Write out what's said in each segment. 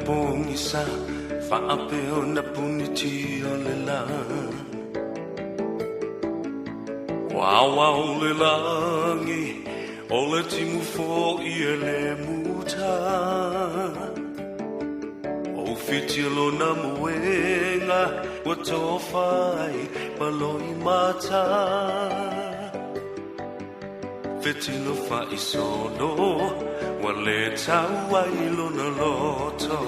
pogisa faapea ona punitia le lā. Ua aoao le lagi, o le timu foʻi e lē muta. Ua ufitia lona moega, ua tofa ai ma loimata. Fetilo faaisono, ua lē tau ai lona loto.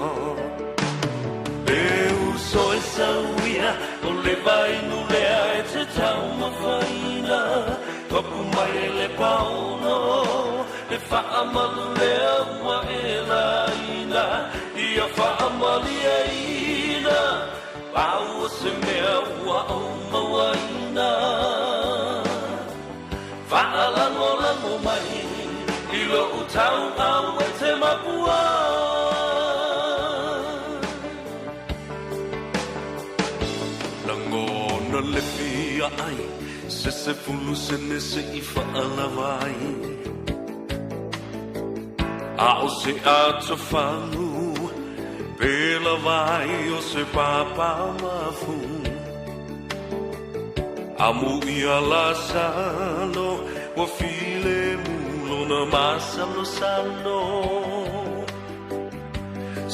Le uso e sauia, o le vainu lea e te taumafaina. Topu mai e le paono, le faamalu lea ua e laina. Ia faamalieina, pau o se mea ua ou mauaina. Faalagolago mai i lou tauau e te makua. Lagona le fia ai, se 10 sene se i faalava ai. A o se atofagu, pe lava ai o se papa mafu. Amuia Lasalo, ua filemu lona masalosalo.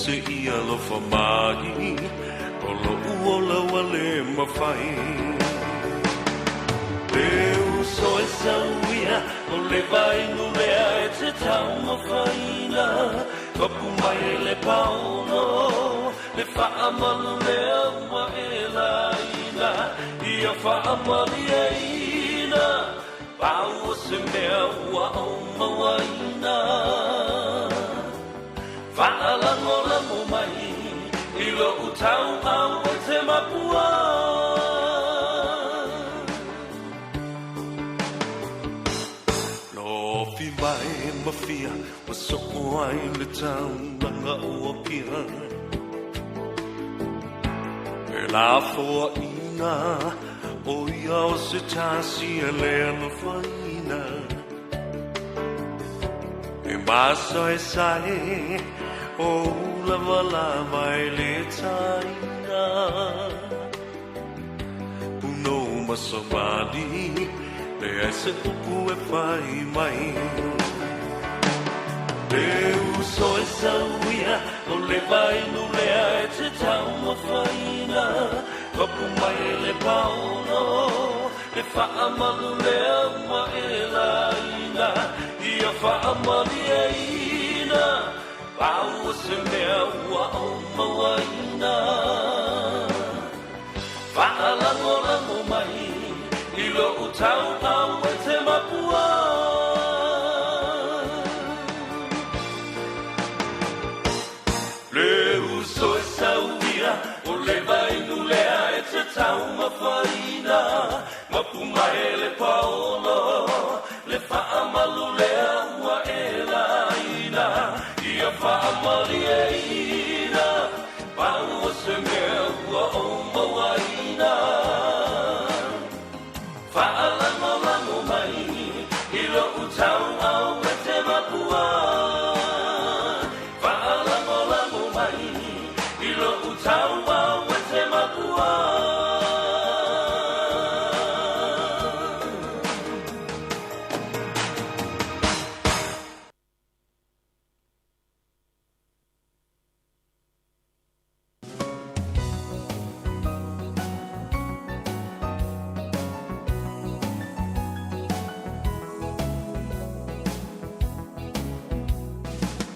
Se i alofa mai, o loʻu ola ua lē mafai. Le uso e sauia, o le vainu lea e te taumafaina. Topu mai e le paono, le faamalu lea ua e laina. Ia faamalieina, pau o se mea ua ou mauaina. Faalagolago mai i lou tauau e te makua. Lofi mai ma fia, ua soo ai le taulaga o Apia. E lafoaiga, o ia o se tasi e lē alofaina. E masaesae, o ulavalava e lē taina. Punou ma savali, leai se upu e fai mai. Le uso e sauia, o le vainu lea e te taumafaina. Topu mai e le paono, le faamalu lea ua e laina. Ia faamalieina, pau o se mea ua ou mauaina. Faalagolago mai i lou tauau e te makua. Le uso e sauia, o le vainu lea e te taumafaina. Mapu mai e le paolo, le faamalu lea ua e laina. Ia faamalieina, pau o se mea ua ou mauaina. Faalagolago mai i lou tauau e te makua. Faalagolago mai i lou tauau e te makua.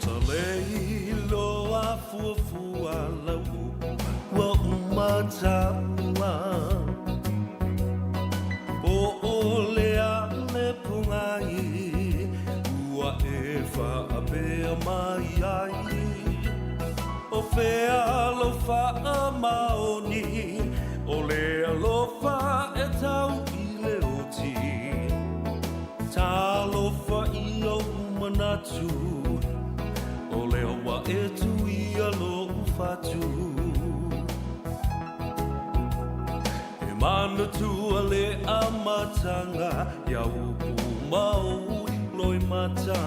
Talei loa fuafua lau upu ua uma taua. Po o le a le pogai ua e faapea mai ai. O fea lou faamaoni, o le alofa e tau i le oti. Talofa i ou manatu, o lea ua e tuia lou fatu. E manatua le amataga ia upu ma ou loimata.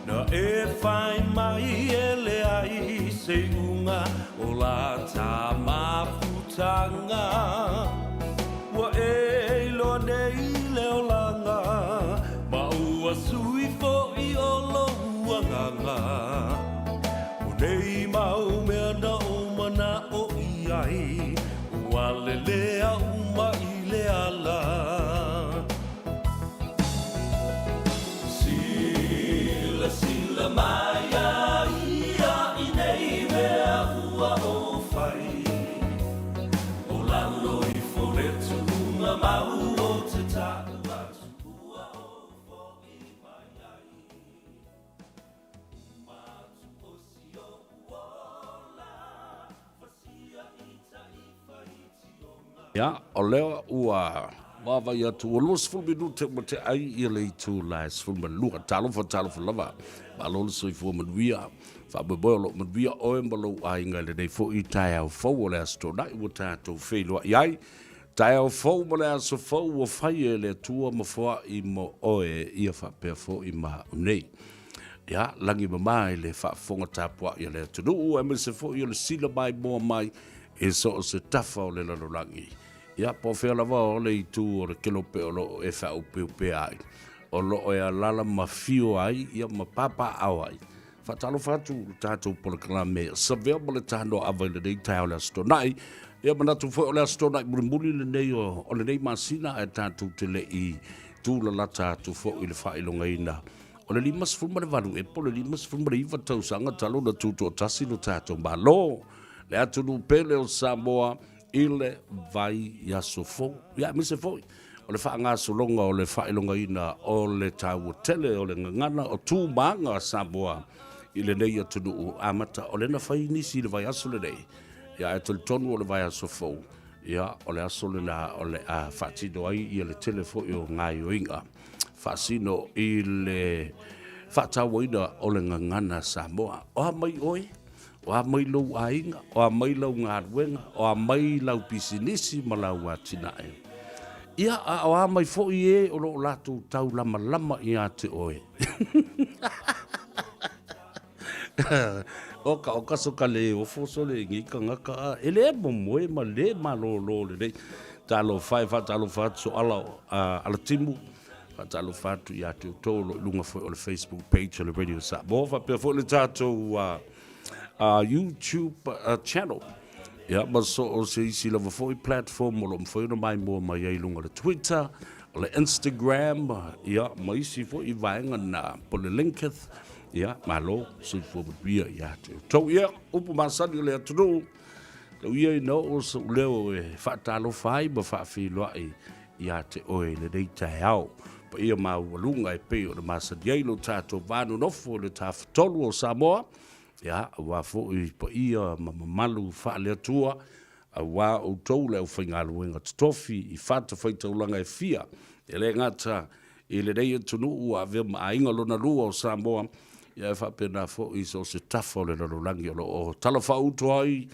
Na A e whai mai e leai se iuga o la ta mafutanga. Ua e iloa nei le olaga, ma ua sui foʻi o lou agaga. O nei mau mea na ou manaʻo i ai, ua lelea uma i le ala. Silasila mai iā ia i nei mea ua ou fai, O lalo ifo le tuuga mau o te taʻu atu ua ou foʻi mai ai. Uma atu o si oʻu ola, fasia i taʻifa i Tionga. Ia, o lea ua vaavaai atu, ua 20 minute ua tea ai ia le itula e 12. Talofa, talofa lava. Malo le soifua manuia. Faamoemoe o lo o manuia oe ma lou aiga i lenei foi taeao fou o le Aso Toonai ua tatou feiloai ai. Taeao fou ma le aso fou ua fai e le Atua ma foai mo oe ia faapea foi ma au nei. Ia, lagi mama i le faafofoga tapuai a le atunuu aemaise foi o le sila maimoa mai i so o se tafa o le lalolagi. Ia, po o fea lava o le itu o le kelope o lo o e faaopeopea ai, o lo o e alaala ma fio ai, ia ma papaaao ai. Faatalofa atu i le tatou polokalame Savea ma le Tanoa Ava i lenei taeao o le Aso Toonai. Ia manatu foi o le Aso Toonai mulimuli lenei o, o lenei masina ae tatou te le i tūlalata atu foi i le faailogaina o le 58 e po o le 59 tausaga talu ona tutoatasi lo tatou Malo, le atunuu pele o Samoa i le vaiaso fou. Ia, aemaise foi o le faagasologa o le faailogaina o le taua tele o le gagana o tu ma aga a Samoa i lenei atunuu amata o lea na fai nisi i le vaiaso lenei. Ia, ae talitonu o le vaiaso fou, ia, o le aso lena o le a faatino ai ia le tele foi o gaoioiga faasino i le faatauaina o le gagana Samoa. O a mai oe? O a mai lou aiga? O a mai lau galuega? O a mai lau pisinisi ma lau atinae? Ia, a o a mai foi e o lo o latou taulamalama ia te oe? O ka o ka so ka le ofo so le ngi ka ngaka a e le momoe ma le malōlō lenei. Talofa e faatalofa atu so ala ala timu. Faatalofa atu ia te outou o lo o i luga foi o le Facebook page o le Radio Samoa faapea foi le tatou YouTube channel. Ia, ma so o se isi lava foi platform o lo o mafai ona maimoa mai ai i luga o le Twitter, o le Instagram, ia, ma isi foi vaega na, po o le LinkedIn, ia, malo, soifua manuia ia te outou. Ia, upu masani o le atunuu, tau ia ina oo so'u leo e faatalofa ai ma faafeiloai ia te oe i lenei taeao. Paia maualuga e pei ona masani ai lo tatou va nonofo i le Tafatolu o Samoa, ia, aua foi paia ma mamalu faale-Atua, aua outou le aufaigaluega totofi i fatafaitaulaga e fia, e le gata i lenei atunuu ua avea ma aiga lona lua o Samoa, ia e faapena foi i so o se tafa o le lalolagi o lo o talafaauto ai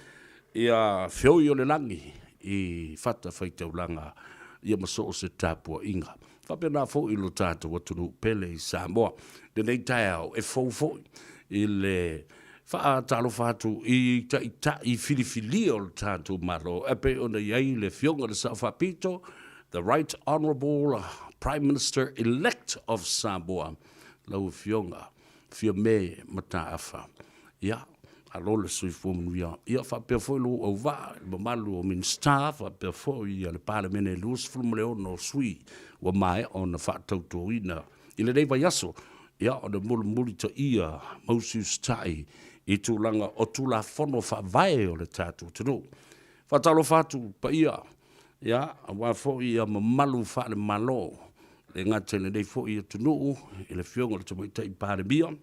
ia feoi o le lagi i fatafaitaulaga ia ma so o se tapuaiga. Faapena foi i lo tatou atunuu pele i Samoa. Lenei taeao e fou foi i le faatalofa atu i taitai filifilia o le tatou Malo e pei ona i ai le Afioga i le Sao Faapito, the Right Honourable Prime Minister Elect of Samoa, lau Afioga Fiame Mataafa. Ia, malo le soifua manuia. Ia, faapea foi lou auvaa i le mamalu o Minisita, faapea foi le Palemene e 26 o sui ua maea ona faatautoina i lenei vaiaso, ia, ona mulimulitaia ma usiusitai i tulaga o Tulafono Faavae o le tatou atunuu. Faatalofa atu paia, ia, aua foi ia mamalu faale-Malo, le gata i lenei foi atunuu i le Afioga i le Tamaitai Palemia,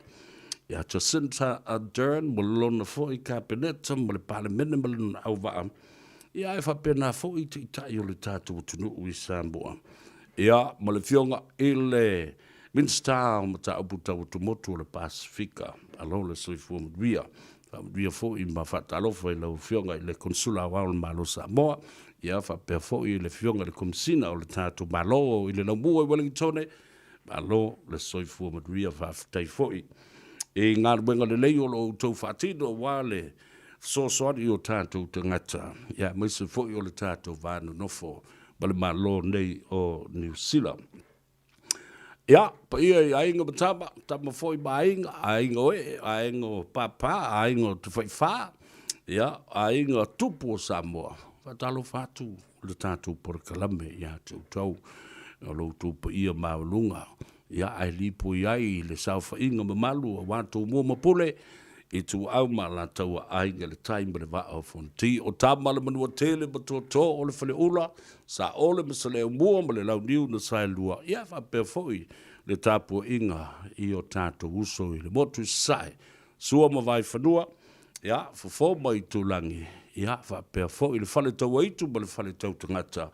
ia Jacinta Ardern ma lona foi Kapeneta ma le Palemene ma lona auvaa, ia ae faapena foi Taitai o le tatou atunuu i Samoa. Ia, ma le Afioga i le Minisita o Mataupu Tau Atumotu o le Pasefika, malo le soifua manuia. Faamanuia foi ma faatalofa i lau Afioga i le Konesula Aoao o le Malo o Samoa, ia faapea foi le Afioga i le Komesina o le tatou Malo i le Laumua i Ueligitone, malo le soifua manuia, faafetai foi. i galuega lelei o lo o outou faatino aua le fesoasoani i o tatou tagata, ia aemaise foi o le tatou va nonofo ma le Malo nei o Niu Sila. Ia, paia i aiga ma tama, tama foi ma aiga, aiga o ee, aiga o pāpā, aiga o tafaifa, ia, aiga tupu o Samoa. Faatalofa atu le tatou polokalame ia te outou, o lo outou paia maualuga, ia, ae lipoi ai le saofaiga mamalu aua Tumua ma Pule, Ituau ma Alataua, Aiga i le Tai ma le Vaa o Fonoti, o Tama le Manuatele ma Tootoo o le Faleula, Saole ma Saleaaumua ma le Launiu na Saelua, ia faapea foi le tapuaiga i o tatou uso i le motu i Sasae, Sua ma Vaifanua, ia, Fofo ma Aitulagi, ia faapea foi le Fale Tauaitu ma le Fale Tautagata,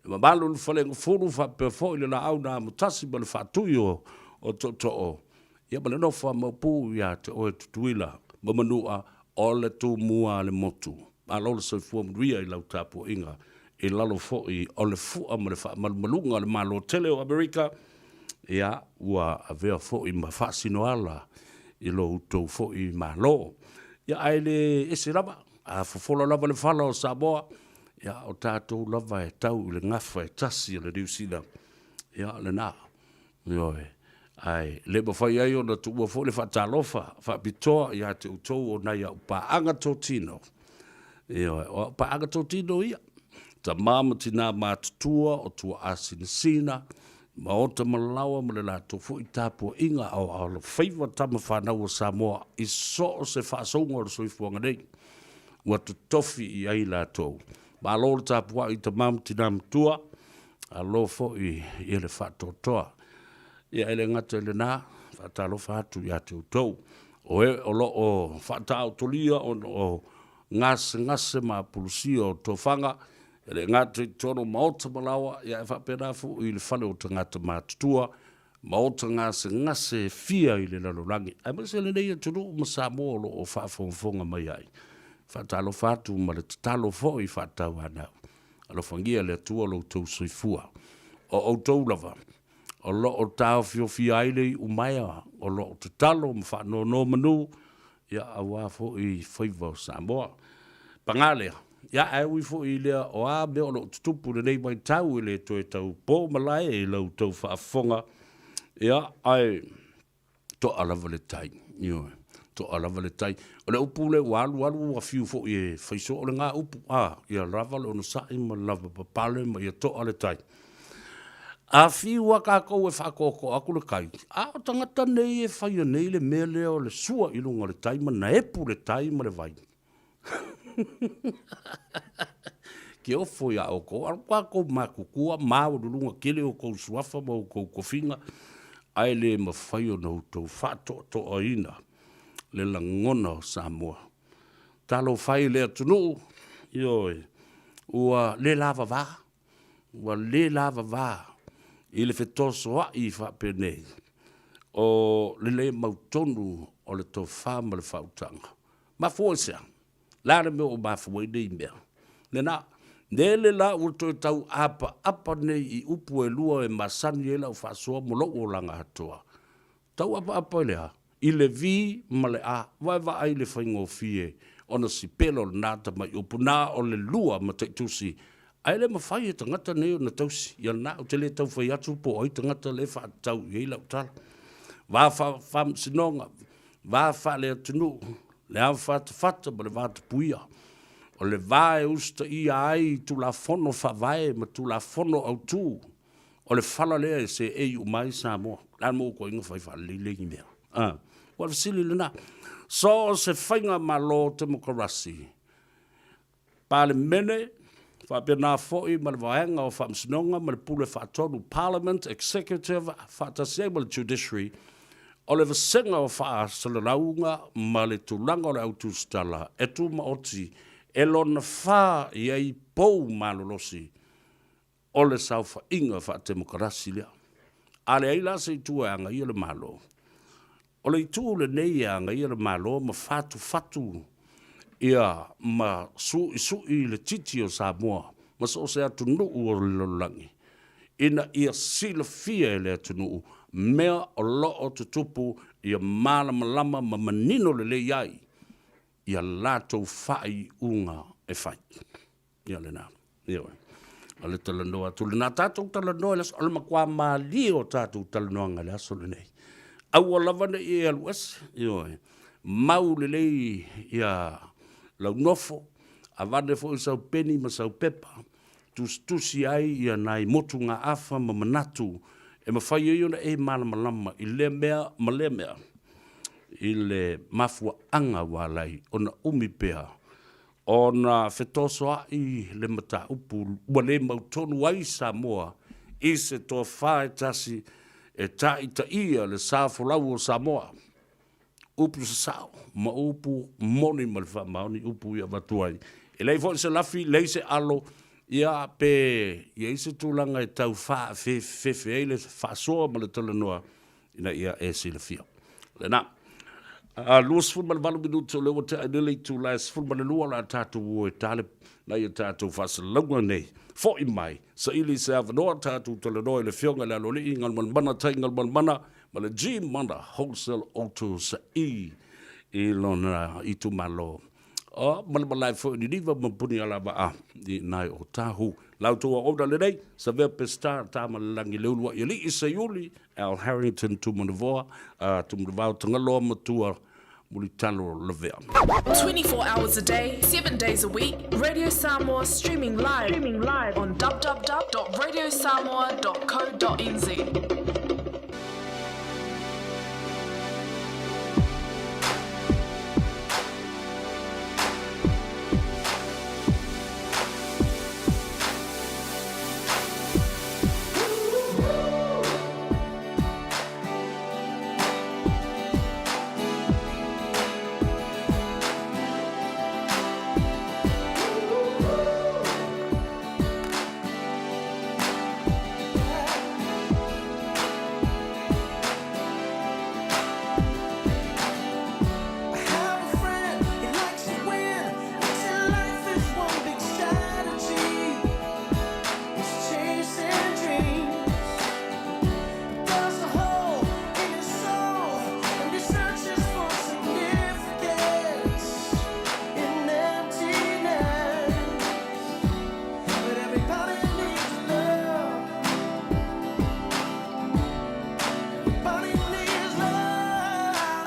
le mamalu i le Faleagafulu faapea foi le Laau na Amotasi ma le Faatui o Tootoo, ia ma le nofo a Maopu ia te oe Tutuila ma Manua o le Tumua a le motu. Malo le soifua manuia i lau tapuaiga i lalo foi o le fua ma le faamalumaluga a le Malo tele o Amerika, ia ua avea foi ma faasinoala i lo outou foi Malo. Ia ae le ese lava, a fofola lava le fala o Samoa, ia o tatou lava e tau i le gafa e tasi o le Niu Sila, ia lena. Ioe. Ae le mafai ai ona tuua foi le faatalofa faapitoa ia te outou o nai au paaga totino. Ioe, o au paaga totino ia, tama ma tina matutua o tuaasinasina, maota ma laoa ma le latou foi tapuaiga a o alofaiva tama fanau a Samoa i so o se faasouga o le soifuaga nei ua totofi i ai latou. Malo le tapuai i tama ma tina matua, Alo foi i le faatoatoa. Ia e le gata i lena, faatalofa atu ia te outou o e o lo o faataotolia ona o gasegase ma apulusia o tofaga, e le gata i totonu o maota ma laoa, ia ae faapena foi i le fale o tagata matutua, maota gasegase e fia i le lalolagi, aemaise lenei atunuu ma Samoa o lo o faafogafoga mai ai. Faatalofa atu ma le tatalo foi faatauanau. Alofagia e le Atua lo outou soifua. O outou lava o lo o taofiofia ai le iumaea o lo o tatalo ma faanonomanu, ia aua foi faiva o Samoa. Paga lea, ia ae ui foi i lea o a mea o lo o tutupu i lenei vaitau e le toe tau po malae i la outou faafofoga, ia ae toa lava le tai, ioe, toa lava le tai. O le upu lea ua alu alu ua fiu foi e fai soo lena upu, a, ia lava le onosai ma le lavapapale ma ia toa le tai. A fiu lava tatou e faatoatoa atu le tai, a o tagata nei e faia nei le mea lea o le sua i luga o le tai ma naepu le tai ma le vai. Ke ofo iā outou, a o tatou matutua, maualuluga tele outou suafa ma outou tofiga, ae le mafai ona outou faatoatoaina le lagona o Samoa. Talofa e i le atunuu, ioe, ua le lavava, ua le lavava i le fetosoa'i faapenei o le le mautonu o le tofa ma le faautaga. Mafua i se a? Le a le mea ua mafua ai nei mea? Lena, lele la ua toe tau apaapa nei i upu e lua e masani ai lau faasoa mo lou olaga atoa. Tau apaapa i le a? I le V ma le A. Vaevaai le faigofie ona sipela o lena tamai upu, na o le lua mataitusi, ae le mafai e tagata nei ona tausi. Ia lena, ou te le tau fai atu po o ai tagata lea e faatatau i ai lau tala. Va faamasinoga, va faale-atunuu, le avafatafata ma le vatapuia. O le va e usitaia ai Tulafono Faavae ma Tulafono Autu, o le fala lea e seei uma ai Samoa. O le a le mea ua tuuaiga fai faalelei lea mea? A, ua fesili lena. So o se faigamalo temokarasi, Palemene, faapena foi ma le Vaega o Faamasinoga ma le Pule Faatonu, Parliament, Executive, faatasi ai ma le Judiciary, o le vasega o faasalalauga ma le tulaga o le autusitala e tumaoti e lona fa i ai pou malolosi o le saofaiga faatemokarasi lea. A leai la se itu e agaia le Malo, o le itu lenei e agaia le Malo ma fatufatu ia ma suisui le titi o Samoa ma so o se atunuu o le lalolagi ina ia silafia e le atunuu mea o lo o tutupu. ia malamalama ma manino lelei ai ia latou faaiuga e fai. Ia lena. Ioe. O le talanoa atu lena. Tatou talanoa i le aso, o le matua malie o tatou talanoaga i le aso lenei. Aua lava ne i e alu ese, ioe. Mau lelei ia lau nofo, avane foi sau peni ma sau pepa, tusitusi ai ia nai motugaafa ma manatu e mafai ai ona e malamalama i lea mea ma lea mea i le mafuaaga ua ala ai ona umi pea ona fetosoa'i le mataupu ua le mautonu ai Samoa i se tofa e tasi e taitaia le sa folau o Samoa. Upu sasao ma upu moni ma le faamaoni upu i avatu ai. E leai foi se lafi, leai se alo, ia pe i ai se tulaga e tau faafefefe ai le faasoa ma le talanoa ina ia e silafia. Lena. 28 minute o lea ua tea i le itula e 12 o le a tatou o e ta le nai a tatou faasalalauga nei. Foi mai, saili se avanoa tatou talanoa i le Afioga i le Aloalii Galumalemana Tai Galumalemana ma le G Mana Wholesale Autos i i lona itumalo. O, ma le malae foi o Niniva ma Punialavaa i nai o Tahu. La outou auauna lenei, Savea Pestar, Tamalelagi Leulua'i Alii Seiuli, Al Harrington Tumanavoa, Tumanavao Tagaloa Matua, Mulitalo Lavea. 24 hours a day, 7 days a week, Radio Samoa streaming live, streaming live on www.radiosamoa.co.nz.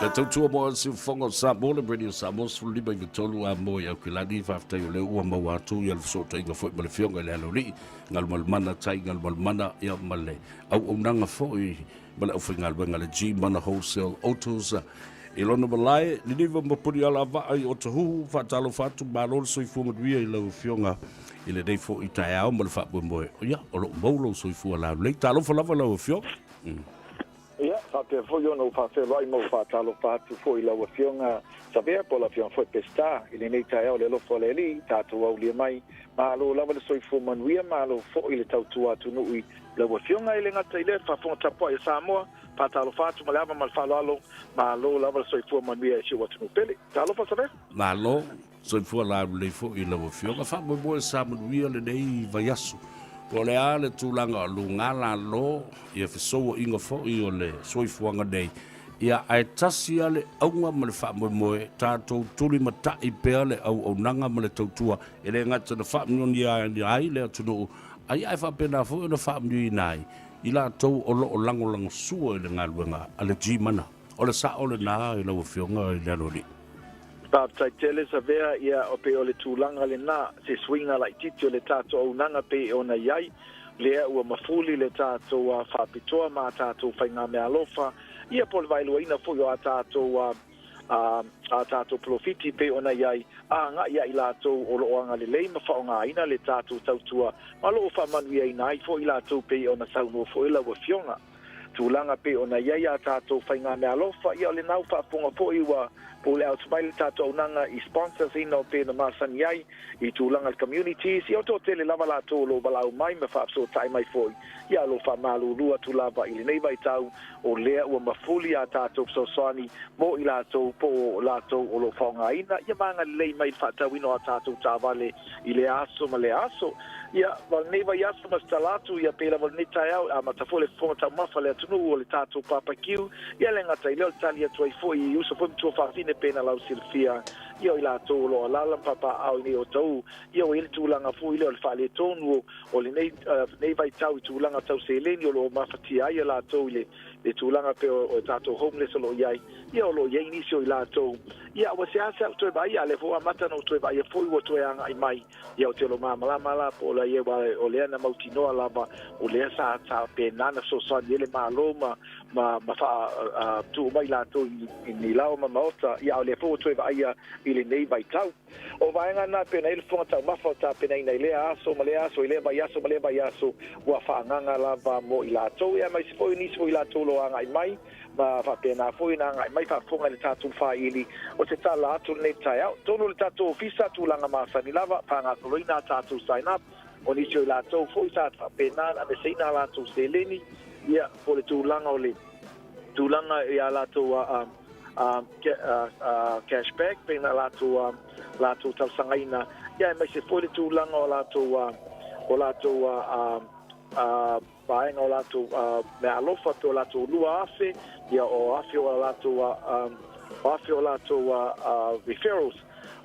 Le tautua mo le siufofoga o Samoa, le Radio Samoa 15 i 3 a moe Aukilani, faafetai o lea ua maua atu ia le fesootaiga foi ma le Afioga i le Aloalii, Galumalemana Tai Galumalemana, ia ma le auaunaga foi ma le aufaigaluega a le G Mana Wholesale Autos i lona malae, Niniva ma Punialavaa i Otahuhu, faatalofa atu, malo le soifua manuia i lau Afioga i lenei foi taeao ma le faamoemoe, ia, o lo o maua lou soifua laulelei. Talofa lava lau Afioga. Ia, faapea foi ona ou faafeiloai ma ou faatalofa atu foi i lau Afioga Savea po o lau Afioga foi Peseta i lenei taeao i le alofa o le Alii, tatou aulia mai. Malo lava le soifua manuia, malo foi le tautua atunuu i lau Afioga. E le gata i lea, faafofoga tapuai a Samoa, faatalofa atu ma le ava ma le faaaloalo, malo lava le soifua manuia i si ou atunuu pele. Talofa Savea. Malo. Soifua laulelei foi i lau Afioga. Faamoemoe sa manuia lenei vaiaso. Po o le a le tulaga o luga lalo, ia fesouaiga foi o le soifuaga nei, ia ae tasi lava le auga ma le faamoemoe, tatou tulimatai pea le auaunaga ma le tautua, e le gata ina faamanuia ai le atunuu, a ia ae faapena foi ona faamanuiaina ai i latou o lo o lagolagosua i le galuega a le G-Mana. O le sao lena i lau Afioga i le Aloalii. Faafetai tele Savea, ia e pei o le tulaga lena, se suiga laitiiti o le tatou auaunaga pei ona i ai, lea ua mafuli le tatou faapitoa ma a tatou faigameaalofa, ia po o le vaeluaina foi o a tatou a tatou polofiti pei ona i ai, agai ia i latou o lo o agalelei ma faaaogaina le tatou tautua ma o lo o faamanuiaina ai foi i latou pei ona saunoa foi lau Afioga. Tulaga pei ona i ai a tatou faigameaalofa, ia o lena ua faafofoga foi ua pule out mai le tatou auaunaga i sponsors ina o pei ona masani ai i tulaga i le communities, ia o toatele lava latou o lo o valaau mai ma faafesootai mai foi, ia o lo o faamalulu atu lava i lenei vaitau o lea ua mafuli a tatou fesoasoani mo i latou po o latou o lo o faaaogaina ia ma agalelei mai i le faatauina o a tatou taavale i lea aso ma lea aso. Ia, ma lenei vaiaso ma se tala atu, ia pei lava o lenei taeao e amata foi le fofoga taumafa a le atunuu o le tatou papakiu, ia le gata i lea o le tali atu ai foi i uso foi ma tuafafine pei ona lau silafia, ia o i latou o lo o alaala ma papaaao i nei otaū, ia ua i ai le tulaga foi lea o le faaletonu o lenei, lenei vaitau i tulaga tau seleni o lo o mafatia ai latou i le, le tulaga pei o tatou homeless o lo o i ai, ia o lo o i ai nisi o i latou, ia ua seasea ou toe vaaia, a o lea foi ua amata ona ou toe vaaia foi ua toe agai mai. Ia ou te lo malamalama la po o le ai aua o lea na mautinoa lava o lea sa faapena na fesoasoani ai le Malo ma ma ma faa tuu mai latou i ni laoa ma maota, ia a o lea foi ua toe vaaia i lenei vaitau. O vaega na pei ona i ai le fofoga taumafa o tapenaina i lea aso ma lea aso i lea vaiaso ma lea vaiaso ua faaagaga lava mo i latou, ia aemaise foi o nisi foi i latou o lo o agai mai ma faapena foi ona agai mai faafofoga i le tatou faili o se tala atu lenei taeao. Tonu le tatou ofisa, tulaga masani lava, faagasoloina a tatou sign up, o nisi o i latou foi sa faapena ona aveseina a latou seleni, ia, po o le tulaga o le tulaga i a latou a, a, a, cash back pei ona latou a, latou talosagaina, ia aemaise foi le tulaga o latou a, o latou a, a, a vaega o latou meaalofa pe o latou 2,000, ia o afe o latou o afe o latou referrals.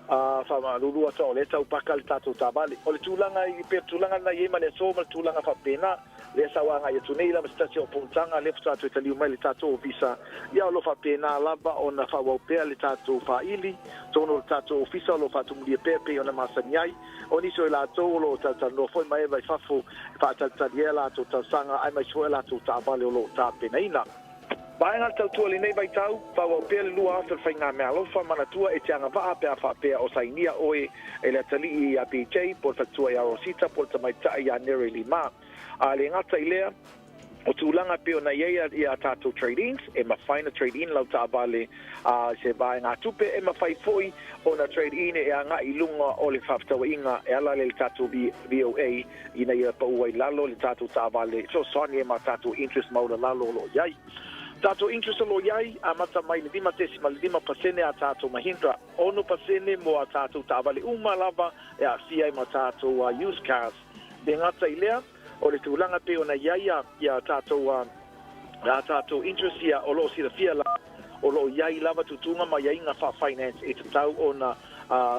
Faamalulu atu o lea e tau paka le tatou taavale. O le tulaga i pei o le tulaga lena i ai ma le aso ma le tulaga faapena, lea sa ou agai atu nei lava se tasi o fonotaga lea faatoa toe taliu mai le tatou ofisa, ia o lo o faapena lava ona faaauau pea le tatou faili, totonu o le tatou ofisa o lo o faatumulia pea pei ona masani ai. O nisi o i latou o lo o talatalanoa foi ma Eva i fafo e faatalitali ai a latou talosaga aemaise foi a latou taavale o lo o tapenaina. Vaega le tautua i lenei vaitau, faaauau pea le 2,000 o le faigameaalofa, manatua e te agavaa pe a faapea o sainia oe e le atalii ia BJ, po o le faletua ia Rosita, po o le tamaitai ia Nere Lima. A le gata i lea, o tulaga e pei ona i ai ia tatou trade-ins, e mafai ona trade-in lau taavale i se vaegatupe, e mafai foi ona trade-in e agai i luga o le faafetauaiga e ala lea i le tatou VOA ina ia pau ai lalo le tatou taavale e fesoasoani ai ma tatou interest maualalalo o lo o i ai. Tatou interest o lo o i ai, amata mai le 5.5% a tatou Mahindra, 6% mo a tatou taavale uma lava e aafia ai ma tatou used cars. Le gata i lea, o le tulaga pei ona i ai ia tatou a tatou interest ia o lo o silafia la o lo o i ai lava tuutuuga ma aiaiga faa-finance e tatau ona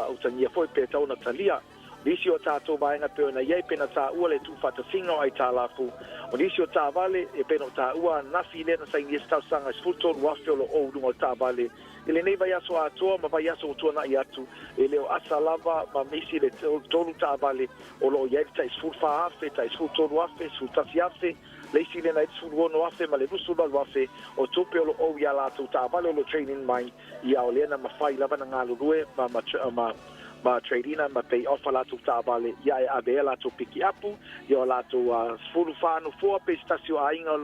utagia foi pe tatau ona talia nisi o tatou vaega pei ona i ai pe na taua le tuufaatasiga o aitalafu o nisi o taavale e pei ona taua ananafi lea na sainia se talosaga e 13,000 o lo o i luga o le taavale i lenei vaiaso atoa ma vaiaso ua tuanai atu e le o asa lava ma misi le tolu taavale o lo o i ai le tai 14,000, tai 13,000, 11,000, le isi lea na i ai le 16,000 ma le 28,000 o tupe o lo o i a latou taavale o lo o trade-in mai, ia o lea na mafai lava na galulue ma, ma, ma, ma trade-ina ma pay off a latou taavale, ia e ave ai a latou pikiapu, ia o latou 14 nofoa pe se tasi o aiga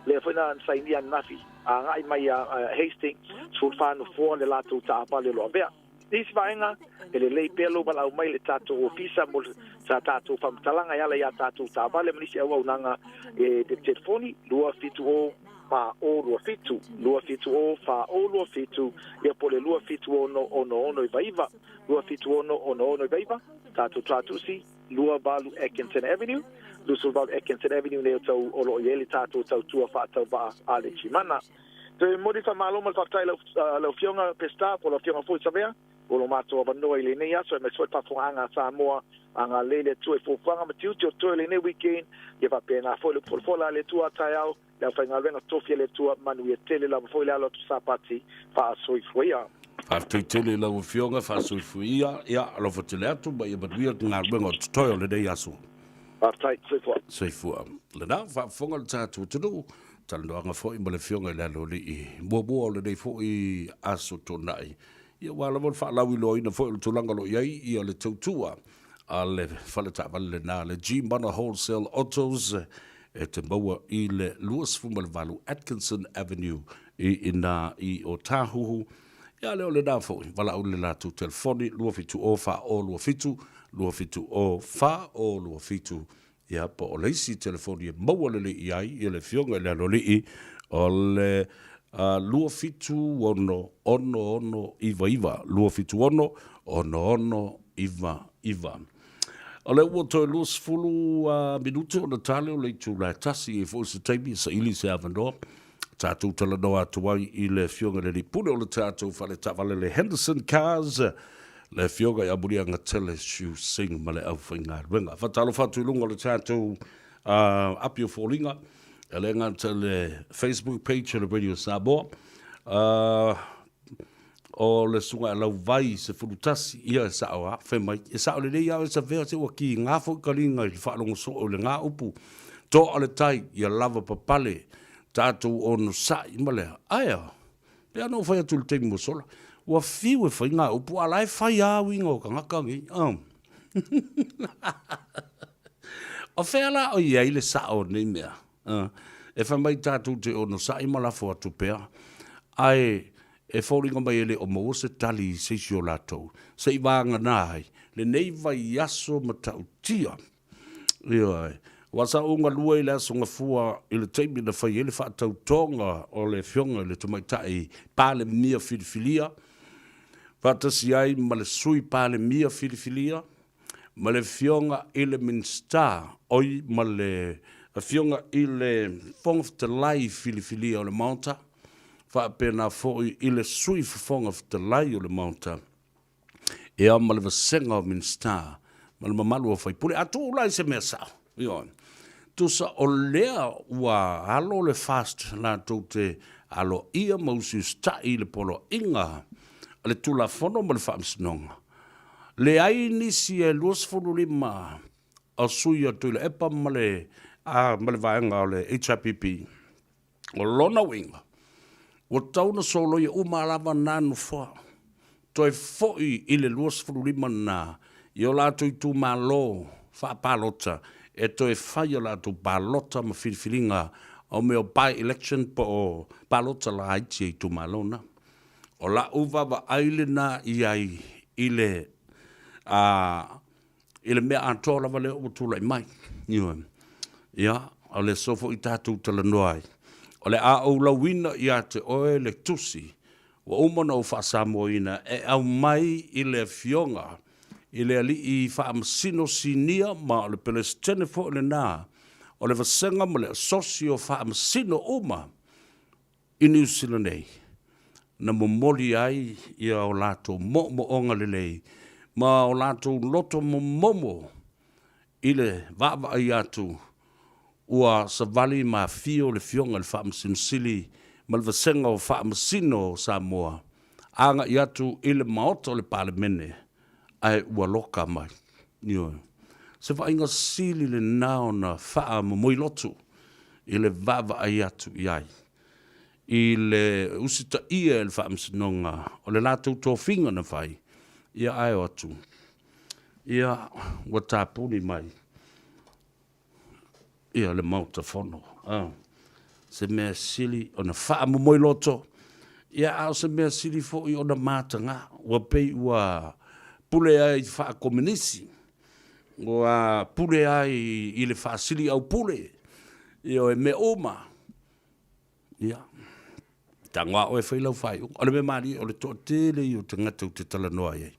lea foi na sainia ananafi agai mai ia Hastings, 14 nofoa le latou taavale o lo o avea. I isi vaega, e lelei pea lou valaau mai i le tatou ofisa mo sa tatou faamatalaga e ala i a tatou taavale ma nisi auaunaga e te telefoni 270 4027, 270 4027, ia po o le 276 6699, 276 6699, tatou Tuatusi, 28 Atkinson Avenue, 28 Atkinson Avenue nei o tau o lo o i ai le tatou tautua faatauvaa a le Chimana. Toe momoli faamalo ma le faafetai i lau Afioga Peseta po o lau Afioga foi Savea mo lo matou avanoa i lenei aso aemaise foi le faafofogaaga a Samoa agalelei le Atua i fuafuaga ma tiute o totoe o lenei weekend ia faapena foi le folafola a le Atua a taeao le aufaigaluega tofi a le Atua manuia tele lava foi le alo atu Sapati faasoifua ia. Faafetai tele i lau Afioga faasoifua ia, ia alofa tele atu ma ia manuia le galuega o totoe o lenei aso. Faafetai, soifua. Soifua. Lena, faafofoga le tatou atunuu, talanoaga foi ma le Afioga i le Aloalii muamua o lenei foi aso Toonai. Ia aua lava le faalauiloaina foi o le tulaga o lo o i ai ia le tautua a le fale taavale lena, le G-Mana Wholesale Autos, e te maua i le 28 Atkinson Avenue i ina i Otahuhu. Ia lea o lena foi, valaau i le latou telefoni 270 4027, 270 4027, ia po o le isi telefoni e maua lelei i ai ia le Afioga i le Aloalii, o le 276 6699, 276 6699. O lea ua toe 20 minute ona tale o le itula e tasi, e i ai foi se taimi e saili se avanoa tatou talanoa atu ai i le Afioga i le Alii Pule o le tatou fale taavale le Henderson Cars, le Afioga ia Muliagatele Siu Singh ma le aufaigaluega. Faatalofa atu i luga o le tatou api o foliga, e le gata i le Facebook page o le Radio Samoa, o le susuga ia Lauvai 11, ia e sao lava, fai mai, e sao lelei lava oe Savea, se ua kiga foi taliga i le faalogo soo i lena upu, toa le tai, ia lava papale, tatou onosai ma le, ae a? Pei lava ona ou fai atu i le taimi ua sola, ua fiu e fai ngā upu, a o la e fai lava uiga o tagata nei. O fea la o i ai le sao o nei mea? E fai mai tatou te onosai ma lafo atu pea, ae e foliga mai e le o maua se tali i se isi o latou, se i vagana ai lenei vaiaso matautia. Ioe. Aua sa ou galue i le Aso Gafua i le taimi na fai ai le faatautoga o le Afioga i le Tamaitai Palemia filifilia, faatasi ai ma le Sui Palemia filifilia, ma le Afioga i le Minisita, oi, ma le Afioga i le Fofoga Fetalai filifilia o le Maota, faapena foi i le Sui Fofoga Fetalai o le Maota, ia ma le vasega o Minisita ma le mamalu o faipule. A tuu la i se mea sao, ioe, tusa o lea ua alo le FAST latou te aloaia ma usiusitai i le poloaiga a le Tulafono ma le Faamasinoga, leai nisi e 25 o sui o Tuilaepa ma le, ma le vaega o le HRPP. O lona uiga, ua tatau ona soloia uma lava na nofoa, toe foi i le 25 na i o latou itumalo faapalota e toe fai a latou palota ma filifiliga o mea o by-election po o palota laiti a itumalo na. O lau vaavaai lena i ai i le i le mea atoa lava lea ua tulai mai. Ioe. Ia, o le aso foi tatou talanoa ai, o le a ou lauina ia te oe le tusi ua uma ona ou faasamoaina e aumai i le Afioga i le Alii Faamasino Sinia ma o le Peresetene foi lena o le Vasega ma le Asosi o Faamasino uma i Niu Sila nei, na momoli ai ia o latou moomooga lelei ma o latou loto momomo i le vaavaai atu ua savali ma afio le Afioga i le Faamasino Sili ma le Vasega o Faamasino o Samoa agai atu i le Maota o le Palemene ae ua loka mai. Ioe. Se vaaiga sili lena ona faamomoiloto i le vaavaai atu i ai i le usitaia e le Faamasinoga o le latou tofiga na fai, ia ae o atu, ia ua tapuni mai ia le Maota Fono. A, se mea sili ona faamomoiloto, ia a o se mea sili foi ona mataga, ua pei ua pule ai faakomenisi, ua pule ai i le faasiliaupule, ioe, mea uma. Ia, tago lava oe e fai lau faaiuga. O le mea malie, o le toatele ia o tagata ou te talanoa i ai,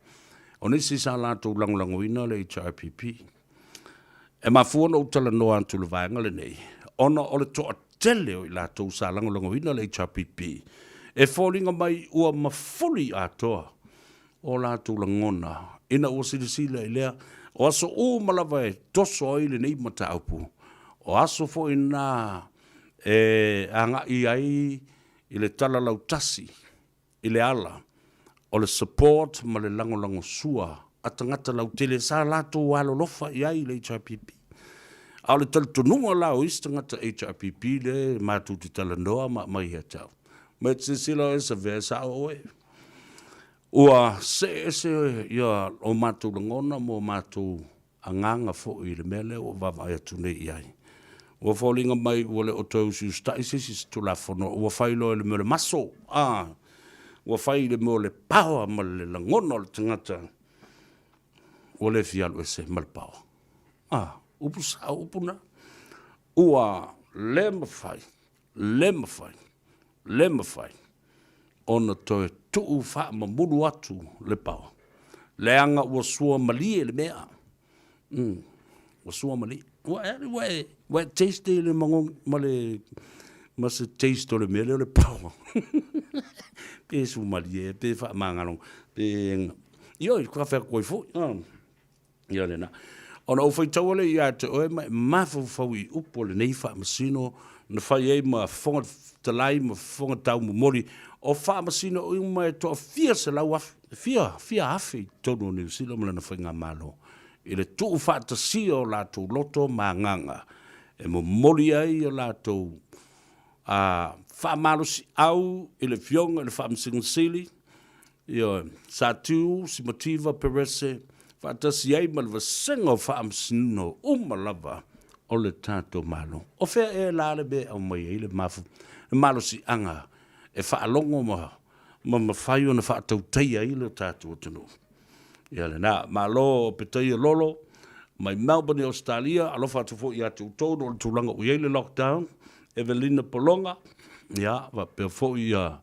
o nisi sa latou lagolagoina le HRPP. E mafua ona ou talanoa atu i le vaega lenei, ona o le toatele o i latou sa lagolagoina le HRPP, e foliga mai ua mafuli atoa o latou lagona ina ua silasila i lea, o aso uma lava e toso ai lenei mataupu, o aso foi na e agai ai i le tala lautasi i le ala o le support ma le lagolagosua a tagata lautele sa latou alolofa i ai i le HRPP. A o le talitonuga la o isi tagata HRPP lea matou te talanoa ma aumai ia te au, ma e te silasila oe Savea e sao oe. Ua see ese ia o matou lagona ma o matou agaga foi i le mea lea ua vaavaai atu nei i ai. Ua foliga mai ua le o toe usiusitai se isi i se Tulafono, ua fai loa i le mea o le maso, a, ua fai i le mea o le power ma le lagona o le tagata, ua le fia alu ese ma le power. A, upu sao upu na. Ua le mafai, le mafai, le mafai ona toe tuu faamamulu atu le power, leaga ua sua malie le mea. Ua sua ma le ua e ua e ua e taste i le magogi ma le ma se taste o le mea lea o le paoa. Pe sumalie, pe faamagalo, pe ioe, ka fai atu ai foi. Ia lena. Ona ou faitaua lea ia te oe ma e mafaufau i upu o lenei faamasino na fai ai ma Fofoga Fetalai ma Fofoga Taumomoli, o faamasino uma e toafia 100,000, fia, fia afe i totonu o Niu Sila ma lana faigamalo, i le tuufaatasia o latou loto ma agaga e momoli ai o latou a faamalosiau i le Afioga i le Faamasino Sili, Ioe, Satiu Simativa Perese, faatasi ai ma le vasega o faamasino uma lava o le tatou Malo. O fea ea la le mea e aumai ai le malosiaga e faalogo ma ma mafai ona faatautaia ai lo tatou atunuu? Ia lena. Malo Petaia Lolo mai Melbourne i Ausetalia, alofa atu foi ia te outou ona o le tulaga ua i ai le lockdown. Evelina Pologa, ia, faapea foi ia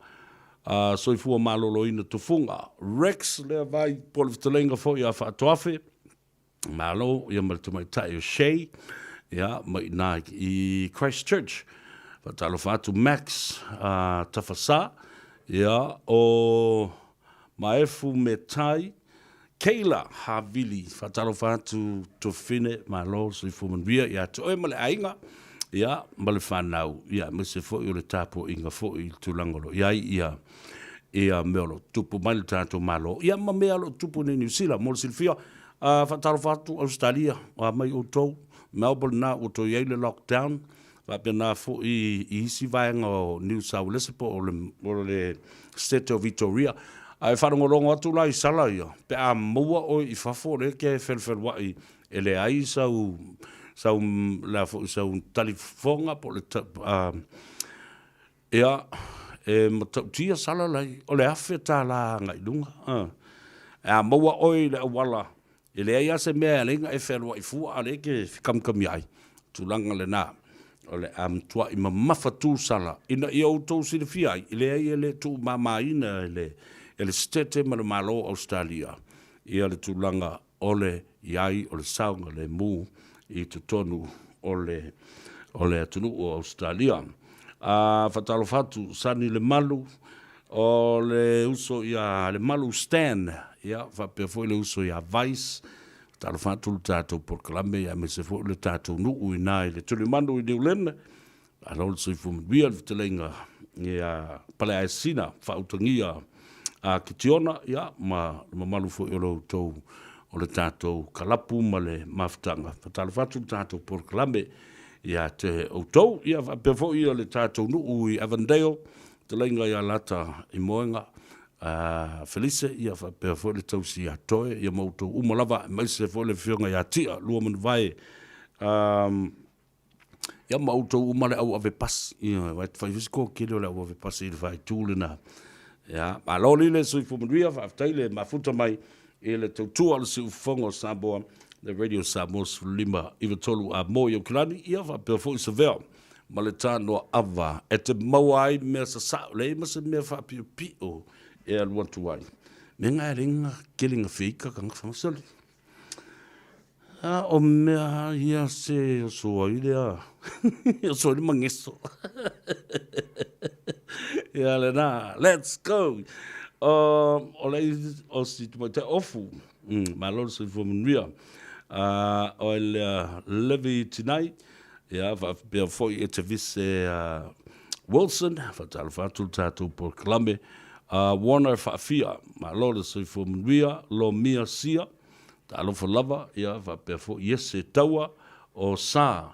Soifua Maloloina Tufuga, Rex lea vai po o le fetalaiga foi ia Faatoafe, Malo ia ma le tamaitai o Shay, ia, mai i ina i Christchurch. Faatalofa atu Max Tafasa, ia, o Maefu Metai, Kayla Havili, faatalofa atu Tofine, malo soifua manuia ia te oe ma le aiga, ia, ma le fanau, ia, aemaise foi o le tapuaiga foi i le tulaga o lo o i ai ia, ia mea o lo o tutupu mai le tatou Malo, ia ma mea o lo o tutupu nei i Niu Sila. Mo le silafia, faatalofa atu Ausetalia, o a mai outou, Melbourne na ua toe i ai le lockdown, faapena foi i isi vaega o New South Wales po o le, o le State o Victoria. Ae faalogologo atu la i sala ia, pe a maua oe i fafo o lea e te felufelua'i e leai sau, sau, le a foi, sau talifofoga po o le, ia, e matautia sala la i, o le $1,000 agai i luga. A maua oe i le auala E leai lava se mea e ala ai ona e fealuai fua a o lea e te fekamikami ai. Tulaga lena, o le a matuai mamafa tu sala ina ia outou silafia ai, e leai e le tuumamaina e le e le Setete ma le Malo o Ausetalia ia le tulaga o le i ai o le saogalemu i totonu o le o le atunuu o Ausetalia. A faatalofa atu Sani Lemalu, O le uso ia Lemalu Stan, ia, faapea foi le uso ia Vice, talofa atu le tatou polokalame, ia aemaise foi le tatou nuu i ina i le Tulimanu i Niuland, malo le soifua manuia le fetalaiga ia Paleaesina Faautagia a Kitiona, ia, ma le mamalu foi o lo outou o le tatou kalapu ma le mafutaga. Faatalofa atu le tatou polokalame ia te outou, ia faapea foi le tatou nuu i Avondale, Fetalaiga ia Lata i Moega, Felise, ia faapea foi le tausi ia Toe, ia ma outou uma lava, aemaise foi le afioga ia Tia, Luamanuvae, ia ma outou uma le au ave pasi, ia, aua e fai foi si toatele o le au ave pasi i le faaitu lena. Ia, malo lile soifua manuia, faafetai le mafuta mai i le tautua o le Siufofoga o Samoa, le Radio Samoa 15 93 a mo i Aukilani, ia faapea foi Savea ma le tanoa ava e te maua ai mea sasao, leai ma se mea faapiopio e alu atu ai. Me nga e lenga kelenga feika kanga whangasali. A o mea ia se o soa i lea, o soa i le mangeso. Ia le na, let's go! O le o si tumai te ofu, malo le soifua manuia. O le Levi Tinai, Ia, faapea foi e te vise a Wilson, faatalofa atu le tatou polokalame. Warner Faafia, malo le soifua manuia, Lomia Sia, talofa lava, ia, faapea foi Iese Taua o Sa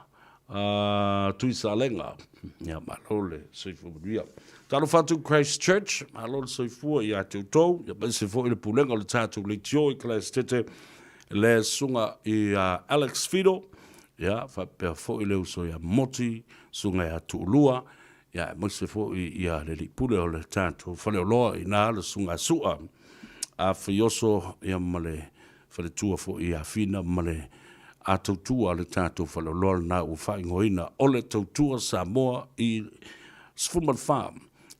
Tuisalega, ia, malo le soifua manuia. Talofa atu Christchurch, malo le soifua ia te outou, ia aemaise foi le pulega o le tatou leitio i Kalaesetete, le susuga ia Alex Fido, ia, faapea foi le uso ia Moti, susuga ia Tuulua, ia, aemaise foi ia le alii pule o le tatou faleoloa i ina le susuga a Sua a Faioso, ia, ma le faletua foi ia Fina ma le a tautua a le tatou faleoloa lena ua faaigoaina o le Tautua Samoa i 14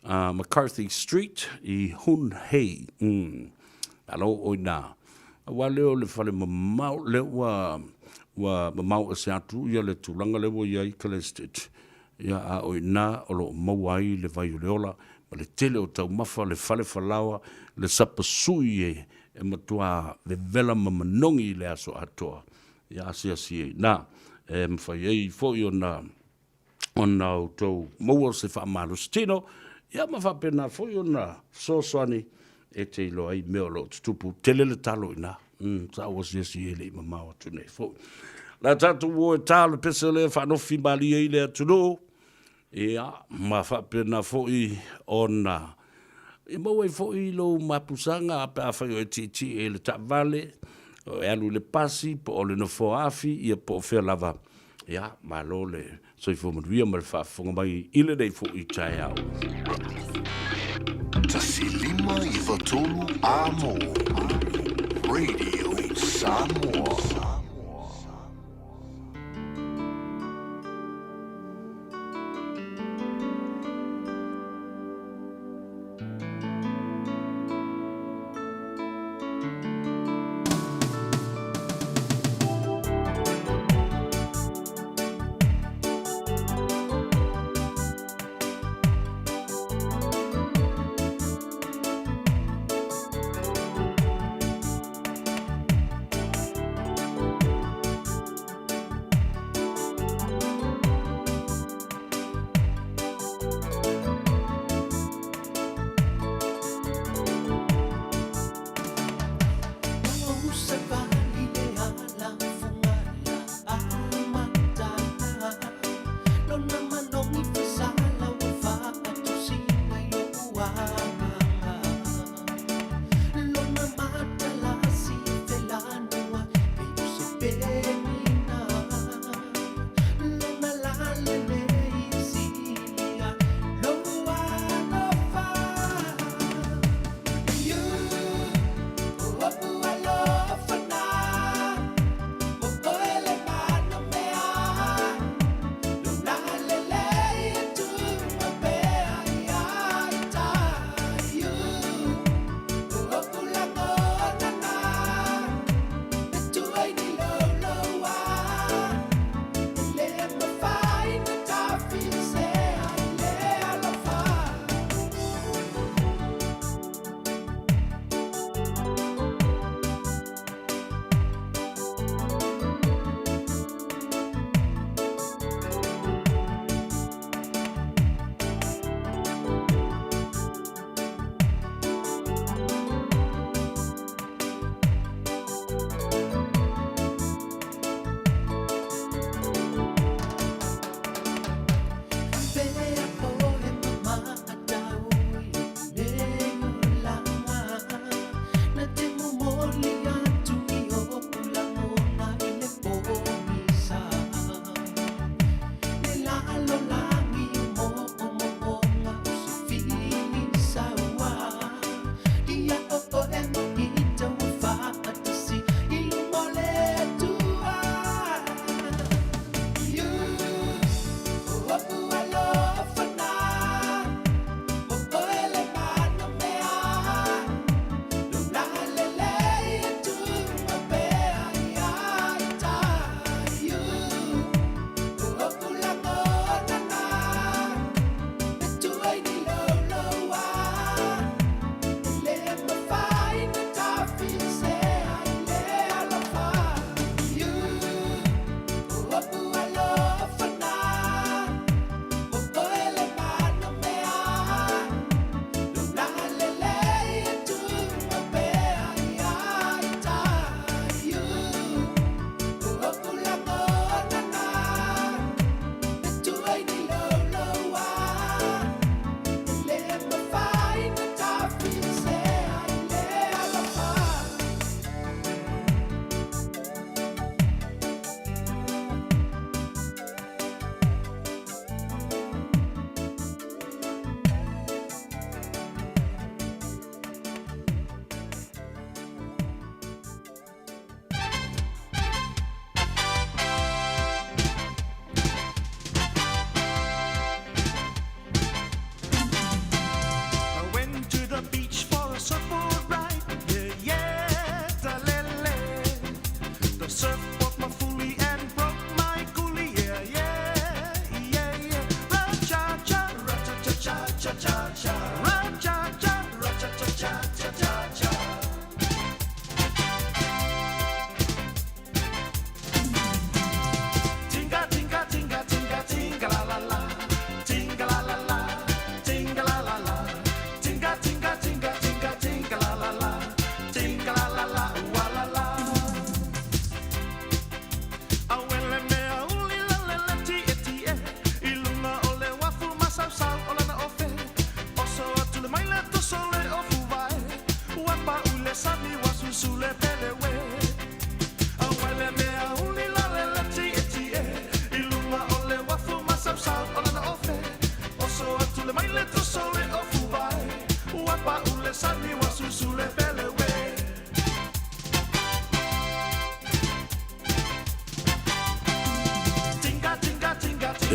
McCarthy Street i Hun Hei. Malo o i ina. Aua lea o le fale mamao lea ua ua mamao ese atu ia le tulaga lea ua i ai Kalestet, ia a o i ina o lo o maua ai le vai o le ola ma le tele o taumafa, le fale falaoa, le sapasui e e matua vevela ma manogi i le aso atoa, ia asiasi ai i ina e mafai ai foi ona ona outou maua se faamalositino, ia ma faapena foi ona fesoasoani e te iloa ai mea o lo o tutupu. Tele le talo i ina. Mm, sa ou asiasi e le i mamao atu nei foi. La tatou o e tā le pese lea faanofi malie i le atunuu, ia, ma faapena foi ona e maua ai foi lou mapusaga pe afai o e tietie i le taavale, o e alu i le pasi, po o le nofoa afi, ia po o fea lava. Ia, malo le soifua manuia ma le faafofoga mai i lenei foi taeao. 1 5 9 3 Amo Radio Samoa.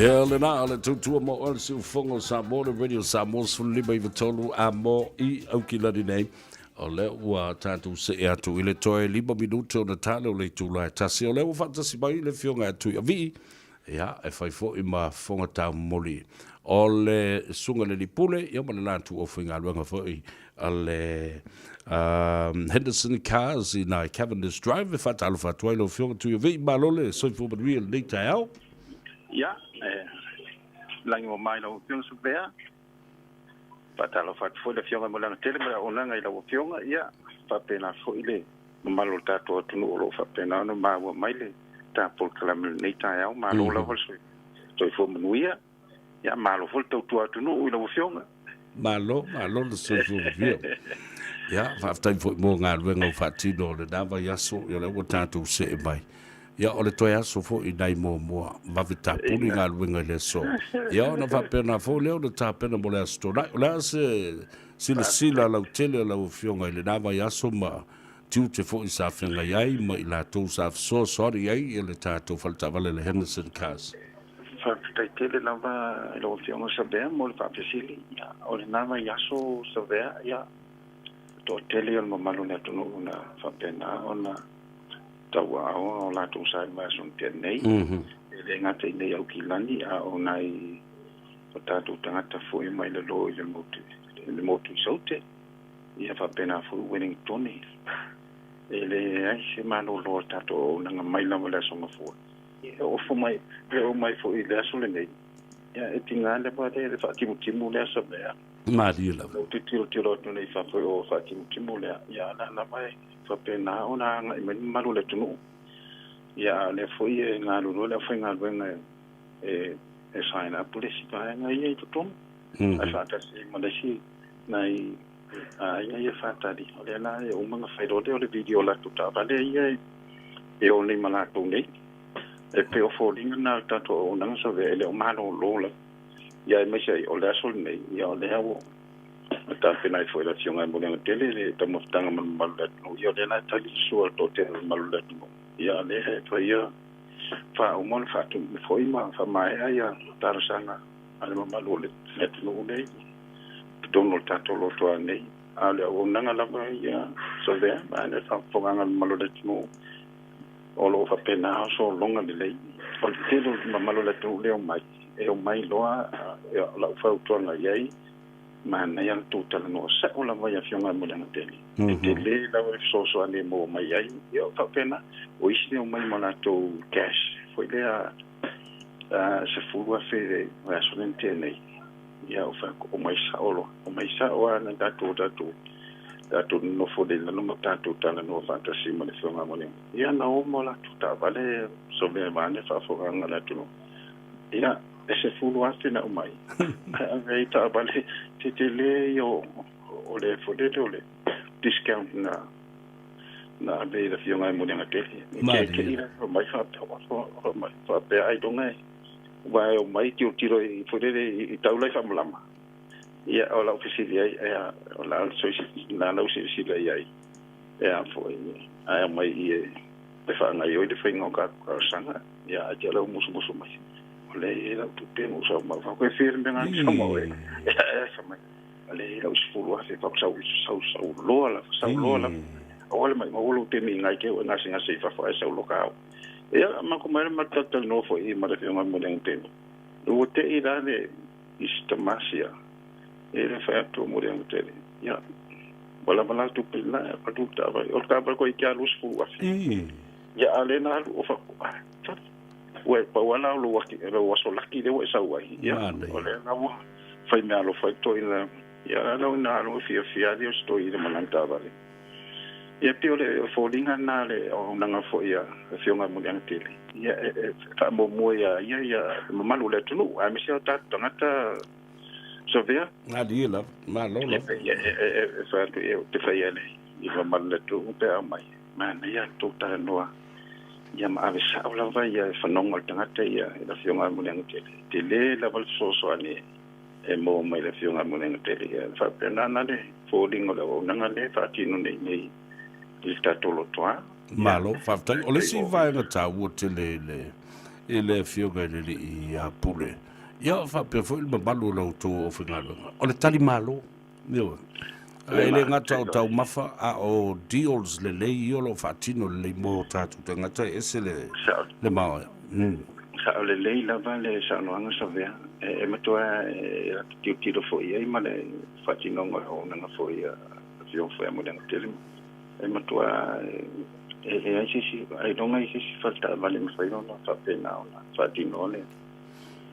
Ia lena o le tautua mo oe le siufofoga o Samoa, le Radio Samoa 15 93 a mo i Aukilani nei. O lea ua tatou see atu i le toe 5 minute ona tale o le itula e tasi. O lea ua faatasi mai le Afioga ia Tuiavii, ia, e fai foi ma fofoga taumoli o le Susuga i le Alii Pule, ia ma le latou aufaigaluega foi a le Henderson Cars i na i Cavendish Drive. E faatalofa atu ai lau Afioga Tuiavii, malo le soifua manuia i lenei taeao. Ia, e lagi mama i lau Afioga Savea. Faatalofa atu foi le Afioga i Moleagatele ma le auaunaga i lau Afioga, ia, faapena foi le mamalu o le tatou atunuu o lo o faapena ona maua mai le ta polokalame i lenei taeao. Malo lava le soifua manuia, ia, malo foi le tautua atunuu i lau Afioga. Malo, malo le soifua manuia. Ia, faafetai foi mo galuega ua faatino o lena vaiaso, ia o lea ua tatou see mai. Ia, o le toe aso foi nai muamua, vave tapuni galuega i le aso. Ia, ona faapena foi lea ona tapena mo le Aso Toonai. O le a se silasila lautele a lau Afioga i lena vaiaso ma tiute foi sa feagai ai ma i latou sa fesoasoani ai i le tatou faletaavale le Henderson Cars? Faafetai tele lava i lau Afioga Savea mo le faafesili. Ia, o lena vaiaso Savea, ia, toatele o le mamalu o le atunuu na faapena ona tauaao o latou sa i le vaiaso na tea nei. E le gata i nei Aukilani, a o nai o tatou tagata foi mai lalo i le motu, i le motu i Saute, ia faapena foi Ueligitone. E leai se malolo a le tatou auaunaga mai lava i le Aso Gafua. E ofo mai, e oo mai foi i le aso lenei, ia e tiga lava le faatimutimu lea Savea. Malie lava. Ou te tilotilo atu nei i fafo i o faatimutimu lea, ia a la lava e faapena ona agai mai le mamalu o le atunuu. Ia a o lea foi e galulue le aufaigaluega e e sign up le isi vaega ia i totonu, ae faatasi ai ma le isi nai aiga ia faatali. O lea la e uma ona fai loa lea o le video o latou taavale ia e o nei ma latou nei. E pei o foliga na o le tatou auaunaga Savea e le o malolo lava. Ia aemaise ai o le aso lenei, ia o lea ua tapena ai foi e le Afioga ia Muliagatele le taumafataga ma le mamalu o le atunuu. Ia o lea la e tali le sua a le toatele o le mamalu o le atunuu. Ia o lea e fai ia faauma ona faatumu foi ma faamaea ia talosaga a le mamalu o le atunuu nei i totonu o le tatou lotoa nei. A o le auaunaga lava ia Savea, ma le faafofogaaga a le mamalu o le atunuu, o lo o faapena ona sologa lelei. O le tele o le mamalu o le atunuu lea e omai, e omai loa lau fautuaga i ai, manaia le tou talanoa sao lava i Afioga i Muliagatele. E tele lava le fesoasoani e maua mai ai. Ia faapena, o isi e omai ma latou cash foi lea $10,000 i le vaiaso lea na tea nei. Ia o fai atu, omai sao loa, omai sao lava na tatou tatou tatou nonofo lelei lalo ma tatou talanoa faatasi ma le Afioga Muliagatele. Ia na o ma latou taavale sovea vaeane faafofogaaga a le atunuu. Ia, e $10,000 na aumai, ae ave ai taavale tetele ia o le foi lele o le discount na na ave i le Afioga ia Muliagatele. Keke'i la mai faapea mai faapea ailoga e aua e omai tilotilo i foi lele i taula i faamalama. Ia, o lau fesili ai, ea, o le a lau silasila i ai, ea foi, ae aumai i e faagaoioi le faiga o talosaga. Ia, ae te au musumusu mai. O lea e i ai lau tupe na ou sau mai. Fai, e fia le mea na sau mai oe. Ia, e fai mai. O lea e i ai lau 10,000 fai sau, sau, sau loa lava, sau loa lava. Aua le maumau lou taimi i nai te au e gasegase i fafo ae sau loa ka au. Ia, matou mai le matou talatalanoa foi ma le Afioga ia Muliagatele. Ua te i la le isi tama sia. E le fai atu o Muliagatele. Ia, ua lava la tupe la, e avatu le taavale. O le taavale koe i te alu 10,000. Ia a lea na alu o fa ua e pau lava la o lou aki lou aso laki lea ua e sau ai. Ia o lea la ua fai meaalofa ai toeaina. Ia la lau ina alu e fiafia lea o si toeaina ma lana taavale. Ia pei o le foliga lena le auaunaga foi a le Afioga ia Muliagatele. Ia e faamuamua ia ia ia le mamalu o le atunuu aemaise o tatou tagata Savea. Malie lava, malo lava. Ia e fai atu ia ou te fai ai i le mamalu o le atunuu pe a omai. Manaia le tou talanoa ia ma ave sao lava ia fanoga o le tagata ia i le Afioga ia Muliagatele. E tele lava le fesoasoani e maua mai i le Afioga ia Muliagatele. Ia faapena na le foliga o le auaunaga lea e faatino nei nei i le tatou lotoa. Malo, faafetai. O le isi vaega taua tele i le. i le Afioga i le Alii ia Pule. Ia, faapea foi le mamalu o la outou aufaigaluega. O le talimalo, ioe. E le gata o taumafa, a o deals lelei ia o lo o faatino lelei mo tatou tagata, e ese le, le maoae. Sao lelei lava le saunoaga Savea. E matua e tilotilo foi i ai ma le faatinoga o le auaunaga foi a Afioga foi a Muliaga Tele. E matua e leai se isi, ailoga i se isi faletaavale e mafai ona faapena ona faatinoa le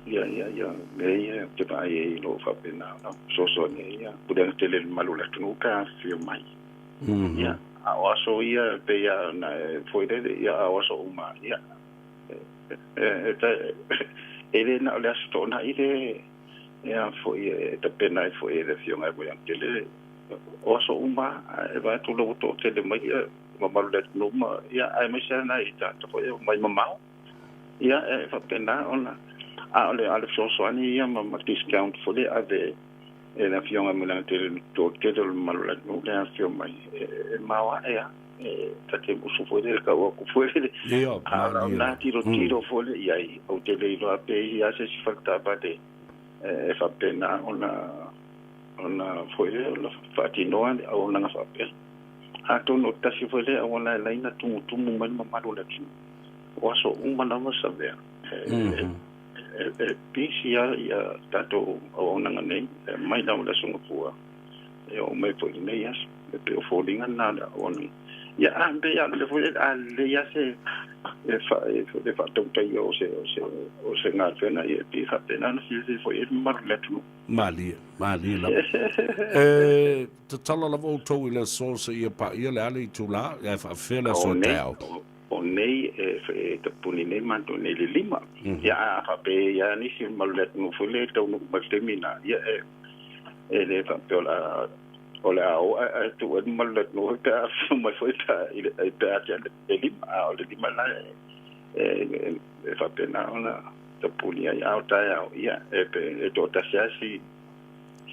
ia ia ia mea ia ou te vaai ai o lo o faapena ona fesoasoani ai ia Muliaga Tele i le mamalu o le atunuu pe a afifio mai. Ia, a o aso ia e pei lava ona e foi lele, ia a o aso uma, ia e le na o le Aso Toonai le e foi e tapena ai foi e le Afioga ia Muliaga Tele o aso uma e vaai atu ua toatele mai ia mamalu o le atunuu ma ia aemaise lava nai tagata foi ia mai mamao ia e faapena ona a o le a le fesoasoani ia ma ma discount foi lea ave e le Afioga Muliaga Tele le toatele o le mamalu o le atunuu le afifio mai e maoae lava e ta te musu foi lele tau atu foi lele a o lau tilotilo foi lea i ai ou te le iloa pe i ai se isi faletaavale e faapena ona ona foi lea ona faatinoa le auaunaga faapea. Atonu o le tasi foi lea auala e ala ai ona tumutumu mai le mamalu o le atunuu. O aso uma lava Savea e busy lava ia tatou auaunaga nei mai lava i le Aso Gafua e oo mai foi i lenei aso. E pei o foliga lena o le auaunaga. Ia a pei lava o le mea foi lele, a lelei lava se e faatautaia o se galuega, ia e pei e faapena ona fiafia foi i ai le mamalu o le atunuu. Malie, malie lava. E tatalo lava outou i le aso seia paia le a le itula, ae faafefea le aso a taeao? O nei e tapuni nei matou nei i le 5. Ia a faapea e i ai nisi o le mamalu o le atunuu foi lea e taunuu mai i le taimi lena, ia e le faapea o le a o le a o ae tuu ai le mamalu o le atunuu foi pe a afio mai foi pe a pe a tea le 5. A o le 5 la e faapena ona tapuni ai. A o taeao, ia, e toatasi lava si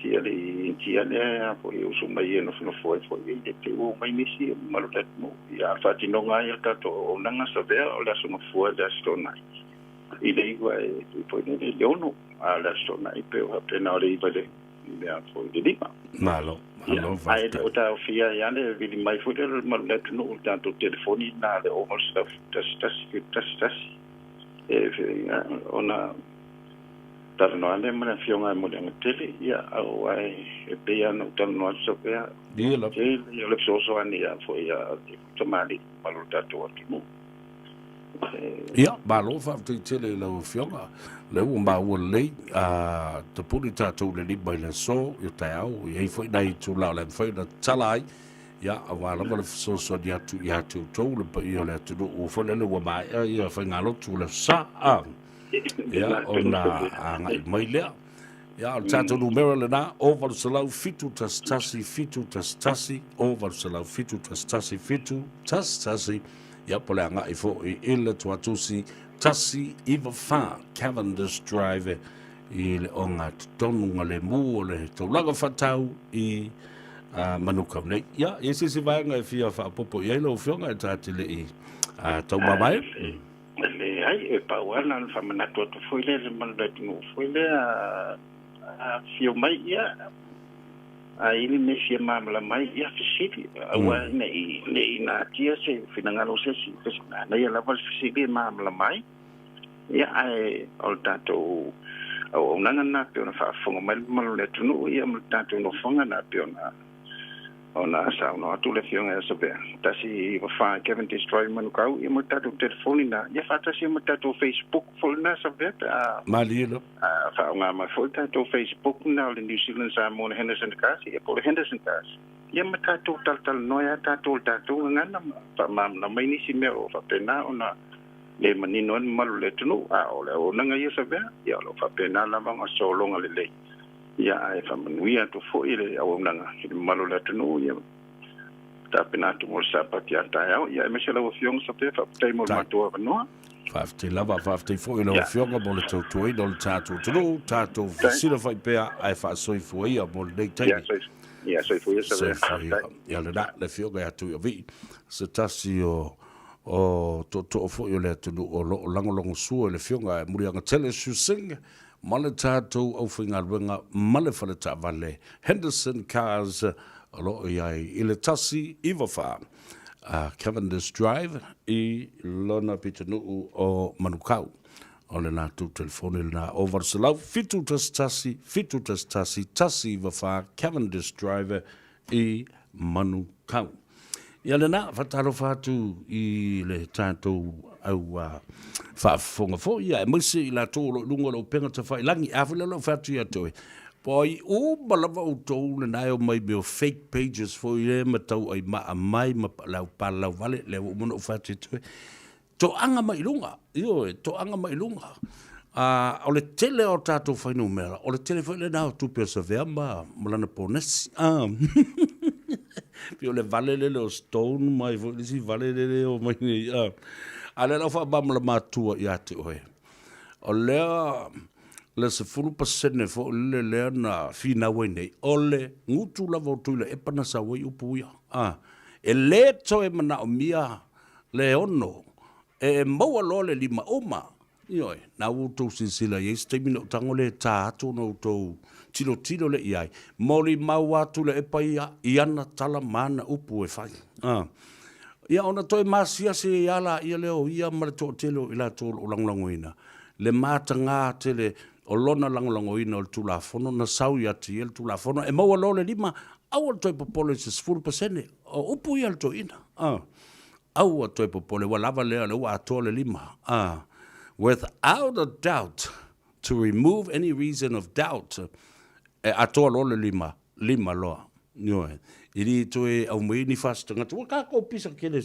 si alii Initia lea a foi e usu mai e nofonofo ai foi i le te i ua omai nisi o mamalu o le atunuu. Ia, a o le faatinoga lava ia o le tatou auaunaga Savea o le Aso Gafua i le Aso Toonai i le 9 e foi lele i le 6, a o le Aso Toonai pei o faapena o le 9 i le i le a foi i le 5. Malo, malo faafetai. Ae le o taofia ai lava le vili mai foi lea o le mamalu o le atunuu i le tatou telefoni lena le 0811 711 e ona talanoa lea ma le Afioga ia Muliagatele, ia aua e pei lava ona ou talanoa atu Sofia, tele ia o le fesoasoani ia foi a le tamalii mamalu o le tatou atunuu. Ia, malo faafetai tele i lau Afioga. Lea ua maua lelei, a tapuni tatou i le 5 i le aso, i o taeao, e i ai foi nai itula o le a mafai ona tatala ai, ia, aua lava le fesoasoani atu ia te outou le paia o le atunuu foi lele ua maea ia faigalotu o le Aso Sa, a, ia, ona agai mai lea. Ia, o le tatou numera lena, o 800 711 711, o 800 711 711, ia, po o le agai foi i le tuatusi 194 Cavendish Drive i le ogatotonu lemu o le taulaga faatau i Manukau nei. Ia, i ai se isi vaega e fia faaopoopo i ai lau Afioga e ta te le i taumamae? E leai, e pau lava na ona faamanatu atu foi lea i le mamalu o le atunuu foi lea, a afifio mai, ia, a i ai le mea e fia malamalama ai, ia fesili, aua ne i natia se finagalo o se isi, manaia lava le fesili e malamalama ai. Ia, ae o le tatou auaunaga lena e pei ona faafofoga mai le mamalu o le atunuu, ia ma le tatou nofoaga lena e pei ona saunoa atu le Afioga ia Savea, 194 Cavendish Drive, Manukau, ia ma le tatou telefoni lena, ia faatasi ai ma le tatou Facebook foi lena Savea pe a Malie lava. Faaaoga mai foi le tatou Facebook lena o le New Zealand Samoan Henderson Cars, ia po o le Henderson Cars, ia ma tatou talatalanoa ai lava tatou i le tatou gagana ma faamalamalama ai nisi mea o faapena ona le manino ai le mamalu o le atunuu, a o le auaunaga ia Savea, ia o lo o faapena lava ona sologa lelei, ia ae faamanuia atu foi le auaunaga i le mamalu o le atunuu, ia tapena atu mo le Sapati a taeao, ia aemaise lau Afioga Savea, faafetai mo le matou avanoa. Faafetai lava, faafetai foi i lau Afioga mo le tautuaina o le tatou atunuu, tatou fesilafai pea ae faasoifua ia mo lenei taimi. Ia, soifua ia Savea. Soifua ia. Ia lena, le Afioga ia Tuiavii, se tasi o. O tootoo foi o le atunuu o lo o lagolagosua i le Afioga ia Muliagatele Shu Singh ma le tatou aufaigaluega ma le fale taavale Henderson Cars o lo o i ai i le 194 Cavendish Drive i lona pitonuu o Manukau. O le latou telefoni lena o 800 711 711 194 Cavendish Drive i Manukau. Ia lena, faatalofa atu i le tatou au faafofoga foi, ia aemaise i latou o lo o i luga o le upega tafailagi. A foi lea o lau fai atu ia te oe, po ai uma lava outou lena e omai mea o fake pages foi lea ma tauai maa mai ma lau palalau vale, lea ua uma ona ou fai atu ia te oe, Toaga mai i luga, ioe, toaga mai i luga. O le tele o tatou fuainumera, o le tele foi lena o tupe a Savea ma lana ponesi. Pei o le vale lele o Stone mai foi le isi vale lele e o mai nei. A o lea la ua faamalamalama atua ia te oe, o lea le 10% foi lele lea na finau ai nei, o le gutu lava o Tuilaepa na sau ai upu ia. E le toe manaomia le ono, e maua loa le lima uma. Ioe, na ua outou silasila i ai se taimi na ou tago lea e ta atu ona outou tilotilo lea i ai, molimau atu le epa ia i ana tala ma ana upu e fai. A. Ia ona toe masiasi ai lava laia lea o ia ma le toatele o i latou o lo o lagolagoina le mataga tele o lona lagolagoina o le Tulafono na sau ia te ia le Tulafono e maua loa le lima, aua le toe popole i se 10%. O upu ia a le toeaina. A. Aua toe popole, ua lava lea, o lea ua atoa le lima. A. Without a doubt, to remove any reason of doubt, e atoa loa le lima, lima loa. Ioe. E le toe aumai ni fasi tagata. Ua kākou pisa kele,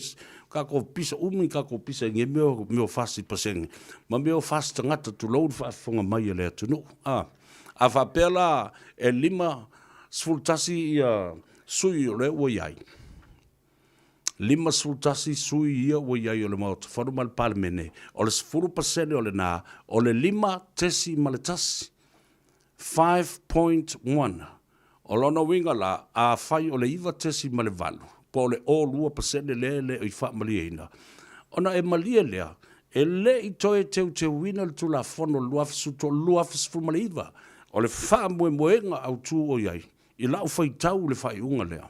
kākou pisa umi, kākou pisa i mea o, mea o fasi pasene. Ma mea o fasi tagata tulou le faafofoga mai a le atunuu. A. A faapea la e 51 ia sui o lea ua i ai, 51 sui ia ua i ai o le Maota Fono ma le Palemene, o le 10% o lena, o le 5.1, 5.1. O lona uiga la, afai o le 9.8 po o le 02% lea e le i faamalieina, ona e malie lea, e le i toe teuteuina le Tulafono 2019, o le faamoemoega autu o i ai, I lau faitau i le faaiuga lea,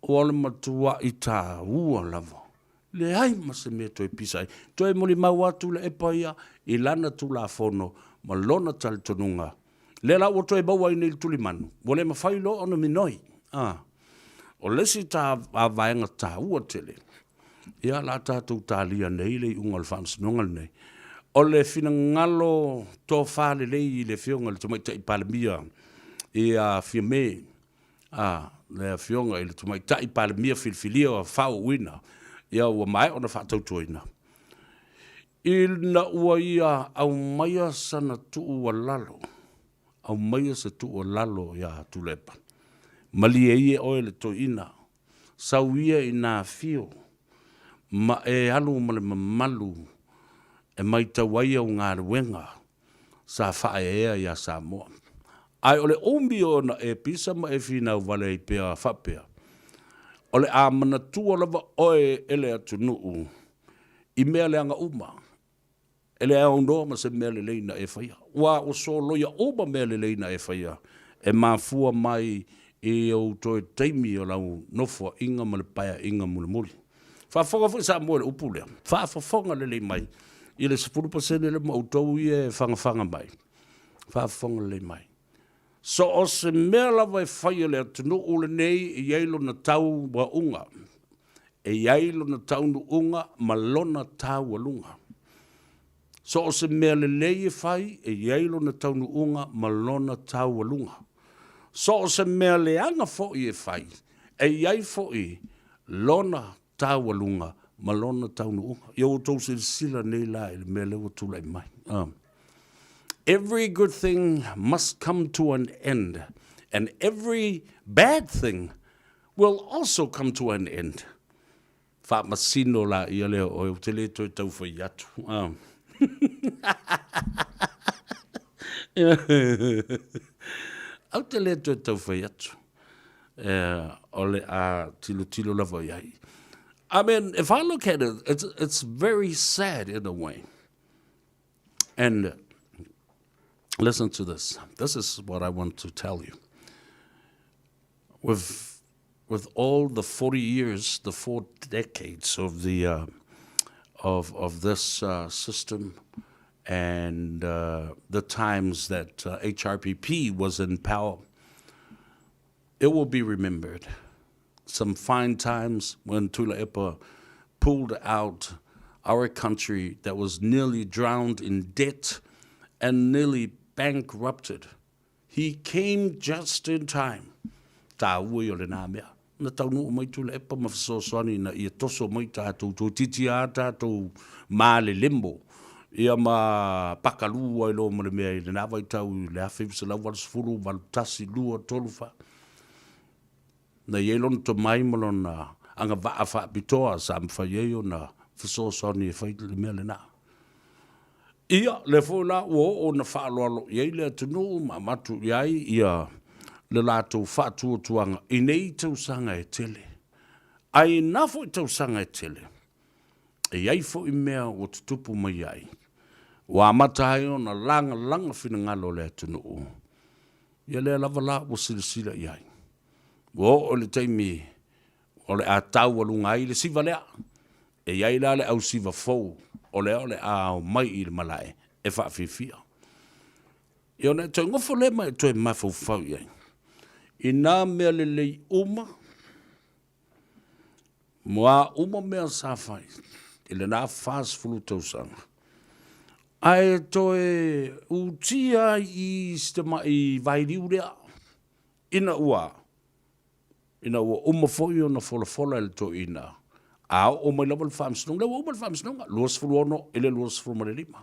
ua o le matuaʻi taua lava, leai ma se mea toe pisa ai. Toe molimau atu le epa ia i lana Tulafono ma lona talitonuga. Lea la ua toe maua ai nei le tulimanu, ua le mafai loa ona minoi. A, o le isi ta vaega taua tele, ia la tatou talia nei le iuga o le Faamasinoga lenei, o le finagalo tofa lelei i le Afioga i le Tamaitai Palemia ia Fiame, a, le Afioga i le Tamaitai Palemia filifilia faauuina, ia ua maea ona faatautoina, ina ua ia aumaia sana tuualalo, aumaia se tuualalo ia Tuilaepa, malie ia oe le toeaina Sau ia ina afio ma e alu ma le mamalu e maitau ai au galuega sa faaeaea iā Samoa. Ae o le umi ona e pisa ma e finau vale ai pea faapea, o le a manatua lava oe e le atunuu i mea leaga uma E le aunoa ma se mea lelei na e faia, ua ua soloia uma mea lelei na e faia, e mafua mai i ou toe taimi o lau nofoaiga ma le paeaiga mulimuli. Faafofoga foi Samoa i le upu lea, faafofoga lelei mai i le 10% lea ma outou ia e fagafaga mai, faafofoga lelei mai. So o se mea lava e fai e le atunuu lenei e i ai lona tauauga, e i ai lona taunuuga ma lona taualuga. So o se mea lelei e fai, e i ai lona taunuuga ma lona taualuga. So o se mea leaga foi e fai, e i ai foi lona taualuga ma lona taunuuga. Ia ua outou silasila nei la i le mea lea ua tulai mai. Every good thing must come to an end, and every bad thing will also come to an end. Faamasino la ia lea o oe, ou te le toe tau fai atu. Ou te le toe tau fai atu. O le a tilotilo lava i ai. I mean, if I look at it, it's, it's very sad in a way. And listen to this. This is what I want to tell you. With, with all the 40 years, the four decades of, the, uh, of, of this uh, system and uh, the times that uh, HRPP was in power, it will be remembered. Some fine times when Tuilaepa pulled out our country that was nearly drowned in debt and nearly bankrupted. He came just in time. Tāua i o le nā mea. Na taunuu mai Tuilaepa ma fesoasoani ina ia toso mai tātou, toeitiiti a tātou malelemo ia ma pakalū ai loa ma le mea i lenā vaitau i le 1980, 81, 2, 3, 4. Na i ai lona tomai ma lona agavaa faapitoa sa mafai ai ona fesoasoani e fai le mea lenā. Ia, lea foi la ua oo ina faaaloalo i ai le atunuu ma avatu i ai ia le latou faatuatuaga i nei tausaga e tele. Ae i na foi tausaga e tele, e i ai foi mea ua tutupu mai ai, ua amata ai ona lagalaga finagalo o le atunuu. Ia lea lava la ua silasila i ai. Ua oo i le taimi o le a taualuga ai le siva lea. E i ai la le ausiva fou o lea o le a omai i le malae e faafiafia. Ia ona e toe nofo lea ma e toe mafaufau i ai i nā mea lelei uma mo a uma mea sa fai i lenā 40 tausaga. Ae toe utia ai i si tamai vailiu lea ina ua Ina ua uma foi ona folafola e le toeaina, a oo mai lava le faamasinoga, lea ua uma le faamasinoga, 26 i le 25.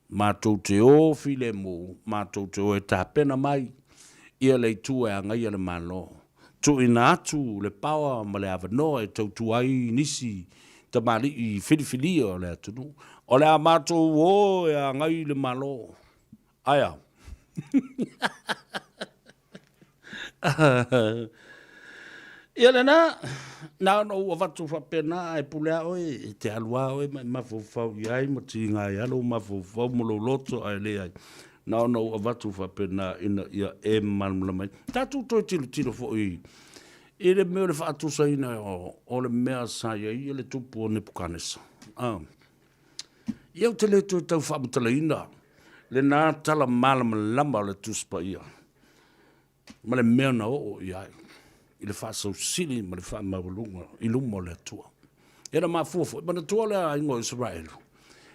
Matou te o filemu, matou te o e tapena mai ia le itu e agaia le Malo. Tuuina atu le power ma le avanoa e tautua ai nisi tamalii filifilia o le atunuu. O le a matou o e agai le Malo. Aia. Ia lena, na ona ou avatu faapena ae pule a oe, e te alu a oe ma e mafaufau i ai ma tiga ai a lou mafaufau ma lou loto ae leai. Na ona ou avatu faapena ina ia e malamalama ai. Tatou toe tilotilo foi i le mea o le faatusaina o le mea sa i ai le tupu o Nepukanesa. Ah. Ia ou te le toe tau faamatalaina lenā tala malamalama o le Tusi Paia ma le mea na oo i ai i le faasausili ma le faamaualuga i luma o le Atua. Ia na mafua foi, manatua le aiga o Isaraelu,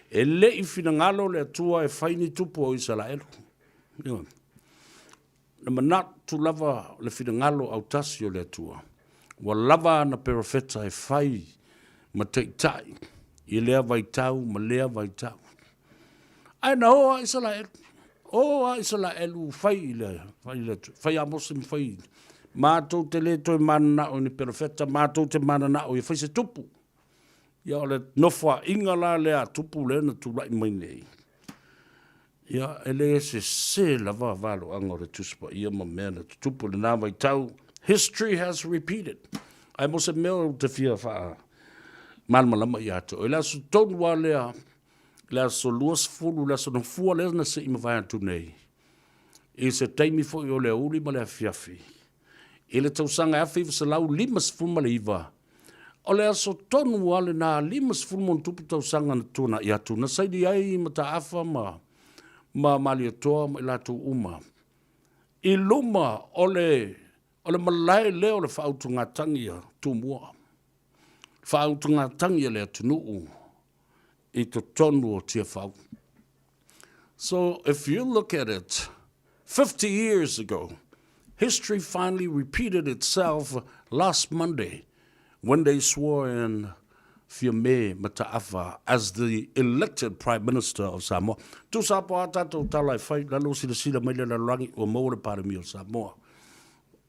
e le i finagalo le Atua e fai ni tupu o Isaraelu. Ioe. Na manatu lava le finagalo autasi o le Atua, ua lava ana perofeta e fai ma taitai i lea vaitau ma lea vaitau. Ae na o a Isaraelu, o a Isaraelu fai i le, fai i le, fai a Mose ma fai, matou te le toe mananao i ni perofeta, matou te mananao ia fai se tupu. Ia o le nofoaiga la lea a tupu lea na tulai mai nei, Ia, e le sese lava valoaga o le Tusi Paia ma mea na tutupu i lena vaitau. History has repeated. Ae mo se mea ou te fia faa malamalama ia te oe. I le aso tonu lava lea, le aso 20, le aso Nofua lea na se i mavae atu nei, i se taimi foi o le aoauli ma le afiafi, I le tausaga e 1959, o le aso tonu lava lena 50+ tausaga na tuanai atu, na saini ai Mataafa ma ma Malietoa ma i latou uma i luma o le o le malae lea o le faautugatagi a Tumua, faautugatagi a le atunuu i totonu o Tiafau. So if you look at it, 50 years ago, history finally repeated itself last Monday when they swore in Fiame Mataafa as the elected Prime Minister of Samoa. Tusa po a tātou tala e whai, lalo silasila mai le lalolagi ua maua le Palemia o Samoa.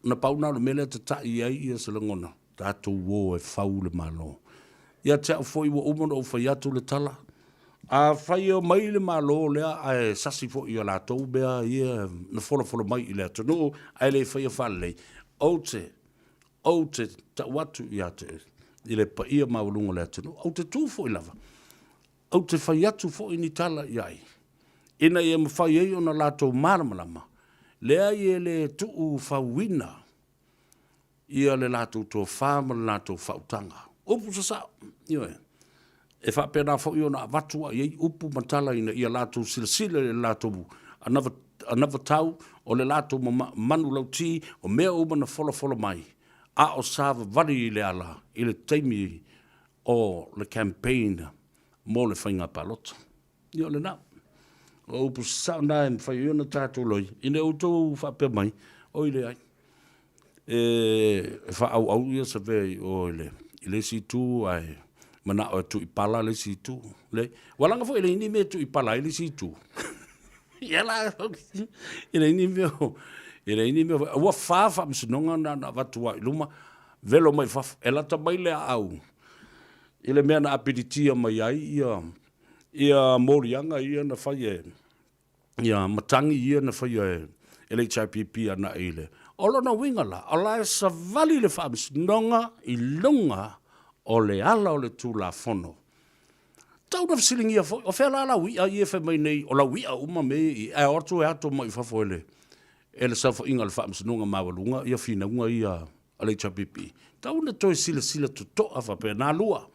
Na pau na o le mea lea tata'i ai ia se lagona. Tatou o e fau le Malo. Ia te au foi ua uma ona ou fai atu le tala, afai e omai le Malo lea ae sasi foi i a latou mea ia na folafola mai i le atunuu ae le faia faalelei, ou te, ou te tau atu ia te oe, i le paia maualuga o le atunuu. Ou te tu foi lava, ou te fai atu foi ni tala i ai, ina ia mafai ai ona latou malamalama, leai e le tuufauina ia le latou tofa ma le latou faautaga. Upu sasao, ioe. E faapena foi ona avatu ai ai upu ma tala ina ia latou silasila i le latou anavatau o le latou manulauti, o mea uma na folafola mai, a o savavali i le ala i le taimi o le campaign mo le faiga palota. Ia o lena. O upu sasao na e mafai ai ona tatou loi, ina outou faapea mai, oi leai, e faaauau ia Savea i o i le, i le isi itu ae manao e tuipala le isi itu. Leai. Ua laga foi e leai ni mea e tuipala ai le isi itu. Ia la, e leai ni mea, e leai ni mea, ua fa faamasinoga na na avatu ai i luma, velo mai fafo, e lata mai le aau i le mea na apilitia mai ai ia ia moliaga ia na fai e ia matagi ia na faia e le HRPP agai i le. O lona uiga la, o la e savali le Faamasinoga i luga o le ala o le Tulafono. Tau na fesiligia foi, o fea la lau i'a ia e fai mai nei, o lau i'a uma mea ia i i, ae o atu e ato mai i fafo e le, e le saofaiga a le Faamasinoga Maualuga ia finauga ia a le HRPP. Tau na toe silasila toto'a faapena lua.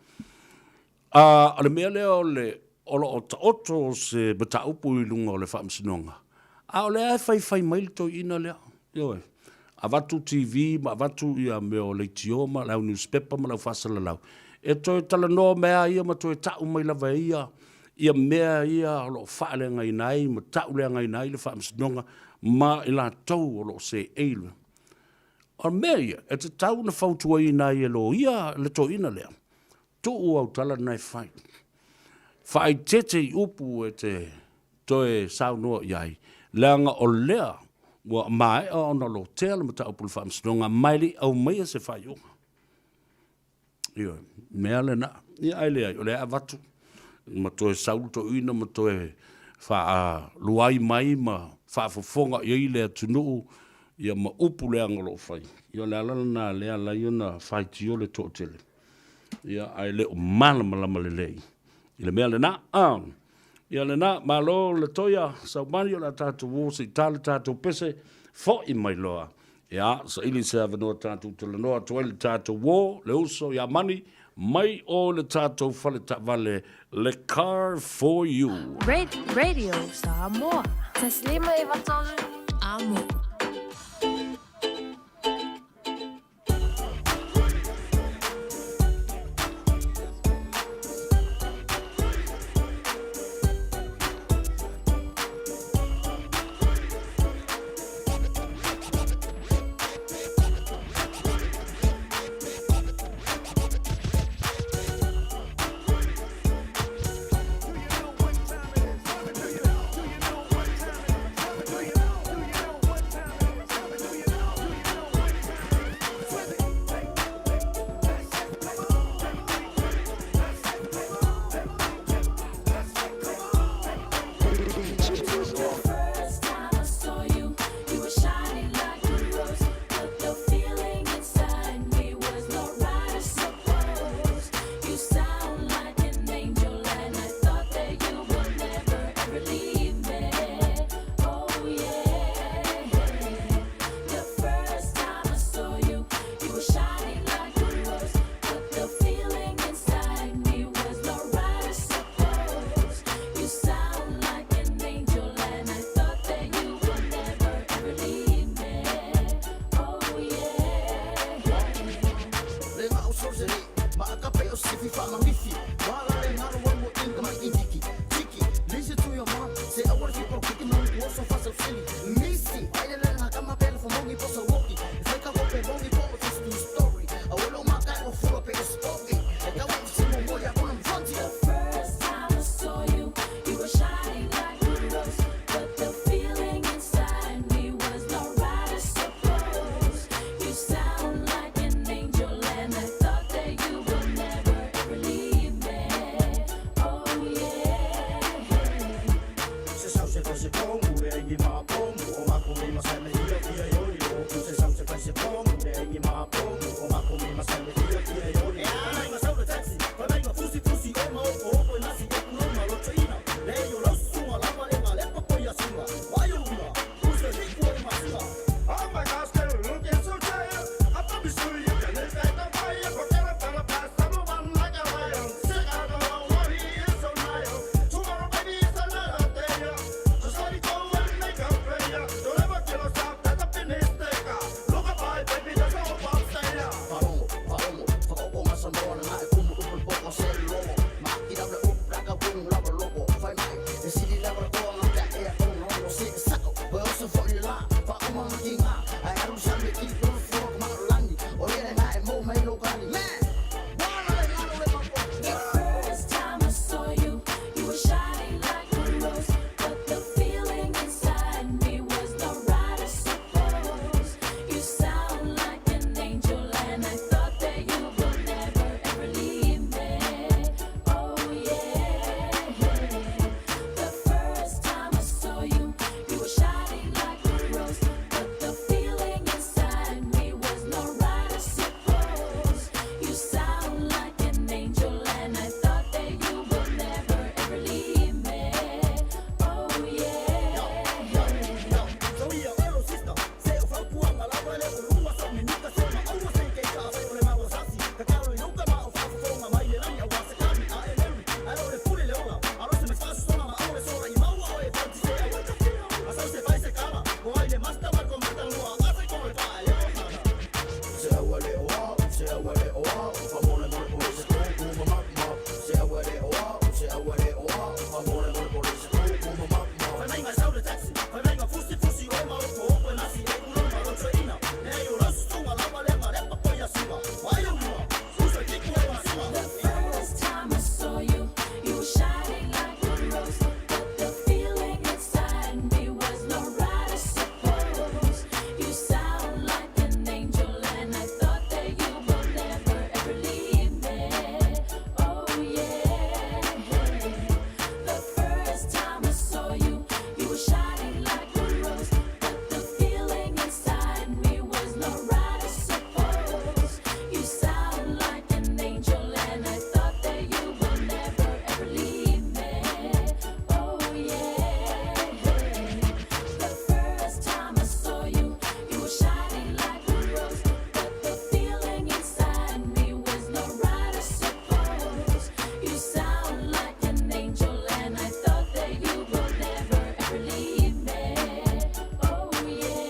A o le mea lea o le o lo o taoto se mataupu i luga o le faamasinoga, a o lea e faifai mai le toeaina lea, ioe, avatu TV ma avatu ia mea o leitio ma le au nusipepa ma le au faasalalau, e toe talanoa mai lava ia ma toe tau mai lava e ia ia mea ia o lo o faaleagaina ai ma tauleagaina ai le faamasinoga ma i latou o lo o seei. O mea ia e tatau ona fautuaina ai e loia le toeaina lea, Tuu au tala na e fai. Faaeteete i upu e te toe saunoa i ai, leaga o lea ua maea ona lotea le mataupu i le Faamasinoga ma e le i aumaia se faaiuga. Ioe, mea lena. Ia ae leai, o lea e avatu ma toe sau le toeaina ma toe faaluai mai ma faafofoga i ai le atunuu ia ma upu leaga o lo o fai. Ia o le ala lena lea e ala ai ona faitio le toatele. Ia, ae le o malamalama lelei i le mea lena. Ah, ia lena, malo le toia, Saumani, o le a tatou o se i ta le tatou pese, foi mai loa. Ia, saili se avanoa tatou talanoa atu ai le tatou o, le uso ia Mani, mai o le tatou fale taavale, le Car for You. Radio Samoa. 153 Amo. First time I saw you, you were shining like a rose, but the feeling inside me was not right. I suppose you sound like an angel, and I thought that you would never ever leave me. Oh yeah. The first time I saw you, you were shining like a rose, but the feeling inside me was not right. I suppose you sound like an angel, and I thought that you would never ever leave me. Oh yeah. The first time I saw you, you were shining like a rose, but the feeling inside me was not right. I suppose you sound like an angel, and I thought that you would never ever leave me. Oh yeah. The first time I saw you, you were shining like a rose, but the feeling inside me was not right. I suppose you sound like an angel, and I thought that you would never ever leave me. Oh yeah. The first time I saw you, you were shining like a rose, but the feeling inside me was not right. I suppose you sound like an angel, and I thought that you would never ever leave me. Oh yeah.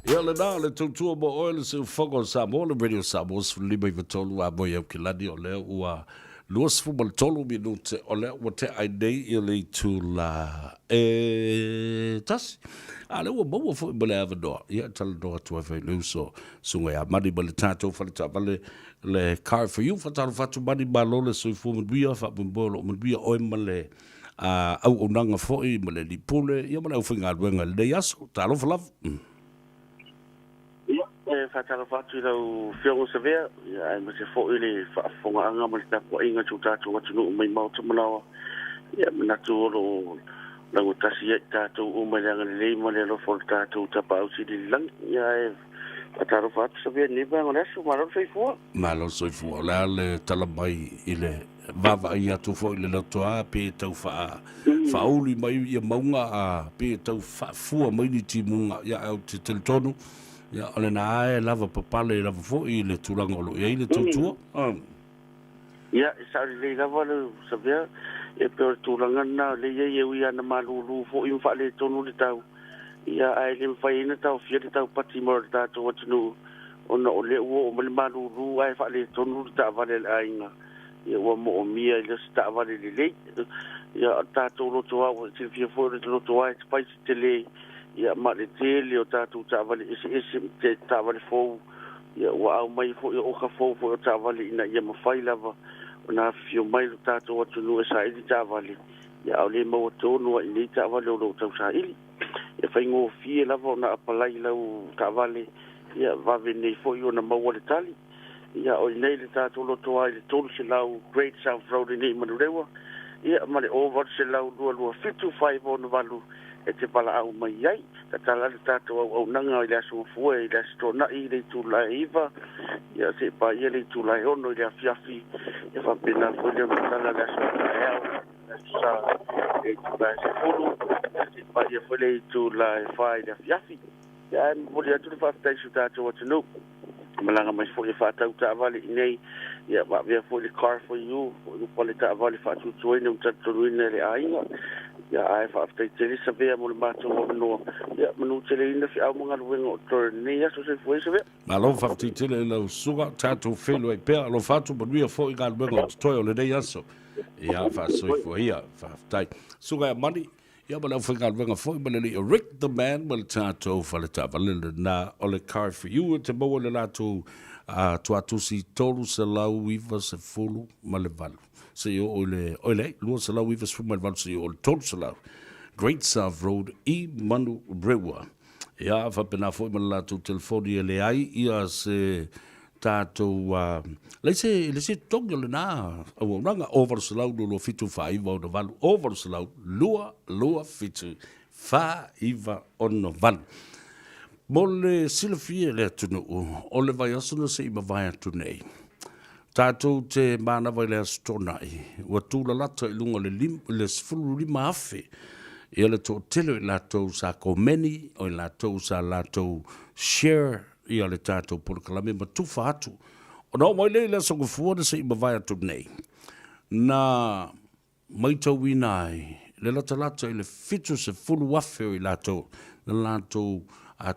Ia lena le tautua mo oe le Seufogo o Samoa, le Radio Samoa 153 a moi au ki lani o lea ua 23 minute o lea ua tea ai nei ia le itula e tasi. A lea ua maua foi ma le avanoa, ia e talanoa atu ai foi le uso susuga ia Mani ma le tatou fale taavale le Car for You. Faatalofa atu Mani, malo le soifua manuia, faamoemoe o loo manuia oe ma le auaunaga foi ma le alii pule, ia ma le aufaigaluega i lenei aso. Talofa lava. Ia, e faatalofa atu i lau Afioga Savea, ia, aemaise foi le faafofogaaga ma le tapuaiga i si o tatou atunuu mai maota ma laoa. Ia, manatu o lo o lagatasi ai tatou uma i le agalelei ma le alofa o le tatou Tapaau Sili i le Lagi. Ia, ae faatalofa atu Savea i lenei vaega o le aso. Malo le soifua. Malo le soifua. O le a le tala mai i le vaavaai atu foi i le lotoa pe tau faa faauli mai ia mauga a pe tau faafua mai ni timuga ia ae ou te talitonu ia o lena lava e lava papale lava foi i le tulaga o lo o i ai le tautua. Ia, e sao lelei lava le Savea, e pei o le tulaga lena o lea e i ai e ui lava ina malūlū foi ma faaletonu le tau, ia, ae le mafai ai ona taofia le taupati mai o le tatou atunuu, ona o lea ua oo mai le malūlū ae faaletonu le taavale a le aiga, ia, ua moomia i le se taavale lelei. Ia, o le tatou lotoa, ua silafia foi o le lotoa e fai se tele, ia, ma le tele o tatou taavale eseese ma taavale fou, Ia, ua aumai foi o oka fou foi o taavale ina ia mafai lava ona afifio mai lo tatou atunuu e saili taavale, ia a o le maua tonu ai i nei taavale o lo o tausaili. E faigofie lava ona apalai lau taavale, ia vave nei foi ona maua le tali. Ia, o i nei le tatou lotoa i le 300 Great South Road i nei i Manurewa, ia, ma le 0800 227 568 e te valaau mai ai. Tatala le tatou auaunaga i le Aso Gafua i le Aso Toonai i le itula e 9, ia seia paia le itula e 6 i le afiafi, ia faapena foi le tatala i le aso taeao, le Aso Sa i le itula e 10, ia seia paia foi le itula e 4 i le afiafi. Ia ae momoli atu le faafetai i si o tatou atunuu. Malaga mai foi e faatau taavale i inei, ia ma avea foi le Car for You, foi pale taavale faatuatuaina ma talitonuina e le aiga. Ia ae faafetai tele Savea mo le matou avanoa. Ia manuteleina feau ma galuega o totoe lenei aso. Soifua ia Savea. Malo faafetai tele i lau susuga, tatou feiloai pea, alofa atu, manuia foi galuega o totoe o lenei aso. Ia faasoifua ia, faafetai. Susuga ia Mani, Ia ma le aufaigaluega foi ma le alii o Rick the Man ma le tatou fale taavale lena o le Car for You e te maua i le latou tuatusi 398 seia oo i le, oi leai, 298 seia oo i le 300 Great South Road i Manurewa. Ia, faapena foi ma le latou telefoni e leai ia se tatou leai se leai se totogi o lena auaunaga o 800 227 4968 o 800 227 4968. Mo le silafia e le atunuu, o le vaiaso na se i mavae atu nei, tatou te manava i le Aso Toonai, ua tulalata i luga o le 15,000 ia le toatele o i latou sa komeni, o i latou sa latou share ia le tatou polokalame ma tufa atu. Ona oo mai lea i le Aso Gafua na se i mavae atu nei, na matauina ai le latalata i le 70,000 o i latou na latou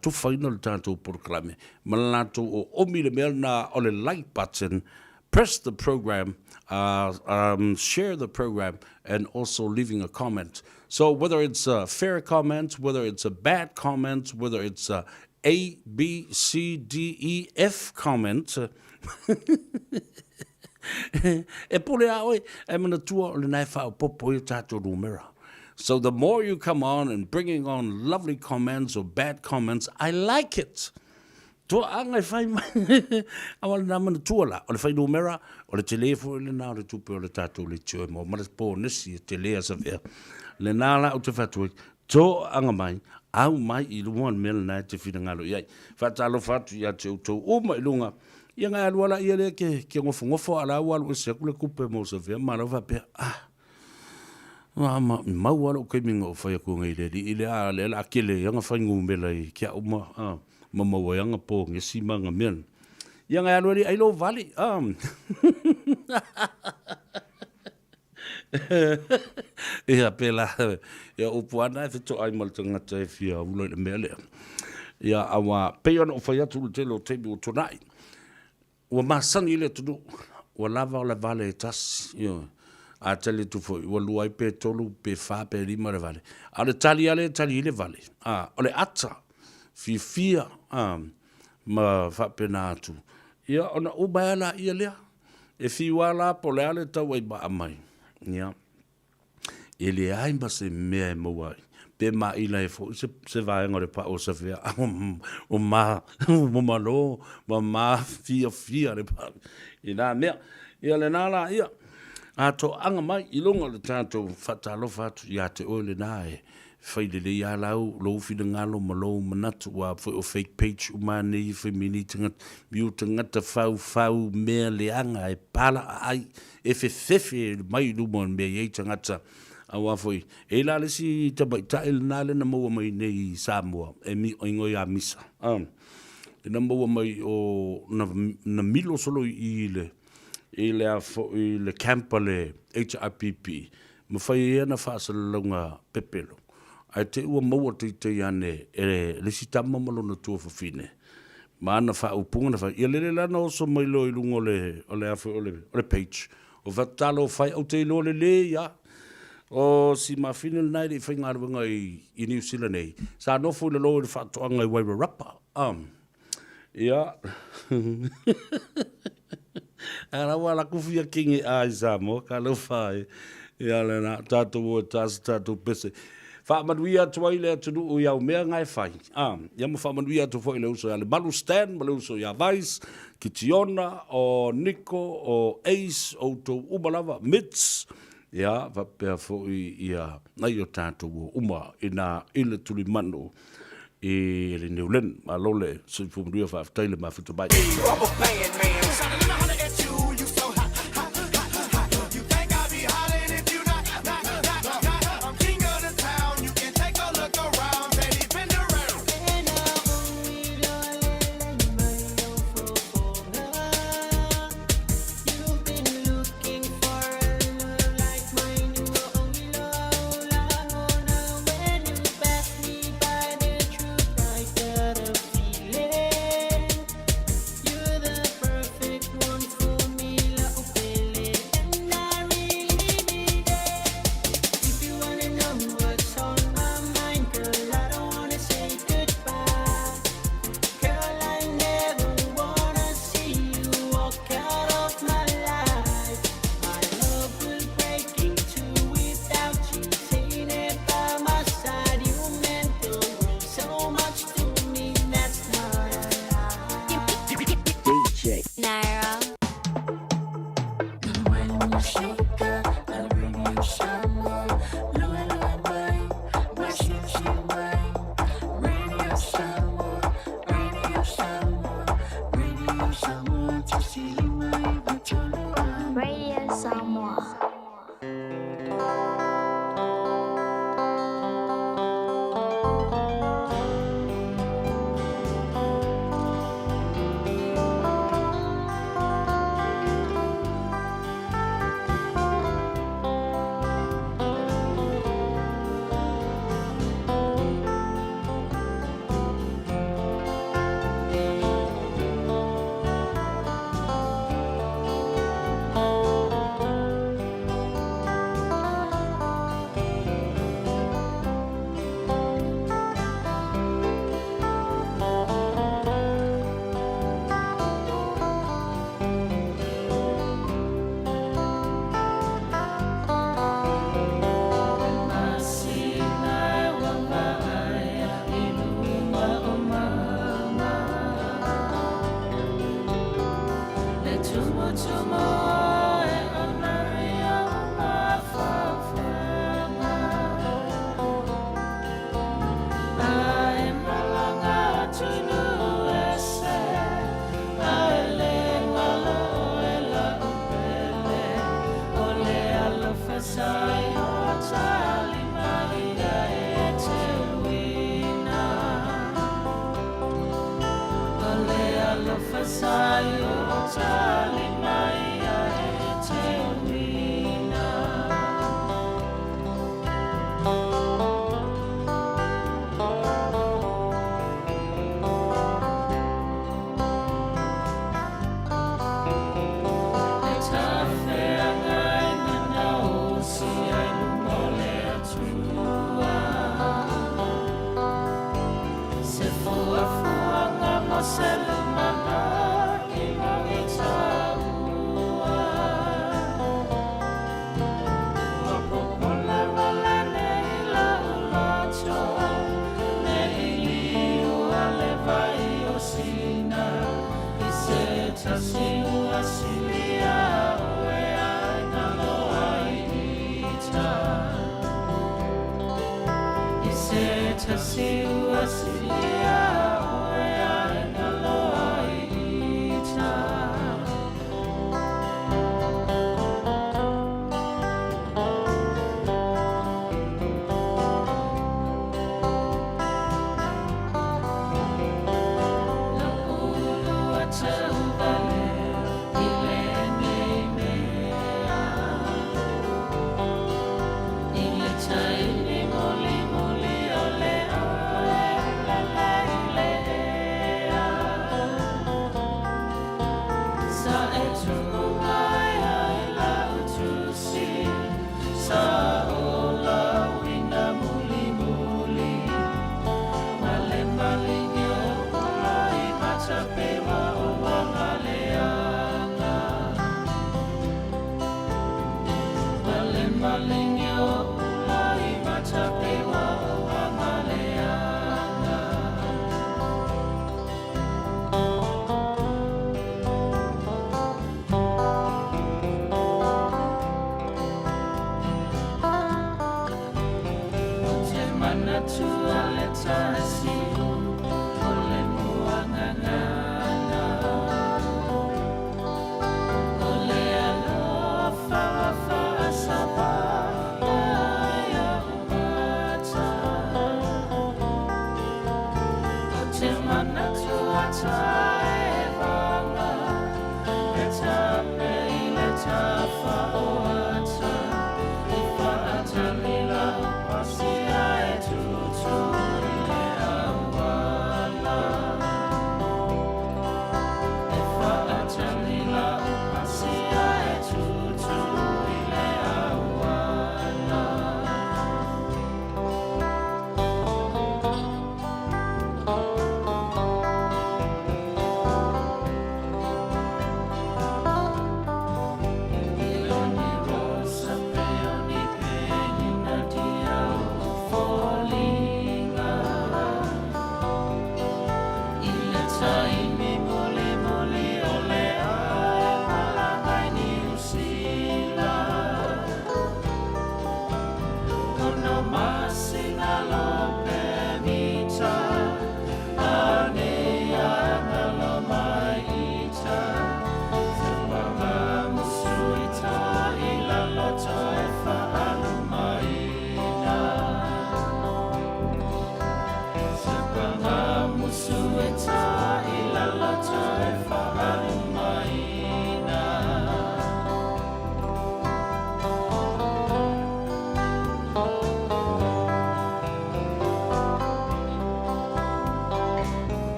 tufaina le tatou polokalame ma le latou oomi i le mea lena o le like button, press the program, share the program and also leaving a comment. So whether it's a fair comment, whether it's a bad comment, whether it's a A, B, C, D, E, F comment, E pule a oe, e manatua o lena e faaopoopo ai o tatou numera. So the more you come on and bringing on lovely comments or bad comments, I like it. Toaaga e fai mai, aua lena manatua la, o le fuainumera, o le tele foi lena o le tupe o le tatou leitio e maua ma le ponesi e tele a Savea. Lena la ou te fai atu ai, toaaga mai, au mai i luga o le mea lena e te finagalo i ai. Faatalofa atu ia te outou uma i luga, ia ngai alu ala ia lea ke, ke gofogofo a la ua alu ese atu le tupe mo Savea ma lau faapea, ah, ma, ma, mau a lou taimi na ou fai atu nei i le alii lea, a lea o le a tele ai ana fuainumera i ke au ma, ah, ma maua ai ana ponesi ma ana mea. Ia ngai alu alii ai lou vali, ah. Ia, pēlā, ia upu ana e fetoai ma le tagata e fia ula i le mea lea. Ia, aua, pei ona ou fai atu i le tele o taimi ua tuanai, ua masani i le atunuu, ua lava o le vale e tasi, ioe. A tali atu foi, ua lua ai pe tolu, pe fa, pe lima le vale. A o le tali lava lea e tali ai le vale, a, o le ata, fiafia, a, ma faapena atu. Ia, ona uma ai lava lea. E fiu lava la po o le a le tau ai maa mai, ia, e leai ma se mea e maua ai. Pe maila ai foi se, se vaega o le pau o Safea, o ma, o malo, ma mafiafia le pau i nā mea. Ia lena la, ia, a toaga mai i luga o le tatou faatalofa atu ia te oe lena e Fai lelei a lau lou finagalo ma lou manatu ua foi o fake page uma nei e fai mai nei tagata miu tagata faufau mea leaga e palaa ai e fefefe mai i luma o le mea e i ai tagata aua foi e i la le isi tamaitai lena lea na maua mai nei i Samoa e igoa ia Misa lea na maua mai o na, na milo solo i le i le a foi le camp a le HRPP Ma fai ai ana faasalalauga pepelo, ae te i ua maua teitei ane e le isi tama ma lona tuafafine, ma ana faaupuga na fai, ia lele la na oso mai loa i luga o le, o le a foi o le, o le page, o Fatalo fai ou te iloa lelei a. O si mafine lena e le i faigaluega i, i Niu Sila nei, sa nofo i lalo i le faatoaga i Wairarapa, um, Ia. A la ua la kufi a kingi a i Samoa, ka lau wha e. Ia le na, tātou o e tās, tātou pese. Whaamanuia atu ai le atunuu i au mea ngai whai. Ah, ia ma whaamanuia atu foi le uso ia le Malu Stan, ma le uso ia Vice, Kitiona, o Nico, o Ace, o outou uma lava, Mitz, ia, whapea foi ia, nai o tātou o uma i nā i le tulimanu. I le New Lynn. Malo le soifua manuia, faafetai le mafuta mai. DJ Naira. Radio Samoa.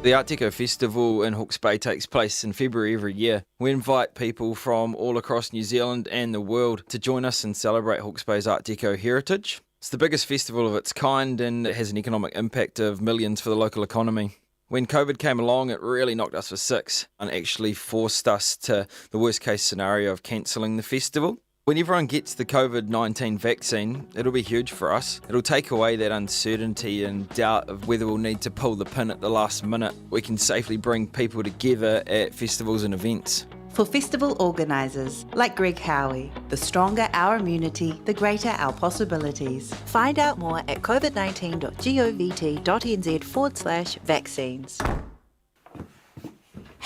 The Art Deco Festival in Hawke's Bay takes place in February every year. We invite people from all across New Zealand and the world to join us and celebrate Hawke's Bay's Art Deco heritage. It's the biggest festival of its kind and it has an economic impact of millions for the local economy. When COVID came along, it really knocked us for six and actually forced us to the worst case scenario of cancelling the festival. When everyone gets the COVID 19 vaccine, it'll be huge for us. It'll take away that uncertainty and doubt of whether we'll need to pull the pin at the last minute. We can safely bring people together at festivals and events. For festival organisers like Greg Howie, the stronger our immunity, the greater our possibilities. Find out more at covid19.govt.nz forward slash vaccines.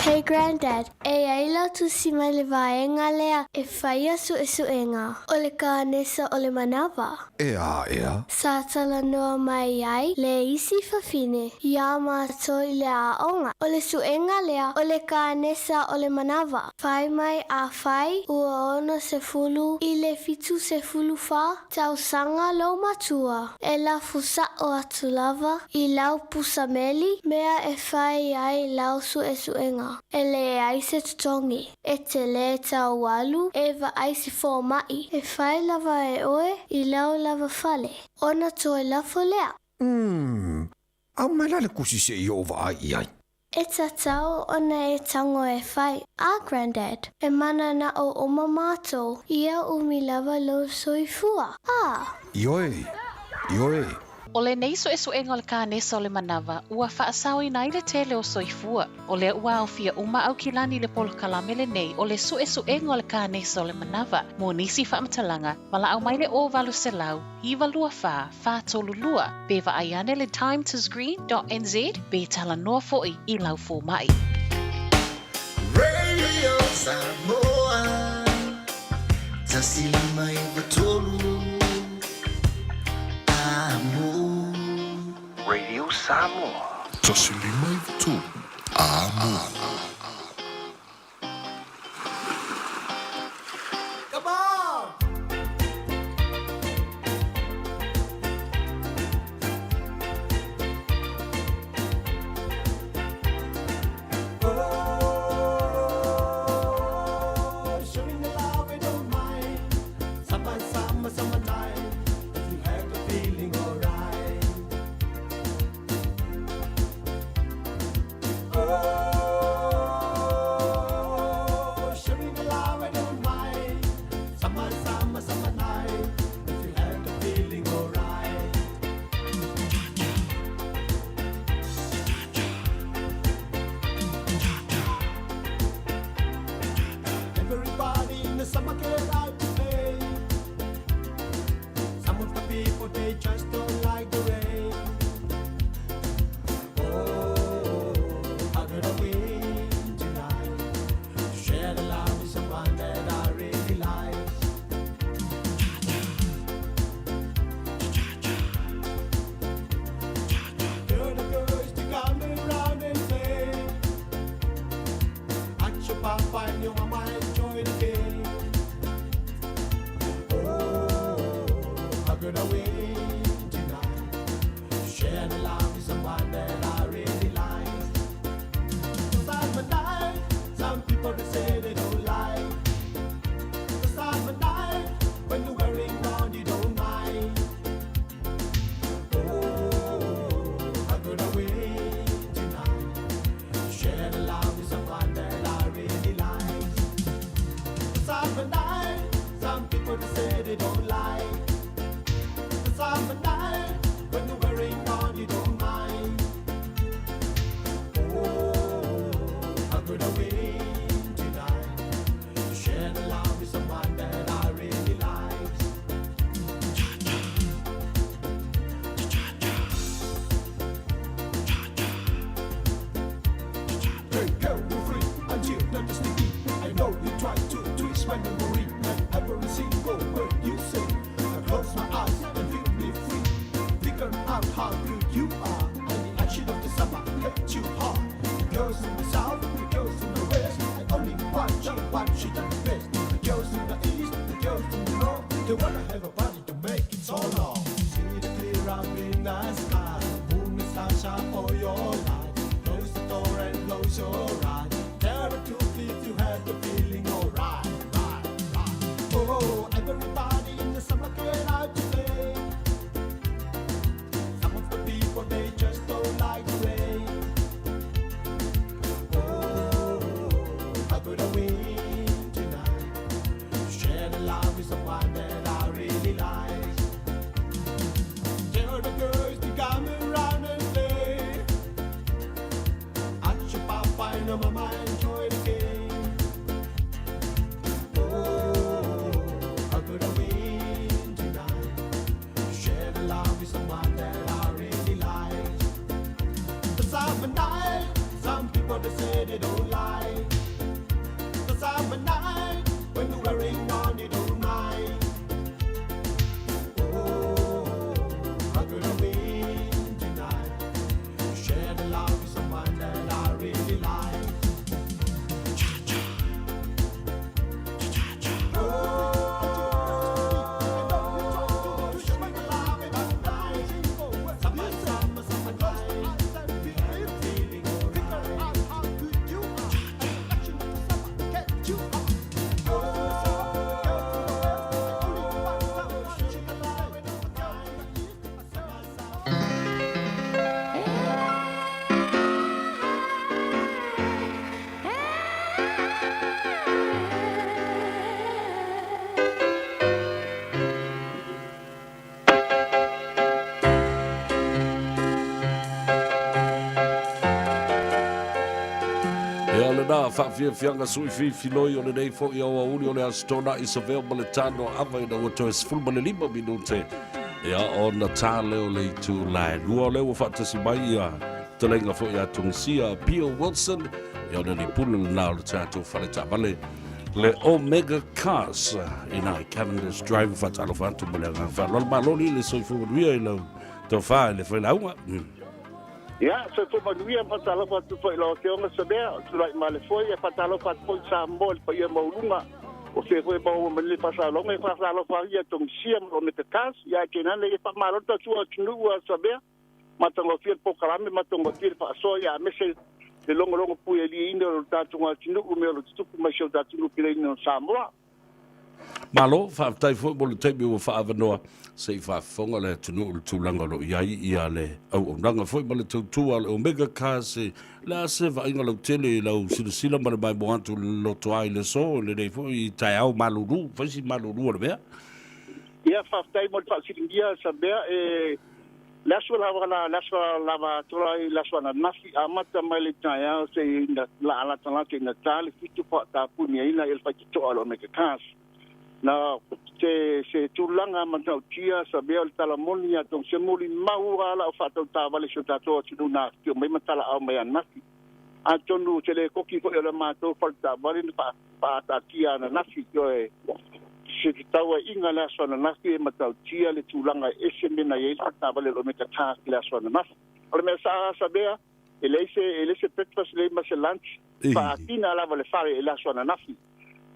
Hey Grandad, e ai lau tusi mai le vaega lea e faia suesuega o le kanesa o le manava. E a ea. Sa talanoa mai ai le isi fafine iā mātou i le aoga, o le suega lea o le kanesa o le manava. Fai mai afai ua 60 i le 74 tausaga lou matua, e lafo sa'o atu lava i lau pusa meli mea e fai ai lau suesuega. E leai se totogi, e te le tau alu e vaai se fomai, e fai lava e oe i lau lava fale, ona toe lafo lea. Umm, aumai la le kusi se i ou vaai i ai. E tatau ona e tago e fai, a Grandad, e mananao uma mātou, ia umi lava lou soifua, a. Ioe, ioe. O lenei suesuega o le kanesa o le manava ua faasaoina ai le tele o soifua. O lea ua aofia uma Aukilani i le polokalame lenei o le suesuega o le kanesa o le manava. Mo nisi faamatalaga, valaau mai le 0800 924 432 pe vaai ane le timetoscreen.nz pe talanoa foi i lau fomai. Radio Samoa, 159 Amo. Radio Samoa. 159 Amo. Come on! Oh, showing the love I don't mind. Summer, summer, summertime. If you have the feeling alright. Oh, could I win tonight? Share the love with someone that I really like. Summer night, some people they say they don't like. The summer night, when you're wearing on, you don't mind. Oh, how could I win tonight? Share the love with someone that I really like. The summer night, some people they say they don't like. The summer night, when you're wearing on, you don't mind. Oh, how could I win tonight? Share the love with someone that I really like. Hey girl, you're free until not just sticky. I know you try to twist my memory, and every single word you say, I close my eyes and feel me free. Figure out how good you are, and the action of the summer hit you hard. The girls in the south, the girls in the west, I only want you, want you the best. The girls in the east, the girls in the north, they wanna have a party to make it so long. See the clear up in the sky, moon and stars shine for your light. Close the door and close your eyes. Tell the truth if you have the feeling, alright, right, right. Oh, everybody in the summer get out to play. Some of the people they just don't like the rain. Oh, how could I win tonight? Share the love with someone that I really like. Tell the girls to come around and play. Acha papa and mama enjoy the game. Oh, how could I win tonight? Share the love with someone that I really like. The summer night, some people they say they don't like. The summer night, when you're wearing on, you don't mind. Oh, how could I win tonight? Share the love with someone that I really like. Ia lenā faafiafiaga sui fifiloi o lenei foʻi aoauli o le Aso Toonai Savea ma le tanoaava ina ua toe 15 minute ia ona tā lea o le itula e 2. O lea ua faatasi mai ia fetalaiga foi ia Togisia Pio Wilson, ia o le alii pule lenā o le tatou faletaavale le Omega Cars i ina i Cavendish Drive. Faatalofa atu ma le agaga faaaloalo. Maloli le soifua manuia i lau tofa i le failauga. Ia, soifua manuia, faatalofa atu foi i lau Afioga Savea, o tulai ma le foi, e faatalofa atu foi i Samoa i le paia maualuga. O fea foi maua mai le faasaaloga, e faatalofa ai ia Togisia ma Omega Cars, ia ae tainane ia faamalo tautua atunuu a Savea, matagofie le polokalame, matagofie le faasoa, ia aemaise le logologo puialiaina o le tatou atunuu mea o lo tutupu mai si o tatou atunuu peleina o Samoa. Malo, faafetai foi mo le taimi ua faaavanoa se i faafofoga le atunuu i le tulaga o lo o i ai ia le auaunaga foi ma le tautua a le Omega Cars. O le a se vaaiga lautele i lau silasila ma le maimoa atu i le lotoa i le aso i lenei foi taeao malulu, fai si malulu o le mea? Ia, faafetai mo le faasiligia Savea. E le aso lava la, le aso lava atoa ai le aso ananafi, amata mai le taeao seia ina laalatalata ina ta le 7 faatapuni ai na i le faitotoa o le Omega Cars. Na se se tulaga matautia Savea o le tala moni ia tong se molimau a lau faatautavale si o tatou atunuu na afifio mai ma talaau mai ananafi. Atonu se le koki foi o le matou faletaavale na faaataatia ananafi oe se fetauaiga le aso ananafi e matautia le tulaga e ese me na i ai le faletaavale o le Omega Cars i le aso ananafi. O le mea saa Savea, e leai se breakfast, leai ma se lunch, faatina lava le fale i le aso ananafi.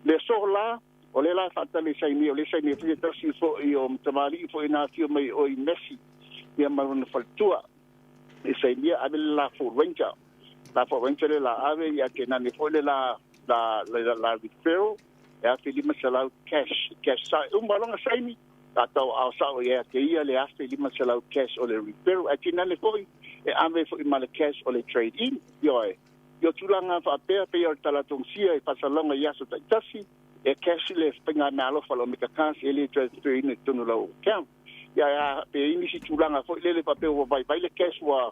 Le aso la O lea la e faatali e sainia, o lea e sainia foi se tasi foi o tamalii foi na afio mai i o i Messi ia ma lona faletua. E sainia ave le la Ford Ranger. La Ford Ranger le la ave ia tainane foi le la la la, la referral e $1,500 cash. Cash sa e uma loa ona saini, tatou ao sao ia te ia le $1,500 cash o le referral. Ae tainane foi e ave foi ma le cash o le trade in. Ioe. I o tulaga faapea, pei o le tala togasia i faasalalauga i aso taitasi, e cash le faigameaalofa a le Omega Cars e le transfer ina i totonu o lau account. Ia, a, pe i ai nisi tulaga foi lele faapea ua vaivai le cash, ua,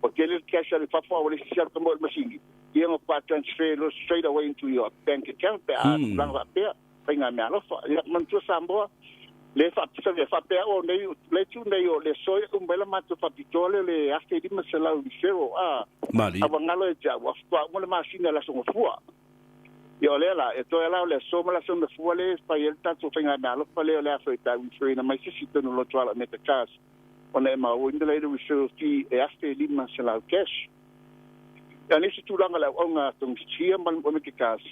ua tele le cash a le fafo a ua le sisi atu mo le masini, ia ona faatoa transfer loa straight away into your bank account pe a tulaga faapea. Faigameaalofa. Ia, manatua Samoa, le faapea, faapea au nei, le tu nei o le soia uma ai la matou faapitoa lea o le $1,500 referral, a, Malie. a ua galo ia te au, ua faatoa uma le masina i le Aso Gafua. Ia o lea la, e toe la o le aso ma le Aso Gafua lea e fai ai le tatou faigameaalofa lea o le a foi ta refer ina mai se isi tonu loto ala o Meta Cars ona e maua ina lea i le referral fee e $1,500 cash. Ia o nisi tulaga o le auauna a Togisia ma le Omega Cars,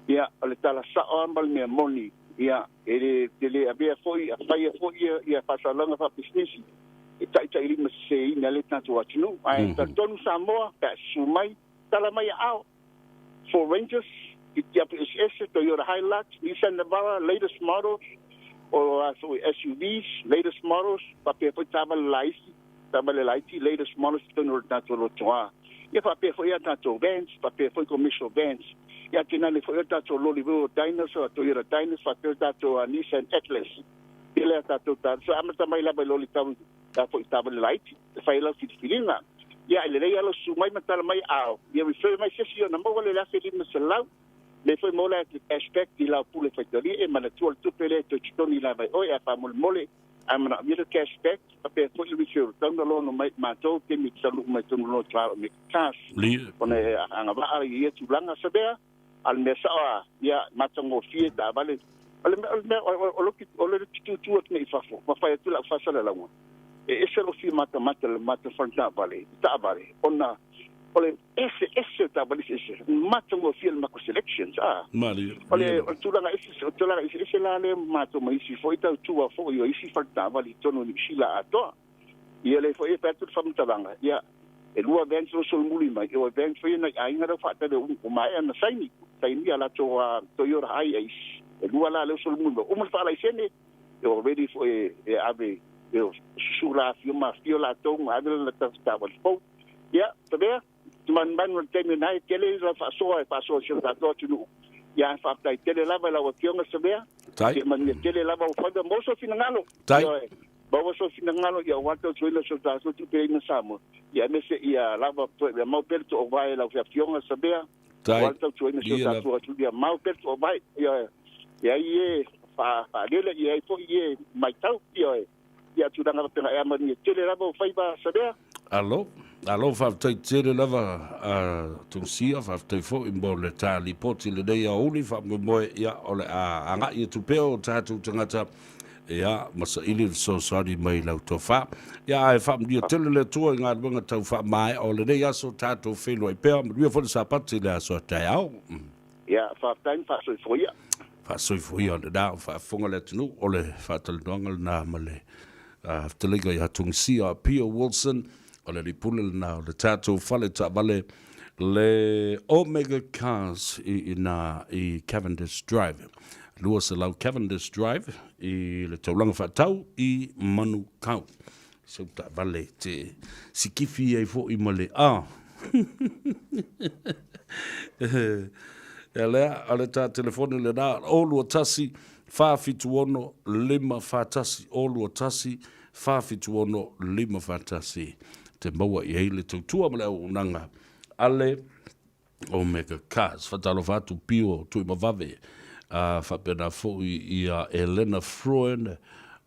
ia o le tala sao lava ma le mea moni, ia e le te le avea foi a faia foi ia ia faasalalauga faapisinisi e taitailima seseina ai le tatou atunuu. Ae talitonu Samoa pe a susu mai, tala mai aao, Ford Rangers, tiapu eseese, Toyota Hilux, Nissan Navara, latest models, o a foi SUVs, latest models, faapea foi taavale laiti, taavale laiti, latest models i totonu o le tatou lotoa. Ia faapea foi a tatou vans, faapea foi commercial vans. Ia tainane foi o tatou loli o Dynas, o Toyota Dynas, faapea o tatou Nissan Atlas. Ia lea tatou ta, so amata mai lava i loli tau ta foi taavale laiti, e fai ai lau filifiliga. Ia e lelei lava lou susu mai ma tala mai aao, ia refer mai se isi ona maua lea le $1,500. Le foi maua le cashback i lau pule faitalia e manatua le tupe lea e toe totogi lava e oe ae faamolemole a manaomia le cashback faapea foi le referral tatau ona loan mai i matou taimi e taunuu mai totonu o loan trial o Mega Cars ona e agavaa i ia tulaga sabea a le mea sao a ia matagofie taavale o le mea o le tutu atu nei i fafo ma fai atu lau faasalalauga e ese lou fia matamata le mata fale taavale taavale ona o le ese ese o taavale eseese matagofie le matou selections a Malie. O le o le tulaga ese o tulaga eseese la lea ma matou ma isi foi tautua foi o isi fale taavale i totonu o Niu Sila atoa. Ia lea foi e fai atu le faamatalaga, ia e lua vans o solomuli mai, o vans foi ia nai aiga lea ua faatali ua maea ona saini, saini a latou Toyota Hiace. E lua la lea ua solomuli mai, uma le faalaisene, e ua ready foi e ave e susu la afio ma afio latou ma ave le taavale fou. Ia, Tabea, manumanu i le taimi lena e tele lau faasoa e faasoa i si o tatou atunuu. Ia, ae faafetai tele lava i lau Afioga Savea. Tai. Ia manuia tele lava ou faiva, maua sou finagalo. Tai. Ioe, maua sou finagalo ia aua le tautuaina o si o tatou tupeina Samoa. Ia aemaise ia lava ia mau pea le toovae i lau Afioga Savea. Tai. Aua le tautuaina o si o tatou atunuu. Ia mau pea le toovae. Ioe, e ai e faalele, e ai foi e matau. Ioe. Ia tulaga faapena e amalia tele lava o faiva Savea. Alo, alo faafetai tele lava a Tungsia, faafetai foi mo le ta lipoti lenei aoauli, faamoemoe ia o le a agai atu pea o tatou tagata ia ma saili le fesoasoani mai lau tofa. Ia ae faamanuia tele le Atua i galuega tau faamaea o lenei aso tatou feiloai pea, manuia foi le Sapati i le aso a taeao. Ia, faafetai ma faasoifoia. Faasoifoia lena o faafofoga le atunuu o le faatalanoaga lena ma le fetalaiga ia Tungisia Pio Wilson o le alii pule lena o le tatou fale taavale le Omega Cars i ina i Cavendish Drive 200 Cavendish Drive i le taulaga faatau i Manukau. Sau taavale te sikifi ai foi ma le a. Ia lea, o le ta telefoni lena, 021 476 541, 021 476 541. Te maua i ai le tautua ma le auaunaga a le Omega Cars. Faatalofa atu Pio Tuimavave, a faapena foi ia Elena Freund,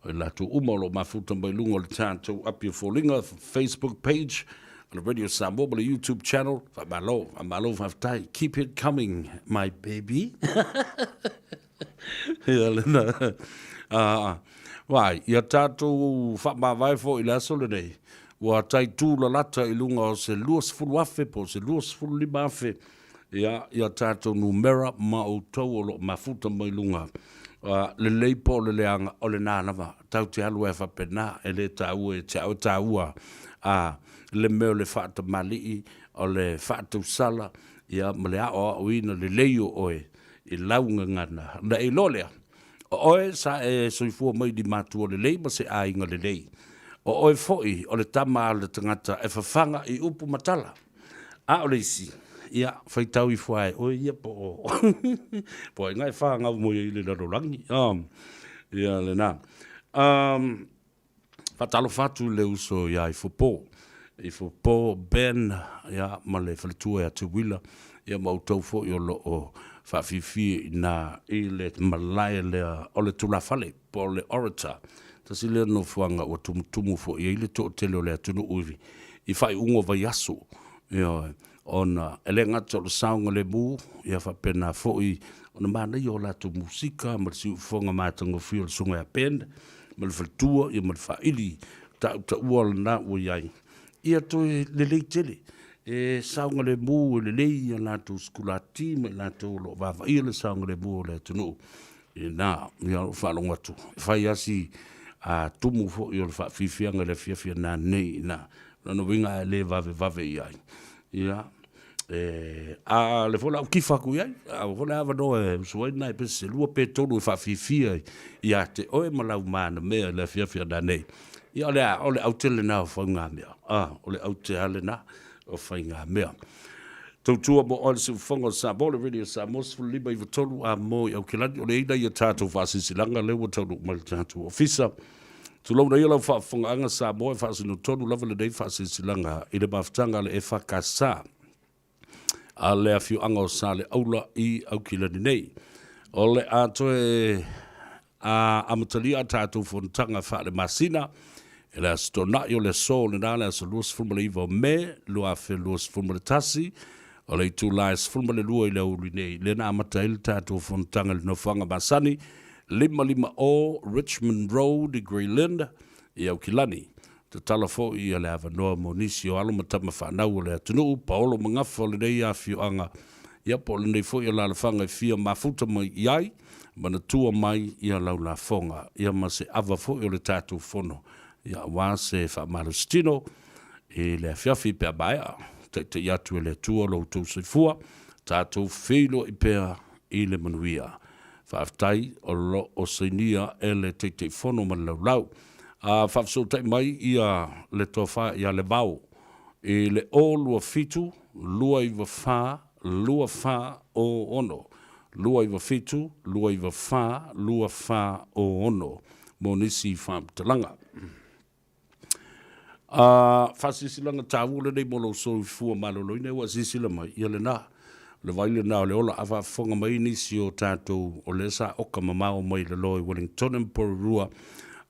o i latou uma o lo o mafuta mai luga o le tatou api o foliga, Facebook page, o le Radio Samoa ma le YouTube channel. Faamalo, faamalo faafetai. Keep it coming, my baby. Ia lena. Vai, ia tatou faamavae foi i le aso lenei, ua tai tū lalata i luga o se 20,000 po o se 25,000 ia, ia tatou numera ma outou o lo o mafuta mai luga Lelei po o le leaga, o lena lava, tatou te alu ai faapena, e le taua ia te au, e taua le mea o le faatamalii, o le faatausala, ia ma le aoaoina lelei o oe i lau gagana. Ona e iloa lea, o oe sa e soifua mai i ni matua lelei ma se aiga lelei. O oe foi o le tama a le tagata e fafaga i upu ma tala. A o le isi, ia, faitau ifo lava e oe ia po o po o ai na e fanau mai ai i le lalolagi. Ia lena. Faatalofa atu i le uso ia Ifopo, Ifopo Ben, ia, ma le faletua ia Teuila, ia ma outou foi o lo o faafiafia i ina i le malae lea o le tulafale po o le Orator. Tasi lea nofoaga ua tumutumu foi i ai le toatele o le atunuu i faaiuga o vaiaso, ioe, ona e le gata o le saogalemu, ia faapena foi ona manaia o latou musika ma le siufofoga matagofie o le Susuga ia Ben ma le faletua ia ma le faaili tautaua lena ua i ai, ia toe lelei tele e saogalemu e lelei a latou sikulati ma i latou o lo o vaavaaia le saogalemu o le atunuu ina ia o faalogo atu e fai lava si tumu foi o le faafiafiaga i le afiafi a nanei ina lona uiga e le vavevave i ai ia e a le foi la u kifa atu i ai a foi le avanoa e usu ai nai pe se lua pe tolu e faafiafia ia te oe ma lau manamea i le afiafi a nanei ia o le a o le aute lena o faigamea a o le aute lava lena o faigamea. Tautua mo oe le siufofoga o Samoa, le Radio Samoa 15 93 a mo i Aukilani, o le ina ia tatou faasilasilaga lea ua taunuu mai le tatou ofisa. Tulouna ia lau faafofogaaga Samoa e faasino tonu lava lenei faasilasilaga i le mafutaga a le EFKS a le afioaga o Saleaula i Aukilani nei. O le a toe A amatalia a tatou fonotaga faale-masina i le Aso Toonai o le aso lena, le aso 29 o Me 2021, o le itula e 12 i le aoauli nei, lea na amata ai le tatou fonotaga i le nofoaga masani 550 Richmond Road i Grey Lynn, i Aukilani. Tatala foi le avanoa mo nisi o alo ma tama fanau o le atunuu, paolo ma gafa o lenei afioaga, ia po o lenei foi alalafaga e fia mafuta mai i ai, manatua mai ia lau lafoga, ia ma se ava foi o le tatou fono, ia aua se faamalositino i le afiafi pe a maea. Taitai atu e le Atua lo outou soifua, tatou feiloai pea i le manuia. Faafetai o lo o sainia e le Taitaifono ma le Laulau. A faafesootai mai ia le tofa ia Levao i le 027 294 2406, 297 294 2406 mo nisi faamatalaga. A faasilasilaga taua lenei mo lou soifua maloloina ua e silasila mai, ia lena, o le vai lena o le ola. A faafofoga mai nisi o tatou o lea sa oka mamao mai lalo i Wellingtone ma Porirua,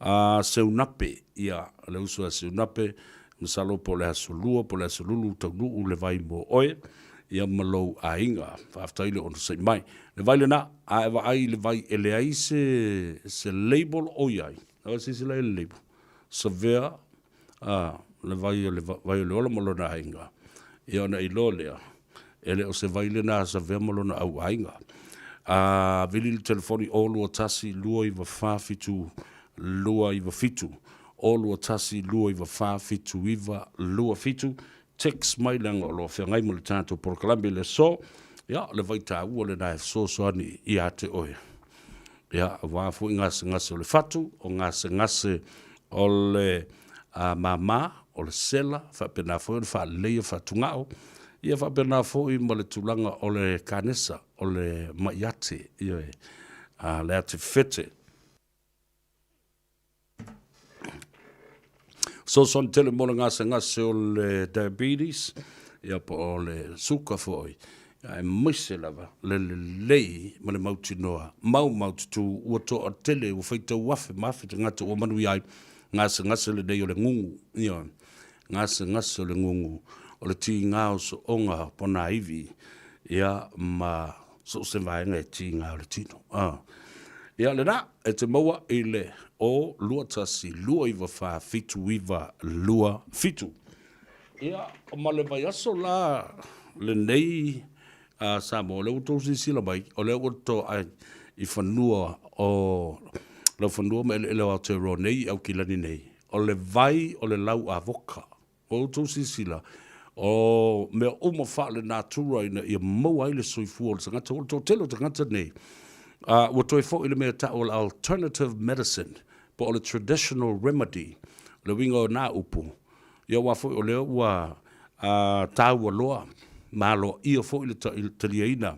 a Seunape, ia, le uso a Seunape, masalo po o le aso Lua po o le aso Lulu taunuu le vai mo oe, ia ma lou aiga. Faafetai le onosai mai. Le vai lena, a e vaai i le vai e leai se, se label o i ai, a e silasila i le label, Savea a le vai o le vai o le ola ma lona aiga, ia ona iloa lea, e le o se vai lena a Savea ma lona au aiga. A vili le telefoni 0 2 1 2 9 4 7 2 9 7, 0 2 1 2 9 4 7 9 2 7, text mai leaga o lo o feagai ma le tatou polokalame i le aso, ia o le vai taua lena e fesoasoani ia te oe. Ia, aua foi gasegase o le fatu, o gasegase o le māmā, o le sela, faapena foi ona faaleleia fatugao, ia faapena foi ma le tulaga o le kanesa, o le ma'i ate, ioe, le ate fefete. Fesoasoani tele mo le gasegase o le diabetes, ia po o le suka foi, aemaise lava le lelei ma le mautinoa maumaututu ua toatele, ua faitau afe ma afe tagata ua manuia ai gasegase lenei o le gugu, ioe, gasegase o le gugu, o le tiga o sooga o ponaivi, ia ma so o se vaega e tiga o le tino. Ia lena, e te maua i le 0 2 1 2 9 4 7 9 2 7. Ia, ma le vaiaso la lenei a Samoa, o lea ua outou silasila mai, o lea ua toai i fanua o laufanua ma eleele o Aotearoa nei i Aukilani nei, o le vai o le lau avoka. Ua outou silasila, o mea uma faalenatura ina ia maua ai le soifua o le tagata. O le toatele o tagata nei, ua toe foi i le mea e tau o le alternative medicine, po o le traditional remedy, o le uiga o na upu, ia aua foi o lea ua taua loa ma aloaia foi le taliaina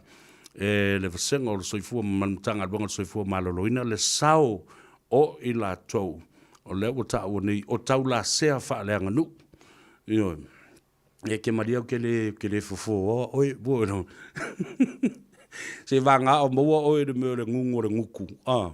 e le Vasega o le Soifua ma le Matagaluega o le Soifua Maloloina le sao o i latou o lea ua taua nei o taulasea faaleaganuu. Ioe. E ke malie au ke le, ke le fofo oa oe, po no. Se vanga o maua oe le mea o le ngungu o le nguku. Ah.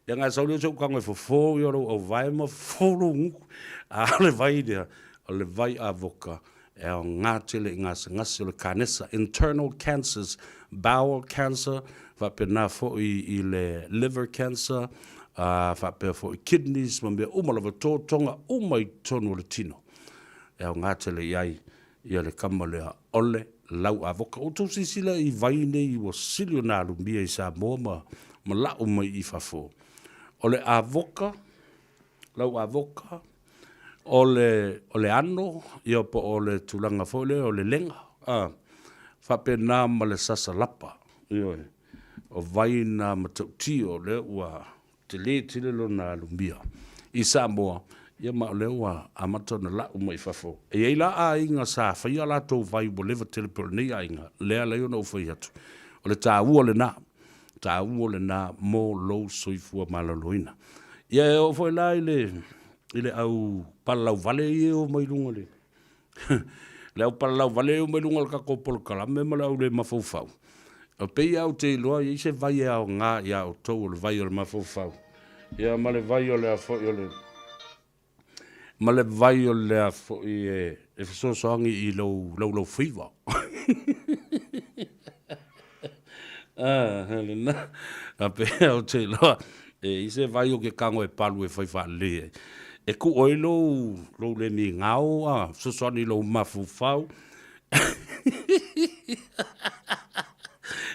Ia ngai sau lea o se ukango e fofo ia lou auvae ma fofo lou nguku. A o le vai lea, o le vai avoka e aoga tele i gasegase o le kanesa, internal cancers, bowel cancer, faapena foi i le liver cancer, faapea foi kidneys ma mea uma lava, totoga uma i totonu o le tino. E aoga tele i ai ia le kama lea o le lau avoka. Ua outou silasila i vai nei ua sili ona alumia i Samoa ma ma lau mai i fafo. O le avoka, lau avoka, o le, o le ano, ia po o le tulaga foi lea o le lega, a, faapena ma le sasalapa, ioe, o vai na matautia o lea ua tele tele lona alumia i Samoa, ia ma o lea ua amata ona lau mai fafo. E i ai la aiga sa faia a latou vai ua leva tele pei o lenei aiga, lea e ala ai ona ou fai atu, o le taua lena, taua lena mo lou soifua maloloina. Ia e oo foi la i le, i le au palalauvale ia e o mai luga o le, le au palalauvale ia e o mai luga o le tatou polokalame ma le au le mafaufau. E pei lava ou te iloa e i ai se vai e aoga ia outou o le vai o le mafaufau, ia ma le vai o le a foi o le, ma le vai o le a foi e fesoasoani i lou laulaufiva. Ah, lena. A pehea ou te iloa, e i ai se vai o ke kago e palu e fai faalelei ai. E kuu ai lou, lou le migao a fesoasoani i lou mafaufau.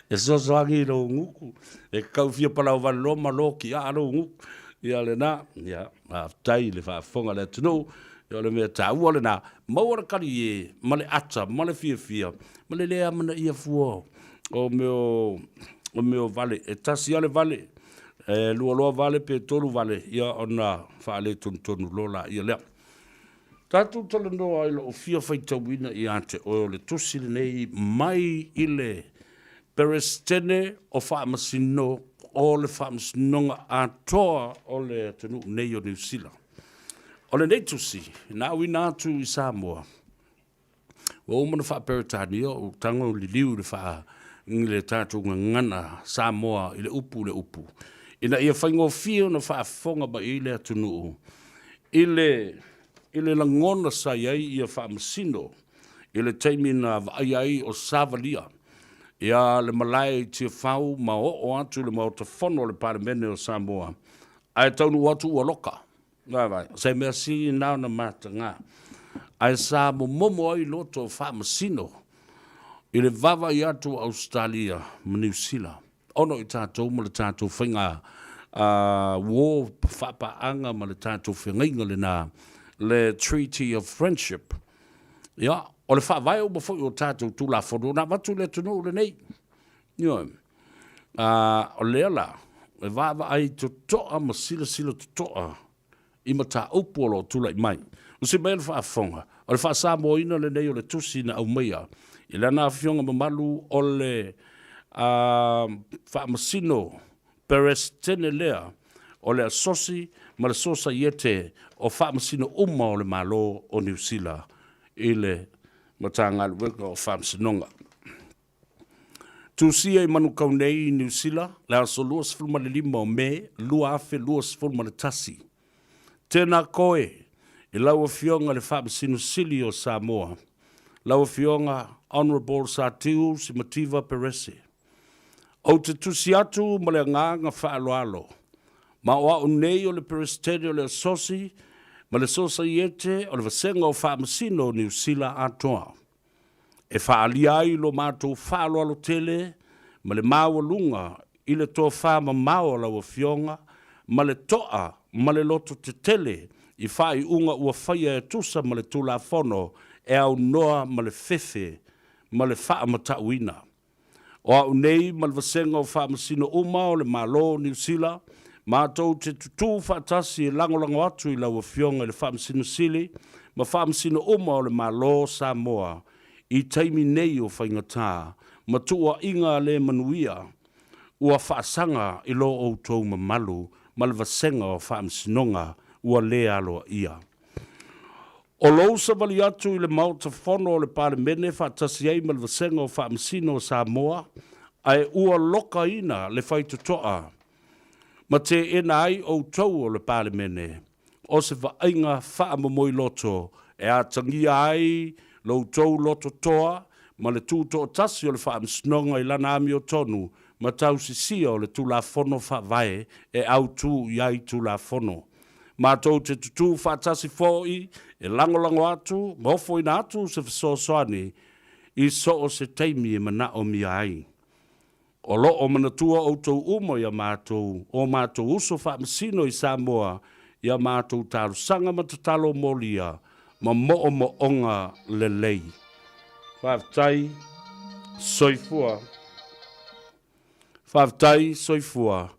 E fesoasoani i lou gutu. E kau fia palau wale loa ma loki aa lou gutu. Ia lena, ia, faafetai i le faafofoga a le atunuu. Ia o le mea taua lena, maua le kali e, ma le ata, ma le fiafia, ma le le amanaia fua o mea o, o mea o vale. E tasi lava le vale, e lua loa vale pe tolu vale, ia ona faaletonutonu loa laia lea. Tatou talanoa i lou fia faitauina ia te oe o le tusi lenei mai i le Peresetene o Faamasino o le Faamasinoga Atoa o le atunuu nei o Niu Sila. O lenei tusi, na auina atu i Samoa, ua uma ona faa-Peretania o tago liliu i le faa i le tatou gagana Samoa i le upu i le upu, ina ia faigofie ona faafofoga mai ai le atunuu i le i le lagona sa i ai ia Faamasino i le taimi na vaaia ai o savalia ia le malae i Tiafau ma oo atu i le Maota Fono o le Palemene o Samoa, ae taunuu atu ua loka. Vaavaai, o se mea sili na ona mataga, ae sa momomo ai loto o Faamasino i le vaavaai atu o Ausetalia ma Niu Sila, ona o i tatou ma le tatou faiga uo faapaaga ma le tatou feagaiga lena, le Treaty of Friendship. Ia, o le faavae uma foi o tatou Tulafono na avatu i le atunuu lenei. Ioe. O lea la, e vaavaai totoa ma silasila totoa i mataupu o lo o tulai mai. Usi mai le faafofoga, o le faa-Samoaina lenei o le tusi na aumaia i lana afioga mamalu o le Faamasino Peresetene lea o le Asosi ma le Sosaiete o Faamasino uma o le Malo o Niu Sila i le Matagaluega o Faamasinoga. Tusia i Manukau nei i Niu Sila, le aso 25 o Me 2021. Tēnā koe i lau Afioga le Faamasino Sili o Samoa, lau Afioga Honourable Satiu Simativa Perese. Ou te tusi atu ma le agaga faaaloalo, ma o au nei o le Peresetene o le Asosi ma le Sosaiete o le Vasega o Faamasino o Niu Sila atoa. E faaalia ai lo matou faaaloalo tele ma le maualuga i le tofamamao a lau Afioga ma le to'a ma le loto tetele i faaiuga ua faia e tusa ma le Tulafono e aunoa ma le fefe ma le faamatauina. O au nei ma le vasega o Faamasino uma o le Malo o Niu Sila, matou te tutū faatasi e lagolago atu i lau Afioga i le Faamasino Sili ma Faamasino uma o le Malo o Samoa i taimi nei o faigata ma tuuaiga le manuia ua faasaga i lo outou mamalu ma le vasega o Faamasinoga ua le aloaia. O lou savali atu i le Maota Fono o le Palemene faatasi ai ma le Vasega o Faamasino o Samoa, ae ua lokaina le faitotoa ma teena ai outou o le Palemene, o se vaaiga faamomoiloto e atagia ai lo outou loto toa ma le tutoatasi o le Faamasinoga i lana amiotonu ma tausisia o le Tulafono Faavae e autu i ai Tulafono Matou te tutū faatasi foʻi e lagolago atu ma ofoina atu se fesoasoani i so o se taimi e manaomia ai. O lo o manatua outou uma i a matou, o matou uso faamasino i Samoa, i a matou talosaga ma tatalo molia ma moomooga lelei. Faafetai. Soifua. Faafetai. Soifua.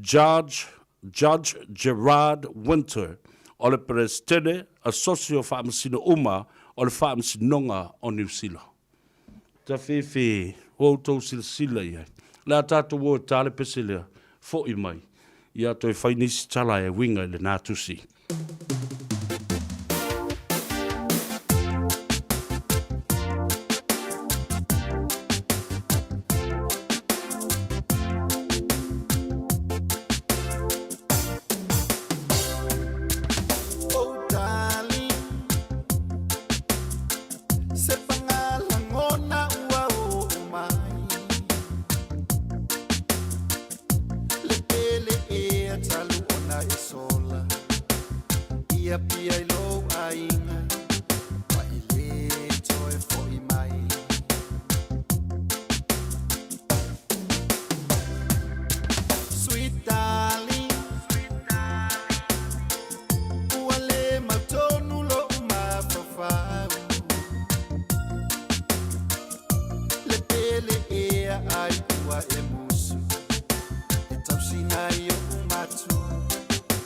Judge Judge Gerard Winter o le Peresetene Asosi o Faamasino Uma o le Faamasinoga o Niu Sila. Tafefe, ua outou silasila i ai. O le a tatou o e ta le pese lea, foʻi mai, ia toe fai nisi tala e uiga i lena tusi. Oh darling, se pagalagona ua oo mai. Le pele ea talu ona e sola Ia pia i lou aiga Ma i le toe foʻi mai Sweet darling Ua le mautonu loʻu mafaufau Le pele ea ai ua e musu E tausina i oʻu matua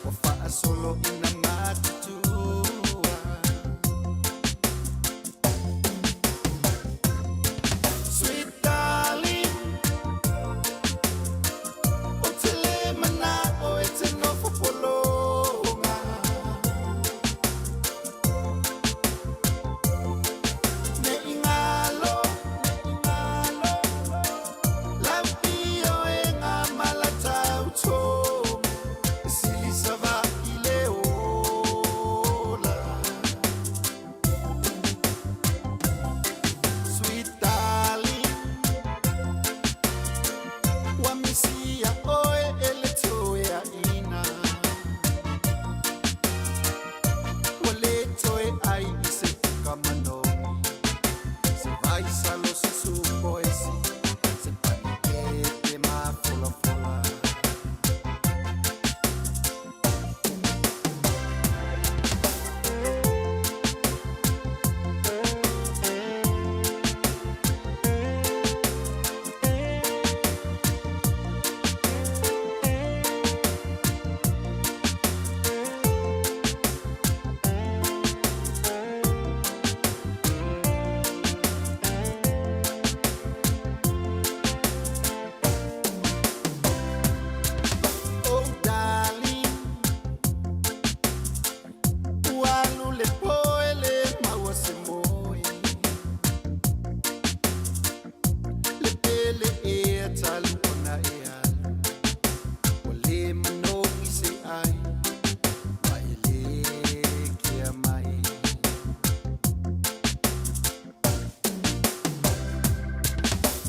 Ua faasolo ina matutua Sweet darling Ou te le manao e te nofo pologa Ne i galo lau pio e ngā mala tautomu E sili Savaʻi le ola Sweet darling Ua misia ʻoe e le toeaina Ua le toe ʻai i se puka manogi Se vaisalo se supoesi Se panikete mafolafola Oh darling Ua alu le po e le maua se moe Le pele ea talu ona e alu Ua le manogi se ʻai Ma e le kea mai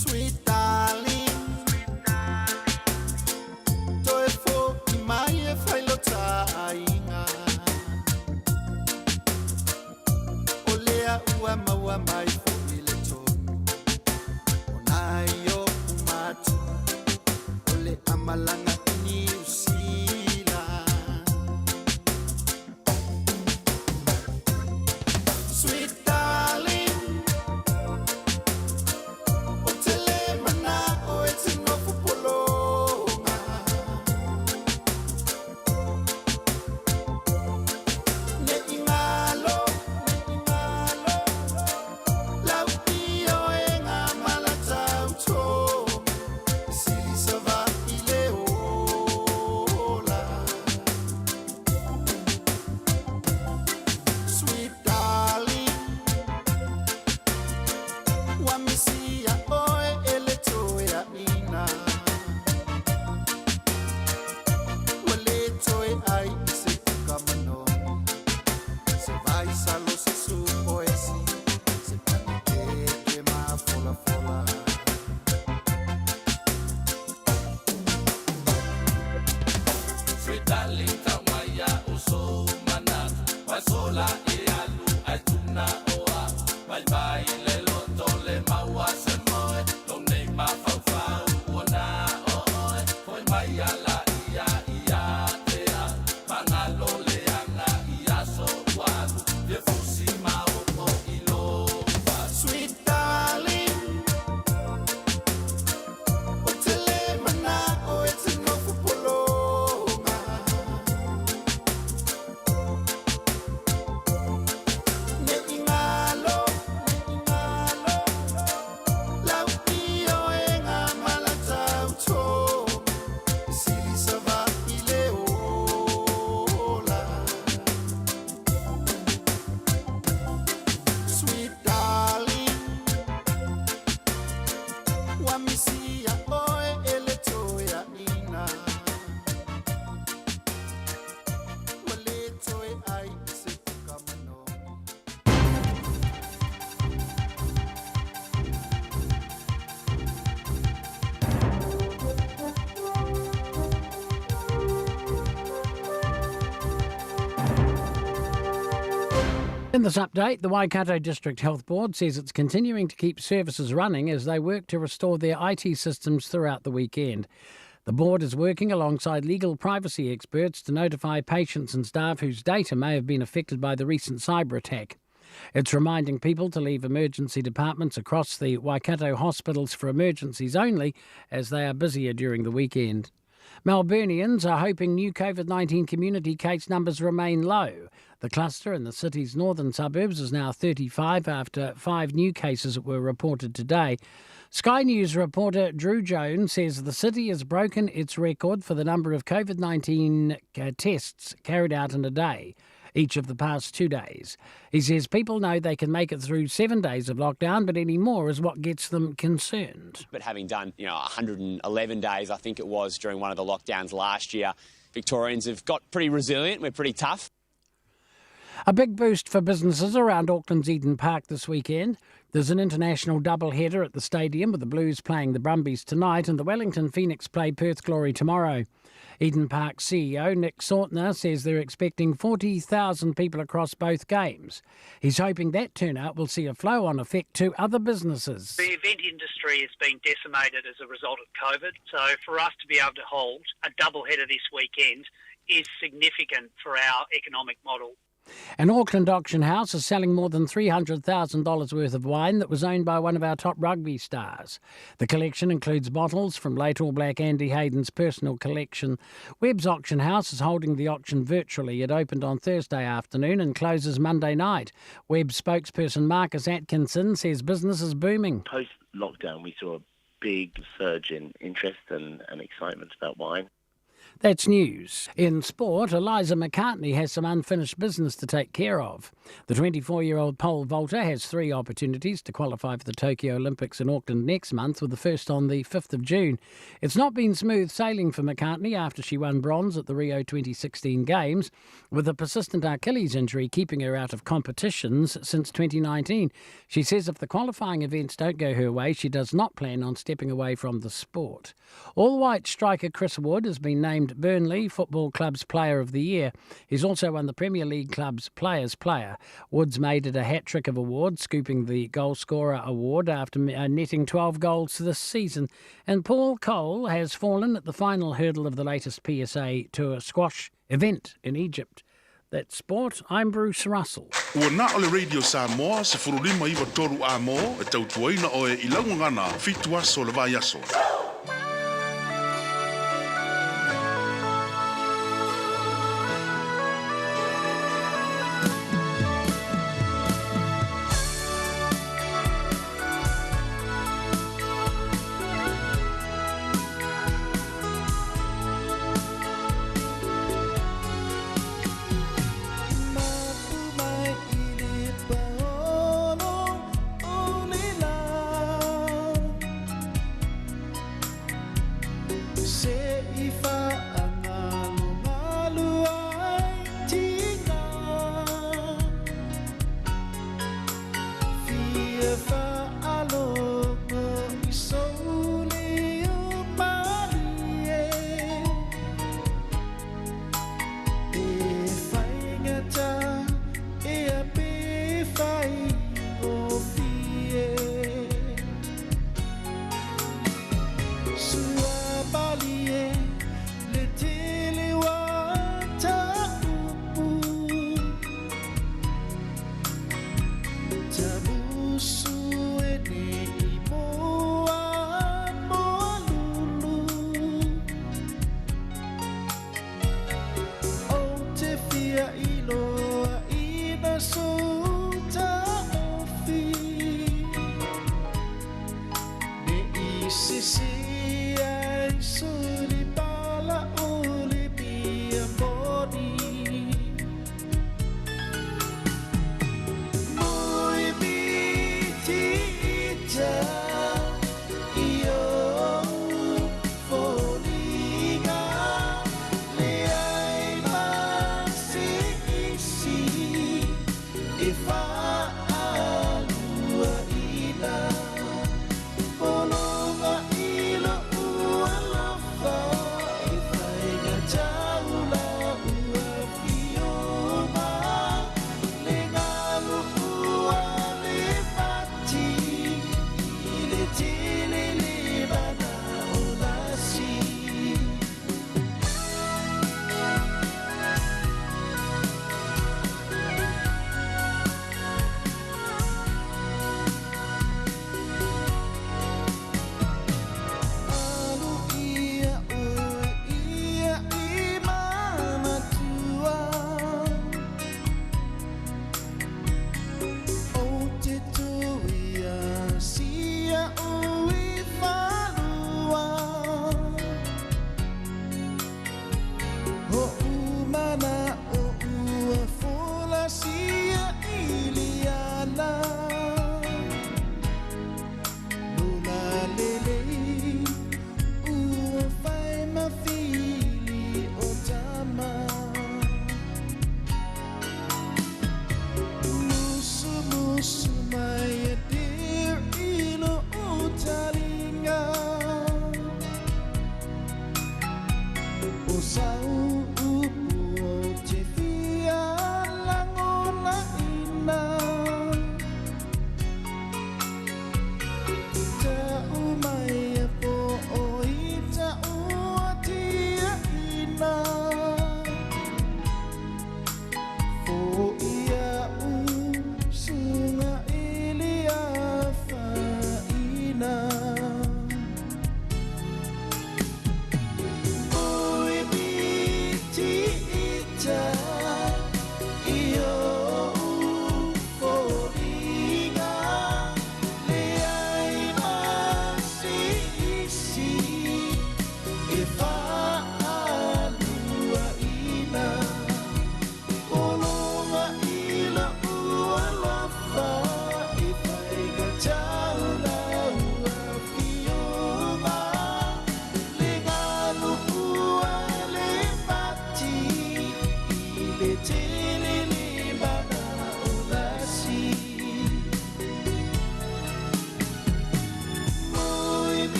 Sweet darling Toe foʻi mai e fai lo ta aiga O lea ua maua mai foʻi le tonu O nai oʻu matua O le A malaga i Niu Sila. Sweet darling, ou te le mana'o e te nofo pologa. Ne i galo, lau ioega ma la tautoga, e sili Savaii le ola. Sweet darling, ua misia oe e le toeaina. Ua le toe ai i se kuka manogi, se vaisalo, se supoesi, se panikeke mafolafola. Sweet darling, tau mai a'u sou manatu, Vai sola e alu ai tuna o a'u, Vaivai le loto le maua se moe, Lou nei mafaufau ua na o oe, Foi mai ala ia ia te a'u, Magalo leaga i aso ua alu, Fia fusi ma opo i lou fatu. Sweet darling, ou te le mana'o e te nofo pologa. Ne i galo, lau ioega ma la tautoga, e sili Savaii le ola. Sweet darling, ua misia oe e le toeaina. Ua le toe ai i se kuka manogi. In this update, the Waikato District Health Board says it's continuing to keep services running as they work to restore their IT systems throughout the weekend. The board is working alongside legal privacy experts to notify patients and staff whose data may have been affected by the recent cyber attack. It's reminding people to leave emergency departments across the Waikato hospitals for emergencies only, as they are busier during the weekend. Melburnians are hoping new COVID-19 community case numbers remain low. The cluster in the city's northern suburbs is now 35 after 5 new cases were reported today. Sky News reporter Drew Jones says the city has broken its record for the number of COVID-19 tests carried out in a day, each of the past 2 days. He says people know they can make it through 7 days of lockdown, but any more is what gets them concerned. But having done, 111 days, I think it was, during one of the lockdowns last year, Victorians have got pretty resilient. We're pretty tough. A big boost for businesses around Auckland's Eden Park this weekend. There's an international doubleheader at the stadium with the Blues playing the Brumbies tonight and the Wellington Phoenix play Perth Glory tomorrow. Eden Park CEO Nick Sautner says they're expecting 40,000 people across both games. He's hoping that turnout will see a flow-on effect to other businesses. The event industry has been decimated as a result of COVID, so for us to be able to hold a doubleheader this weekend is significant for our economic model. An Auckland auction house is selling more than $300,000 worth of wine that was owned by one of our top rugby stars. The collection includes bottles from late All Black Andy Hayden's personal collection. Webb's Auction House is holding the auction virtually. It opened on Thursday afternoon and closes Monday night. Webb's spokesperson Marcus Atkinson says business is booming. Post-lockdown, we saw a big surge in interest and excitement about wine. That's news. In sport, Eliza McCartney has some unfinished business to take care of. The 24-year-old pole vaulter has 3 opportunities to qualify for the Tokyo Olympics in Auckland next month, with the first on the 5th of June. It's not been smooth sailing for McCartney after she won bronze at the Rio 2016 Games, with a persistent Achilles injury keeping her out of competitions since 2019. She says if the qualifying events don't go her way, she does not plan on stepping away from the sport. All-white striker Chris Wood has been named named Burnley Football Club's Player of the Year. He's also won the Premier League Club's Players' Player. Woods made it a hat-trick of awards, scooping the goalscorer award after netting 12 goals this season. And Paul Coll has fallen at the final hurdle of the latest PSA Tour squash event in Egypt. That's sport. I'm Bruce Russell. Ua na o le Radio Samoa, 15 93 A-mo, e tautuaina oe i lau gagana, fitu aso o le vaiaso.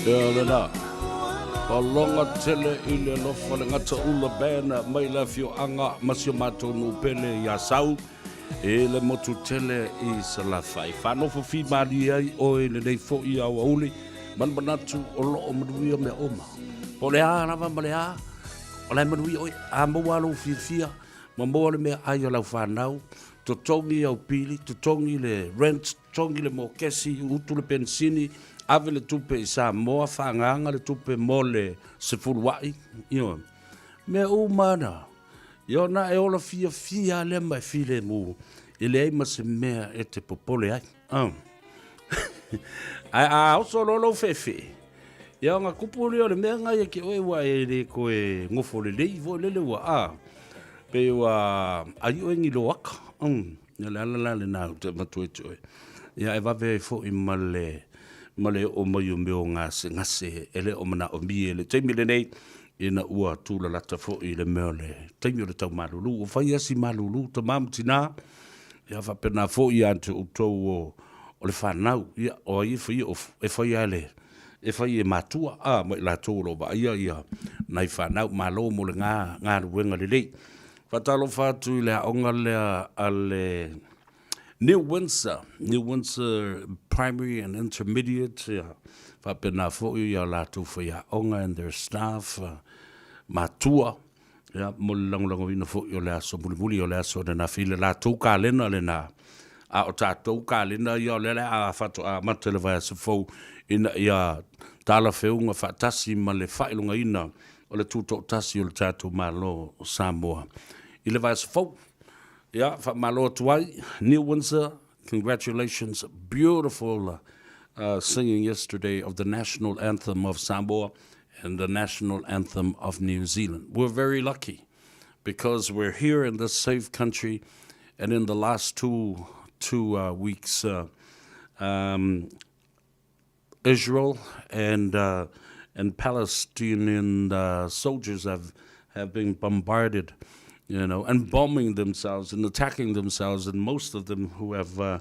Ia lena. Faaloga tele i le alofa le Gataula Band mai le afioaga ma si o matou nuu pele i Asau i le motu tele i Salafai. Faanofo fimalie ai oe i lenei foi aoauli ma le manatu o lo o manuia mea uma. Po o le a lava ma le a, o la e manuia oe. A maua lou fiafia ma maua le meaai a lau fanau, totogi au pili, totogi le rent, totogi le mokesi, utu le penisini, ave le tupe i Samoa, faaagaaga le tupe mo le sefuluai, ioe. Mea uma na, ia ona e ola fiafia lava lea ma e filemu, e leai ma se mea e te popole ai. Oh. Ae a oso loa lou feefee, ia ona kupu lea o le mea lena ia te oe ua e le toe nofo lelei foi lele ua a, pei ua ai oe ni loaka. Mm. Ia le ala la lena ou te avatu ai te oe. Ia e vave ai foi ma le, ma le oo mai o mea o gasegase e le o manaomia i le taimi lenei, ina ua tulalata foi i le mea o le taimi o le tau malulu. Ua fai lava si malulu tama ma tina, ia faapena foi ia te outou o, o le fanau. Ia o ai e faia, e fai lava e le, e fai e matua, a, ma i latou o lo o vaaia ia nai fanau. Malo mo le galuega lelei. Faatalofa atu i le aoga lea a le New Windsor, New Windsor Primary and Intermediate, ia, faapena foi ia latou faiaoga and their staff, matua, ia, mo le lagolagoina foi o le aso mulimuli o le aso ananafi i le latou kalena lena. A o tatou kalena ia o lea o le a faatoa amata i le vaiaso fou ina ia talafeuga faatasi ma le faailogaina o le tutoatasi o le tatou Malo o Samoa i le vaiaso fou. Ia, faamalo atu ai, New Windsor, congratulations, beautiful singing yesterday of the national anthem of Samoa and the national anthem of New Zealand. We're very lucky because we're here in this safe country and in the last two weeks Israel and and Palestinian soldiers have have been bombarded, you know, and bombing themselves and attacking themselves, and most of them who have uh,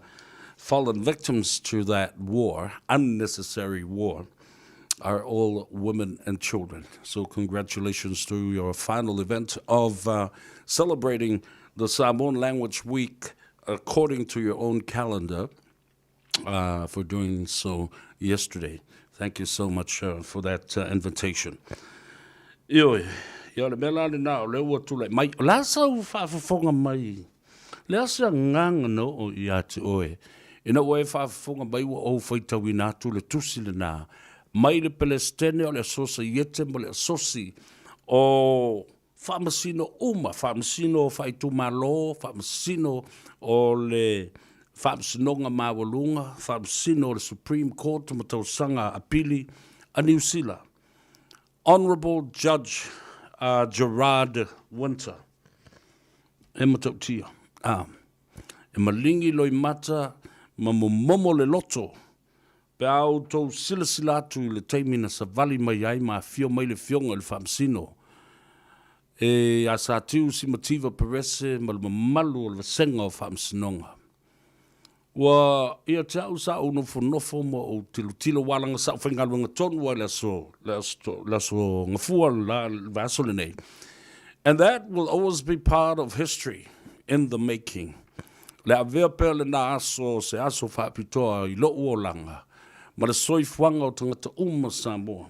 fallen victims to that war, unnecessary war, are all women and children. So congratulations to your final event of uh, celebrating the Samoan Language Week according to your own calendar uh, for doing so yesterday. Thank you so much uh, for that uh, invitation. Ioe, ia o le mea la lena o lea ua tulai mai. O le a sau faafofoga mai? Le a se agaga na oo ia te oe? Ina ua e faafofoga mai ua ou faitauina atu le tusi lena mai le Pelestene o le Asosaiete ma le Asosi o Faamasino uma, faamasino faaitumalo, faamasino o le Faamasinoga Maualuga, faamasino o le Supreme Court ma tausaga apili a Niu Sila. Honourable Judge Gerard Winter, e matautia, a, e malingi loimata ma momomo le loto Pe a outou silasila atu i le taimi na savali mai ai ma afio mai le Afioga i le Faamasino e a Satiu Simativa Perese ma le mamalu o le Vasega o Faamasinoga. Ua ia te au sa ou nofonofo ma ou tilotilo ua alaga sa ou faigaluega tonu ai le aso, le aso, le aso Gafua la, le vaiaso lenei. And that will always be part of history in the making. Le avea pea lena aso o se aso faapitoa i lou olaga ma le soifuaga o tagata uma Samoa.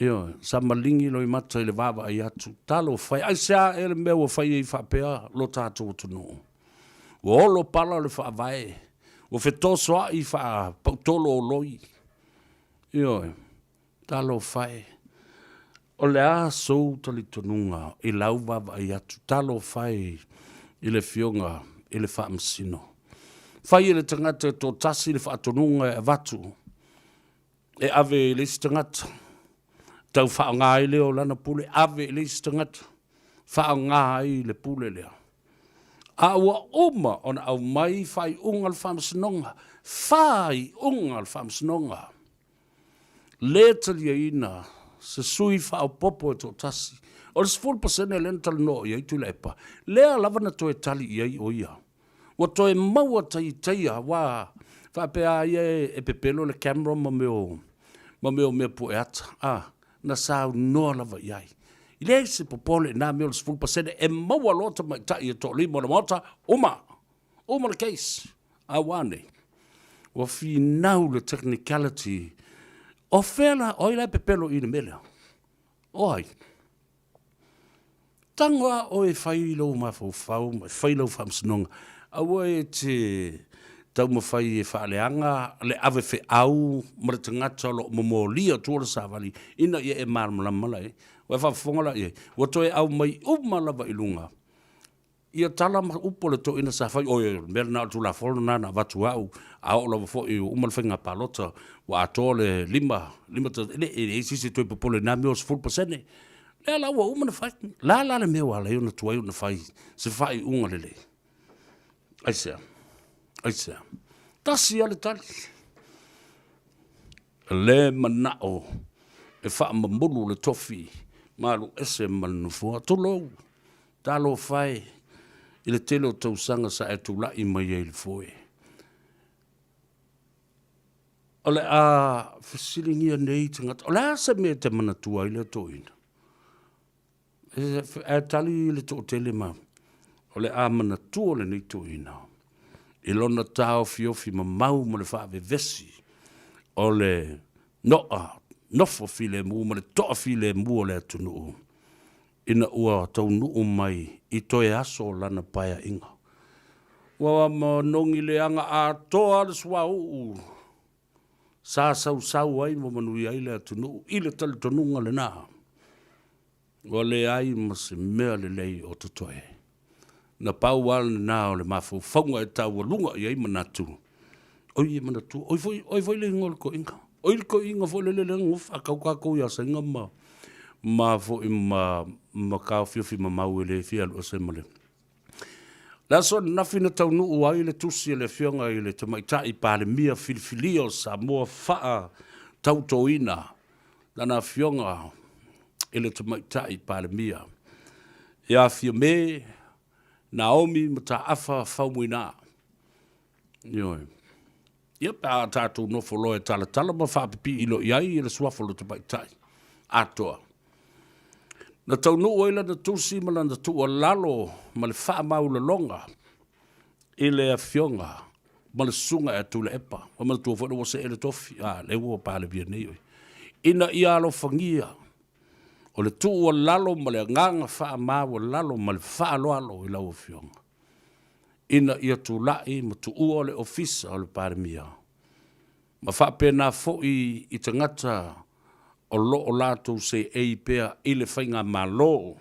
Ioe, sa malingi loimata i le vaavaai atu, talofa e, aisea ea le mea ua fai ai faapea lo tatou atunuu? Ua olo pala le faavae, ua fetosoa'i faapautolo o loi. Ioe. Talofa e, o le a sou talitonuga i lau vaavaai atu? Talofa e i le Afioga i le Faamasino. Fai e le tagata e toatasi le faatonuga e avatu e ave i le isi tagata, tau faaaoga ai lea o lana pule, ave i le isi tagata, faaaoga ai le pule lea. A ua uma ona aumai faaiuga a le Faamasinoga, faaiuga a le Faamasinoga. Lē taliaina se sui faaopoopo e toatasi. O le 10% lea na talanoa i ai Tuilaepa, lea lava na toe tali i ai o ia. Ua toe maua taitaia aua faapea a ia e pepelo le camera ma mea o. ma mea o mea pu'e ata, a, na saunoa lava i ai. E leai se popole i nā mea o le 10% e maua loa tamaitai e toalima o le Maota, uma! Uma le case. A ua a nei? Ua finau le technicality. O fea la, o ai la e pepelo i le mea lea? O ai? Tago a oe e fai lou mafaufau ma e fai lau faamasinoga. Aua e te taumafai e faaleaga le ave feau ma le tagata o lo o momolia atua le savali ina ia e malamalama la i ai. Ua e faafofoga la i ai? Ua toe aumai uma lava i luga Ia tala ma upu a le toeaina sa fai, oi, o le mea lena o le Tulafono lena na avatu e au, a oo lava foi ua uma le faiga palota, ua atoa le 5, 5, e le, e leai se isi e toe popole i na mea o le 10%. Lea la ua uma ona fai. O le a la le mea ua ala ai ona tuai ona fai se faaiuga lelei? Aisea? Aisea? Tasi lava le tali. E le manao e faamamulu le tofi ma alu ese ma le nofoa. Tulou, talofa e i le tele o tausaga sa e tulai mai ai i le foe. O le a fesiligia nei tagata, o le a se mea e te manatua ai le toeaina? Ae tali le toatele ma o le a manatua lenei toeaina i lona taofiofi mamau ma le faavevesi o le noa nofo filemu ma le toa filemu o le atunuu ina ua taunuu mai i toe aso o lana paeaiga. Ua manogi leaga atoa le suauu sa sausau ai ma manuia ai le atunuu i le talitonuga lena, ua leai ma se mea lelei o totoe. Na pau lava lena o le mafaufauga e taualuga i ai manatu, oi e manatua, oi foi, oi foi le igoa o le toeaina, oi le toeaina foi lele lea na nofo faatau tatou ia Saina ma, ma foi ma, ma taofiofi mamau e le fia alu ese ma le Le aso ananafi na taunuu ai le tusi a le Afioga i le Tamaitai Palemia filifilia o Samoa faatautoina lana Afioga i le Tamaitai Palemia ia Fiame Naomi Mataafa Faumuina. Ioe. Ia pe a tatou nofo loa e talatala ma faapipii loa i ai le suafa o le tamaitai atoa. Na taunuu ai lana tusi ma lana tuualalo ma le faamaulaloga i le afioga ma le susuga ia Tuilaepa. Ua manatua foi lea ua see le tofi, a, lea ua Palemia nei oe. Ina ia alofagia o le tuualalo ma le agaga faamaualalo ma le faaaloalo i lau afioga. ina ia tulai ma tuua le Ofisa o le Palemia, ma faapena foi i tagata o lo o latou seei pea i le faigamalo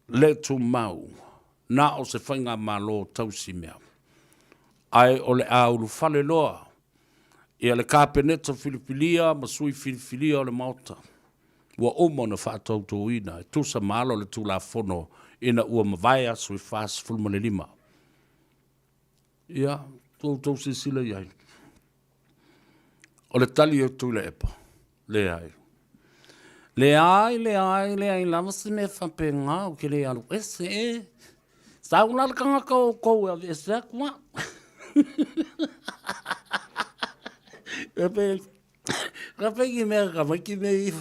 le tumau, na o se faigamalo tausimea, ae o le a ulufale loa ia le Kapeneta filifilia ma sui filifilia o le Maota. Ua uma ona faatautoina e tusa ma ala o le Tulafono ina ua mavae aso e 45. Ia, ua outou silasila i ai. O le tali a Tuilaepa, leai. Leai, leai, leai lava se mea faapena, ou te le alu ese e. Sau la le tagata o outou e aveese atu au. Ka pai ki mea ka mai ki mea i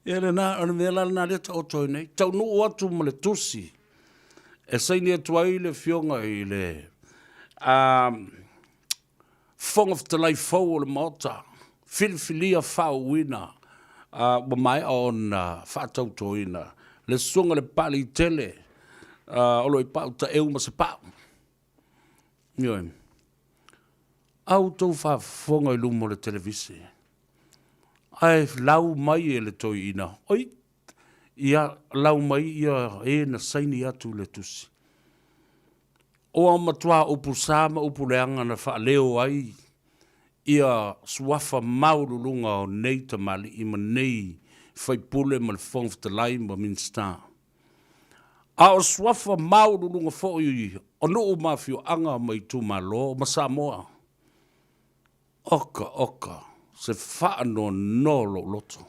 Ia lena, o le mea la lena lea taoto ai nei. Taunuu atu ma le tusi e saini atu ai le Afioga i le Fofoga Fetalai fou o le Maota, filifilia faauuina ua maea ona faatautoina le Susuga i le Papaliitele o lo o i Pau Taeu ma Sapau. Ioe. A outou faafofoga i luma o le televise, ae lau mai e le toeaina, oi, ia lau mai ia e na saini atu i le tusi. Ua matua upu sa ma upu leaga na faaleo ai ia suafa maualuluga o nei tamalii ma nei faipule ma le Fofoga Fetalai ma Minisita. A o suafa maualuluga foi o nuu ma afioaga ma itumalo ma Samoa. Oka oka, se faanoanoa lou loto.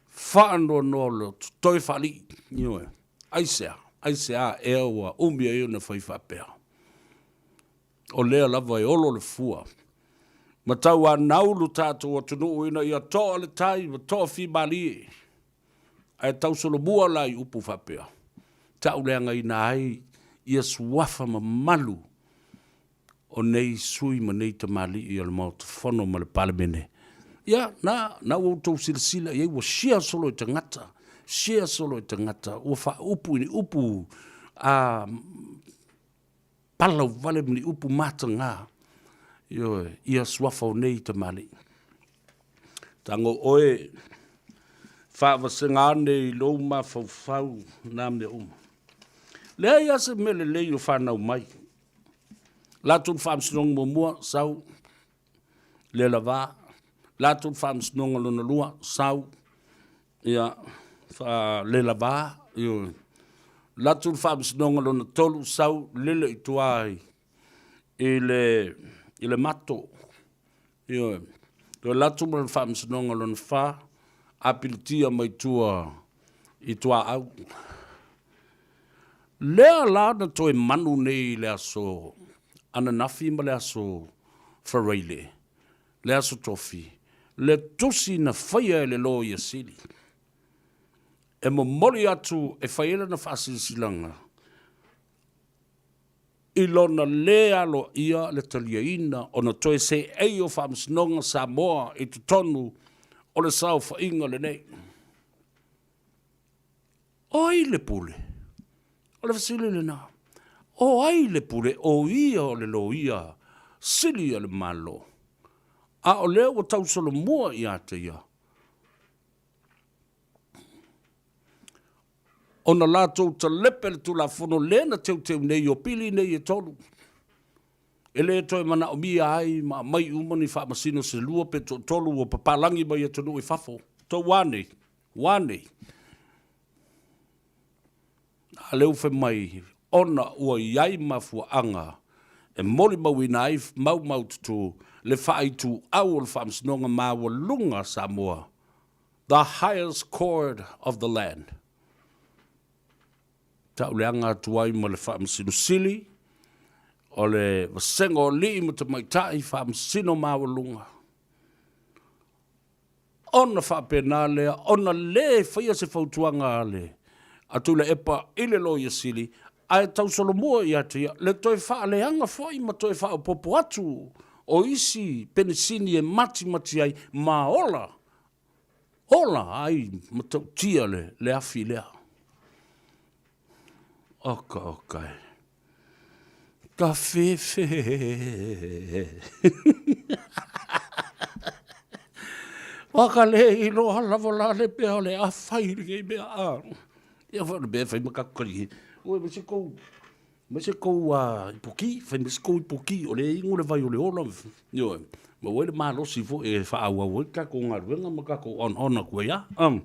Faanoanoa lou loto, toe faalii, ioe. Aisea? Aisea ea ua umi ai ona fai faapea? O lea lava e olo le fua. Ma tauanaulu tatou atunuu ina ia toa le tai ma toafimalie. Ae tausolomua la i upu faapea, tauleagaina ai ia suafa mamalu o nei sui ma nei tamalii o le Maota Fono ma le Palemene. Ia, na, na ua outou silasila i ai, ua share solo e tagata, share solo e tagata, ua faaupu i ni upu a palauvale ma ni upu mataga, ioe, ia suafa o nei tamalii. Tago oe, faavasega ane i lou mafaufau na mea uma. Leai lava se mea lelei o fanau mai. Latou le faamasinoga muamua, sau, le lavā. Latou le faamasinoga lona lua, sau, ia, le lavā. Ioe. Latou le faamasinoga lona tolu, sau, lele i tua i le mato. Ioe. Toe alu atu ma le faamasinoga lona fa, apilitia mai tua i tuaau. Lea la na toe manu nei i le aso ananafi ma le aso Faraile, le aso Tofi, le tusi na faia e le Loia Sili e momoli atu e fai ai lana faasilasilaga i lona lē aloaia le taliaina ona toe seei o Faamasinoga Samoa i totonu o le saofaiga lenei. O ai le pule? O le fesili lena. O ai le pule? O ia o le Loia Sili a le Malo. A o lea ua tausolomua ia te ia ona latou talepe le Tulafono lea na teuteu nei o pili nei e tolu, e le toe manaomia ai ma aumai uma ni faamasino se lua pe toatolu ua papalagi mai atunuu i fafo. Tou a nei? Ua nei? A lea ua fai mai, ona ua i ai mafuaaga e molimauina ai maumaututu le faaituau o le Faamasinoga Maualuga a Samoa, the highest court of the land. Tauleaga atu ai ma le Faamasino Sili o le Vasega o Alii ma Tamaitai Faamasino Maualuga, ona faapena lea ona lē faia se fautuaga a le a Tuilaepa i le Loia Sili, ae tausolomua ia te ia le toe faaleaga foi ma toe faaopoopo atu o isi penisini e matimati ai ma ola ola ai matautia le afi lea. Oka oka e. Ka fefe. Waka le iloa lava la le pea o le a fai lenei mea a. Ia foi o le mea e fai ma tatou kalihe. Ua ma se kou ma se kou ipuki, fai ma se kou ipuki o lea e inu le vai o le ola. Ioe, maua ai le malosi foi e faaauau ai le tatou galuega ma tatou onaona atu ai lava.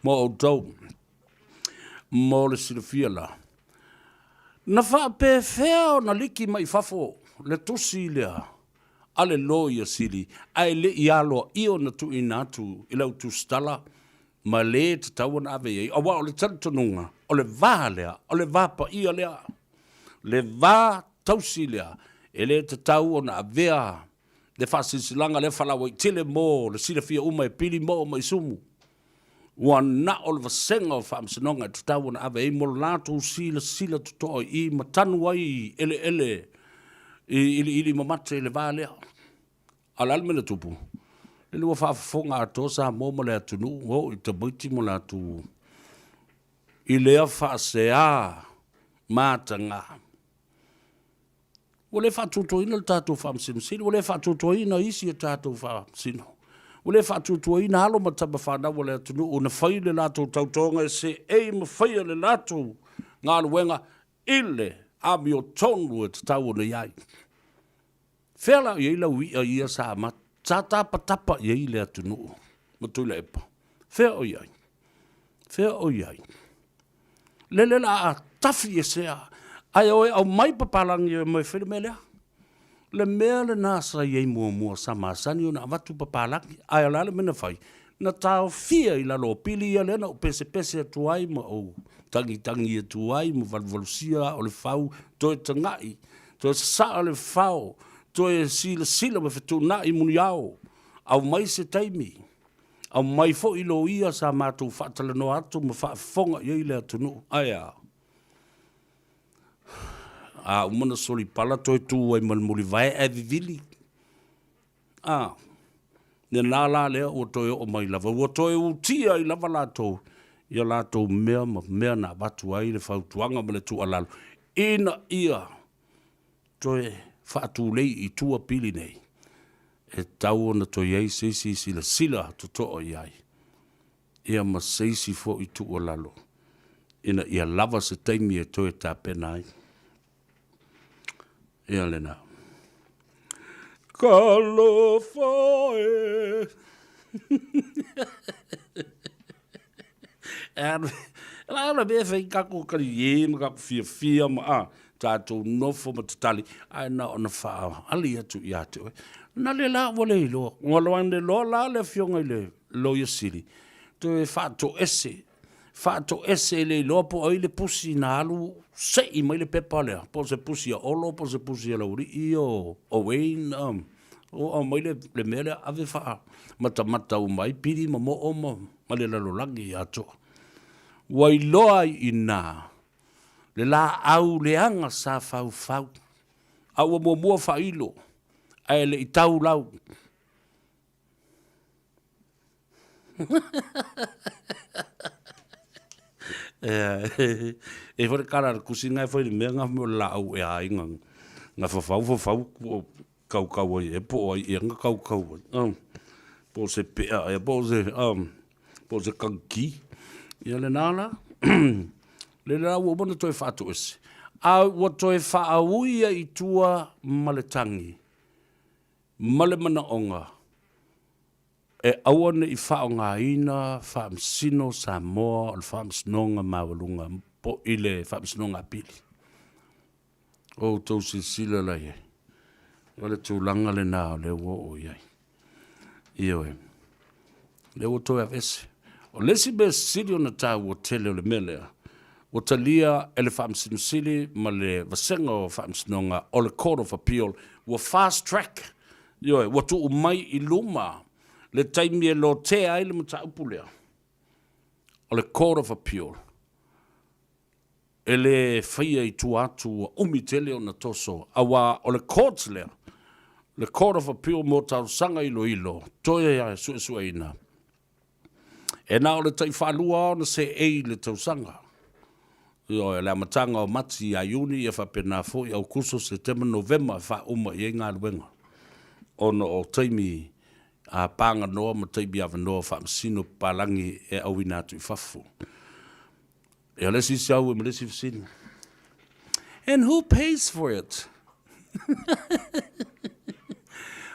Mo outou mo le silafia la, na faapefea ona liki mai fafo le tusi lea a le Loia Sili ae le i aloaia ona tuuina atu i lau tusitala ma le tatau ona ave i ai, aua o le talitonuga, o le va lea, o le va paia lea, le va tausi lea, e le tatau ona avea le faasilasilaga lea faalauaitele mo le silafia uma e pili moo ma isumu. Ua na o le vasega o faamasinoga e tatau ona ave ai mo le latou silasila totoa i ma tanu ai i eleele i iliili mamate i le va lea. A o le a le mea na tupu? Lele ua faafofoga atoa Samoa ma le atunuu, ua oo i tamaiti ma latou i lea faasea mataga. Ua le faatuatuaina le tatou Faamasino Sili, ua le faatuatuaina isi a tatou Faamasino, ua le faatuatuaina alo ma tama fanau a le atunuu na fai le latou tautoga e seei ma faia le latou galuega i le amiotonu e tatau ona i ai. Fea la o i ai lau i'a ia sa sa tapatapa i ai le atunuu ma Tuilaepa? Fea o i ai? Fea o i ai? Lele la a tafi esea, ae o e aumai papalagi e mai fai le mea lea. Le mea lena sa i ai muamua sa masani ona avatu papalagi, ae o le a le mea na fai? Na taofia i lalo o pili ia lea na ou pesepese atu ai ma ou tagitagi atu ai ma valuvalusia o le fau, toe tagai, toe sasaa le fao. Toe silasila ma fetuunai muniao, aumai se taimi, aumai foi loia sa matou faatalanoa atu ma faafofoga i ai le atunuu. Ae a? A uma ona solipala toe tu ai ma le mulivae ae vivili. A, lena la lea ua toe oo mai lava, ua toe utia ai lava latou i a latou mea ma mea na avatu ai le fautuaga ma le tuualalo ina ia toe faatulei i tua pili nei, e tatau ona toe i ai se isi silasila totoa i ai, ia ma se isi foi tuualalo ina ia lava se taimi e toe tapena ai. Ia lena. Talofa e! E la le mea fai tatou talie ma tatou fiafia ma a tatou nofo ma tatali ae na ona faaali atu ia te oe. Na le la ua le iloa. Ua loa ane loa la le afioga i le Loia Sili toe faatoese, faatoese e le iloa po o ai le pusi na alu sei mai le pepa lea, po o se pusi a Olo po o se pusi a Laualii o Wayne ua aumai le mea lea ave faamatamata uma ai pili ma moo ma le lalolagi atoa. Ua iloa ai i ina le laau leaga sa faufau, a ua muamua faailo ae le i tau lau. E foi le kala a le kusi nga e fai le mea nga mo le laau e ai nga nga fafau fafau kaukau ai e po o ai ea nga kaukau ai. Po o se pea ea po o se po o se kanki. Ia lena la. Le la ua uma ona toe faatoese. A ua toe faaui ai i tua ma le tagi ma le manaoga e aua ne i faaaogaina Faamasino Samoa o le Faamasinoga Maualuga po i le Faamasinoga Apili. O outou silasila la i ai, o le tulaga lena o lea ua oo i ai. Ioe, lea ua toe aveese. O le isi mea sili ona taua tele o le mea lea, ua talia e le Faamasino Sili ma le Vasega o Faamasinoga o le Court of Appeal, ua fast track, ioe, ua tuu mai i luma le taimi e lotea ai le mataupu lea o le Court of Appeal. E le faia i tua atu ua umi tele ona toso, aua o le Court lea, le Court of Appeal mo talosaga iloilo toe suesueina, e na o le taifaalua ona seei i le tausaga. Ioe, o le amataga o Mati ia Iuni ia faapena foi Aukuso, Setema, Novema e faauma i ai galuega ona o taimi a paganoa ma taimi avanoa o faamasino papalagi e auina atu i fafo. Ia le isi sau e ma le isi fesili. And who pays for it?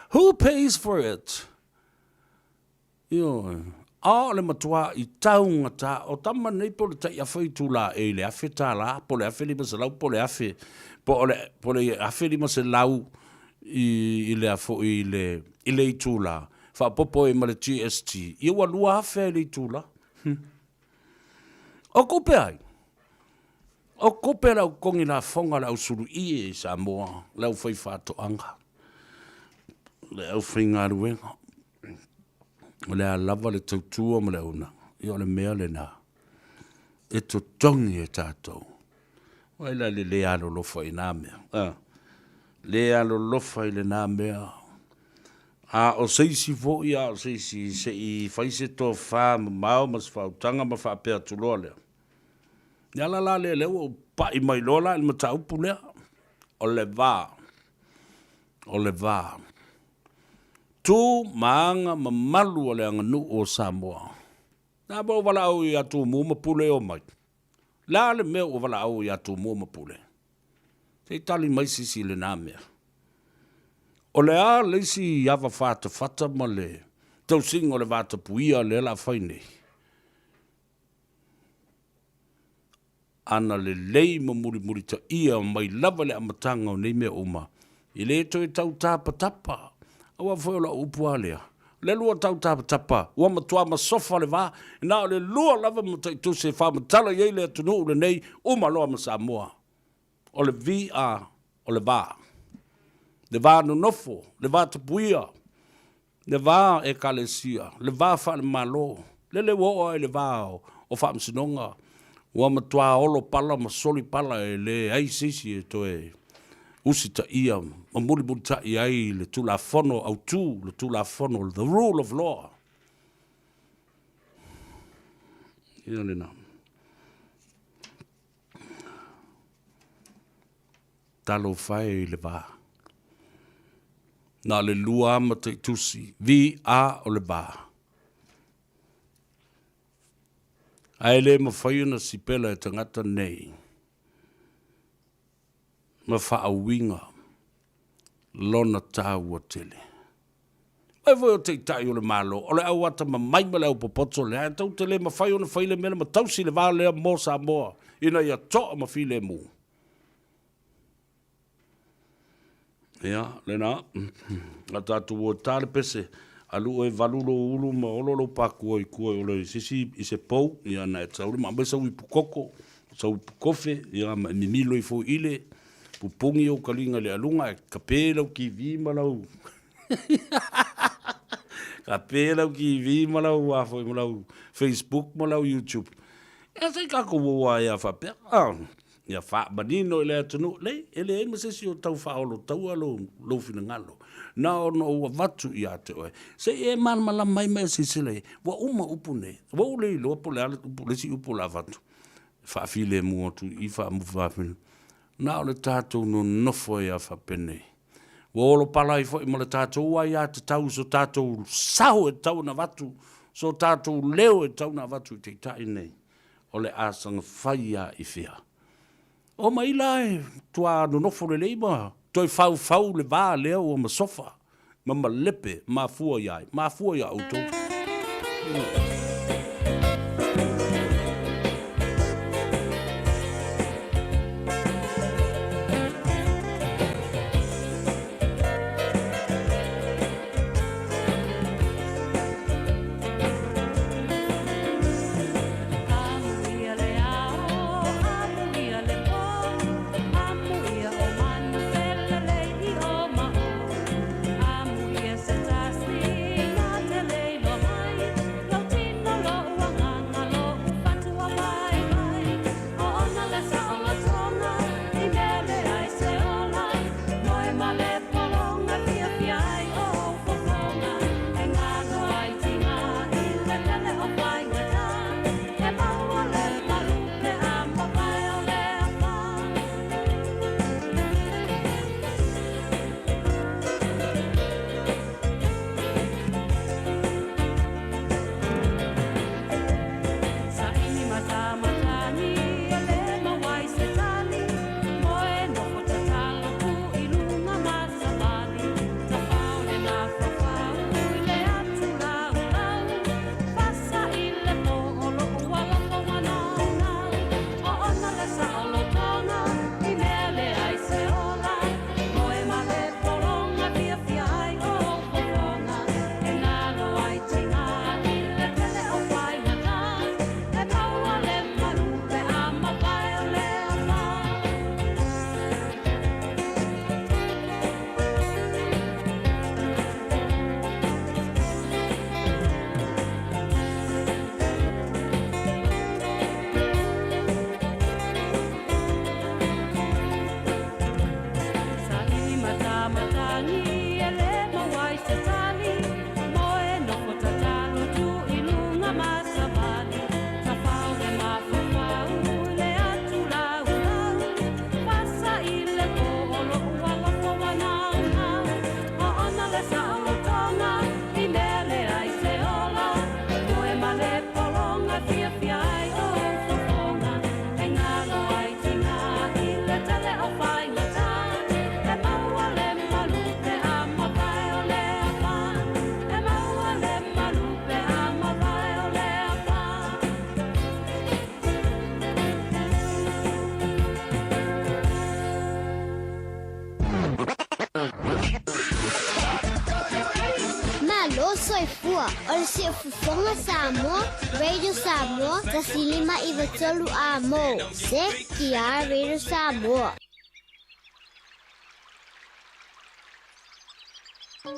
Who pays for it? Ioe. A o le matua i taugata, o tama nei po o le tai afa itulā e i le $1,000, po o le $1,500, po o le afe, po o le, po o le $1,500 i, i le a foi i le, i le itulā, faaopoopo ai ma le GST, ia ua 2,000 i le itulā. O tupe ai? O tupe a le au totogi lafoga a le au suluie i Samoa, le aufaifaatoaga, le aufaigaluega. O le a lava le tautua ma le auaunaga, ia o le mea lena e totogi e tatou. Vaai la i le le alolofa i na mea, a? Le alolofa i lena mea. A o se isi foi, a o se isi, se i fai se tofa mamao ma se faautaga ma faapea atu loa lea. Le ala la lea, lea ua ou pai mai loa la i le mataupu lea, o le va, o le va. Tu ma aga mamalu o le aganuu o Samoa. Na ua ou valaau ia Tumua ma Pule e omai. Le a le mea ua valaau ia Tumua ma Pule? Se i tali mai sisi i lena mea. O le a le isi ava fatafata ma le tausiga o le vatapuia lea la fai nei? Ana lelei ma mulimulitaia mai lava le amataga o nei mea uma, e le toe tau tapatapa. Aua foi o lau upu lava lea, o le lua tau tapatapa, ua matua masofa le va, na o le lua lava mataitusi e faamatala i ai le atunuu lenei uma loa ma Samoa, o le VA, o le va. Le va nonofo, le va tapuia, le va Ekalesia, le va faale-Malo, lele ua oo lava i le va o Faamasinoga, ua matuā olo pala ma soli pala e leai se isi e toe usitaia ma mulimulitaʻi ai le Tulafono Autu, le Tulafono, the rule of law. Ia lena. Talofa e i le va. Na o le lua lava mataitusi, VA o le va. Ae le mafai ona sipela e tagata nei ma faauiga lona taua tele. Mai foi o Taitai o le Malo, o le au atamamai ma le au popoto lea, ae tou te le mafai ona fai le mea lea ma tausi le va lea mo Samoa ina ia toa ma filemu. Ia, lena, a tatou o e ta le pese, alu oe valu lou ulu ma olo lou pakua i tua i ole i se isi, i se pou, ia na e tau le ma aumai sau ipu koko, sau ipu kofe, ia ma e mimilo ifo i le pupungi ou kaliga i le aluga, ae kape lau TV ma lau kape lau TV ma lau a foi ma lau Facebook ma lau YouTube. Ia se i tatou o ai lava faapea. Ah, Ia faamanino i le atunuu, leai, e leai ma se isi o tau faaolotaua lou, lou finagalo. Na ona ou avatu ia te oe, se i e malamalama mai ma e silasila i ai, ua uma upu nei, ua ou le iloa po o le a le upu, le isi upu o le a avatu, e faafilemu atu i i, faamufaafilemu. Na o le tatou nonofo ai lava faapenei. Ua olopala ai foi ma le tatou aiatatau i so tatou sao e tatau ona avatu, so tatou leo e tatau ona avatu i Taitai nei. O le a saga fai lava i fea? Omai la e matua nonofo lelei ma toe faufau le va lea ua masofa ma malepe mafua ia ai, mafua ia outou. Malo soifua o le Siufofoga Samoa, Radio Samoa, 105 93 A mo, CTR Radio Samoa. Le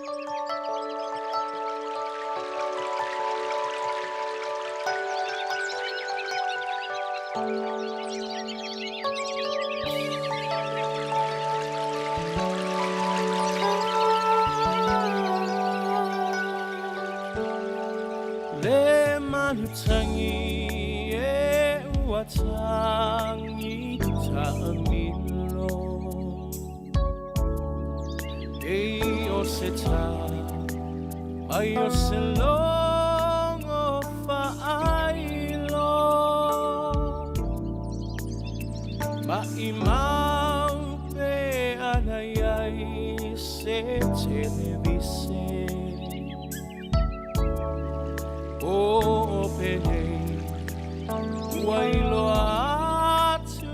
malutagi e ua tagi taamilo E o se tā mai o se logo faailo Maimau pe ana iai se televise O penei ua iloa atu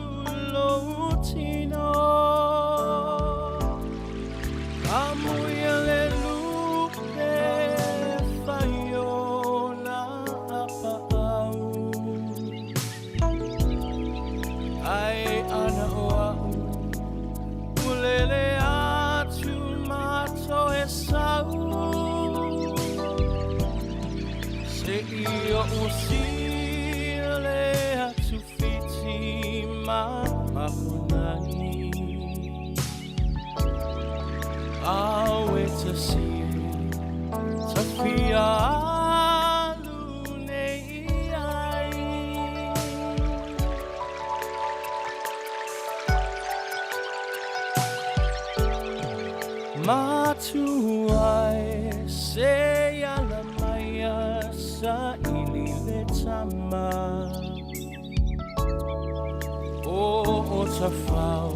lou tino Amuia le lupe fai o na apaau Ai ana o a'u ua lele atu ma toe sau Se i oʻu sia le atu Fiti ma makonai Aue tasi tafia alu nei ai. Matua e se ala mai a saili le tama O Tafao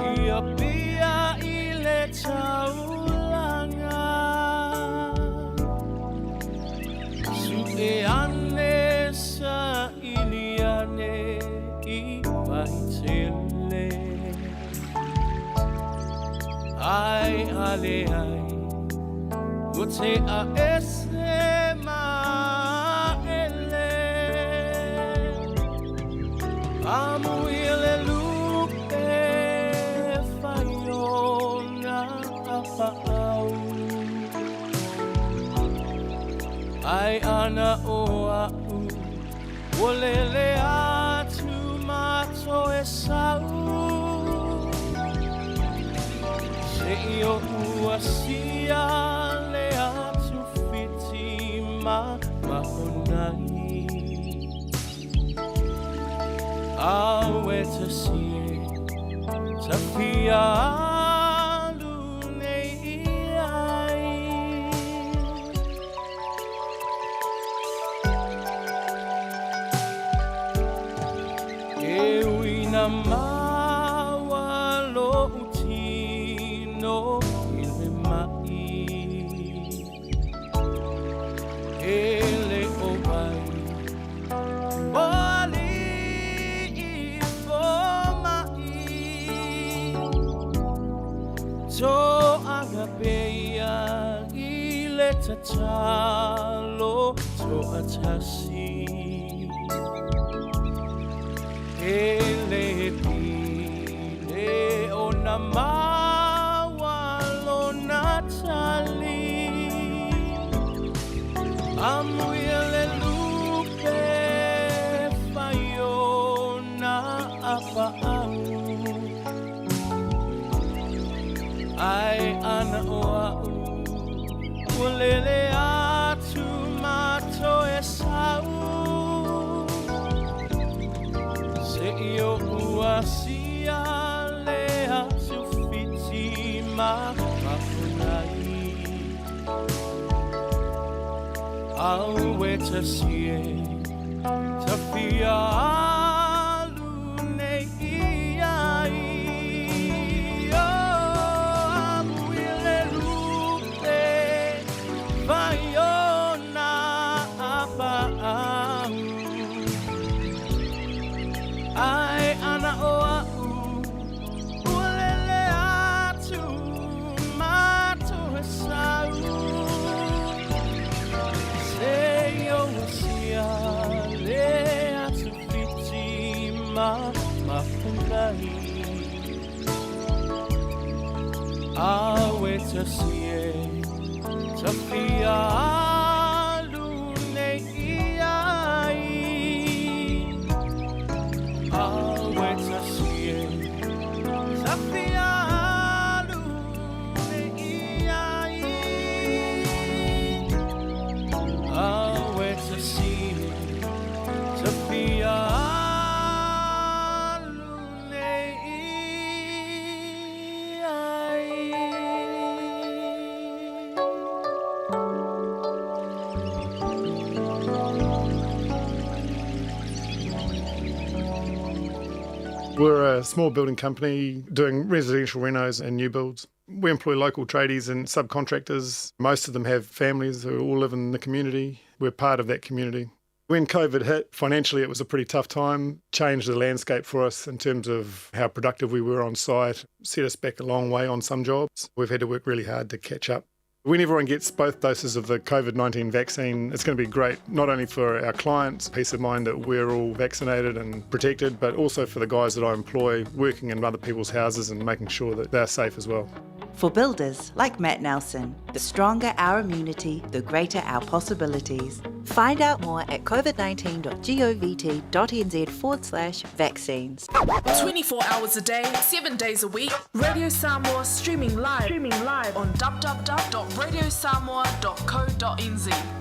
i Apia i le taulaga Sue ane saili ane i Vaitele Ai a leai ua tea ese ma ele Amuia le lupe fai o na apaau Ai ana o a'u ua lele atu ma toe sau Se i oʻu asia le atu Fiti ma Mahonai Aue tasi e tafia alu nei ai. E ui na maua loʻu tino i le maʻi E le o wai o aliʻi fomaʻi Toaga pea i le tatalo toʻatasi E le pile ona maua lona tali Amuia le lupe fai o na apaau Ai ana o a'u ua lele atu ma toe sau Se i oʻu asia le atu Fiti ma Mahonai Aue tasi e tafia alu nei ai Oh, amuia le lupe fai o na apaau Ai ana o a'u ua lele atu ma toe sau Se i oʻu asia le atu Fiti ma Mahonai Aue tasi tasi e Tawhia alu nei i ai Aue tasi e Tawhia alu nei i ai Aue tasi e Tawhia alu nei i ai. We're a small building company doing residential renos and new builds. We employ local tradies and subcontractors. Most of them have families who all live in the community. We're part of that community. When COVID hit, financially it was a pretty tough time, changed the landscape for us in terms of how productive we were on site, set us back a long way on some jobs. We've had to work really hard to catch up. When everyone gets both doses of the COVID 19 vaccine, it's going to be great not only for our clients, peace of mind that we're all vaccinated and protected, but also for the guys that I employ working in other people's houses and making sure that they're safe as well. For builders like Matt Nelson, the stronger our immunity, the greater our possibilities. Find out more at covid19.govt.nz forward slash vaccines. 24 hours a day, 7 days a week. Radio Samoa streaming live, streaming live on www.radiosamoa.co.nz.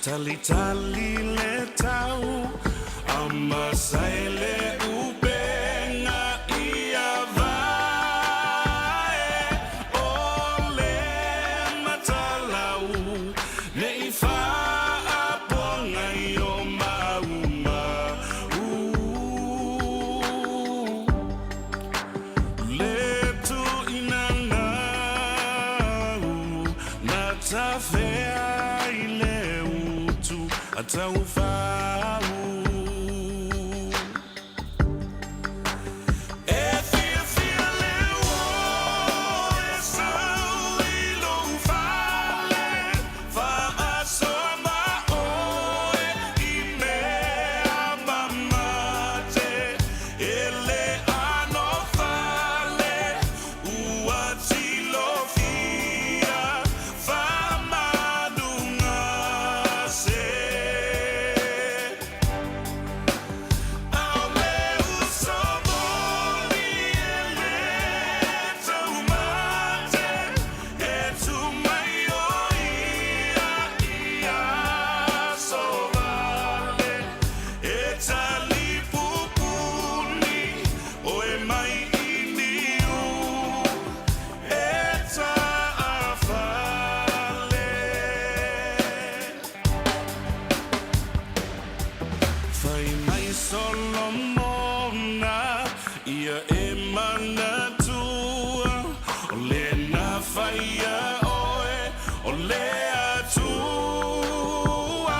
Talitali le tau a masai le upenga ia vae o le matalau ne i faapuagai o mauma Le tuuina nau na tafea i le utu a taufau. E fiafia le uo e sau i lou fale, faasoa ma oe i mea mamate. E le ano fale ua tilofia faamanuga se. Ao le uso moli e le taumate, e tu mai o ia i aso vale. E talipupuni oe mai i niu e taafale. Fai mai Solomona ia e manatua, o lena faia oe o le Atua.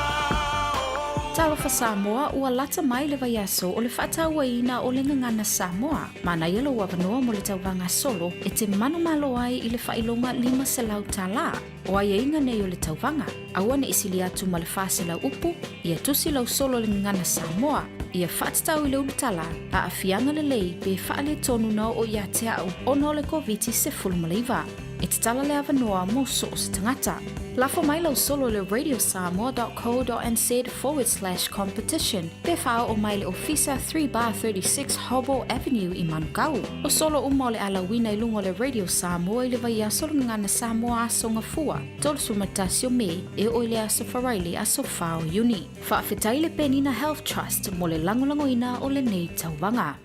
Talofa Samoa, ua lata mai le vaiaso o le faatauaina o le Gagana Samoa. Manaia lou avanoa mo le tauvaga solo e te manumalo ai i le faailoga $500 tala. O aiaiga nei o le tauvaga, aua ne i sili atu ma le 400 upu, ia tusi lau solo i le Gagana Samoa, ia faatatau i le ulutala, aafiaga lelei pe faaletonu na oo ia te au ona o le Koviti-19. E tatala le avanoa mo so o se tagata. Lafo mai lau solo i le radiosamoa.co.nz/competition pe faaoo mai i le ofisa 3 bar 36 Hobo Avenue i Manukau. O solo uma o le a lauina i luga o le Radio Samoa i le vaiaso o le Gagana Samoa Aso Gafua, 31 o Me e oo i le Aso Faraile aso 4 o Iuni. Faafetai le Penina Health Trust mo le lagolagoina o lenei tauvaga.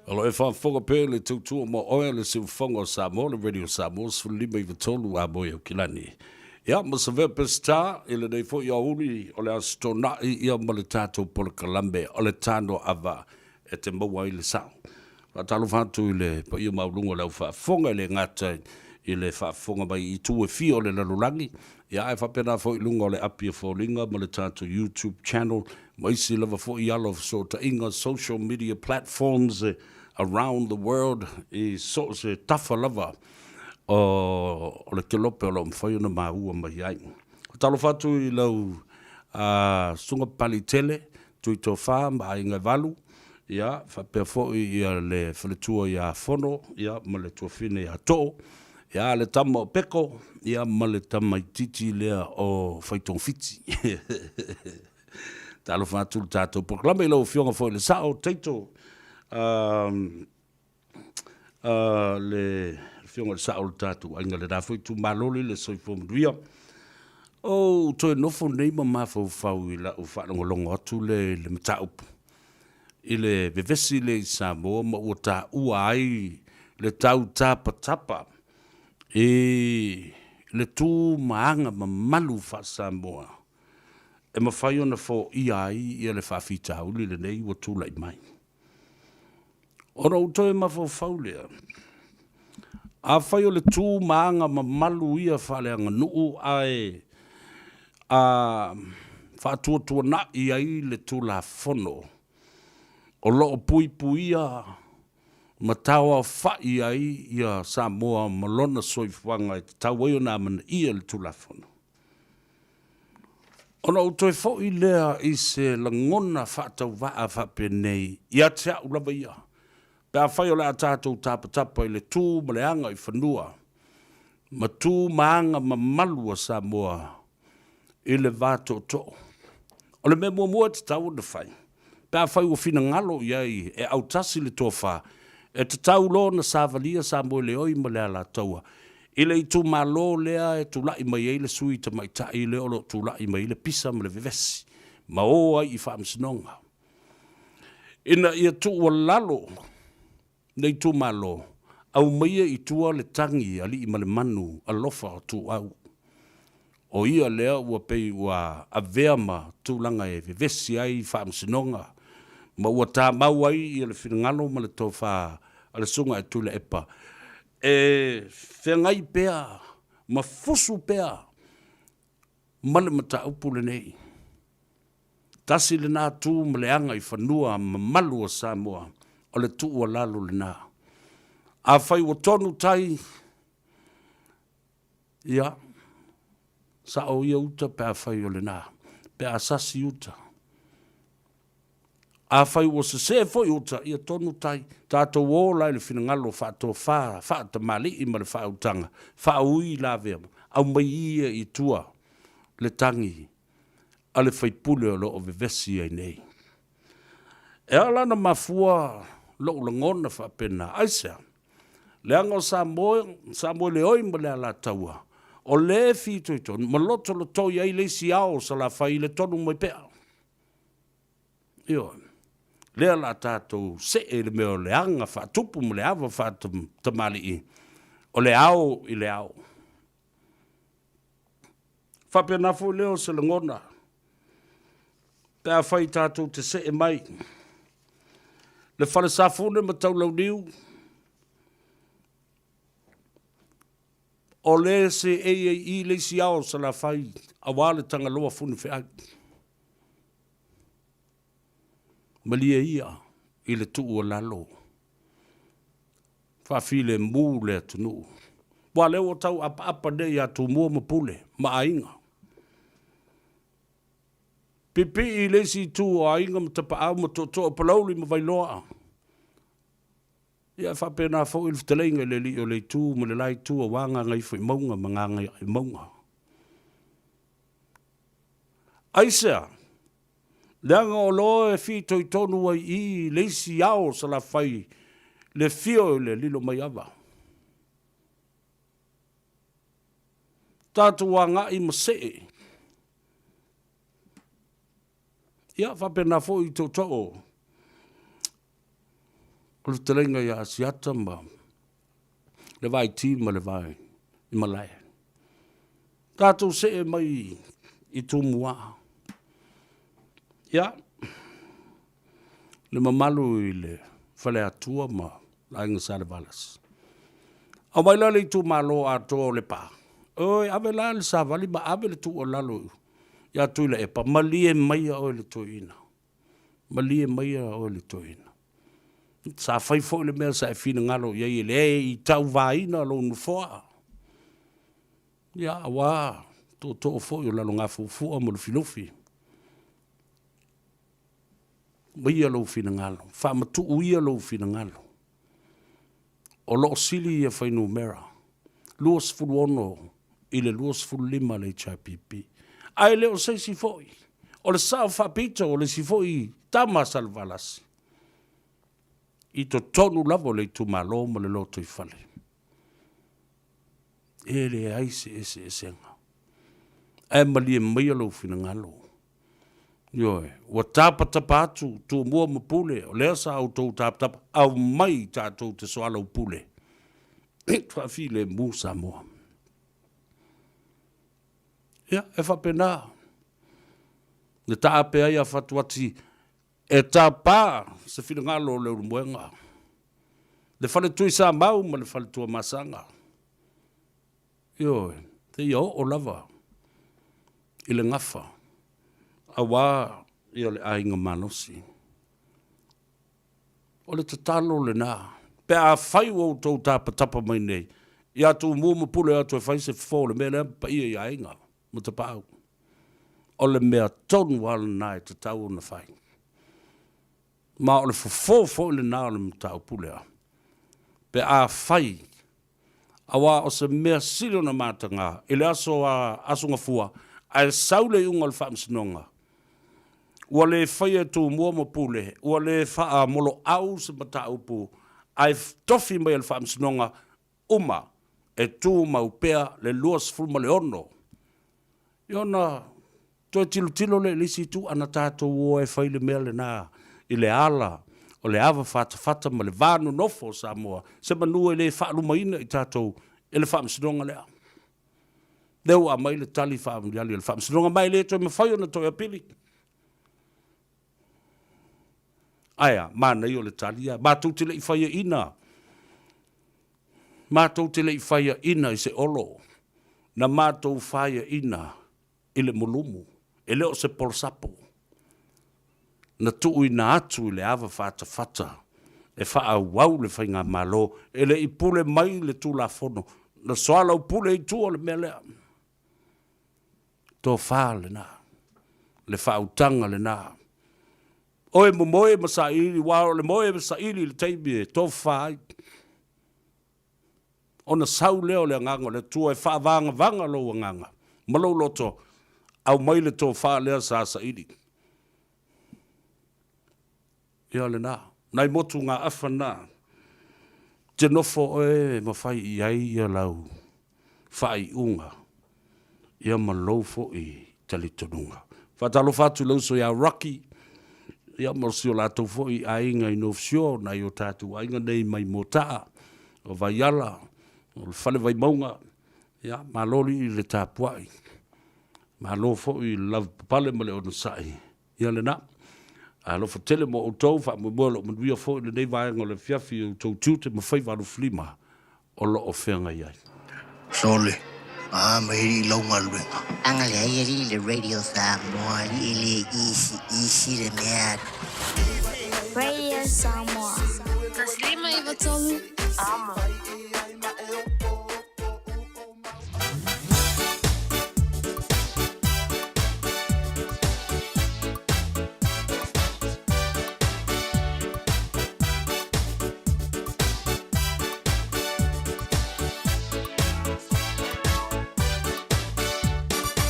O lo o e faafofoga pea i le tautua ma oe a le Siufofoga o Samoa, le Radio Samoa 15 93 a moe Aukilani. Ia, ma Savea Peseta, i lenei foi aoauli o le Aso Toonai, ia ma le tatou polokalame o le Tano Ava e te maua ai le sao. Faatalofa atu i le paia maualuga o le au faafofoga e le gata i le faafofoga mai i itu e fia o le lalolagi, ia ae faapena foi i luga o le api a foliga ma le tatou YouTube channel ma isi lava foi ala o fesootaiga, social media platforms around the world i so o se tafa lava o le kelope o lo o mafai ona maua mai ai. Faatalofa atu i lau Susuga Papaliitele Tuitofa ma Aiga e Valu, ia, faapea foi ia le faletua ia Fono, ia, ma le tuafine ia Too, ia, le tama o Peko, ia, ma le tamaitiiti lea o Faitogafiti. Talofa atu le tatou polokalame i lau Afioga foi i le Sao, Taito, le Afioga i le Sao o le tatou aiga, lena foi itumalo le soifua manuia. Ou toe nofo nei ma mafaufau i lau faalogologo atu lea i le mataupu i le vevesi lea i Samoa ma ua taua ai le tau tapatapa i le tu ma aga mamalu faa-Samoa e mafai ona foia ai ia le faafitauli lenei ua tulai mai. Ona ou toe mafaufau lea, afai o le tu ma aga mamalu ia faaleaganuu ae a faatuatuanai ai le Tulafono o lo o puipuia ma tauaofa'i ai ia Samoa ma lona soifuaga e tatau ai ona amanaia le Tulafono. Ona ou toe foi lea i se lagona faatauvaa faapenei ia te au lava ia, pe afai o le a tatou tapatapa i le tu ma le aga i fanua, ma tu ma aga mamalu a Samoa i le va tootoo. O le mea muamua e tatau ona fai, pe afai ua finagalo i ai e autasi le tofa, e tatau loa ona savalia Samoeleoi ma le Alataua. I le itumalo lea e tulai mai ai le sui tamaitai lea o lo o tulai mai ai le pisa ma le vevesi ma o ai i faamasinoga ina ia tuualalo le itumalo, aumaia i tua le tagi alii ma le manu alofa o Tuuau. O ia lea ua pei ua avea ma tulaga e vevesi ai faamasinoga ma ua tamau ai ia le finagalo ma le tofa a le Susuga ia Tuilaepa e feagai pea ma fusu pea ma le mataupu lenei. Tasi lena tu ma le aga i fanua mamalu o Samoa, o le tuualalo lena. Afai ua tonu tai, ia, sao ia uta pe afai o lena, pe a sasi uta. Afai ua sesē foi uta, ia tonu tai. Tatou o la i le finagalo faatofa, faatamalii ma le faautaga, faaui lavea, aumai ia i tua le tagi a le faipule o lo o vevesi ai nei. E ala ona mafua lou lagona faapena, aisea? Leaga o Samoa, Samoeleoi ma le Alataua, o lea e fitoitonu ma lotolotoi ai le isi ao o Salafai i le tonu mai pea. Ioe. Lea o le a tatou see i le mea o le aga faatupu ma le ava faatamalii, o le ao i le ao. Faapena foi lea o se lagona pe afai tatou te see mai le fale safune ma Taulauniu, o le seei ai i le isi ao o Salafai aua le Tagaloa Funifeau. Malie ia i le tuualalo, faafilemu le atunuu. Aua o lea ua tau apaapa nei ia Tumua ma Pule ma Aiga. Pipii i le isi itu o Aiga ma Tapaau ma Tootoo o Palauli ma Vailoa. Ia e faapena foi le fetalaiga i le alii o le itu ma le la itu aua Gagaifomauga ma Gagaemauga. Aisea? Leaga o lo e fitoitonu ai i le isi ao o Salafai le fio i le lilo mai ava. Tatou agai ma see. Ia, faapena foi i tootoo o le fetalaiga ia Asiata ma le Vaiti ma le Vai i Malae. Tatou see mai i Tumua. Ia, le mamalu i le Faleatua ma le Aiga Salevalasi. Aumai la le itumalo atoa o Lepa. Oi, ave la le savali ma ave le tuualalo ia Tuilaepa, malie maia oe le toeaina. Malie maia oe le toeaina. Sa fai foi le mea sa e finagalo i ai e leai i tauvaina lou nofoa. Ia, aua tootoo foi o Lalogafuafua ma Lufilufi. Maia lou finagalo, faamatuu ia lou finagalo. O lo o sili ia fuainumera 26 i le 25 a le HRPP. Ae le o se isi foi, o le sao faapito o le isi foi tama a Salevalasi i totonu lava o le itumalo ma le lotoifale. E leai se eseesega. Ae malie maia lou finagalo. Ioe, ua tapatapa atu Tumua ma Pule, o lea sa outou tapatapa, aumai tatou te soalaupule. Faafilemu Samoa. Ia, e faapena. Le taape ai a Fatuati e tapa se finagalo o Leulumoega, le fale Tuisamau ma le fale Tuamasaga. Ioe, seia oo lava i le gafa aua ia le aiga malosi. O le tatalo lena, pe afai ua outou tapatapa mai nei, ia Tumua ma Pule atu e fai se fofo o le mea lea ma paia i aiga ma tapaau. O le mea tonu lava lena e tatau ona fai. Ma o le fofo foi lena o le mataupu lea, pe afai aua o se mea sili ona mataga i le aso a Aso Gafua ae sau le iuga o le faamasinoga, ua le faia e Tumua ma Pule, ua le faamoloau se mataupu ae tofi mai e le faamasinoga uma. e tumau pea le 26. Ia ona toe tilotilo lea i le isi itu, ana tatou o e fai le mea lena i le ala o le ava fatafata ma le va nonofo o Samoa, se manu e le faalumaina i tatou e le Faamasinoga lea. Lea ua aumai le tali faaaliali a le Faamasinoga ma e le toe mafai ona toe apili. Ae a, manaia o le tali ia. Matou te le i faiaina, matou te le i faiaina i se olo, na matou faiaina i le mulumu, e le o se polosapo. Na tuuina atu i le ava fatafata e faaauau le faigamalo, e le i pule mai le Tulafono, na soalaupule i tua le mea lea. Tofa lena, le faautaga lena. Oe momoe ma saili, aua o le moe ma saili i le taimi e tofa ai. Ona sau lea o le Agaga o le Atua e faavagavaga lou agaga ma lou loto, aumai le tofa lea sa saili. Ia lena, nai motugaafa na, te nofo oe e mafai i ai ia lau faaiuga ia ma lou foi talitonuga. Faatalofa atu i le uso ia Rocky, ia ma si o latou foi aiga i North Shore, nai o tatou aiga nei mai Motaa, o Vaiala, o le Fale Vaimauga, ia malo lii i le tapuai, malo foi i le lavapapale ma le onosai. Ia lena. Alofa tele mo outou, faamoemoe o lo o manuia foi lenei vaega o le afiafi i outou tiute ma faiva alofilima o lo o feagai ai. Sole, a mai alii lau galuega. Aga leai alii le Radio Samoa alii e le easy easy le mea. Radio Samoa. 153 Amo.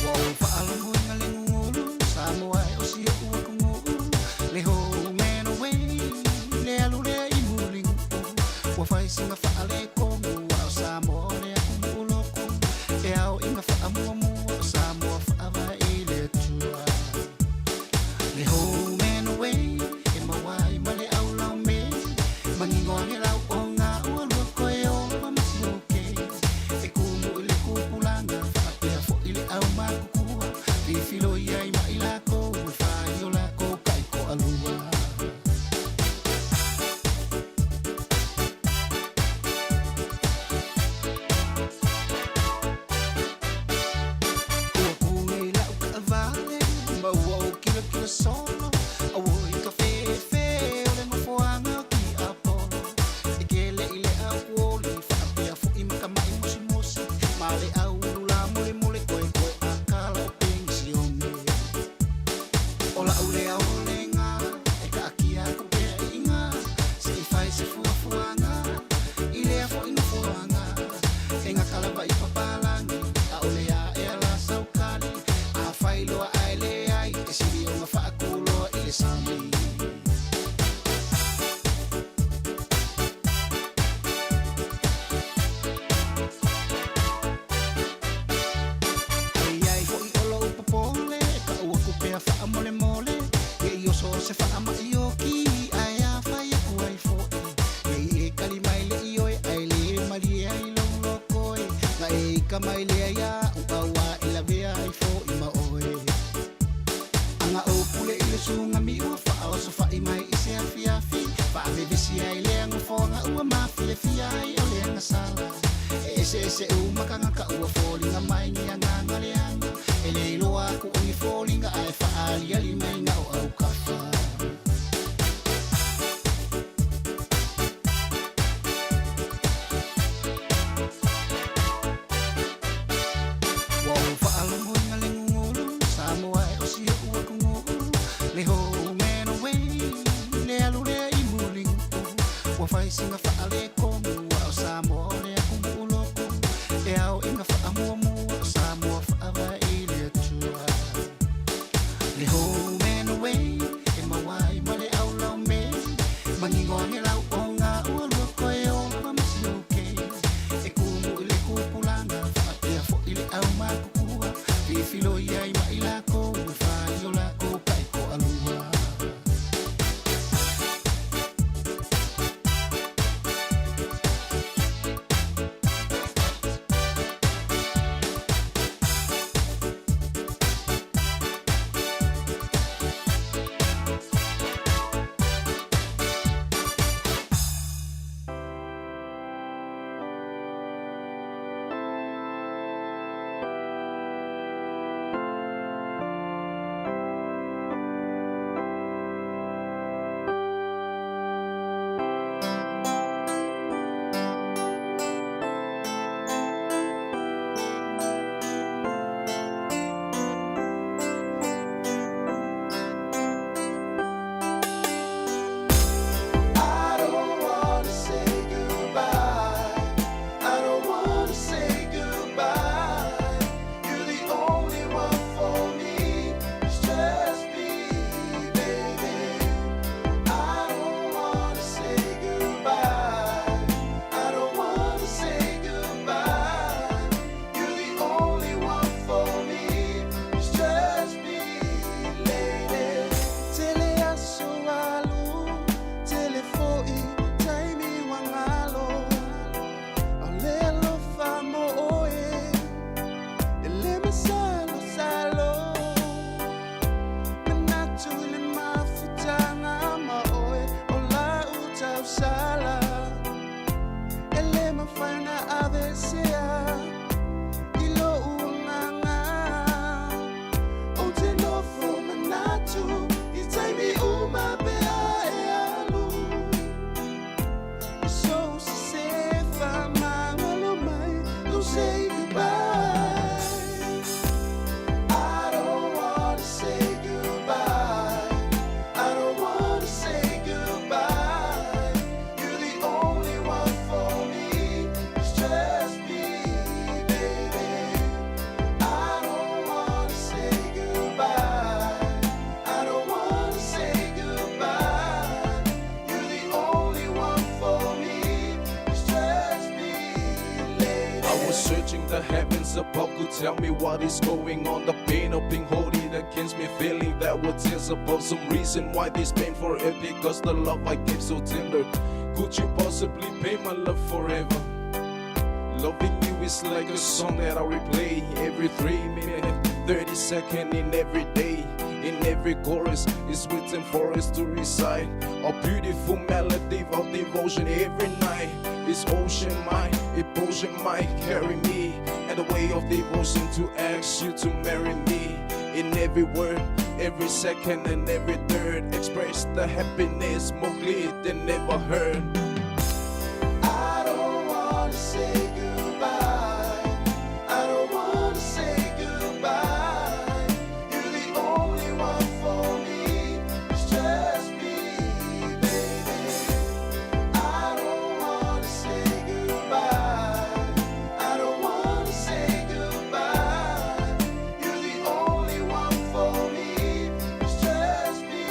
Ua ou faalogo i le gugulu Samoa e osi oʻu atunuu Le home and away Le alu lea i Mulinuu Ua fai sina faaletonu A o Samoa o le atunuu lotu E ao i na faamuamua O Samoa faavae i le Atua Le home and away E maua ai ma le aulaumei Manino ane lau oga Ua lua koe ola ma sioke E kumu i le tupulaga Faapea foi le aumatutua Filifilo ai ma i lakou E fai o lakou taitoalua. Ua kū nei lau taavale ma ua ou kilakila solo Auoi ka fefe o le nofoaga o Tiapolo E kele i le auoli faapea foi ma ka maʻi mosimosi Ma le au ulu molemole koekoe a kala o penisione O la'u lea olega e kaatia aku pea i iga Se i fai se fuafuaga i lea foi nofoaga E gata lava i papalagi ʻAʻole aʻe ala saukali Afai loa ae leai e sili ona faakuloa i le sami. ʻOiai hoʻi o lou popole e kau aku pea faamolemole Ne i oso se faamai oki ae a fai aku ai foʻi Ne i e kali mai le ioe ae lē malie ai lou loko e Na e ika mai lea iaʻu auā e lavea ai foʻi ma oe Aga ou pule i le sugami ua faaosofaʻi mai i se afiafi Faavevesi ai lea nofoaga ua mafiafia ai o le agasala E eseese uma tagata ua foliga mai ni agaga leaga E le iloa aku o ni foliga ae faaaliali mai na o aukafa. Ua ou faalogo i le gugulu Samoa e osi oʻu atunuu Le home and away Le alu lea i Mulinuu Ua fai sina faaletonu A o Samoa o le atunuu lotu E ao i na faamuamua O Samoa faavae i le Atua Le home. about. Could tell me what is going on. The pain of being holding against me, feeling that what is about. Some reason why this pain forever because the love I gave so tender. Could you possibly pay my love forever? Loving you is like a song that I replay every 3 minutes, 30 seconds in every day. In every chorus is written for us to recite. A beautiful melody of devotion every night. It's ocean mine, it ocean might carry me. And the way of devotion to ask you to marry me. In every word, every second and every third, express the happiness more clear than ever heard. I don't wanna say goodbye. I don't wanna say goodbye. You're the only one for me. It's just me, baby. I don't wanna say goodbye. I don't wanna say goodbye. You're the only one for me. It's just me,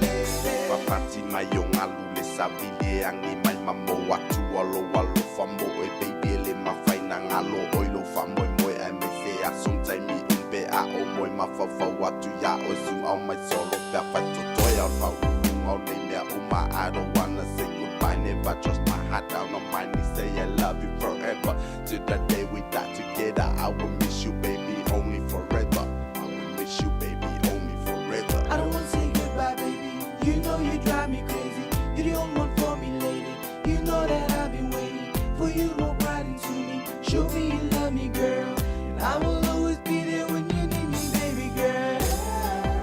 lady. Papati mai o ngalu le savi le angi mai ma mo atu alo alo fa mo e baby e le mawhai na ngalo oi lo fa moe moe ai me se a sometime mi umpe a o moe ma fa fa watu ya o su au mai solo pea fai totoe au fa ulunga o nei mea uma. I don't wanna say goodbye, never trust my heart down on my knees, say I love you forever. To the day we die together, I will miss you baby only forever. I will miss you baby only forever. I don't wanna say goodbye, baby. You know you drive me crazy. You're the only one for me, lady. You know that I've been waiting for you to walk right into me. Show me you love me, girl. And I will always be there when you need me, baby girl.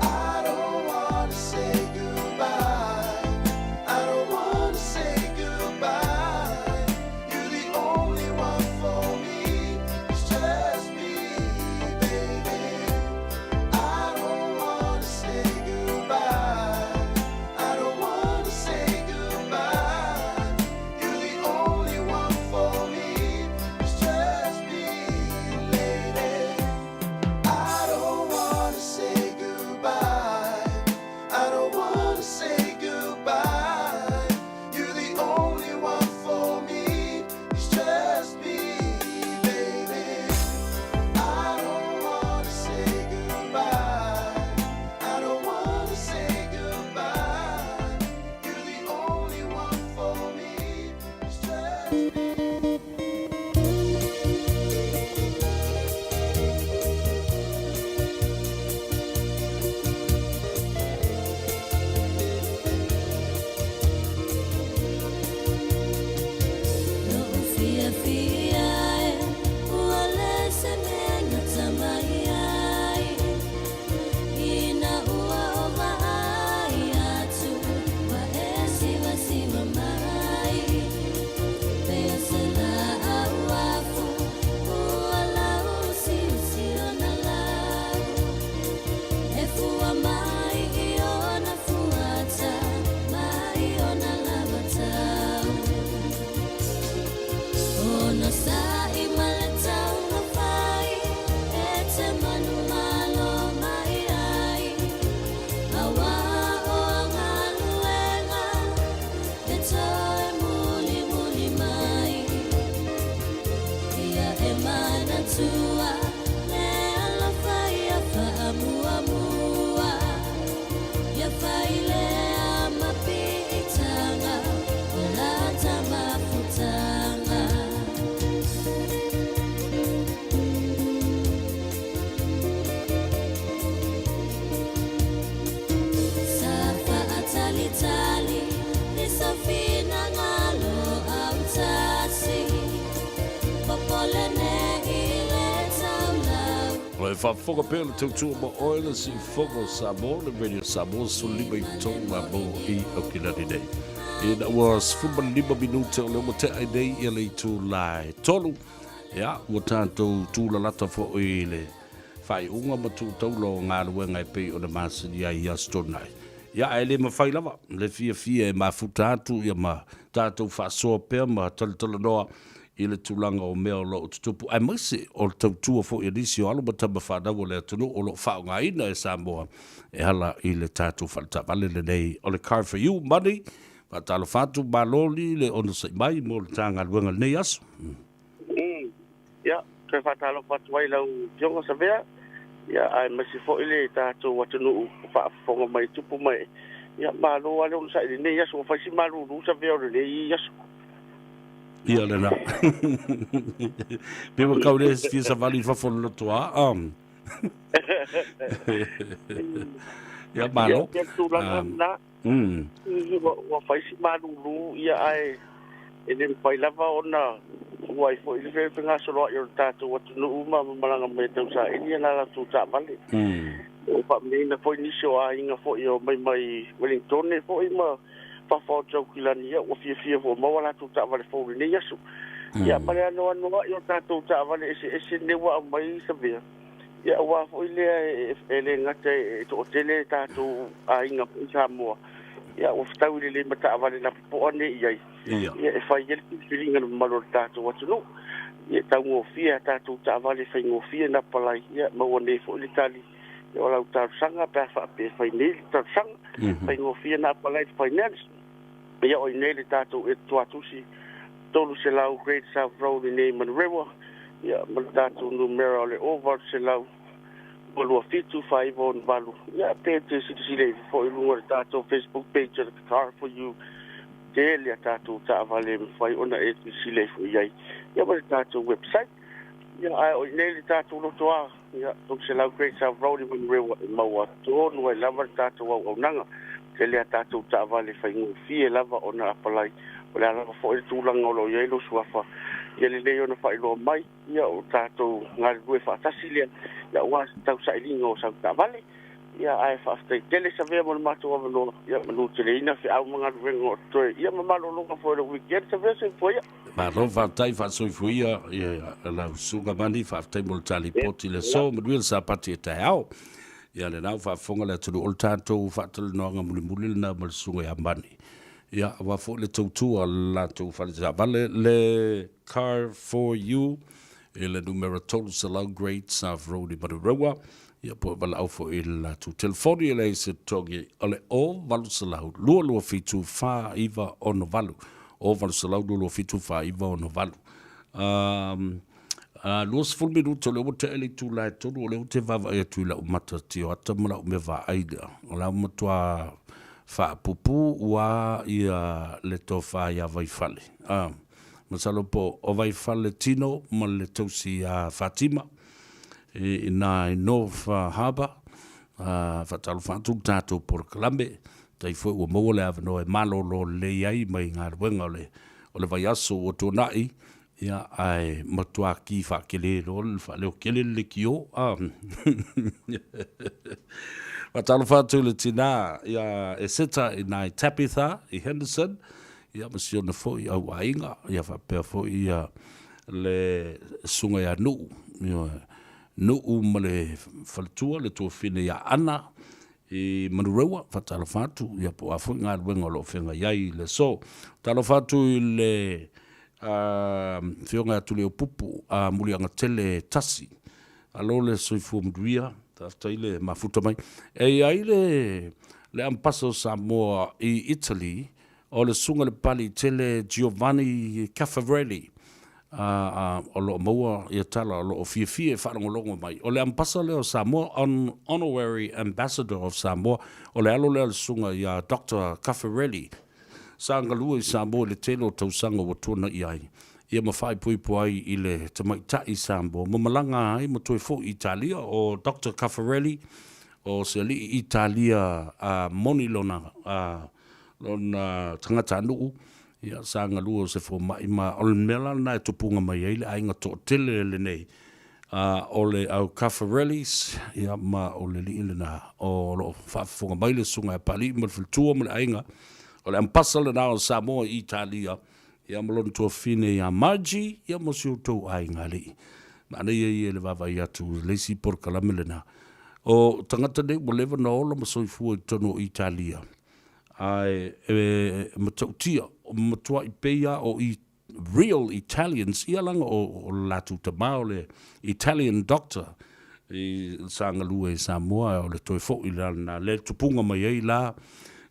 I don't wanna say goodbye. I don't wanna say goodbye. You're the only one for me. It's just me, baby. I don't wanna say goodbye. I don't wanna say goodbye. You're the only one for me. It's just me, lady. I don't wanna say goodbye. I don't wanna say goodbye. You're the only one for me. It's just me, baby. I don't wanna say goodbye. I don't wanna say goodbye. You're the only one for me. It's just me. Lo'u fiafia e, ua le se mea gata mai ai. Ina ua ou vaai atu, ua e siuasiua mai. Pei o se laau afu, ua lausiusi ona lau. E fua mai i ona fuata, mai ona lavatau. Ona sa'i ma le taumafai, e te manumalo mai ai. Auā o au galuega, e toe mulimuli mai. Ia e manatua, le alofa ia faamuamua. Ia fai lea ma piitaga o lata mafutaga. Sa faatalitali i sou finagalo autasi. Popole nei i le taulau. O e faafofoga pea le tautua ma oe le Siufogo o Samoa, le Radio Samoa 15 i totonu a mo i Aukilani nei. Ina ua 15 minute o lea ua tea ai nei ia le itula e tolu. Ia, ua tatou tūlalata foi i le faaiuga ma tūtaula o galuega e pei ona masani ai i Aso Toonai. Ia, ae le mafai lava le fiafia e mafuta atu ia ma tatou faasoa pea ma talatalanoa i le tulaga o mea o lo o tutupu, aemaise o le tautua foi a nisi o alo ma tama fanau o le atunuu o lo o faaaogaina e Samoa e ala i le tatou faletaavale lenei o le Car For You Money. Faatalofa atu, malo li le onosai mai mo le ta galuega i lenei aso. Ia, Toe faatalofa atu ai i lau Afioga Savea, ia, aemaise foi le tatou atunuu o faafofoga mai tupu ma ee. Ia, malo lava le onosai i lenei aso, ua fai si malulu Savea o lenei aso. Ia lena. Pe ua kau le fia savali i fafo o le lotoa. Ia, malo. Ia, tulaga lena. Ua fai si malulu, ia, ae e le mafai lava ona ua ai foi le fegasoloai o le tatou atunuu ma malaga mai e tausaili ia la latou taavale. Ua faamanuiaina foi nisi o aiga foi o mai mai Wellingtone foi ma fafo atu Aukilani, ia ua fiafia foi ua maua latou taavale fou i lenei aso. Ia ma le anoanoai o tatou taavale eseese nei ua aumai Savea, Ia aua foi lea e le gata e toatele tatou aiga foi i Samoa, ia ua fetaui lelei ma taavale lapopoa nei i ai, ia e fai ai le filifiliga i le mamalu o le tatou atunuu. Ia e taugofie a tatou taavale faigofie na palai, ia maua nei foi le tali o lau talosaga pe a faapea e fai nei le talosaga. Faigofie na apalai le finance. Ia o i nei le tatou Etuatusi 300 Great South Road i nei Manurewa, ia ma le tatou numera o le 0800 27 4968. Ia pe te silasila ifo foi i luga o le tatou Facebook page o le Car for You, tele a tatou taavale e mafai ona e silasila ifo i ai, ia ma le tatou website. Ia ae o i nei le tatou lotoa, ia 300 Great South Road i Manurewa e maua tonu ai lava le tatou auaunaga. Tele a tatou taavale faigofie lava ona apalai. O le a lava foi le tulaga o lo o i ai lou suafa, ia lelei ona faailoa mai, ia o tatou galulue faatasi lea, ia aua se tausailiga o sau taavale. Ia ae faafetai tele Savea mo le matou avanoa, ia manuteleina feau ma galuega o totoe, ia ma malologa foi o le weekend Savea soifua ia. Malo faafetai faasoifua ia lau Susuga Mani, faafetai mo le talipoti i le aso, manuia le Sapati e taeao. Ia lena ua faafofoga le atunuu o le tatou faatalanoaga mulimuli lena ma le Susuga ia Mani. Ia aua foi le tautua a le latou fale taavale le Car for You i le numera 300 Great South Road i Manurewa. Ia po o valaau foi i le latou telefoni e leai se totogi o le 0800 227 4968. 0800 227 4968. Um, 20 minute o lea ua tea le itula e tolu o lea ou te vaavaai atu i lau mata tioata ma lau mea vaai lea. O la ua matua faapupu ua ia le tofa ia Vaifale. Masalo po o Vaifale tino ma le tausi ia Fatima i ina i North Harbour. Faatalofa atu le tatou polokalame. Tai foi ua maua le avanoa e malolo lelei ai mai galuega o le o le vaiaso ua tuanai, ia, ae matua ki faakele loa le faaleokele le lekiō, a. Faatalofa atu i le tinā ia Eseta i nā i Tabitha i Henderson, ia ma si ona foi au aiga, ia faapea foi ia le susuga ia Nu'u, ioe, Nu'u ma le faletua, le tuafine ia Ana, i Manurewa, faatalofa atu, ia po o a foi galuega o lo o feagai ai i le aso. Talofa atu i le Afioga ia Tuliaupupu a Muliagatele Tasi. Alo le soifua manuia, faafetai le mafuta mai. E i ai le le Ambassador o Samoa i Italy, O le Susuga i le Papaliitele Giovanni Caffarelli, o lo o maua ia tala o lo o fiafia e faalogologo mai. O le Ambasa lea o Samoa, Honorary Ambassador of Samoa, o le alo lea o le Susuga ia Doctor Caffarelli, sa galue i Samoa i le tele o tausaga ua tuanai ai, ia ma faaipoipo ai i le tamaitai Samoa ma malaga ai ma toe foi i Italia. O Doctor Caffarelli, o se alii Italia a moni lona lona tagatanuu, ia, sa galue o se fomai, ma o le mea la lena e tupuga mai ai le aiga toatele lenei, o le au Caffarellis, ia, ma o le alii lena o lo o faafofoga mai le Susuga ia Papalii ma le faletua ma le aiga, o le ambassador lena o Samoa i Italia, ia, ma lona tuafafine ia Margie, ia, ma si outou aiga alii. Manaia ia i le vaavaai atu i le isi polokalame lena. O tagata nei ua leva ona ola ma soifua i totonu o Italia, ae e matautia, matuai pei lava o real Italians, ia leaga o le latou tama o le Italian doctor i sa galue i Samoa, o le toe foi la lena, lea e tupuga mai ai la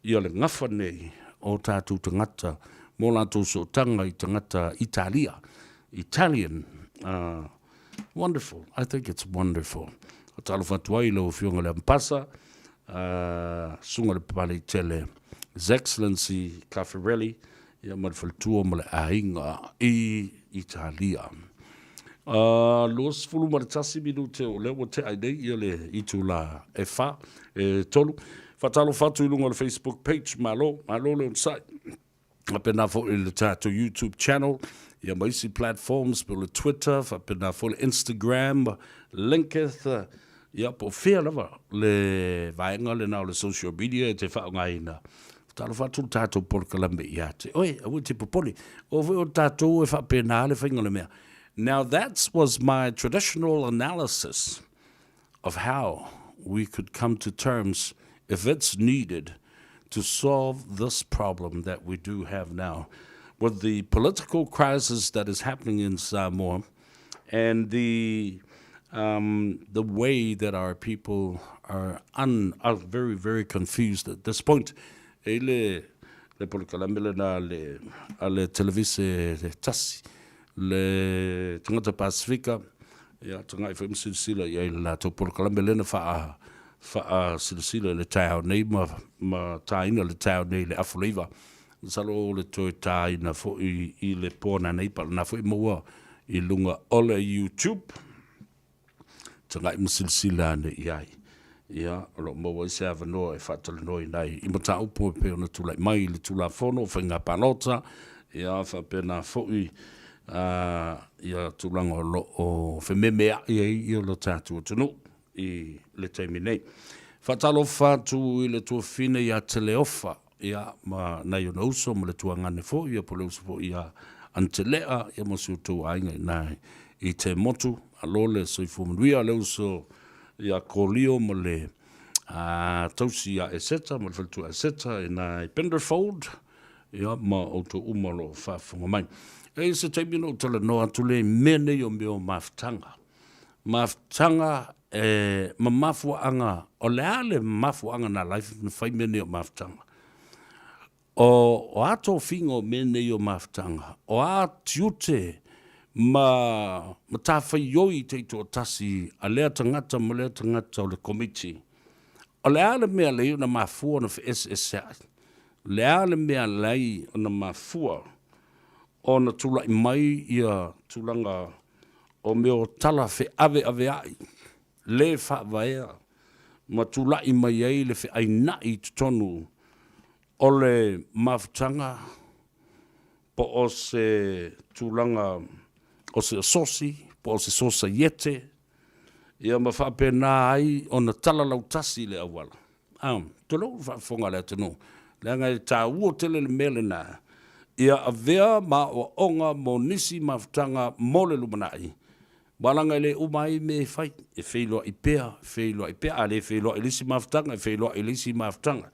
ia le gafa nei o tatou tagata mo latou sootaga i tagata Italia, Italian. Wonderful. I think it's wonderful. Talofa atu ai i lau Afioga i le Ampasa, Susuga i le Papaleitele, His Excellency Caffarelli, ia ma le faletua ma le aiga i Italia. 21 minute o lea ua tea ai nei ia le itula e fa, e tolu. Faatalofa atu i luga o le Facebook page, malo, malo le onosai. Faapena foi i le tatou YouTube channel, ia ma isi platforms po o le Twitter, faapena foi le Instagram, LinkedIn, ia po o fea lava le vaega lena o le social media e te faaaogaina. Talofa atu le tatou polokalame ia te oe, aua e te popole. O foi o tatou e faapena le faiga o le mea. Now that was my traditional analysis of how we could come to terms if it's needed to solve this problem that we do have now with the political crisis that is happening in Samoa and the um, the way that our people are, un, are very, very confused at this point. E le, le polokalame lena le, a le televise le tasi, le tagata Pasifika, ia, tagai foi ma silasila i ai le latou polokalame lea na faa, faasilasila i le taeao nei ma, ma tāina le taeao nei i le afu leiva. Masalo o le toe tāina foi i le po nanei pa lena foi maua i luga o le YouTube. Tagai ma silasila ane i ai. Ia, o lo o maua ai se avanoa e faatalanoaina ai i mataupu e pei ona tulai mai i le Tulafono o Faiga Palota, ia, faapena foi ia tulaga o lo o fememeai ai ia lo tatou atunuu i le taimi nei. Faatalofa atu i le tuafafine ia Teleofa, ia, ma nai ona uso ma le tuagane foi, ia po o le uso foi ia Antelea, ia ma si outou aiga i ina i te motu. Malo le soifua manuia le uso ia Kolio ma le tausi ia Eseta ma le faletua Eseta i ina i Penderfold, ia, ma outou uma o lo o faafofoga mai. E i ai se taimi ona ou talanoa atu lea i mea nei o mea o mafutaga. Mafutaga e ma mafuaaga, o le a le mafuaaga na ala ai ona fai mea nei o mafutaga? O, o a tofiga o mea nei o mafutaga? O a tiute ma matafaioi taitoatasi a lea tagata ma lea tagata o le Komiti? O le a le mea lei ona mafua ona feeseeseai? O le a le mea lei ona mafua ona tulai mai ia tulaga o mea o tala feaveaveai le faavaea ma tulai mai ai le feaina'i i totonu o le mafutaga po o se tulaga o se asosi po o se sosaiete, ia ma faapena ai ona tala lautasi le auala. A, tulou le faafofoga a le atunuu, leaga e taua tele le mea lena, ia avea ma aoaoga mo nisi mafutaga mo le lumanai, aua leaga e le uma ai mea e fai, e feiloai pea, feiloai pea, a le feiloai i le isi mafutaga, e feiloai i le isi mafutaga.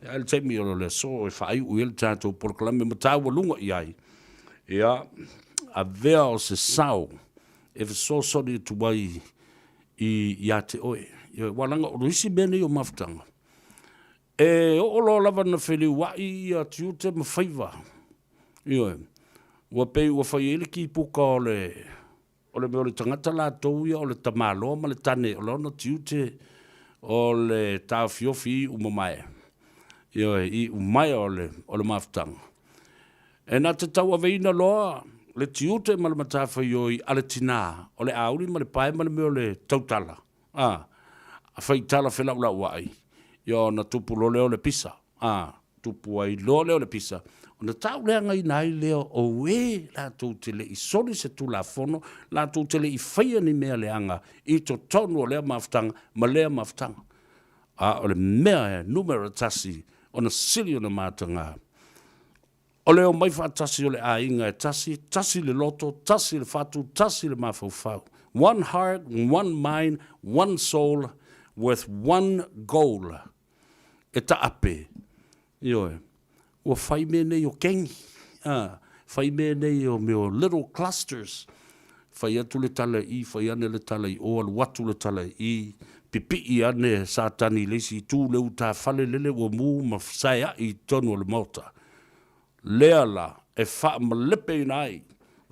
Ae le taimi o le aso e faaiu i ai le tatou polokalame ma taualuga i ai, ia avea o se sao e fesoasoani atu ai i, ia te oe. Ioe, aua leaga o isi mea nei o mafutaga, e oo loa lava na feliuai ia tiute ma faiva, ioe, ua pei ua fai ai le kipuka o le, o le mea o le tagata latou ia o le tamaloa ma le tane o lona tiute o le taofiofi i iu mamae, ioe, i iu maea o le, o le mafutaga. E na te tauaveina loa le tiute ma le matafaioi a le tinā, o le auli ma le pae ma le mea o le tautala, a, a faitala felau'lau'a'i, ia ona tupu loa lea o le pisa, a, tupu ai loa lea o le pisa, ona tauleagaina ai lea o ē latou te le i soli se Tulafono, latou te le i faia ni mea leaga i totonu o lea mafutaga ma lea mafutaga. A o le mea e numera tasi ona sili ona mataga, o le omai faatasi o le aiga e tasi, tasi le loto, tasi le fatu, tasi le mafaufau. One heart, one mind, one soul with one goal. E taape. Ioe. Ua fai mea nei o kengi, a, fai mea nei o mea o little clusters, fai atu le tala i i, fai ane le tala i o, alu atu le tala i i, pipii ane Satani i le isi itu, le utafale lele ua mu ma saeai i totonu o le maota. Lea la e faamalepeina ai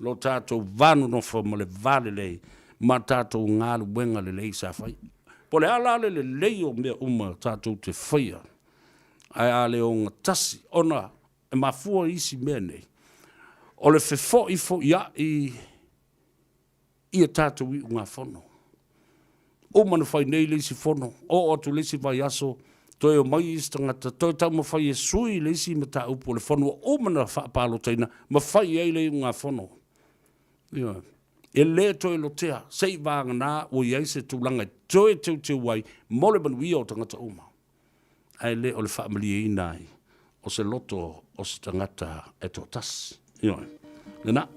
lo tatou va nonofo ma le va lelei. ma tatou galuega lelei sa fai. Po o le a la le lelei o mea uma tatou te faia, ae a le ogatasi, ona e mafua isi mea nei, o le fefoifoiai i a tatou iugafono. Uma ona fai nei le isi fono, oo atu le isi vaiaso, toe omai isi tagata, toe taumafai e sui le isi mataupu o le fono ua uma ona faapalotaina ma fai ai le iugafono. Ioe. E le toe lotea, se i vagana ua i ai se tulaga e toe teuteu ai mo le manuia o tagata uma, ae le o le faamalieina ai o se loto o se tagata e toatasi. Ioe. Lena.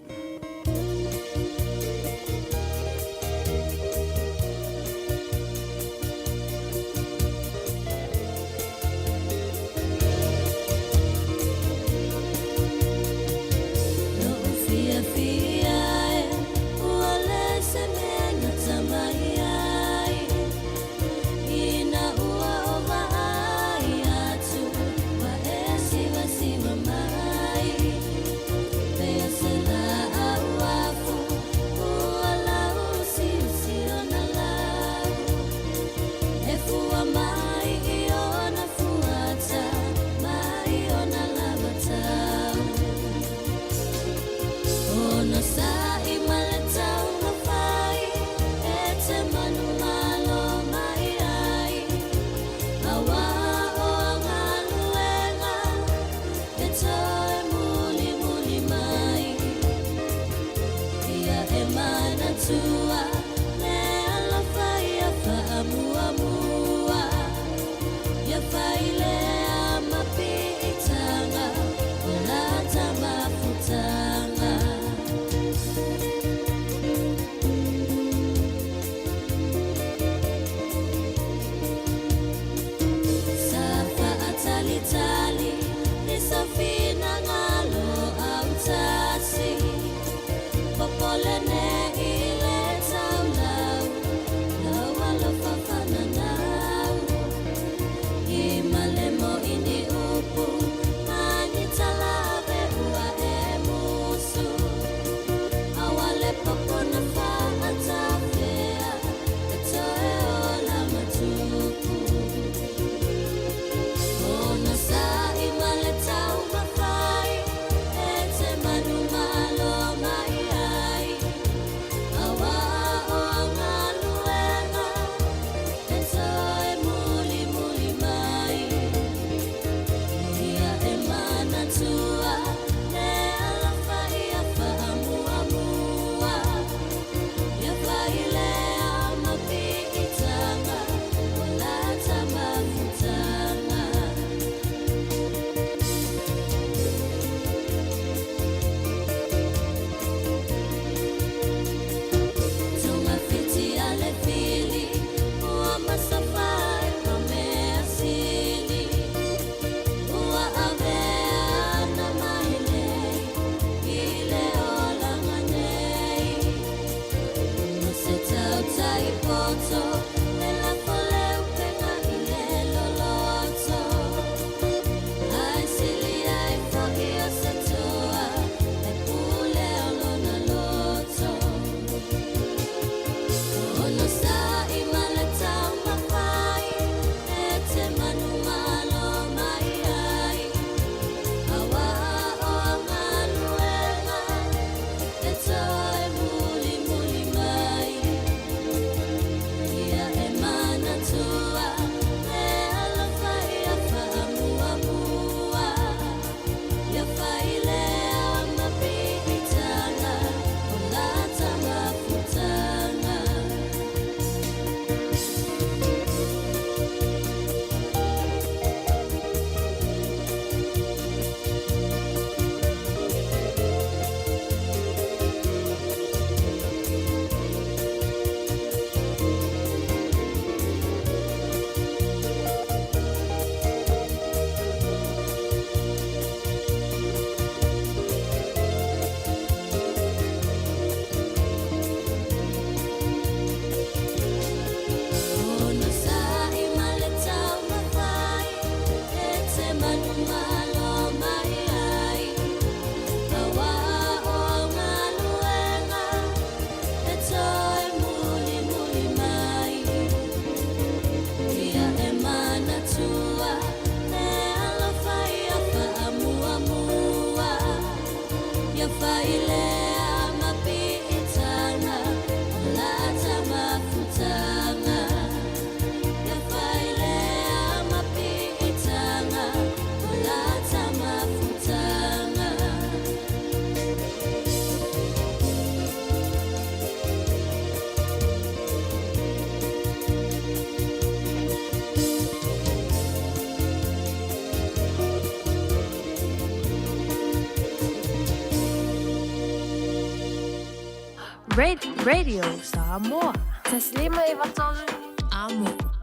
Radio Samoa. 1 5 93 Amo.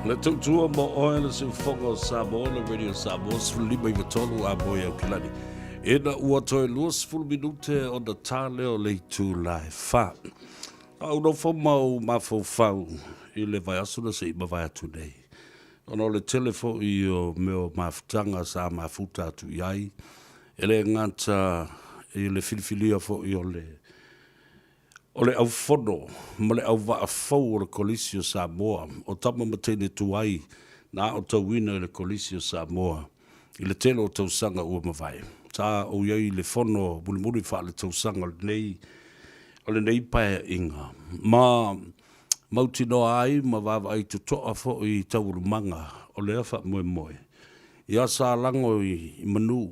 Le tautua mo oe le siufofoga o Samoa le Radio Samoa 15 i a moe Aukilani. Ina ua toe 20 minute ona tā lea o le itula e 4. A ou nofo ma ou mafaufau i le vaiaso na se i mavae atu nei. Ona o le tele foi o mea o mafutaga sa mafuta atu i ai, e le gata i le filifilia foi o le O le aufono ma le auvaa fou o le Kolisi o Samoa, o tama ma teine tuai na aotauina i le Kolisi o Samoa i le tele o tausaga ua mavae. Sa ou i ai i le fono mulimuli faaletausaga o lenei o lenei paeaiga ma mautinoa ai ma vaavaai totoa foi i taualumaga o lea faamoemoe. Ia sa lago i manu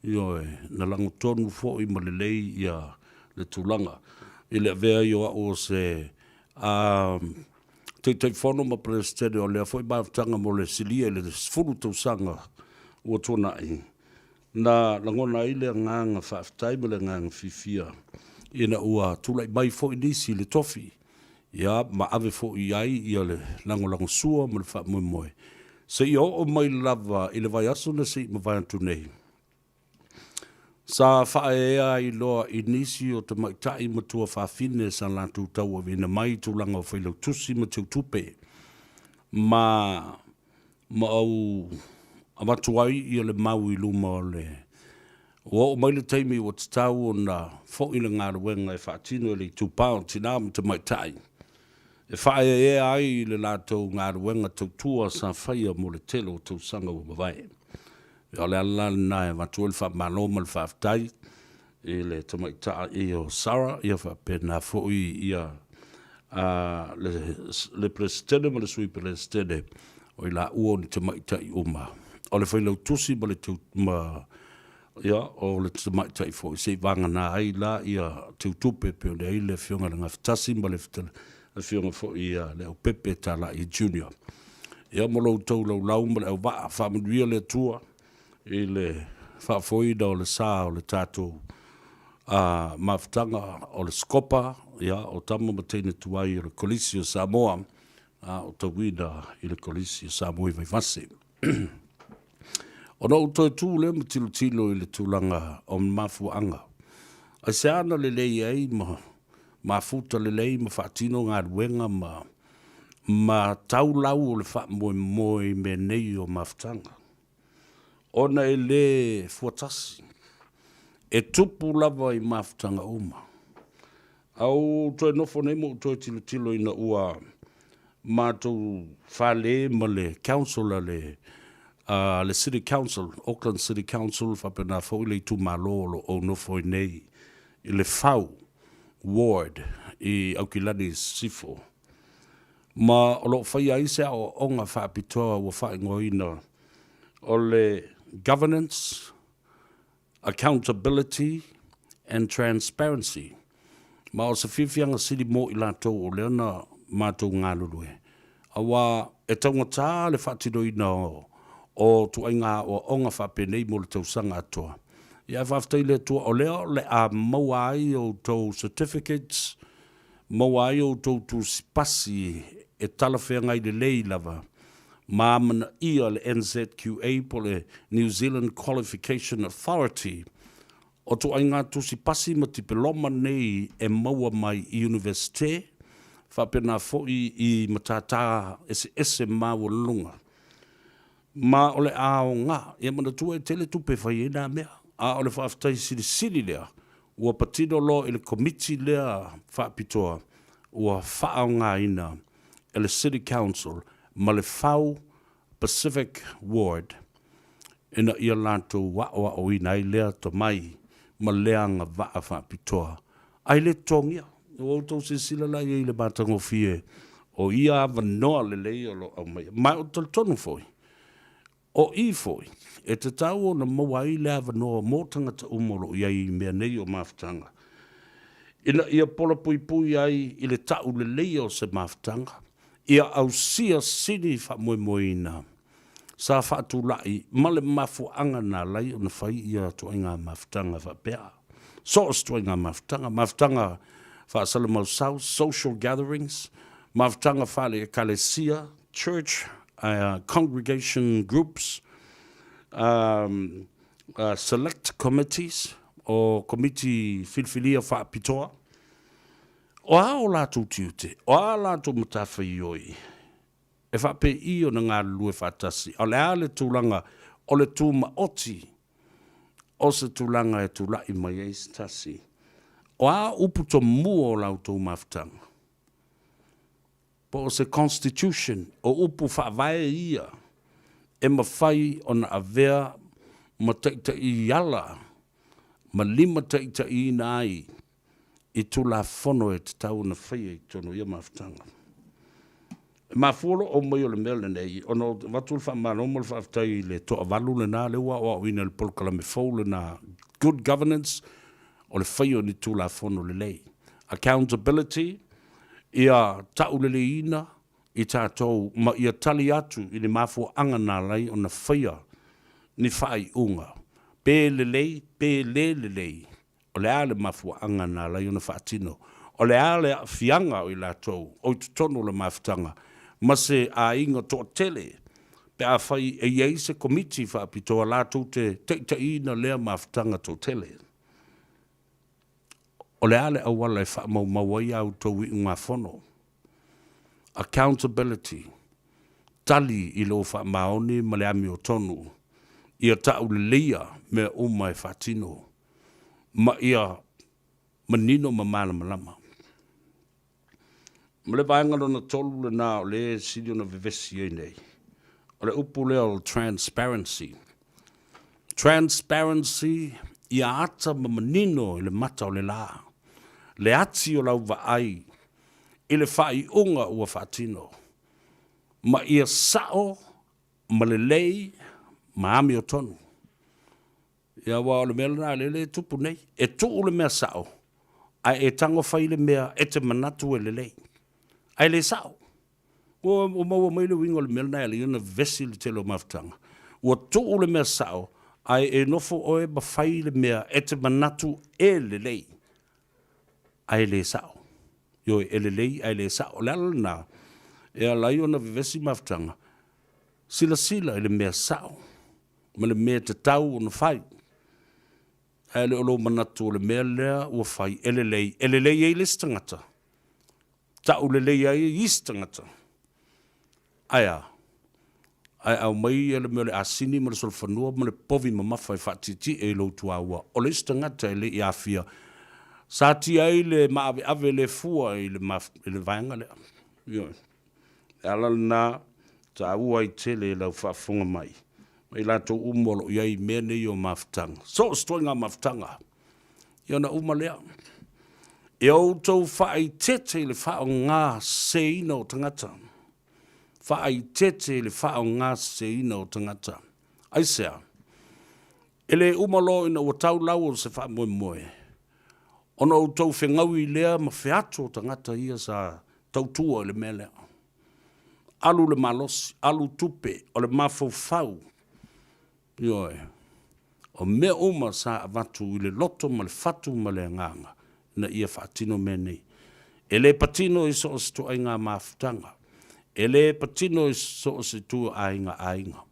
Ioe, na lago tonu foi ma lelei ia le tulaga i le avea ai o au o se Taitaifono ma Peresetene o lea foi mafutaga mo le silia i le 10 tausaga ua tuanai, na lagona ai le agaga faafetai ma le agaga fiafia ina ua tulai mai foi nisi i le tofi, ia, ma ave foi i ai ia le lagolagosua ma le faamoemoe, seia oo mai lava i le vaiaso na se i mavae atu nei. Sa faaeaea ai loa i nisi o tamaitai matua fafine sa latou tauaveina mai i tulaga o failautusi ma teutupe, ma ma ou avatu ai ia le mau i luma o le Ua oo mai le taimi ua tatau ona foi le galuega e faatino e le itupa o tina ma tamaitai e faaeaea ai le latou galuega tautua sa faia mo le tele o tausaga ua mavae. Ia o le ala la lena e avatu ai le faamalo ma le faafetai i le tamaitai o Sarah ia faapena foi ia le Peresetene ma le Sui Peresetene o i laua o ni tamaitai uma. O le Failautusi ma le ma ia o le tamaitai foi se i vagana ai la ia teutupe pei ona i ai le Afioga i le Gafatasi ma le Afioga foi ia Leaupepe Talai Junior. Ia mo lo outou laulau ma le auvaa, faamanuia le Atua i le faafoeina o le sa o le tatou mafutaga o le Sikopa, ia o tama ma teine tuai o le Kolisi o Samoa, a o tauina i le Kolisi o Samoa i Vaivase. Ona ou toe tu lea ma tilotilo i le tulaga o mafuaaga, aisea na lelei ai ma mafuta lelei ma faatino galuega ma ma tau lau o le faamoemoe i mea nei o mafutaga, ona e le fuatasi, e tupu lava i mafutaga uma. A ou toe nofo nei ma ou toe tilotilo ina ua matou fale ma le council a le a le City Council, Auckland City Council faapena foi le itumalo o lo o nofo ai nei i le Fau Ward i Aukilani Sisifo. Ma o lo o faia ai se aoaoga faapitoa ua faaigoaina o le Governance Accountability and Transparency, ma o se fiafiaga sili mo i latou o lea na matou galulue, aua e taugata le faatinoina o tuaiga aoaoga faapenei mo le tausaga atoa. Ia ae faafetai i le Atua o lea o le a maua ai outou certificates, maua ai outou tusipasi e talafeagai lelei lava ma amanaia le NZQA po o le New Zealand Qualification Authority, o ituaiga tusi pasi ma tipeloma nei e maua mai i Iunivesite faapena foi i matata eseese maualuluga. Ma o le a aoga, ia manatua e tele tupe e fai ai na mea, a o le faafetai silisili lea ua patino loa i le Komiti lea Faapitoa ua faaaogaina e le City Council ma le Whau Pacific Ward ina ia latou aoaoina ai lea tomai ma lea agavaa faapitoa ae le totogia. Ua outou silasila la i ai i le matagofie o ia avanoa lelei o lo o aumaia. Ma ou te talitonu foi, o i foi e tatau ona maua ai le avanoa mo tagata uma o lo o i ai i mea nei o mafutaga, ina ia polapuipui ai i le tauleleia o se mafutaga, ia ausia sini faamoemoeina sa faatulai ma le mafuaaga na ala ai ona fai ia ituaiga mafutaga faapea. So o se ituaiga mafutaga, mafutaga faasalamausau, social gatherings, mafutaga faale-ekalesia, Church Congregation Groups, Select Committees, o komiti filifilia faapitoa, o a o latou tiute, o a latou matafaioi e faapei ona galulue faatasi, a o le a le tulaga o le tumaoti o se tulaga e tulai mai ai se tasi. O a upu tomua o la outou mafutaga? Po o se constitution, o upu faavae ia e mafai ona avea ma taitaiala ma limataitaiina ai i Tulafono e tatau ona faia i totonu o ia mafutaga. E mafua lou aumai o le mea lenei ona ou te avatu le faamalo ma le faafetai i le toavalu lena lea ua aoaoina i le polokalame fou lena Good Governance, o le faia o ni Tulafono lelei. Accountability, ia tauleleiina i tatou ma ia tali atu i ni mafuaaga na ala ai ona faia ni faaiuga, pe lelei pe le lelei. O le a le mafuaaga na ala ai ona faatino? O le a le aafiaga o i latou o i totonu o le mafutaga ma se aiga toatele pe afai e i ai se komiti faapitoa latou te taitaiina lea mafutaga toatele? O le a le auala e faamaumau ai a outou iugafono? Accountability, Tali i lou faamaoni ma le amiotonu ia tauleleia mea uma e faatino ma ia manino ma malamalama. Ma le vaega lona tolu lena o lea e sili ona vevesi ai nei, o le upu lea o le transparency. Transparency, ia ata ma manino i le mata o le lā, le ati o lau vaai i le faaiuga ua faatino, ma ia sao ma lelei ma amiotonu. Ia aua o le mea lena lele e tupu nei, e tuu le mea sao, ae e tago fai le mea e te manatu e lelei, ae le sao. Ua maua mai le uiga o le mea lena e ala ai ona vevesi le tele o mafutaga. Ua tuu le mea sao, ae e nofo oe ma fai le mea e te manatu e lelei, ae le sao. Ioe, e lelei ae le sao. O le ala lena e ala ai ona vevesi mafutaga, silasila i le mea sao ma le mea e tatau ona fai. Ae le o lou manatu o le mea lea ua fai e lelei, e lelei ai le isi tagata, taulelei ai e isi tagata. Ae a? Ae aumai le mea o le asini ma le solofanua ma le povi mamafa e faatietie i lou tuaua o le isi tagata e le i aafia. Sa tia ai le maaveave le fua i le, i le vaega lea. Ioe. Le ala lena taua ai tele i lau faafofoga mai ma i latou uma o lo o i ai i mea nei o mafutaga. So o se ituaiga mafutaga, ia ona uma lea. E outou faaeteete i le faaaoga seseina o tagata. Faaeteete i le faaaoga seseina o tagata. Aisea? E le uma loa ina ua tau lau o se faamoemoe, ona outou fegaui lea ma feato o tagata ia sa tautua i le mea lea. Alu le malosi, alu tupe, o le mafaufau, ioe, o mea uma sa avatu i le loto ma le fatu ma le agaga ina ia faatino mea nei. E le patino i so o se ituaiga mafutaga, e le patino i so o se ituaiga aiga,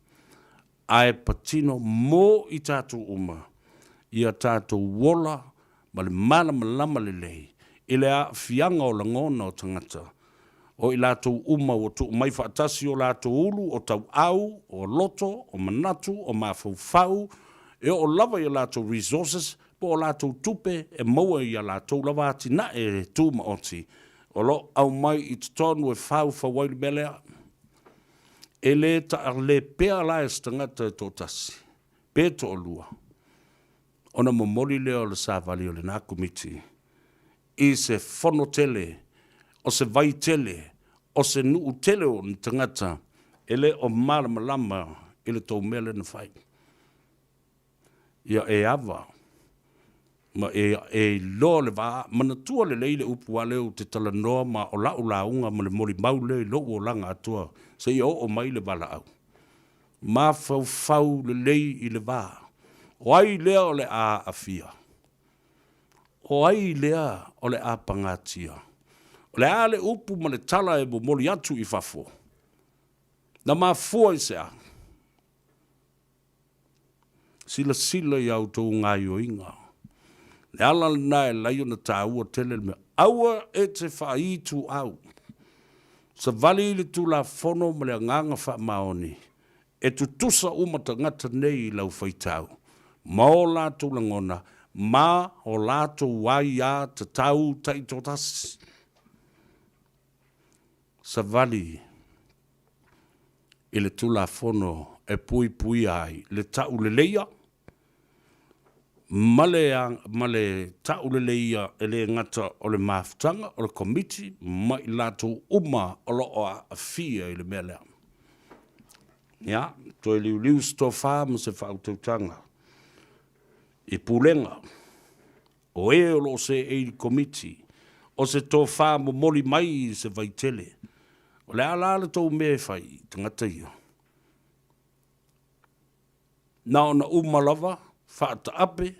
ae patino mo i tatou uma ia tatou ola ma le malamalama lelei i le aafiaga o lagona o tagata, o i latou uma ua tuu mai faatasi o latou ulu, o tauau, o loto, o manatu, o mafaufau, e oo lava i a latou resources po o latou tupe e maua i a latou lava atinae tumaoti o lo o aumai i totonu e faufau ai le mea lea. E le taalepea la e se tagata e toatasi pe toalua ona momoli lea o le savali o lena Komiti i se fono tele, o se vai tele, o se nuu tele o ni tagata e le o malamalama i le tou mea lea na fai. Ia e ava ma e e iloa le va, manatua lelei le upu a lea ou te talanoa ma o lau lauga ma le molimau lea i lou olaga atoa seia oo mai le valaau. Mafaufau lelei i le va. O ai lea o le a aafia? O ai lea o le a pagatia? O le a le upu ma le tala e momoli atu i fafo? Na mafua i se a? Silasila i a outou gaoioiga. Le ala lena e alai ona taua tele le mea. Aua e te faaituau. Savali i le Tulafono ma le agaga faamaoni e tutusa uma tagata nei i lau faitau ma o latou lagona ma o latou aia tatau taitoatasi. Savali i le Tulafono e puipuia ai le tauleleia ma le, ma le tauleleia e le gata o le mafutaga o le Komiti ma i latou uma o lo o aafia i le mea lea. Ia, toe liuliu se tofa ma se faautautaga i pulega o e o lo o seei i le Komiti, o se tofa momoli mai i se vaitele. O le a la le tou mea e fai i tagata ia? Na ona uma lava faataape,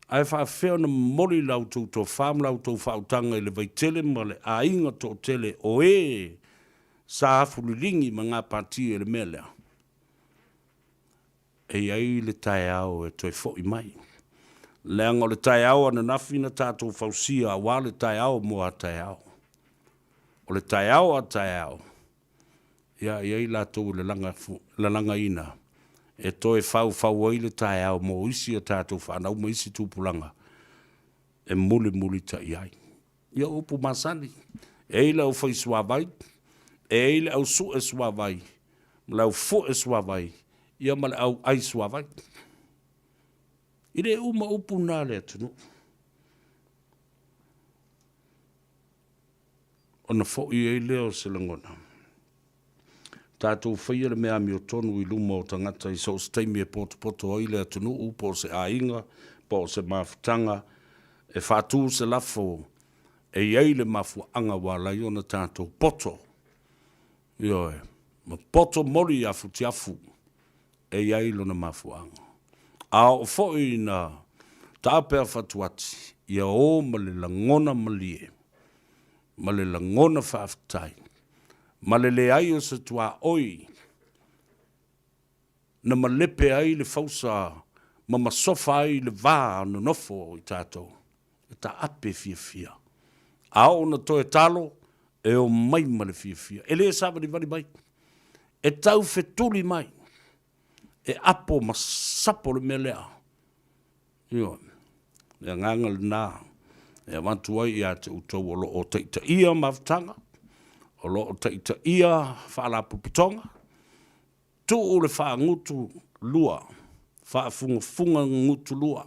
ae faafefea ona momoli la outou tofa ma la outou faautaga i le vaitele ma le aiga toatele o e sa afuliligi ma gapatia i le mea lea? E i ai le taeao e toe foi mai. Leaga o le taeao ananafi na tatou fausia aua le taeao mo a taeao. O le taeao a taeao, ia, e i ai latou e lalagaina e toe faufau ai le taeao mo isi a tatou fanau ma isi tupulaga e mulimulitai ai. Ia, o upu masani, e i ai le aufaisuavai, e i ai le ausue suavai, ma le aufue suavai, ia ma le auai suavai. E le uma upu na a le atunuu. Ona foi ai lea o se lagona. Tatou faia le mea amiotonu i luma o tagata i so o se taimi e potopoto ai le atunuu po o se aiga po o se mafutaga e faatu se lafo e i ai le mafuaaga ua ala ai ona tatou poto. Ioe, ma poto moli ia Futiafu e i ai lona mafuaaga. A oo foi ina taape a fatuati, ia o ma le lagona malie, ma le lagona faafetai, ma le leai o se tuaoi na malepe ai le fausa ma masofa ai le va nonofo o i tatou, e taape fiafia. A oo ina toe talo, e omai ma le fiafia. E le savalivali mai, e taufetuli mai, e apo ma sapo le mea lea. Ioe. Le agaga lena e avatu ai ia te outou o lo o taitaia mafutaga, o lo o taitaia faalapotopotoga, tuu le faagutu lua, faafugafuga gutu lua.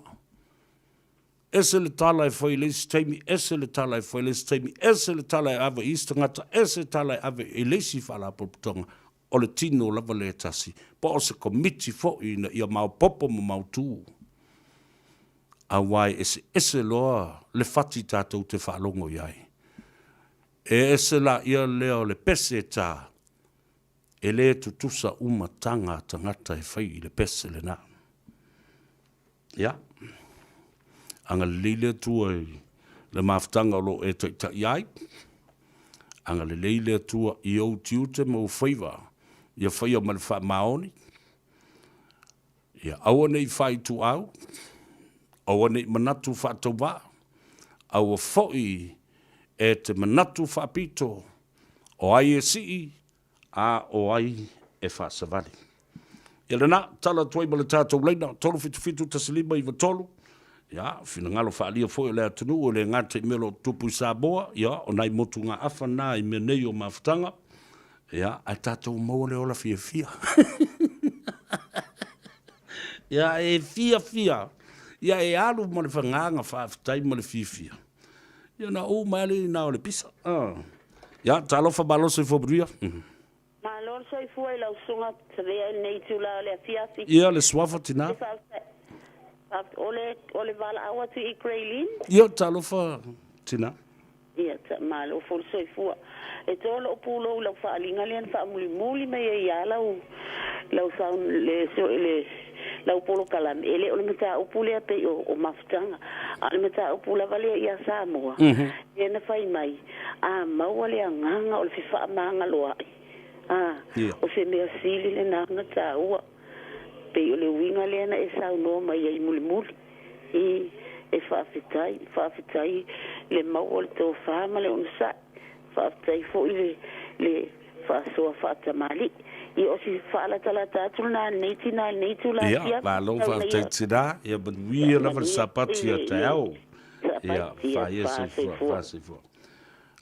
Ese le tala e fai i le isi taimi, ese le tala e fai i le isi taimi, ese le tala e ave i isi tagata, ese le tala e ave i le isi faalapotopotoga. O le tino lava lea e tasi, po o se komiti foi ina ia maopoopo ma mautu. Aua e eseese loa le fati tatou te faalogo i ai. E ese laia lea o le pese e ta, e le tutusa uma taga a tagata e fai i le pese lena. Ia, agalelei le Atua i le mafutaga o lo o e taitai ai. Agalelei le Atua i ou tiute ma ou faiva, ia faia ma le faamaoni. Ia aua ne i faaituau, aua ne i manatu faatauvaa, aua foi e te manatu faapito, o ai e sii, a o ai e faasavali. Ia lena, tala atu ai ma le tatou laina, 377 1593, ia, finagalo faaalia foi o le atunuu e le gata i mea o lo o tutupu i Samoa, ia, o nai motugaafa na i mea nei o mafutaga, ia, ae tatou maua le ola fiafia. Ia, e fiafia, ia e alu ma le fagaga faafetai ma le fiafia. Ia ona ou mai lea i ina o le pisa. Ia, talofa malo soifua manuia. Malo le soifua i lau susuga Savea i lenei itula o le afiafi. Ia, le suafa tina. O le, o le valaau atu i Grey Lynn. Ia, talofa tina. Ia, malo foi le soifua. E to lou pulou i lau faaaliga lea na faamulimuli mai ai lava lau, lau saun, le, le, lau polokalame, e le o le mataupu lea pei o, o mafutaga, a o le mataupu lava lea ia Samoa, lea na fai mai, a maua le agaga o le fefaamagaloa'i, A, o se mea sili lenā ona taua. Pei o le uiga lea na e saunoa mai ai mulimuli. I, e faafetai, faafetai le maua o le tofa ma le onosai. Faafetai foi le, le faasoa faatamalii. Ia o si faalatalata atu lenā i lenei tinā i lenei itula Ia, afiafi. malo Tau ina faafetai ia tinā, ia manuia lava le manuia Sapati a le, le taeao. Ia, Sapati ia faaia soifua, faasoifua. faasoifua.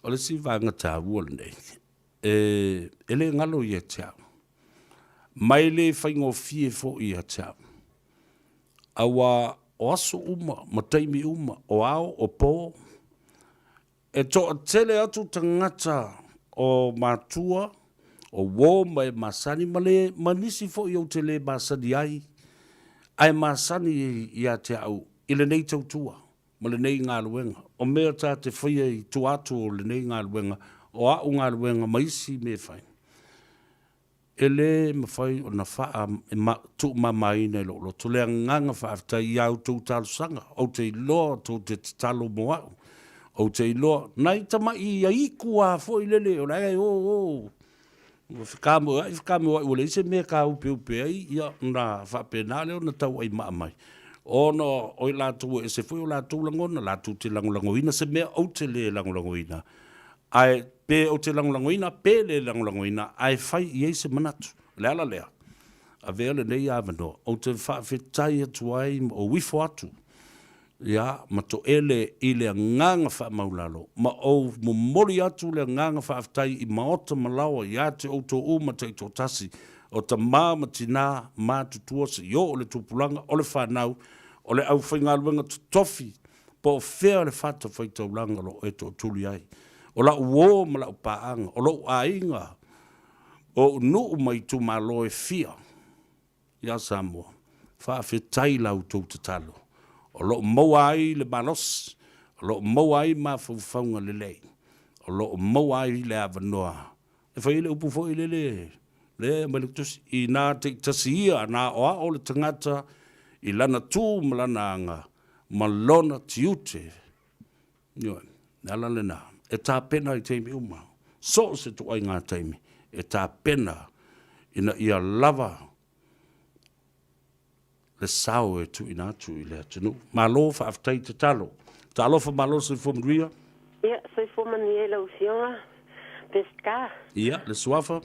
O le isi vaega taua lenei, e, e le galo ia te au, ma e le faigofie foi ia te au. Aua o aso uma ma taimi uma, o ao, o po, e toatele atu tagata o matua, o uo ma e masani ma le ma nisi foi ou te le masani ai, ae masani ia te au i lenei tautua ma lenei galuega. O mea ta te faia i tua atu o lenei galuega, o a'u galuega ma isi mea e fai, e le mafai ona faa tuumamaina i lou loto le agaga faafetai i a outou talosaga. Ou te iloa tou te tatalo mo a'u. Ou te iloa nai tama'i aiku a foi lele o la e o o Ua fekamoea'i, fekamoea'i ua leai se mea e kāupeupe ai, ia ona faapena lea ona tauaimaa mai. Ona o i latou ua ese foi o latou lagona, latou te lagolagoina se mea ou te le lagolagoina. Ae pe ou te lagolagoina pe le lagolagoina, ae fai i ai se manatu. O le ala lea, avea lenei avanoa ou te faafetai atu ai ma ou ifo atu Ia, ma toele i le agaga faamaulalo, ma ou momoli atu le agaga faafetai i maota ma laoa ia te outou uma taitoatasi, o tama ma tina, matutua seia oo le tupulaga o le fanau, o le aufaigaluega totofi, po o fea le fatafaitaulaga o lo o e tootuli ai. O lau uo ma lau paaga, o lou aiga, o ou nuu ma itumalo e fia. Ia Samoa, faafetai la outou tatalo, o lo o maua ai le malosi, o lo o maua ai mafaufauga lelei, o lo o maua ai le avanoa e fai ai le upu foi lele lea e aumai le Tusi, inā taitasi ia na aoao le tagata i lana tu ma lana aga ma lona tiute. Ioe, le ala lena, e tapena i taimi uma, so o se ituaiga taimi, e tapena ina ia lava le sao e tuuina atu i le atunuu. Malo faafetai tatalo. Talofa malo soifua manuia. Ia, soifua manuia i lau Afioga Peseta. Ia, le suafa.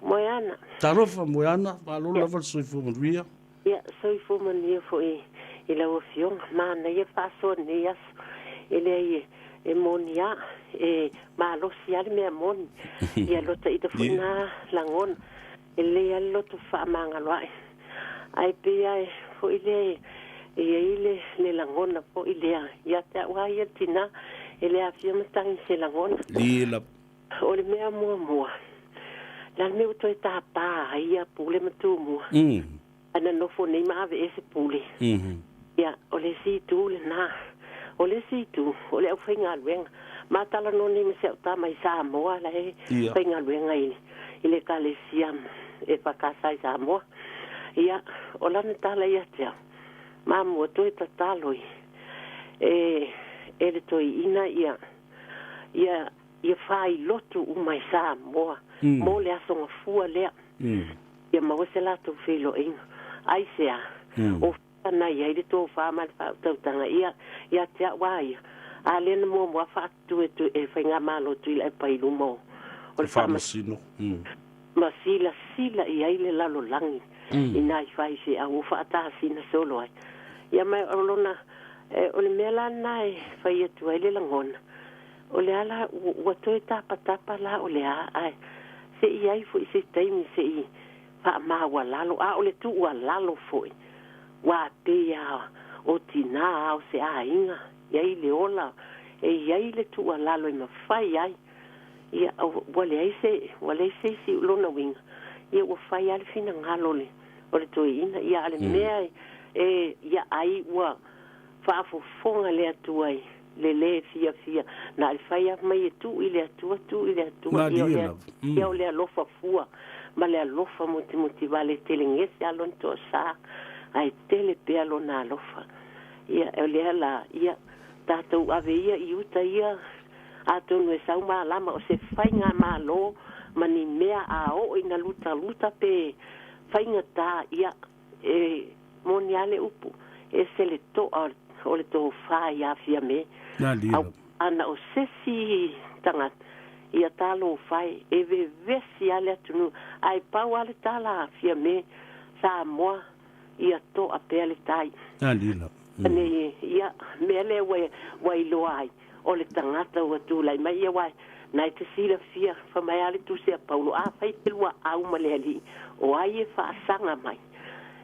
Moeana. Talofa Moeana, malo lava le soifua manuia. Ia, soifua manuia foi i lau Afioga. Manaia faasoa lenei aso. E leai e moni a, e malosi a le mea moni. Ia lota ita foi na lagona. E lelei lava le loto fefaamagaloa'i. Ae pei lava foi lea e i ai le, le lagona foi lea ia te au lava ia le tinā, e le aafia matagi i se lagona. O le mea muamua, le a le mea ua toe tapa ai ia Pule ma Tumua, ae na nofo nei ma aveese Pule. Ia, o le isi itu lenā. O le isi itu, o le aufaigaluega. Ma talanoa nei ma si au tama i Samoa la e faigaluega i i le Ekalesia EFKS i Samoa. Ia, o lana tala ia te au, mamua toe tatalo i e e le toeaina ia ia ia faailotu uma i Samoa mo le Aso Gafua lea. Ia maua se latou feiloaiga. Aisea? O fea na i ai le tofa ma le faautautaga ia ia te au a ia? A lea na muamua faatu e e Faigamalo Tuilaepa i luma o o le Faamasino. Ma silasila i ai le lalolagi i nai faifeau o faatasina solo ai. Ia ma o lona o le mea la lena e fai atu ai le lagona, O le a la, ua toe tapatapa la o le a, ae se i ai foi se taimi se i faamaualalo, a o le tuualalo foi, ua pei a o tinā a o se aiga, i ai le ola, e i ai le tuualalo e mafai ai, ia, ua leai se, ua leai se isi lona uiga, ia ua fai lava le finagalo o le, o le toeaina, ia a o le mea e, ia ai ua faafofoga le Atua i le lē fiafia, na o le fai lava mai e tuu i le Atua, tuu i le Atua, ia o le, ia o le alofa fua ma le alofa mutimutivale, e telegese lava lona toasā, ae tele pea lona alofa. Ia, o lea la, ia, tatou ave ia i uta ia, atonu e sau malama o se faigamalo ma ni mea a oo ina lutaluta pe faigatā ia e moni a le upu e se le to'a o le tofā iā Fiamē. Ana o sesi tagata ia talofa e e vevesi a le atunuu ae pau a le tala a Fiamē Samoa ia to'a pea le tai. Nei ia mea lea ua iloa ai o le tagata ua tulai mai ia uae na e te silafia fai mai a le tusi a Paulo afai te luaau ma le Alii o ai e faasaga mai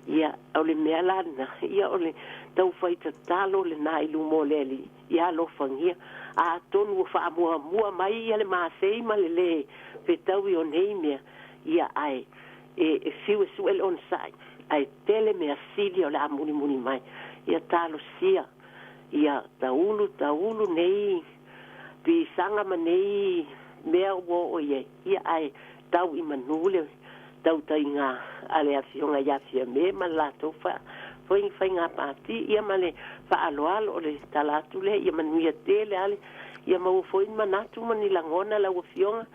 ia o le mea la lena ia o le taufai tatalo lena i luma o le Alii ia alofagia atonu ua faamuamua mai ia le masei ma le lē fetaui o nei mea ia ae e fiu e suʻe le onosai ae tele mea sili o le a mulimuli mai ia talosia ia taulu taulu nei pisaga ma nei mea ua oo i ai ia ae tau i manu le tautaiga a le afioga ia Fiamē ma le latou faiga pati ia ma le faaaloalo o le tala atu lea ia manuia tele ale ia maua foi ni manatu ma ni lagona lau afioga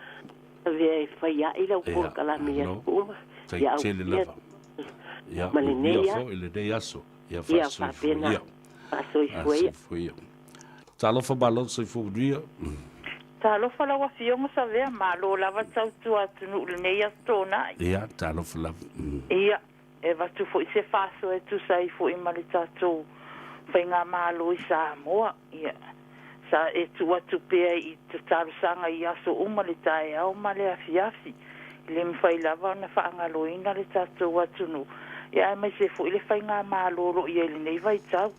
avea e fai ai lau polokalame i aso uma ia ausia ma lenei aso. Lenei aso ia Ia faapena faasoifua ia. Talofa malo soifua manuia. Talofa lau afioga Savea, malo lava tautua atunuu i lenei aso Toonai. Ia, talofa lava. Ia, e avatu foi se faasoa e tusa ai foi ma le tatou faigamalo i Samoa. Ia, sa e tuu atu pea i talosaga i aso uma le taeao ma le afiafi. E le mafai lava ona faagaloina le tatou atunuu, ia aemaise foi le faigamalo o lo o i ai i lenei vaitau.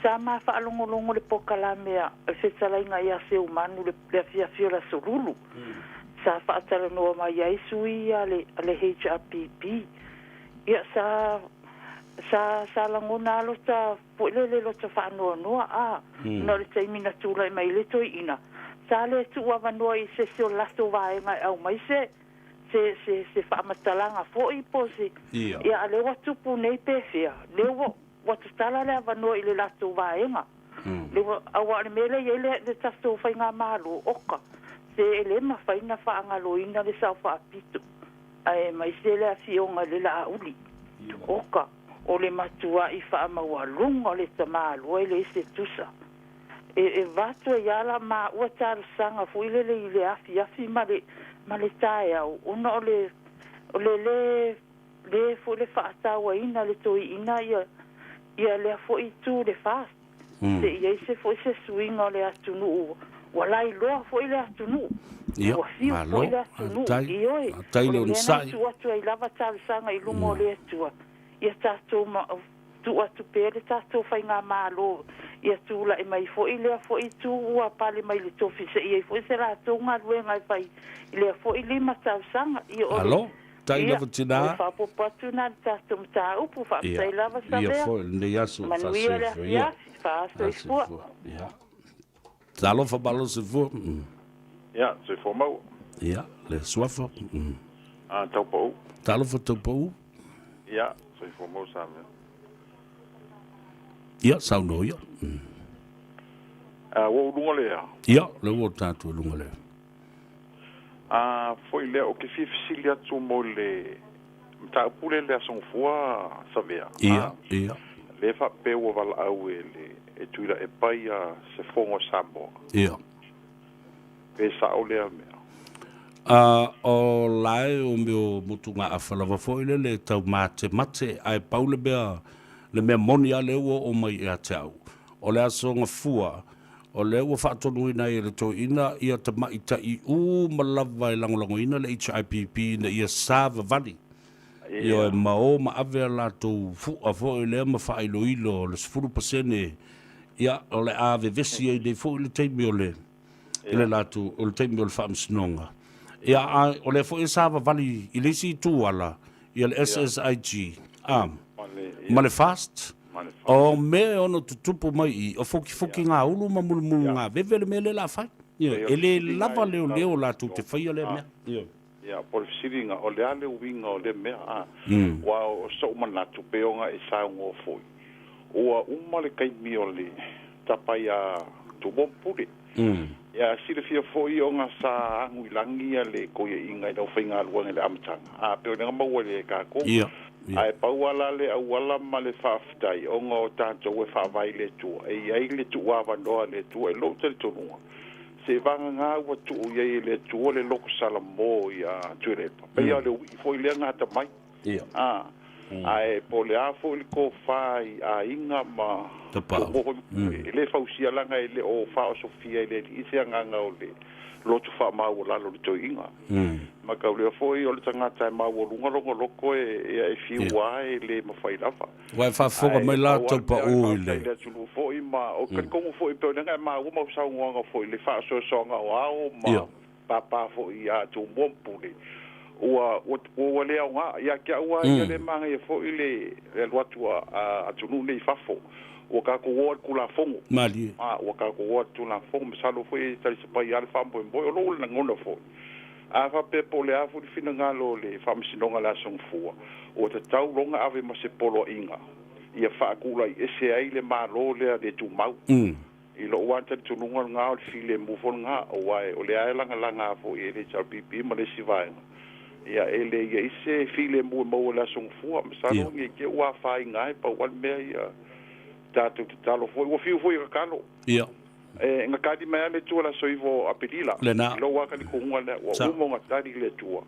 Sa ma faalogologo le pokalame a le fetalaiga ia Seumanu le afiafi o le Aso Lulu. Sa faatalanoa mai ai sui a le HRPP. Ia sa sa sa lagona lava lota foi lele lota faanoanoa a ona o le taimi na tulai mai ai le toeaina sa le tuu avanoa i se isi o le latou vaega e aumai se se se se faamatalaga foi po o se ia a lea ua tupu nei pefea lea ua ua tatala le avanoa i le latou vaega lea ua aua o le mea lea e i ai le le tatou faigamalo oka se e le mafai ona faagaloina le sao faapito aemaise le afioga i le Laauli oka O le matua'i faamaualuga o le tamāloa e leai se tusa. E avatu ai lava la maua talosaga foi lele i le afiafi ma le ma le taeao ona o le o le lē lē foi le faatauaina le toeaina ia ia lea foi itu le FAST se i ai se foi se suiga o le atunuu ua lailoa foi le atunuu ua fiu foi le atunuu ioe o le mea lena e tuu atu ai lava talosaga i luma o le Atua Ia tatou tuu atu pea le tatou faigamalo ia tulai mai foi lea foi itu ua pale mai le tofi se i ai foi se latou galuega e fai i lea foi 5 tausaga. Ia o le Alo, tai ia lava o tina. le faaopoopo atu lena i le tatou mataupu. Ia, Faafetai lava ia Savea. foi lenei aso Manuia le faasoifua ia. afiafi. Faasoifua. Asoifua. Ia. Talofa malo soifua. Ia, soifua maua. Ia, le suafa. Ah, Taupou. Talofa Taupou. Ia, soifua maua Samuel. Ia, saunoa ia. Ah, ua ou luga lea. Ia, lea ua tatou i luga lea. Ah, foi lea, ou te fia fesili atu mo le mataupu lea i le Aso Gafua, Savea. Ia, ia. Lea e faapea ua valaau e le e Tuilaepa ia se fono a Samoa. Ia. Pe sao lea mea. A o lae o mea o motugaafa lava foi lele e tau matemate, ae pau le mea, le mea moni lava lea ua oo mai ia te au, o le Aso Gafua, o lea ua faatonuina ai e le toeaina ia tamaitai uma lava e lagolagoina le HRPP ina ia savavali, ioe, ma o ma ave a latou fu'a foi lea ma faailoilo o le 10%, ia, o le a vevesi ai nei foi le taimi o le i le latou, o le taimi o le faamasinoga. Ia, a o lea foi e savavali i le isi itu ala, ia le SSIG, a, ma le FAST, o mea e ono tutupu mai i i, o fokifokiga ulu ma mulumulugaveve le mea lea o le a fai. Ioe, e le lava leoleo latou te faia lea mea. Ioe. Ia, po o le fesiliga, o le a le uiga o lea mea, a? Aua o so'u manatu, pei ona e saunoa foi, ua uma le taimi o le tapa iā Tumua ma Pule. Ia silafia foi ona sa agu i lagi ia le toeaiina i le aufaigaluega i le amataga, a pei o lea na maua e tatou. Ae pau lava la le auala ma le faafetai ona o tatou e faavae i le Atua, e i ai le tuuavanoa a le Atua i lou talitonuga, seiavagana ua tuu i ai e le Atua le loto salamo ia Tuilaepa, pei lava o le ui'i foi lea na atamai. A, ae po o le a foi le tofa i aiga ma Tumua foi ma Pule, e le fausia leaga e le o faaosofia e le Alii se agaga o le loto faamaualalo i le toeaina. Ma tau lea foi o le tagata e maualuga lona loto e e fiu lava e le mafai lava. Ua e faafofoga Ae mai la pau lava tau le mea o le pau i faafetai le. i le atunuu foi ma ou te talitonu foi pei o lea na e maua mau saunoaga foi i le faasoasoaga o ao ma pāpā foi ia Tumua ma Pule, ua, ua, ua le aoga. Ia te au lava ia lea e manaia foi le, le alu atu a, a atunuu nei i fafo. Ua tatou o lava i le Tulafono. Malie. A, ua tatou o lava i le Tulafono. Masalo foi e talisapaia lava le faamoemoe. O lou lagona foi, a faapea po o le a foi le finagalo o le Faamasinoga o le Aso Gafua, ua tatau loa ona ave ma se poloaiga ia faatulai ese ai le Malo lea le tumau. I lou lava talitonuga lena o le filemu foi lena, aua o lea e lagalaga foi e le HRPP ma le isi vaega, ia e le i ai se filemu e maua i le Aso Gafua. Masalo ne i te i ua afaina ai, pau lava le mea ia tatou tatalo foi. Ua fiu foi e tatalo. E na tali mai lava le Atua i le aso 9 o Aperila. Lena. I lou lava talitonuga lea, ua uma ona tali le Atua,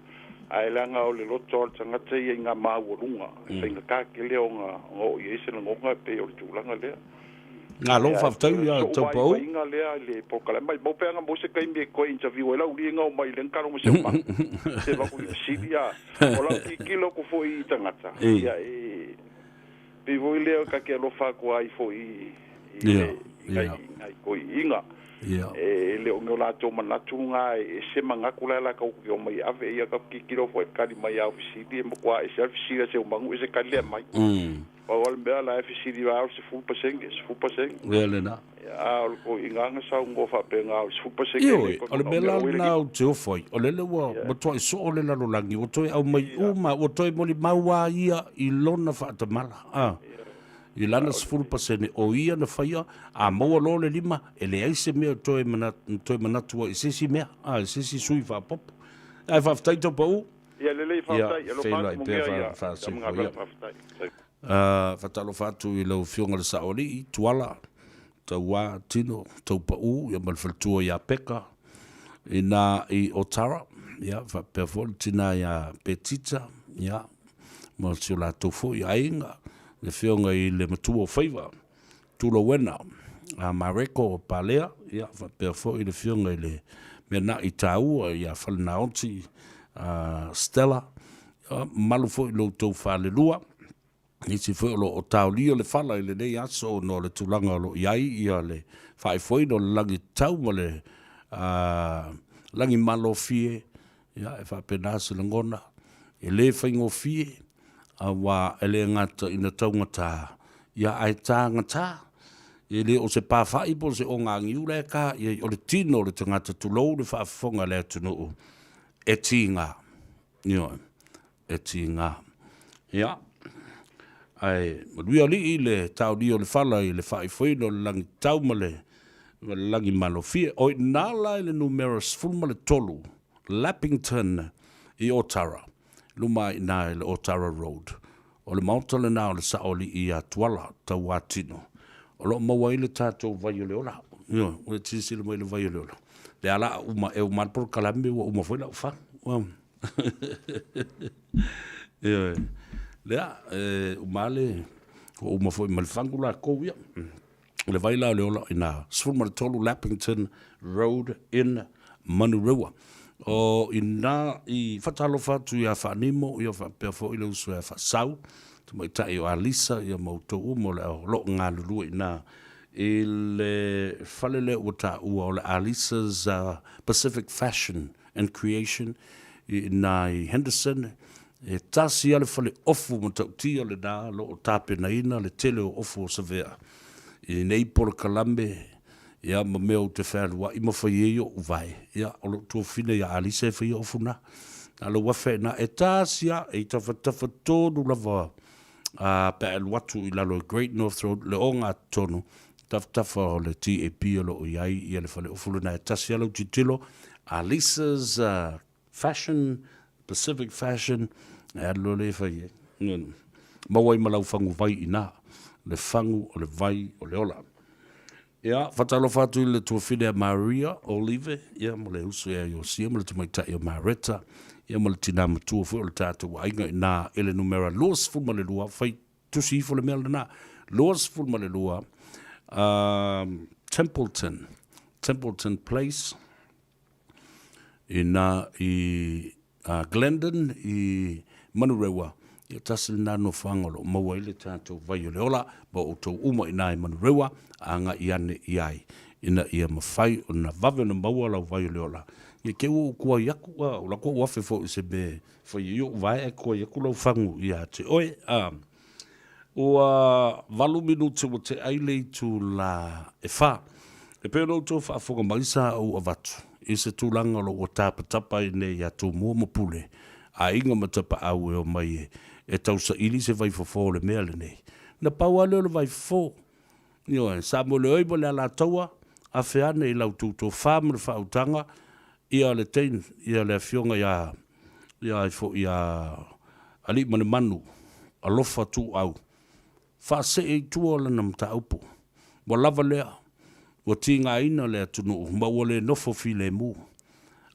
ae leaga o le loto lava o le tagata ia i ngā maualuga, e faigata tele ona oo i ai se lagona e pei o le tulaga lea. Malo Ia, faafetai ia so'u Taupau. vaivaiga lea i le polokalame. Maimau pe ana maua se taimi e toe interview ai Lauliega o mai i lea talo ma se uma. Se avatu i fesili a o lau tilotilo atu foi i tagata. Ia e pei foi lea ta te alofa atu ai foi i le i nai nai toeaiina. E le o ni o latou manatu na e ese manatu la e latou te omai e ave. Ia ta tilotilo foi i le tali mai a o fesili e matua ese lava le fesili a se umanu ese tali lea aumai. Pau lava le mea la e fesili ai o le 10%, 10%. Ea lena. A o le toeaiina na saunoa faapena o le 10% e le Ioe, toe o le mea manaomia la oi le lena lima. ou te ofo ai, o lele ua matuai soo le lalolagi, ua toe aumai uma, ua toe molimau a ia i lona faatamala, a, i lana 10% o ia na faia, a maua loa le lima, e leai se mea e toe toe manatu ai i se isi mea, a, i se isi sui faaopoopo. Ae faafetai Taupau. Ia lelei Ia, faafetai, alofa feiloai atu pea manuia ia faasefua Tama ia. Galuega faafetai. Faatalofa atu i lau Afioga i le Saoalii, Tuala, Tauā, Tino, Taupau, ia ma le faletua ia Peka, ina i Otara, ia, faapea foi le tina ia Petita, ia, ma si o latou foi aiga, le Afioga i le Matua o Faiva, Tulauena, a Mareko Palea, ia, faapea foi le Afioga i le Meana'i Taua ia Falenaoti Stella, ia, mamalu foi i lo outou falelua, nisi foi o lo o taolia le fala i lenei aso ona o le tulaga o lo o i ai ia le faaifoina o le lagi tatau ma le lagi malofie, ia, e faapena se lagona, e le faigofie, aua e le gata ina taugata, ia ae tagata. E le o se pafa'i po o se ogagiu la e ta i ai, o le tino o le tagata, tulou le faafofoga a le atunuu, e tiga. Ioe, e tiga. Ia, ae manuia alii le taolia o le fala i le faaifoina o le lagi tatau ma le lagi malofie. O i ina la i le numera 13, Lappington i Otara, luma ai ina i le Otara Road. O le maota lena o le Saoalii ia Tuala, Tauatino. O lo o maua ai le tatou vai o le ola. Ioe, ua e silasila mai i le vai o le ola. Lea la a uma, e uma lava le polokalame ua uma foi lau fagu. Ioe, lea, e uma lava le, ua uma foi ma le fagu lakou ia. O le vai la o le ola i ina, 13 Lappington Road in Manurewa. O ina i faatalofa atu ia Faanimo, ia faapea foi le uso ia Faasau, tamaitai o Alisa, ia ma outou uma o le o lo o galulue i ina i le fale lea ua taua o le Alisa's Pacific Fashion and Creation i ina i Henderson. E tasi lava le fale ofu matautia lena o lo o tapenaina le tele o ofu o Savea i lenei polokalame ia ma mea ou te fealuai ma fai ai o'u vae, ia o lo'u tuafafine ia Alisa e faia ofu na. Na o lou afe i ina, e tasi lava, e i tafatafa tonu lava a pe a e alu atu i lalo i Great North Road, le ogatotonu. tafatafa o le TAP o lo o i ai ia le faleofu lena e tasi lava lau tilotilo, Alisa's Fashion, Pacific Fashion, e alu loa lea e fai ai. Maua ai ma lau fagu vai i ina, le fagu o le vai o le ola. Ia, faatalofa atu i le tuafine a Maria Olive, ia, ma le uso ia Iosia ma le tamaitai o Mareta, ia, ma le tinā matua foi o le tatou aiga i ina i le numera 22, fai tusi ifo le mea lena, 22, Templeton, Templeton Place, i ina i Glendon i Manurewa, ia tasi lena nofoaga o lo o maua ai le tatou vai o le ola ma outou uma i ina i Manurewa, agai ane i ai ina ia mafai ona vave ona maua lau vai o le ola. Ia te ua ou tuai atu, a o la ua afe foi i se mea e fai ai ou vae ae tuai atu lau fagu ia te oe. A ua 8 minute ua tea ai le itula e 4. E pei ona outou faafofoga mai sa ou avatu i se tulaga o lo o ua tapatapa ai nei ia Tumua ma Pule, aiga ma Tapaau e omai e tausaili se vaifofo o le mea lenei. Na pau lava lea o le vaifofo. Ioe, Samoeleoi ma le Alataua, afe ane i la outou tofa ma le faautaga, ia le teine, ia le afioga ia, ia ai foi ia Aliimalemanu, Alofa Tuuau, faasee i tua lana mataupu. Ua lava lea, ua tigaina le atunuu ma ua le nofo filemu.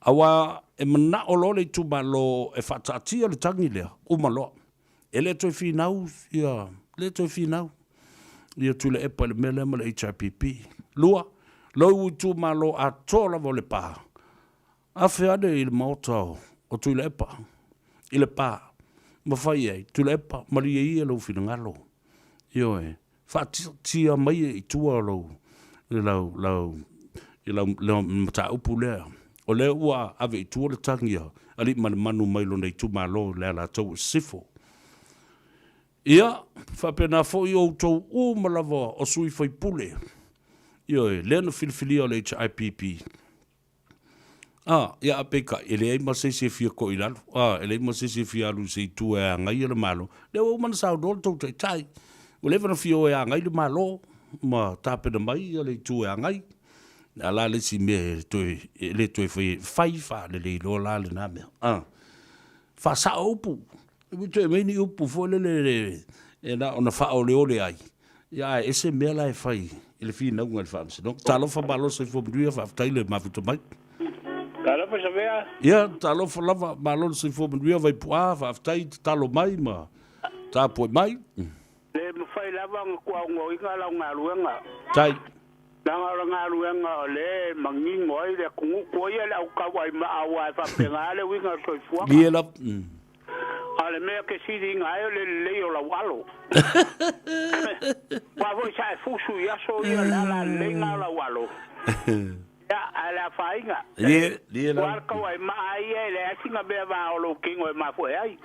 Aua e manao loa le itumalo e faataatia le tagi lea, uma loa. E le toe finau ia, le toe finau ia Tuilaepa i le mea lea ma le HRPP. Lua, lou itumalo atoa lava o Lepa, afe ane i le maota o Tuilaepa, i Lepa, ma fai ai, Tuilaepa, malie ia lou finagalo. Ioe, faataatia mai i tua lou, lau, lau, lau, lau mataupu lea. O lea ua ave i tua le tagi a Aliimalemanu mai lona itumalo i le Alataua i Sisifo. Ia, faapena foi outou uma lava o sui faipule, ioe, lea na filifilia o le HRPP. A, ia, a peitai, e leai ma se isi e fia toʻi i lalo, a, e leai ma se isi e fia alu i se itu e agaia le Malo. Lea ua uma ona saunoa le tou Taitai, ua leva ona fia o e agai le Malo ma tapena mai ia le itu e agai. A la le isi mea e toe, e le toe fai, fai faalelei loa la lena mea. A, faasao upu, E toe aumai ni upu foi lele e na ona faaoleole ai, ia ae ese mea la e fai i le finauga i le Faamasinoga. Talofa malo soifua manuia, faafetai le mafuta mai. Talofa Savea. Ia, talofa lava, malo le soifua manuia Vaipu'a, faafetai tatalo mai ma tapuai mai. Le mafai lava ona tuaogoina lau galuega. Tai. Leaga o le galuega o lea e manino ai le atunuu, tuaia le autau aimaa aua e faapena le uiga o le soifuaga. Ie lava. A o le mea ke siliga ai o le lelei o lau alo. Aua foi sa e fusu i aso ia o le ala leleiga o lau alo. Ia, ae le afaina. Ie, ie lava. Ua le tau aimaa ia e leai sina mea va o lou kino e mafuae ai.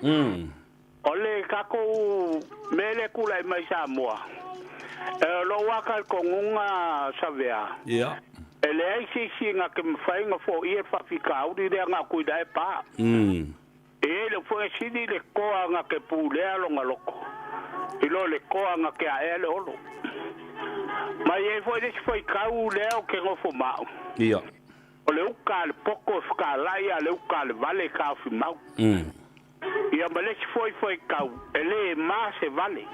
O le tatou mea lea e tulai mai Samoa, o lou lava talitonuga Savea, e leai se isi na te mafai ona foia le faafitauli lea na o Tuilaepa. E i ai lou foi sili le toa na te pulea lona loto i lo le toa na te aea le olo. Ma e i ai foi le isi faitau lea ou te nofo ma au, o le uta a le poto e fetalai a o le uta a le vale e taofi mau. Ia ma le isi foi faitau, e le ma se vale.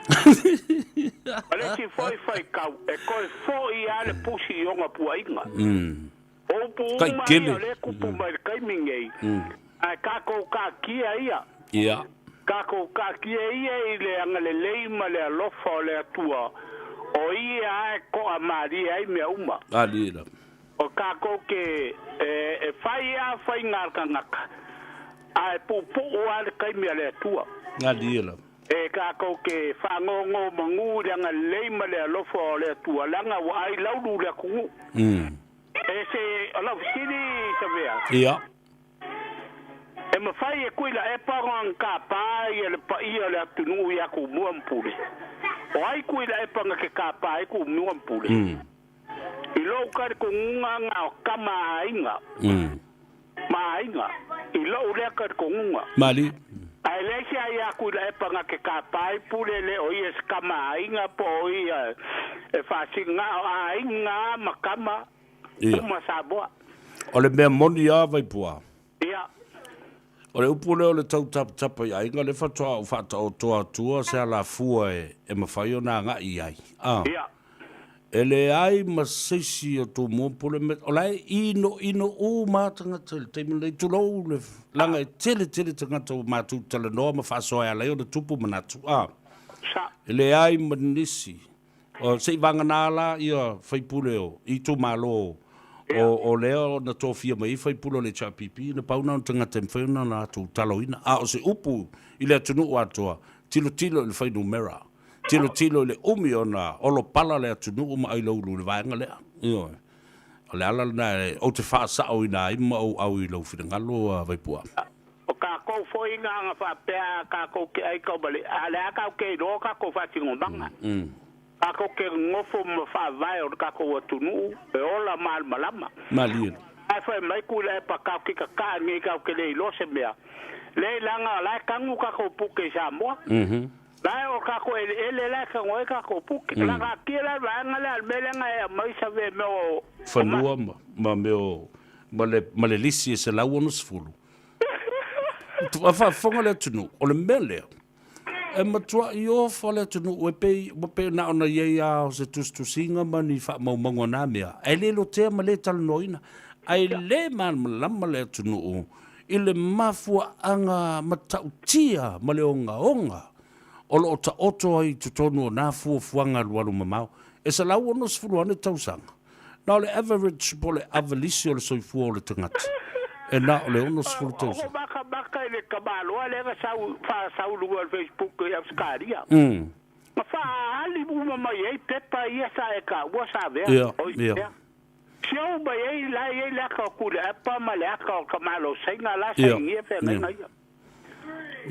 Ma le isi foi faitau, e toe foi lava le pusi i ona puaiga. O upu uma ia o lea e tupu mai i le taimi nei, ae tatou taatia ia. Tatou taatia ia i le agalelei ma le alofa o le Atua, o Ia lava e toamalie ai mea uma. O tatou te e fai lava faiga a le tagata, ae puupuu lava le taimi a le Atua. E tatou te faanonomanu i le agalelei ma le alofa o le Atua, leaga ua ai laulu le atunuu. E se, o lau fesili Savea. E mafai e Tuilaepa ona tapa ia le paia o le atunuu ia Tumua ma Pule? O ai Tuilaepa na te tapa ai Tumua ma Pule? I lou talitonuga na o tama a aiga ma aiga, i lou lea talitonuga. Malie. Ae Ae leai se aia a Tuilaepa na te tapa ai pule le o ia se tama aiga po o ia e faasino na o aiga lava ma tama uma Samoa. O le mea moni lava Vaipua. Ia. O le upu lea o le tau tapatapa i aiga lea faatoa ou faataotoa atua se alafua e mafai ona agai i ai. A. Ia. E leai ma se isi o Tumua ma Pule me, o la e inoino uma lava tagata i le taimi lenei, tulou le leaga e tele tele tagata ua matou talanoa ma faasoa e ala ai ona tupu manatu, a. Sa. E leai ma nisi, o, se i vagana la ia faipule o itumalo o, o lea na tofia mai ai faipule o le HRPP, na pau na o tagata e mafai ona latou taloina. A o se upu i le atunuu atoa, tilotilo i le fuainumera. Tilotilo i le umi ona olopala le atunuu ma ailoulu i le vaega lea. Ioe. O le ala lena ou te faasaoina ai ma ou au i lou finagalo, Vaipua. O tatou foi na ana faapea a tatou te ai taumale, a o le a tatou te iloa o tatou faatinomaga. Tatou te nonofo ma faavae o le tatou atunuu e ola malamalama. Malie. Ae fai mai Tuilaepa tatou te tataa nei tatou te le iloa se mea. Leai leaga o la e tanu tatou puke i Samoa. La e o tatou eleele la e tago ai tatou puke. La taatia la le vaega lea a le mea lea na e aumai save mea o Fanua ma mea o ma le ma le lisi e 160. A faafofoga le atunuu, o le mea lea, e matuai ofa le atunuu e pei ua pei na ona i ai lava o se tusitusiga ma ni faamaumauga o na mea, ae le lotea ma le talanoaina. Ae le malamalama le atunuu i le mafuaaga matautia ma le ogaoga o lo o taoto ai i totonu o nā fuafuaga alualu mamao e 160 ane tausaga. Na o le average po o le avalisi o le soifua o le tagata e na o le 60 tausaga. Ua makamaka i le tamaloa lea na sau faasau i luga o le Facebook i Ausetalia. Na faaali uma mai ai pepa ia sa e taua sa avea. Oi, ea. Siau mai ai la e i ai le ata o Tuilaepa ma le ata o Tamalosaina la sainia feagaiga ia.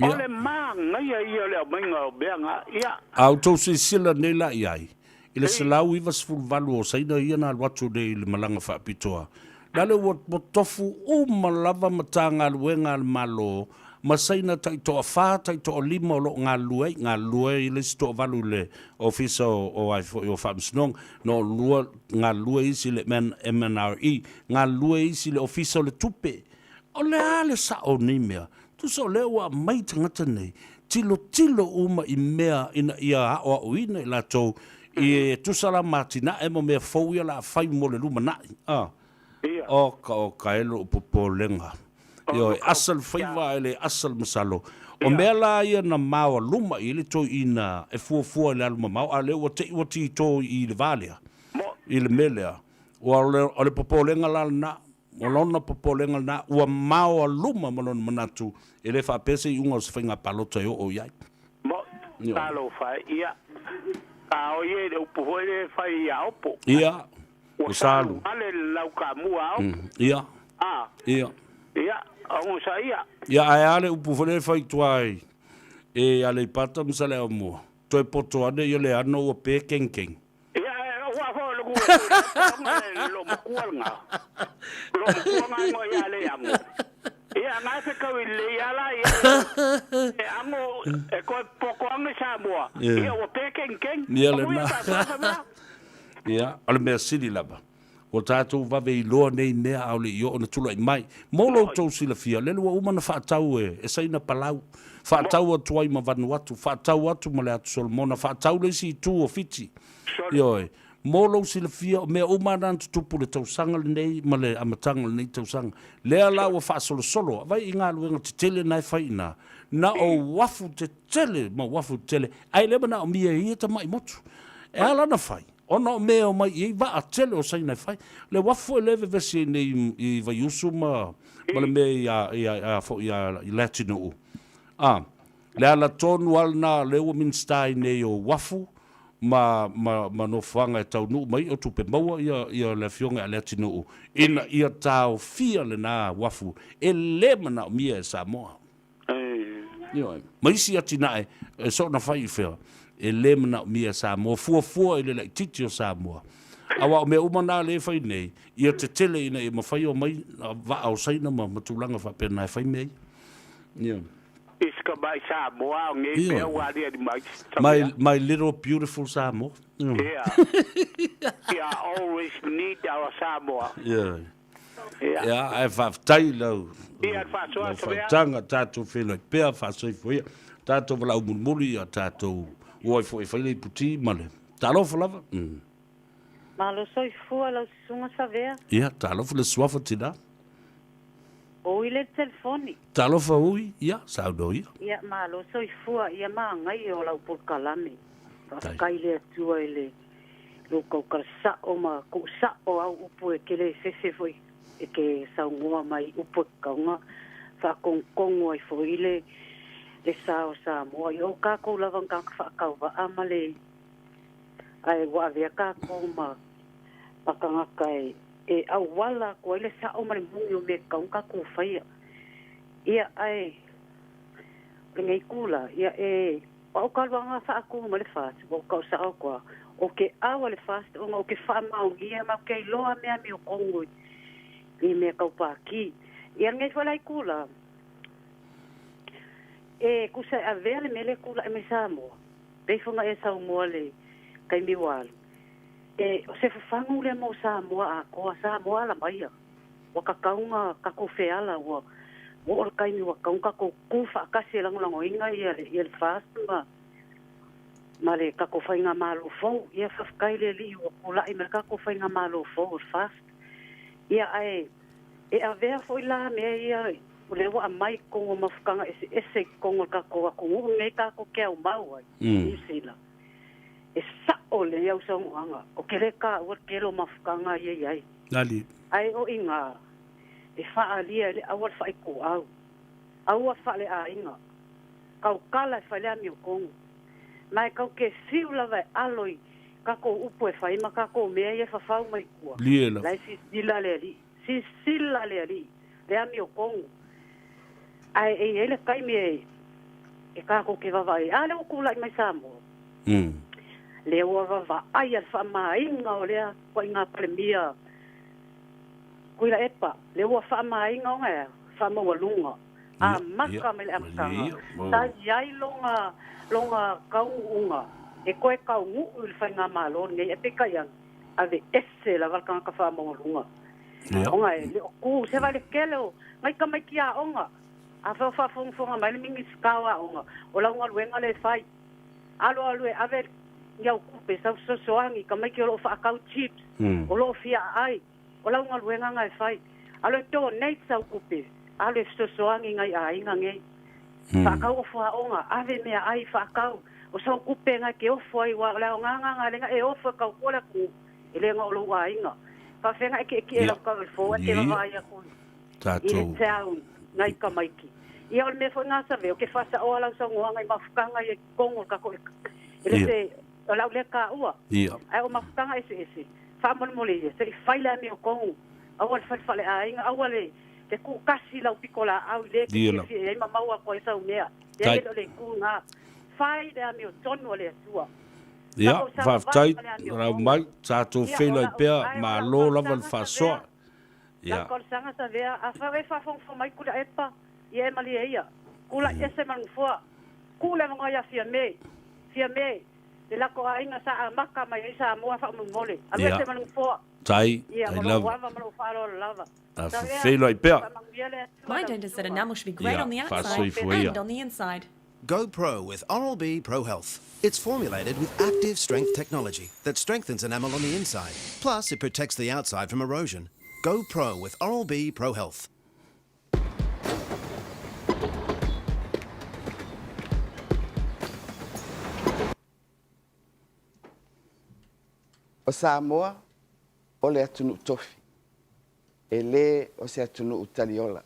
O le manaia ia o le aumaiga o mea na, ia. A outou silasila nei la i ai, i le 198 o Saina ia na alu atu nei i le malaga faapitoa, lale ua tofu uma lava Matagaluega a le Malo ma Saina taitoafa, taitoalima o lo o galulue ai, galulue ai le isi toavalu i le Ofisa o ai foi o Faamasinoga, no lua galulue isi i le MNRE, galulue isi i le Ofisa o le Tupe. O le a le sao o nei mea? Tusa o lea ua aumai tagata nei, tilotilo uma i mea ina ia aoaoina i latou i e tusa la ma atinae ma mea fou ia o le a fai mo le lumanai. A. Oka oka e lou popolega. Ioe, asa le faiva ae le asa le masalo. O mea la ia na maoaluma i ai le toeaina e fuafua i le alu mamao, a o lea ua te i ua tito i le va lea, i le mea lea. Ua o le popolega la lena, o lona popolega lena, ua maoaluma ma lona manatu, e le faapea se iuga o se faiga palota e oo i ai. Mo, talofa e, ia, a o ia i le upu foi lea e fai ia Opo. Ia, Ua salu. Ale le lau kamua a Opo. Ia. A. Ia. Ia, ogosaia. Ia, ae a le upu foi lea e fai i tua i Aleipata ma Saleaaumua, toe poto ane ia le ano ua pe kengkeng. Ia, ua foi o le kua e lo matua lena. Lo matua nga ingoa ia le ango. Ia, nga e whekau i le ia la, ia, e ango, e koe poko ange Samoa. Ia, ua pe kengkeng. Ia lena. Ia, o le mea sili lava, ua tatou vave iloa nei mea a o le i oo ona tulai mai. Mo lo outou silafia, lele ua uma ona faatau e Saina Palau, faatau atu ai ma Vanuatu, faatau atu ma le Atu Solomona, faatau le isi itu o Fiti. Ioe. Mo lou silafia, o mea uma na na tutupu i le tausaga lenei ma le amataga o lenei tausaga. Lea la ua faasolosolo, vaai i galuega tetele na e fai i ina, na o uafu tetele ma uafu tetele, ae le manaomia e ia tamai motu. E ala ona fai, ona o mea e omai i ai vaa tele o Saina e fai. Le uafu foi lea e vevesi ai nei i Vaiusu ma le mea i a, i a, foi i Leatinuu. A, le ala tonu lava lena lea ua Minisita ai nei o Uafu ma, ma, ma nofoaga e taunuu mai o tupe maua ia, ia le Afioga ia Leatinuu ina ia taofia lena uafu e le manaomia e Samoa. Ioe. Ma isi atinae e soona fai i fea, e le manaomia e Samoa, fuafua i le laitiiti o Samoa. Aua o mea uma na lea e fai nei, ia tetele ina ia mafai omai vaa o Saina ma, ma tulaga faapena e fai mea ia. Ioe. I si tama'i Samoa o nei mea ua aliali mai. My, my little beautiful Samoa. Yeah. We are always need our Samoa. Yeah. Yeah. Yeah, ae faafetai lau. Ia, le faasoa, lau faautaga, tatou feiloai pea, faasoifua ia. Tatou valaau mulimuli ia tatou o ai foi e fai le iputi ma le talofa lava. Malo soifua lau susuga Savea. Ia, talofa le suafa tina. Ui le telefoni. Talofa Ui, ia, saunoa ia. Ia, malo soifua, ia magaia o lau polokalame. Faafetai i le Atua i le lou tautala sao ma tuu sao au upu e te le fefe foi e te saunoa mai i upu e tatau ona faatonutonu ai foi le le sa o Samoa. Ia o tatou lava na tagata faatauvaa ma le ae ua avea tatou ma ma tagata e e auala atu ai le sao ma le moni o mea e tatau ona tatou faia. Ia, ae o lenei itu la, ia e, o au ka luaga faatu mai le FAST, ua ou tau sao atu lava, o ke au a le FAST ona ou te faamaonia ma ou te iloa mea amiotonu i mea tau pākī. Ia lenei foi la itu la, e tusa e avea le mea lea e tulai mai Samoa, pei foi ona e saunoa i le taimi ua alu, E, o se fafagu lea mo Samoa atoa, Samoa ala maia. Ua tatau ona tatou feala, ua oo le taimi ua tatau ona tatou tu faatasi e lagolagoina ia le, ia le FAST ma, ma le tatou Faigamalo fou. Ia faafetai le Alii ua tulai mai le tatou Faigamalo fou o le FAST. Ia ae, e avea foi la mea ia o lea ua aumai i totonu o mafutaga eseese i totonu o le tatou atunuu lenei tatou te aumau ai, Niu Sila. E sa'o lelei au saunoaga, o ke le kāua le tele o mafutaga ia i ai. Nani. Ae o inā, e faaalia e le aua le faikoau, aua faaleaiga, kaukala e fai le amiotonu. Ma e kau ke fiu lava e alo i kakou upu e fai ma kakou mea ia e fafau mai tua. Lie lava. La e sisila le alii, sisila le alii, le amiotonu. Ae e i ai le taimi e e kākou ke vavaai ai. A lea ua tulai mai Samoa. Lea ua vavaai a le faamāina o lea ituaiga Palemia Tuilaepa. Lea ua faamāina ona e a? Faamaualuga. Amata mai le amataga. Sa i ai lona lona taunuuga e toe taunuu i le faigamalo lenei ae peitai ane, aveese lava le tagata faamaualuga. Ona e le o tu se vai le tele o nai tamaiti aoga. Afai o faafogafoga mai le Minisita o Aoga, o lau galuega lea e fai. Alo alu e ave ni au tupe sau fesoasoani i tamaiti o lo o faatau chips, o lo o fia aai. O lau galuega na e fai. Alo e donate sau tupe, alu e fesoasoani i nai aiga nei. Faatau ofu aoga, ave meaai, faatau. O sau tupe na e te ofo ai, aua o le aoga na lea e ofo e tautua le atunuu, e le na o lou aiga. Faafegai e kiekie lau tau i le fou ae te vaavaai atu i le town nai tamaiti. Ia o le mea foi na save, o ke faasaoa lau saunoaga i mafutaga ia i totonu o le tatou e le se o lau lea taua. Ae o mafutaga eseese, faamolemole ia, se i fai le amiotonu, aua le fai le faleaiga, aua le le tuutasi lau pitolaau i le e te fiafia i ai ma maua atu ai sau mea. Leai e le o le itu na. Fai le amiotonu a le Atua. Ia, faafetai, rau mai, tatou feiloai pea, malo lava le faasoa. Ia. Talosaga Savea, afai e faafogafoga mai Tuilaepa, ia e malie ia. Tulai ese ma le nofoa. Tuu le avanoa ia Fiame. Fiame, le latou aiga sa amata mai ai Samoa faamolemole. Alu ese ma le nofoa. Tai, Ia, tai ma lou lava. ava ma lou faaaloalo lava. A Savea, feiloai pea. faamanuia le Atua My i lau dentist said susuga. enamel should be great Ia, on the outside faasoifua ia. and on the inside. Go pro with Oral-B Pro Health. It's formulated with active strength technology that strengthens enamel on the inside. Plus, it protects the outside from erosion. Go pro with Oral-B Pro Health. O Samoa, o le atunuu tofi, e le o se atunuu taliola.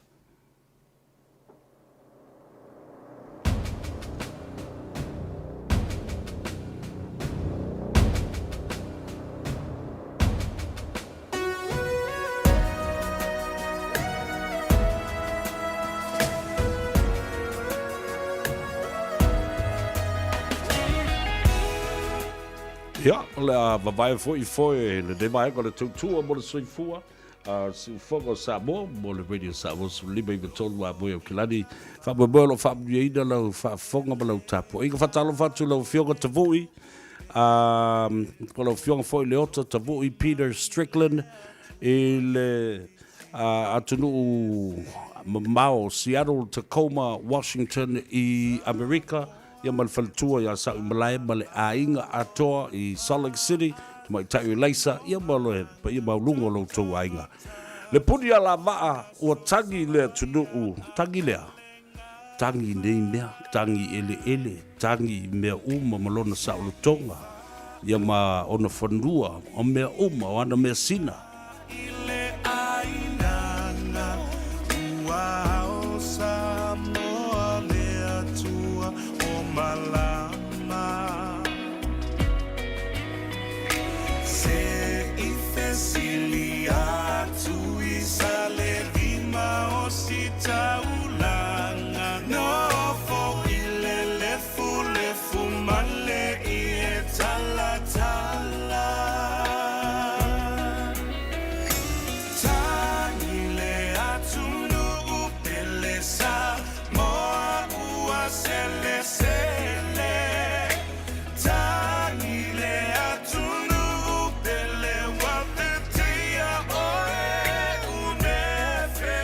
Ia, o le a vavae foi foe lenei vaega o le tautua mo le soifua. Siufogo o Samoa mo le Radio Samoa 1593 a moe o Kilani. Faamoemoe o lo o faamanuiaina lau faafofoga ma lau tapuaiga. Faatalofa atu i lau Afioga Tavui, po o lau Afioga foi Leota Tavui Peter Strickland i le atunuu mamao Seattle, Tacoma, Washington i Amerika, ia ma le faletua ia Sa'uimalae ma le aiga atoa i Salt Lake City, tamaitai o Elaisa, ia ma le paia maualuga o lo outou aiga. Le puni alavaa ua tagi i le atunuu, tagi lea, tagi i nei mea, tagi i eleele, tagi i mea uma ma lona saolotoga, ia ma ona fanua, o mea uma, o ana measina. I le ʻāinana ua ao Samoa le Atua o malama. Se i fesili atu i sa le lima o si taulaga nofo i le lefulefu ma le ie talatala. Tagi le atunuu pele Samoa ua selesele. Tagi le atunuu pele ua teteia oe unefe.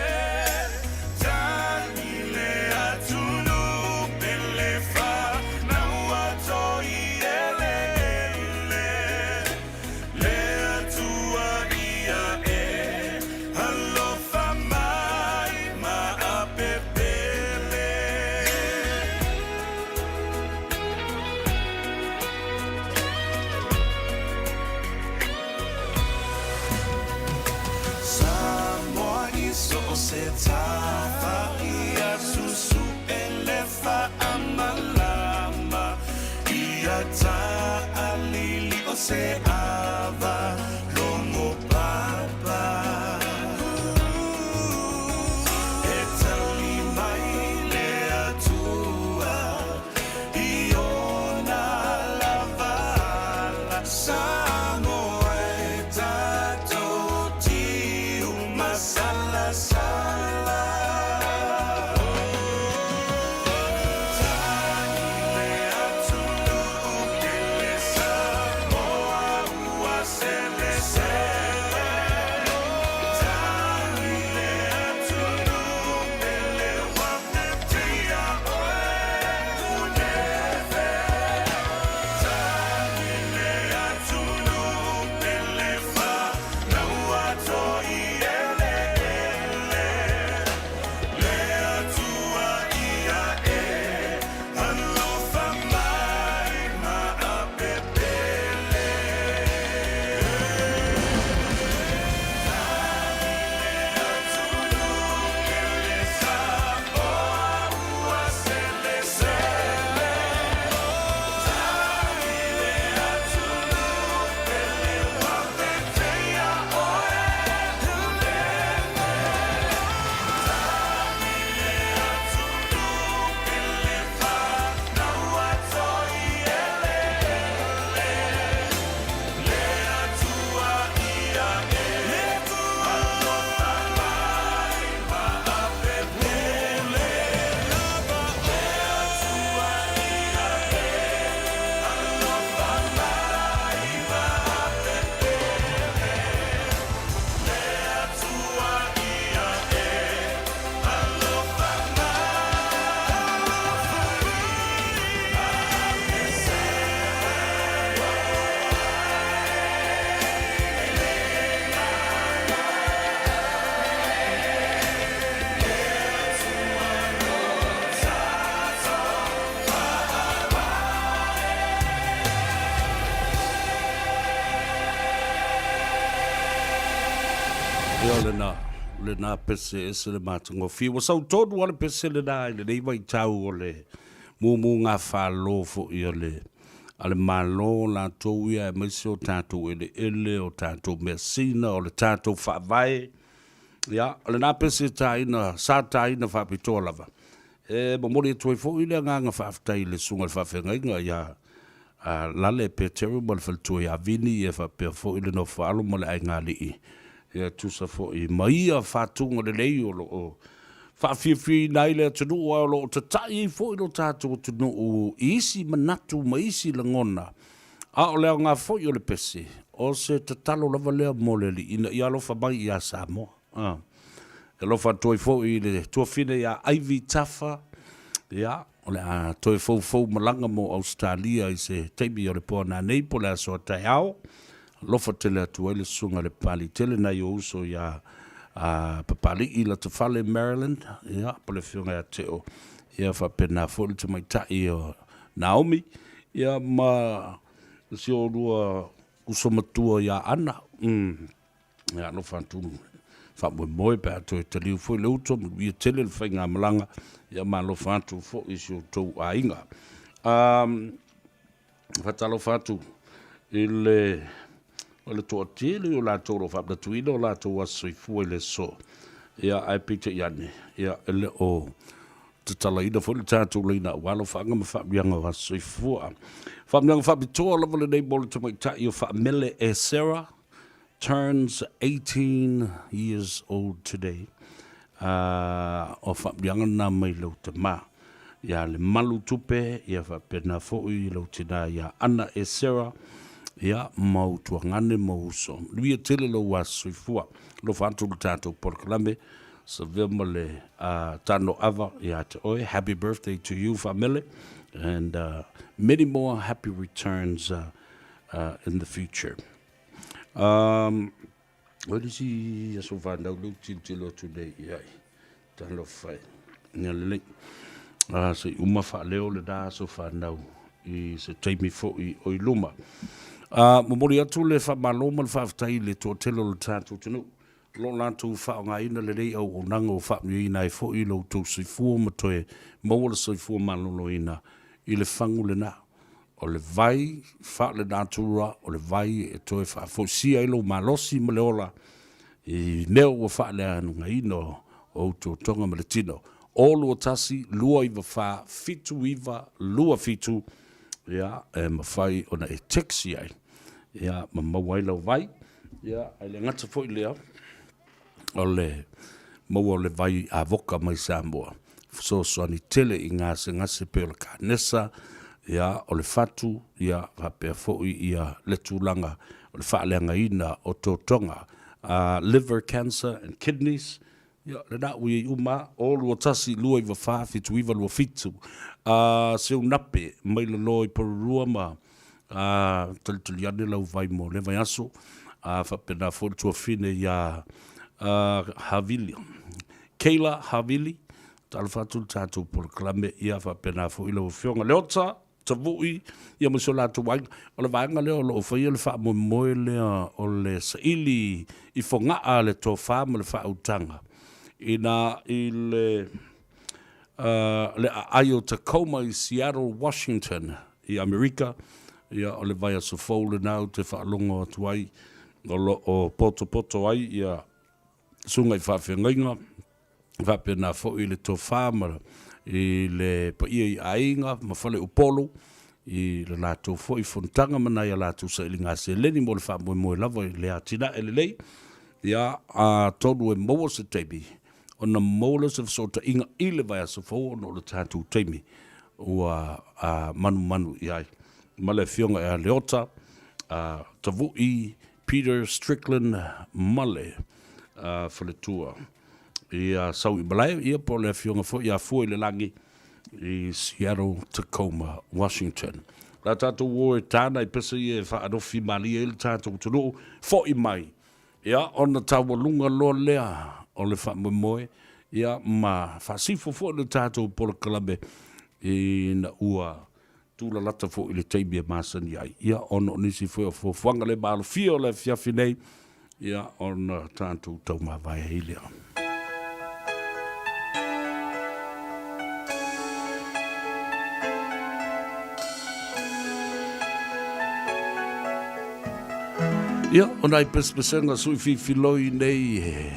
Tagi le atunuu pele fanau a toi eleele. Le Atua ia e alofa mai ma apepele. Samoa i so o se tafa ia susu e le faamalama ia taalili o se ava logo papa E tali mai le Atua i ona lava ala Samoa e tatou tiu masalasala. Le Atua ia e alofa mai ma apepele. Tagi le atunuu pele Samoa ua selesele. Tagi le atunuu pele ua teteia oe unefe. Ia lena, lena pese ese le matagofie. Ua sau tonu lava le pese lena i lenei vaitau o le mumu gafalo foi o le a le Malo latou ia aemaise o tatou eleele, o tatou measina, o le tatou faavae. Ia, o lena pese taina, sa taina faapitoa lava. E momoli atu ai foi le agaga faafetai i le Susuga i le Faafeagaiga ia Lale Peteru ma le faletua ia Vini, ia faapea foi le nofo alo ma le aigaalii. Ia tusa foi ma ia faatuga lelei o lo o faafiafiaina ai le atunuu ae o lo o tata'i ai foi lo tatou atunuu i isi manatu ma isi lagona. A o le aoga foi o le pese, o se tatalo lava lea mo le Alii ina ia alofa mai ia Samoa. A. E alofa atu ai foi i le tuafine ia Ivy Tafa, ia, o le a toe foufou malaga mo Ausetalia i se taimi o le po a nanei po o le aso a taeao. Alofa tele atu ai le susuga i le Papalii tele nai ou uso ia Papalii Latafale Maryland, ia, po o le afioga ia Teo, ia faapena foi le tamaitai o Naomi, ia ma si o lua uso matua ia Ana. Ia alofa atu faamoemoe pe a toe taliu foi le uto, manuia tele le faigamalaga, ia ma alofa atu foi i si outou aiga. Faatalofa atu i le o le toatele o latou o lo o faamanatuina o latou aso soifua i le aso. Ia, ae peitai ane, ia, e le o tatalaina foi le tatou laina aua alofaaga ma faamanuiaga o aso soifua. Faamanuiaga faapitoa lava lenei mo le tamaitai o Faamele Esera, turns 18 years old today. O faamanuiaga na mai lou tama ia Lemalu Tupe, ia faapena foi lou tina ia Ana Esera, ia ma ou tuagane ma ou uso. Manuia tele lou aso soifua. Alofa atu le tatou polokalame, savea ma le tano ava ia te oe. Happy birthday to you Faamele, and many more happy returns in the future. Um, o le isi aso fanau lea ou tilotilo atu nei i ai. Talofa e. Ia lelei. Se i uma faaleo lena aso fanau i se taimi foi o i luma. Momoli atu le faamalo ma le faafetai i le toatele o le tatou atunuu o lo o latou faaaogaina lenei auaunaga ua faamanuiaina ai foi lo outou soifua ma toe maua le soifua maloloina i le fagu lena. O le vai faale-natura, o le vai e toe faafoisia ai lou malosi ma le ola i mea ua faaleanugaina o ou totoga ma le tino. O 21 294 79 27, ia, e mafai ona e text i ai, ia, ma maua ai lau vai. Ia, ae le gata foi i lea, o le maua o le vai avoka mai Samoa, fesoasoani tele i gasegase pei o le kanesa, ia, o le fatu, ia, faapea foi ia le tulaga o le faaleagaina o totoga, liver cancer and kidneys, ia, lena ua i ai uma lava, 0 2 1 2 9 4 7 9 2 7. Seunape mai lalo i Porirua ma talitali ane lau vai mo lea vaiaso, faapena foi le tuafine ia Havili, Kayla Havili, talofa atu le tatou polokalame, ia faapena foi lau Afioga Leota Tavui, ia ma si o latou aiga. O le vaega lea o lo o faia le faamoemoe lea o le saili i Fogaa le tofa ma le faautaga ina i le le aai o Tacoma i Seattle, Washington i Amerika, ia o le vaiaso fou lena ou te faalogo atu ai o lo o potopoto ai ia susuga i faafeagaiga faapena foi le tofa ma i le paia i aiga ma faleupolu i le latou foi fonotaga ma nai a latou sailiga seleni mo le faamoemoe lava i le atinae lelei. Ia, atonu e maua se taimi ona maua lea o se fesootaiga i le vaiaso fou ona o le tatou taimi ua manumanu i ai ma le Afioga ia Leota Tavui Peter Strickland ma le faletua ia Sauimalae, ia po o le Afioga foi ia Fuailelagi i Seattle, Tacoma, Washington. O le a tatou o e ta nai pese ia e faanofi malie ai le tatou atunuu, foi mai Ia, ona taualuga loa lea o le faamoemoe, ia, ma faasifo foi le tatou polokalame ina ua tulalata foi i le taimi e masani ai, ia, ona o nisi foi o fuafuaga le maalofia o le afiafi nei, ia, ona tatou taumavae ai lea. Ia, o nai pesepesega sui fifiloi nei e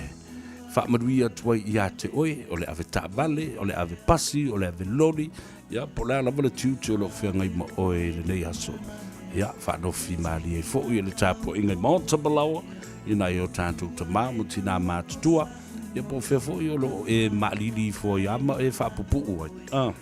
faamanuia atu ai ia te oe, o le ave taavale, o le ave pasi, o le ave loli, ia, po o le a lava le tiute o lo o feagai ma oe i lenei aso. Ia, faanofi malie ai foi e le tapuaiga i maota ma laoa i nai o tatou tama ma tinā matutua, ia po o fea foi o lo o e maalili ifo ai lava ma e faapupuu ai. Ah.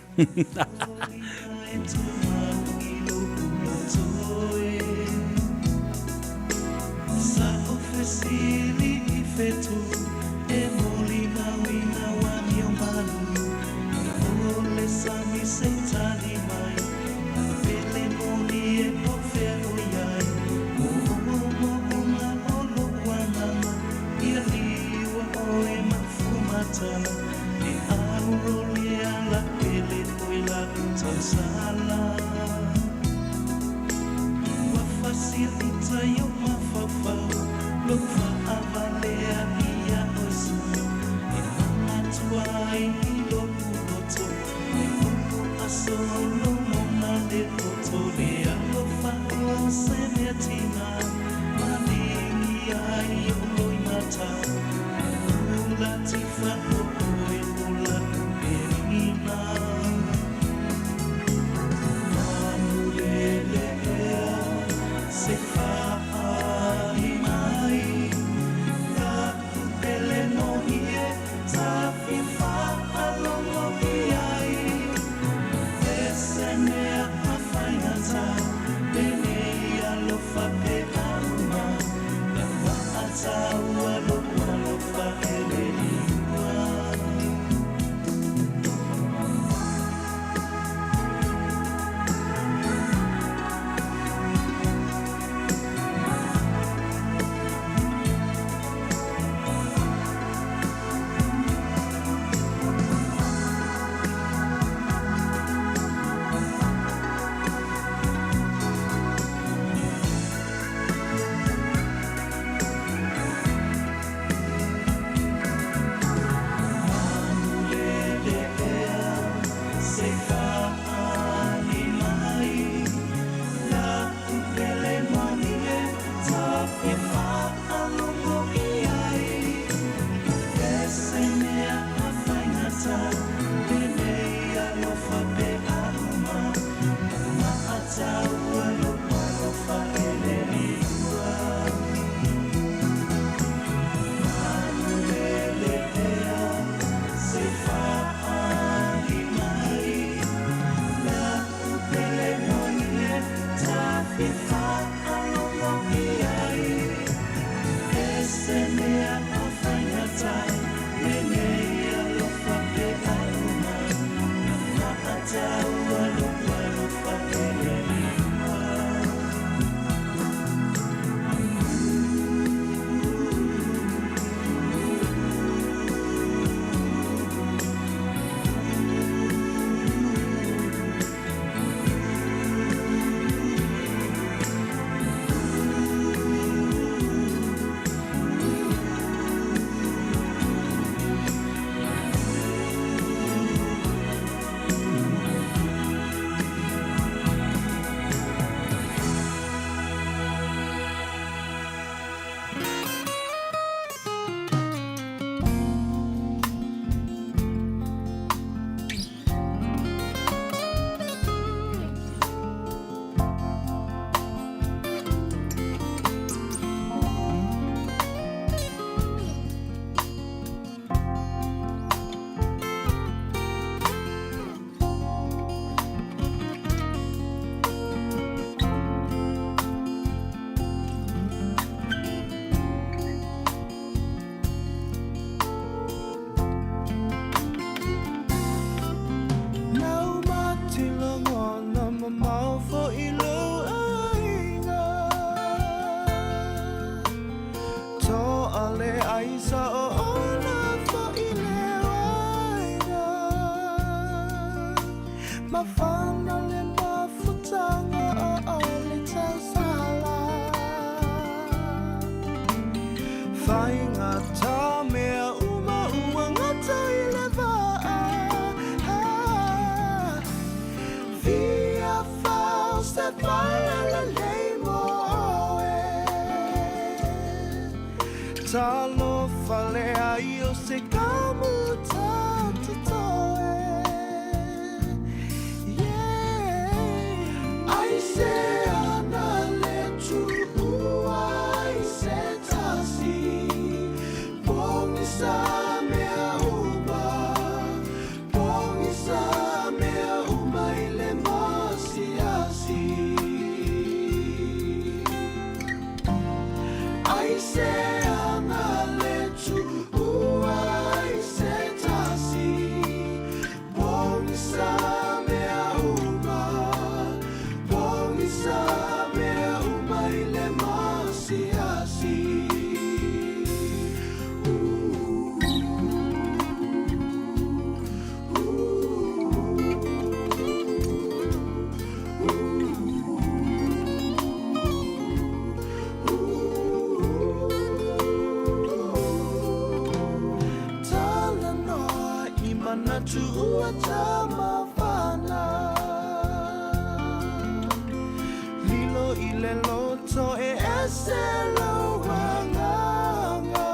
se lou agaga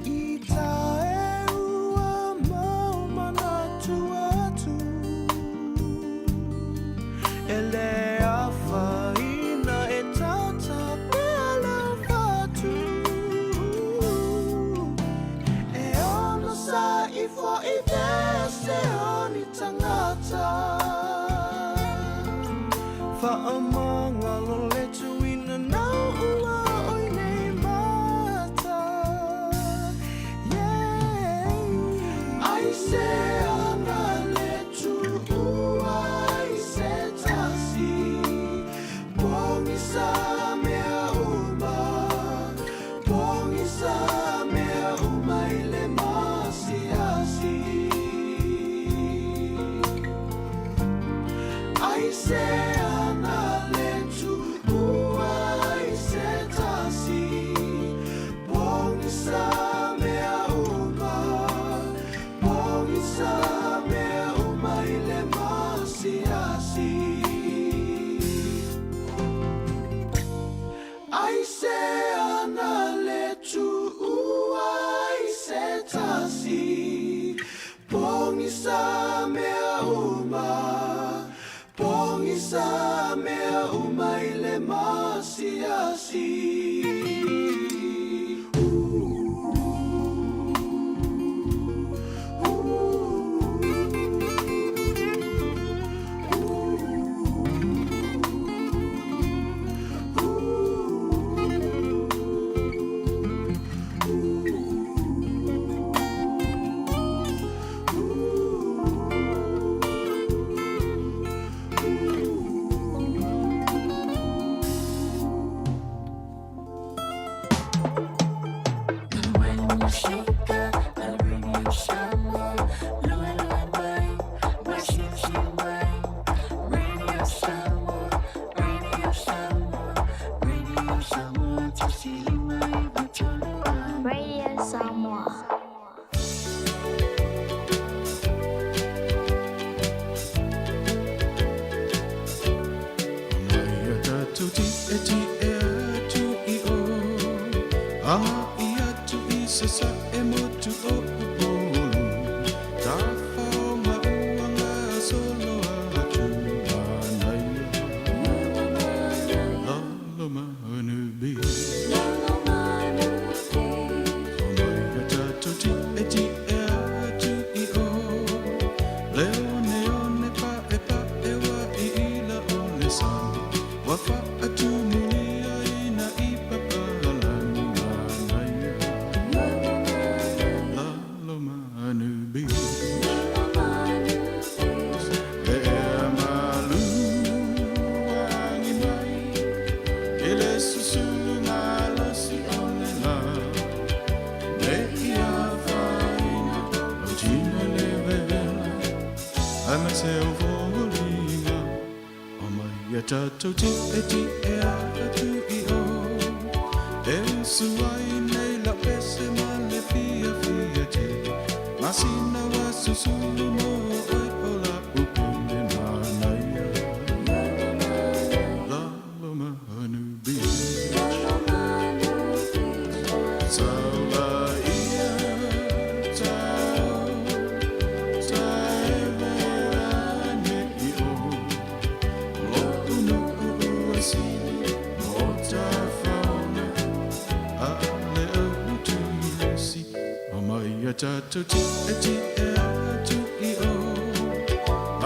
I tae ua mau manatu atu E le afaina e tautapea lau fatu E ono sa ifo i pea se oni tangata Whaamangalo le tuina nau ua oi nei mata Yeah Ai se ana le tuua i se tasi Pongisa mea uma Pongisa mea uma i le masiasi Ai se ana le tuua i se tasi Pongisa mea uma Pongisa mea uma i le masiasi Ai se ana le tuua i se tasi Pongisa mea uma Pongisa mea uma i le masiasi Radio Samoa. Mai a tatou ti e ti e atu i o Anga i atu i Sasae motu o Upolu Tafaoga ua gasolo atu Manaia Lalomanu Beach Mai a tatou ti e ti e atu i o Le one one pa e pa e wa i ila o le sani Ua faatumulia ina i papalagi Manaia Lalomanu Beach E ea malu agi mai I le susulu malosi o le la Ne i afaina Lau tino i le vevela Aemaise o foliga O mai a tatou ti e ti e atu i o E usu ai nei lau pese ma le fiafia tele Masina ua susulu mo oe o la'u pele Manaia Lalomanu Beach Saulaia tau taevea nei o Lo'u nu'u ua sili mo tafaoga A le au tulesi O mai a tatou ti e ti e atu i o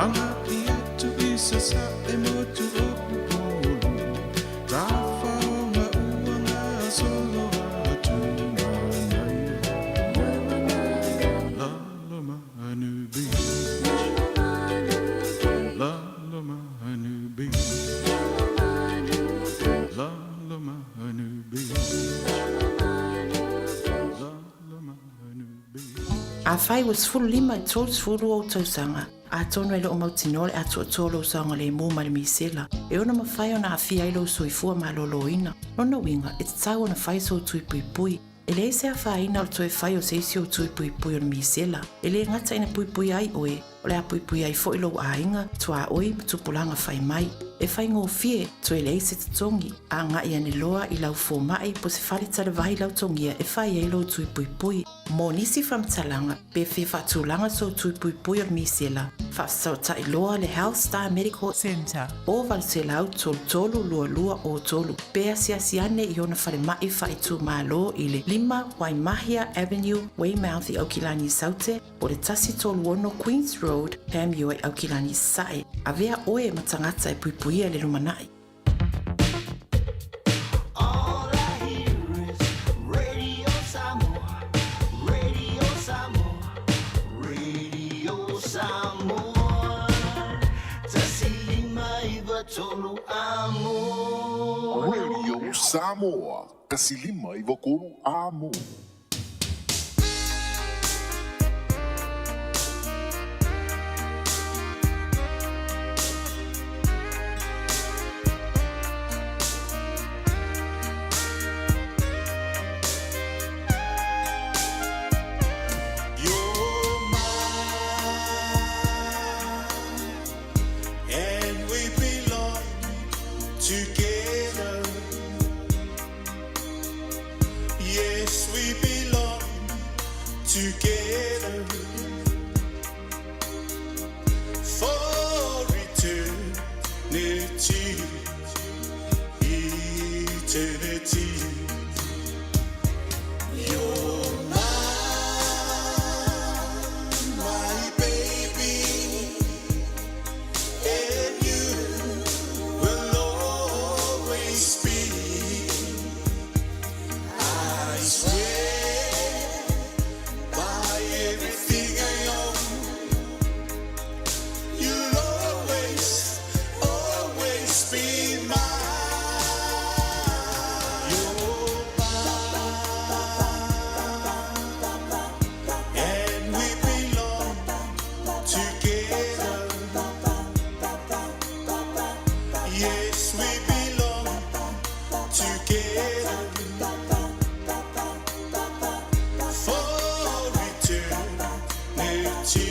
Anga i atu i Sasae motu o Upolu Tafaoga ua gasolo atu Manaia Lalomanu Beach Lalomanu Beach Lalomanu Beach Lalomanu Beach Afai ua 15 i le 32 ou tausaga, atonu e le o mautinoa le atoatoa o lou saogalemu ma le misela, e ono mafai ona aafia ai lou soifua malōlōina. Lona uiga, e tatau ona fai sou tui puipui. E leai se afaina o le toe fai o se isi ou tui puipui o le misela. E le gata ina puipuia ai oe, o le a puipuia ai foi lou aiga, tuaoi ma tupulaga fai mai. E faigofie, toe leai se totogi, agai ane loa i lau fomai po o se fale talavai lautogia e fai ai lou tui puipui. Mo nisi faamatalaga, pe fia faatulaga sou tui puipui o le misela, faafesootai loa le Health Star Medical Centre o 800 33 22 03 pe asiasi ane i ona falemai faaitumalo i le 5 Waimahia Avenue, Weymouth i Aukilani i Saute, o le 136 Queens Road, Panmure i Aukilani i Sasae. Avea oe ma tagata e puipuia i le lumanai. All I hear is Radio Samoa, Radio Samoa, Radio Samoa. 1593 amo. Radio Samoa, 1593 amo. You're mine, and we belong together. Yes, we belong together for eternity, eternity. You're mine, my baby, and you will always be. I swear by everything I own, you'll always, always be mine. You're mine, and we belong together. Yes, we belong together for eternity,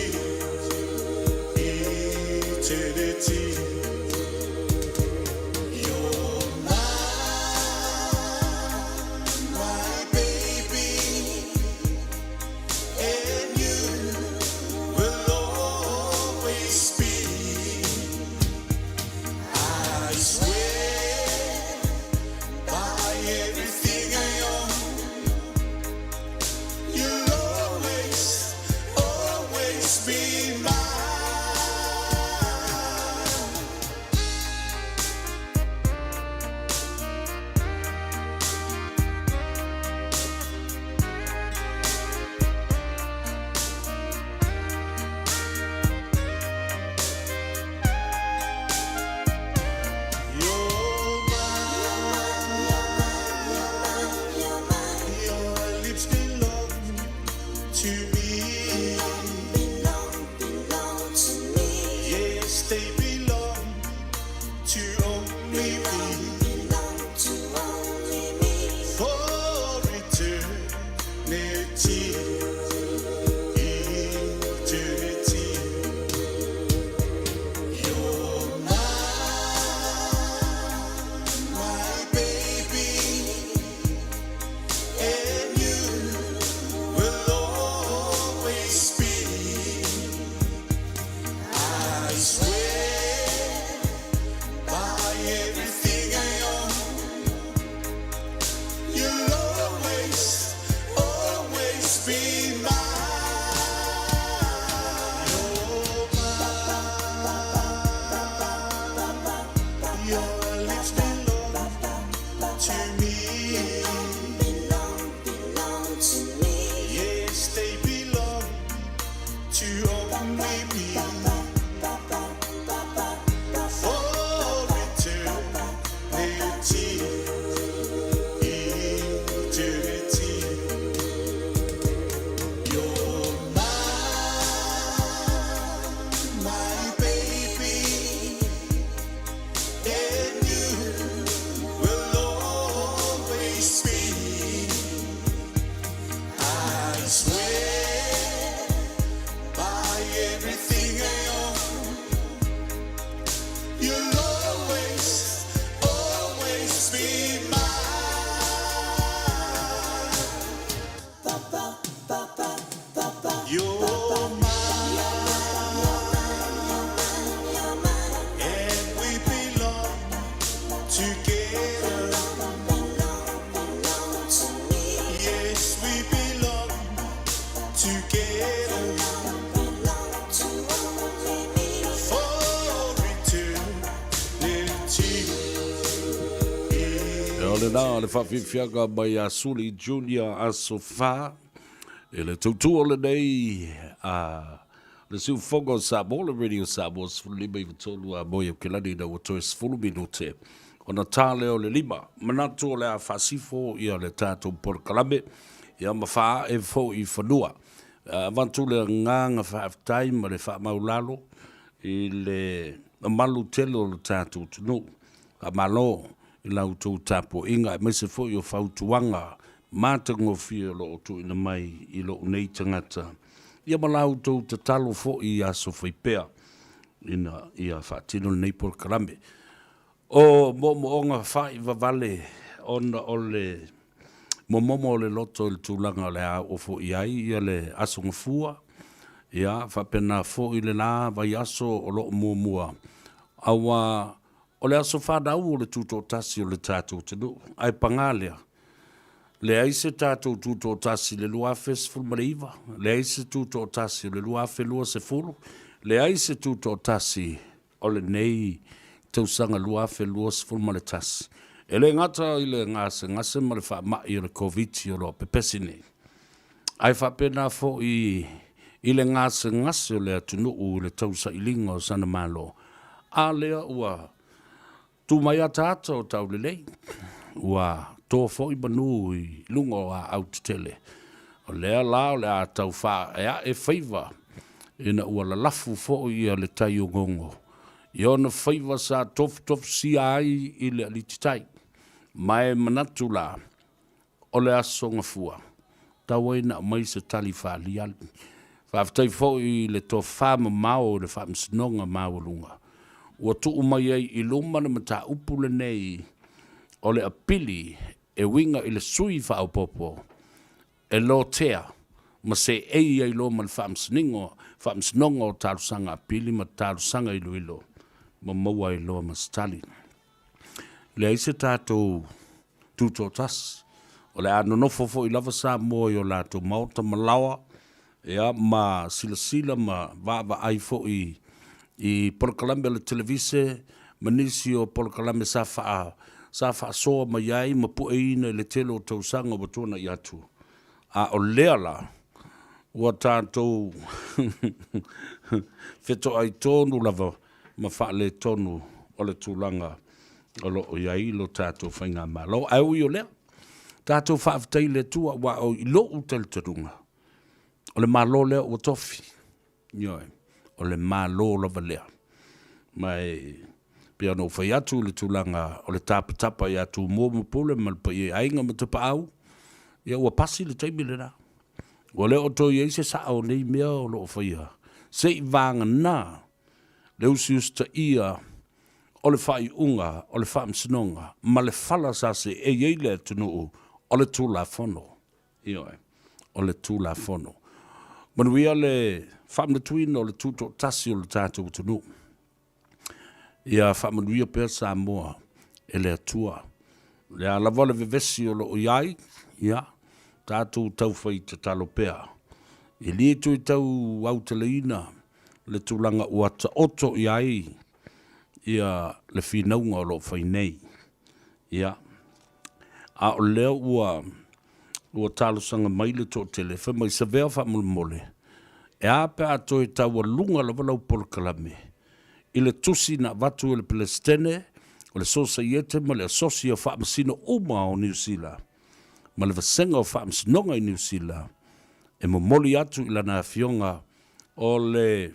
eternity. You're mine, my baby, and you will always be. I swear by everything I own, you'll always, always be mine. O lena o le faafiafiaga mai ia Suli Junior Aso Fa i le tautua lenei a le Siufogo o Samoa, le Radio Samoa 15 93 a moi Aukilani ina ua toe 10 minute ona tā lea o le 5. Manatu o le a faasifo ia le tatou polokalame ia ma faaee foi i fanua. Avatu le agaga faafetai ma le faamaulalo i le mamalu tele o le tatou atunuu. Faamalo i la outou tapuaiga aemaise foi o fautuaga matagofie o lo o tuuina mai i lou nei tagata, ia ma la outou tatalo foi i aso faipea ina ia faatino lenei polokalame. O moomooga faivavale ona o le momomo o le loto i le tulaga o le a oo foi i ai ia le Aso Gafua, ia faapena foi le la vaiaso o lo o muamua, aua o le aso fanau o le Tutoatasi o le tatou atunuu. Ae paga lea, leai se tatou Tutoatasi i le 2019, leai se Tutoatasi o le 2020, leai se Tutoatasi o lenei tausaga 2021. E le gata i le gasegase ma le faamai o le Koviti o lo o pepesi nei, ae faapena foi i le gasegase o le atunuu i le tausailiga o sana Malo, a lea ua tu mai ataata o taulelei, ua to foi manu i luga o aau tetele. O lea la o le a tau faaeae faiva ina ua lalafu foi ia le tai o gogo i ona faiva sa tofutofusia ai i le alititai. Ma e manatu la, o le Aso Gafua, tau ai na aumai se tali faaliali. Faafetai foi i le tofa mamao i le Faamasinoga Maualuga ua tuu mai ai i luma le mataupu lenei o le apili e uiga i le sui faaopoopo e lotea ma seei ai loa ma le Faamasinoga o Talosaga Apili ma Talosaga Iloilo ma maua ai loa ma se tali. Leai se tatou tutoatasi. O le a nonofo foi lava Samoa i o latou maota ma laoa, ia, ma silasila ma vaavaai foi i polokalame o le televise ma nisi o polokalame sa faa, sa faasoa mai ai ma pueina i le tele o tausaga ua tuanai atu. A o lea la, ua tatou fetoai tonu lava ma faaletonu o le tulaga o lo o i ai lo tatou faigamalo. Ae ui o lea, tatou faafetai i le Atua, aua o i lou talitonuga, o le Malo lea ua tofi. Ioe, o le Malo lava lea. Ma e pei ona ou fai atu i le tulaga o le tapatapa ia Tumua ma Pule ma le paia i Aiga ma Tapaau, ia ua pasi le taimi lena. Ua le o toe i ai se sao o nei mea o lo o faia, se i vagana le usiusitaia o le faaiuga o le Faamasinoga ma le fala sa seei ai le atunuu o le Tulafono. Ioe, o le Tulafono. Manuia le faamanatuina o le tutoatasi o le tatou atunuu. Ia faamanuia pea Samoa e le Atua. O le a lava le vevesi o lo o i ai, ia, tatou taufai tatalo pea. E le toe tau auteleina le tulaga ua taoto i ai ia le finauga o lo o fai nei. Ia, a o lea ua ua talosaga mai le toatele, fai mai, Savea faamolemole, e a pe a toe taualuga lava lau polokalame i le tusi na avatu e le Peresetene o le Sosaiete ma le Asosi o Faamasino uma o Niu Sila ma le Vasega o Faamasinoga i Niu Sila e momoli atu i lana Afioga o le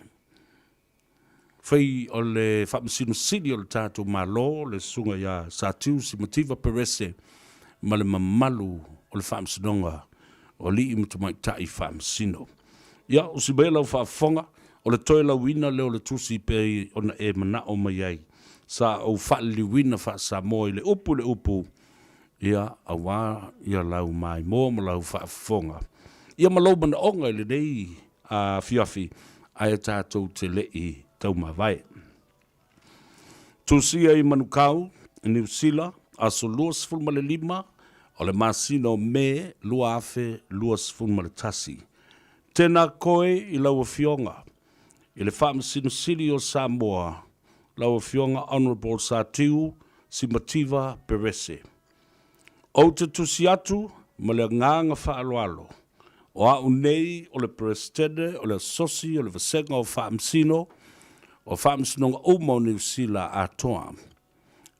Fai o le Faamasino Sili o le tatou Malo, le Susuga ia Satiu Simativa Perese ma le mamalu o le Faamasinoga o Alii ma Tamaitai Faamasino. Ia, usi mai lau faafofoga, o le toelauina lea o le tusi pei ona e manao mai ai. Sa ou faaliliuina faa-Samoa i le upu i le upu, ia, aua ia lau maimoa ma lau faafofoga, ia ma lou manaoga i lenei afiafi, ae tatou te le i taumavae. Tusia i Manukau, Niu Sila, aso 25 o le masina o Me 2021. Tēnā koe i lau Afioga i le Faamasino Sili o Samoa, lau Afioga Honourable Satiu Simativa Perese. Ou te tusi atu ma le agaga faaaloalo, o a'u nei o le Peresetene o le Asosi o le Vasega o Faamasino o Faamasinoga uma o Niu Sila atoa,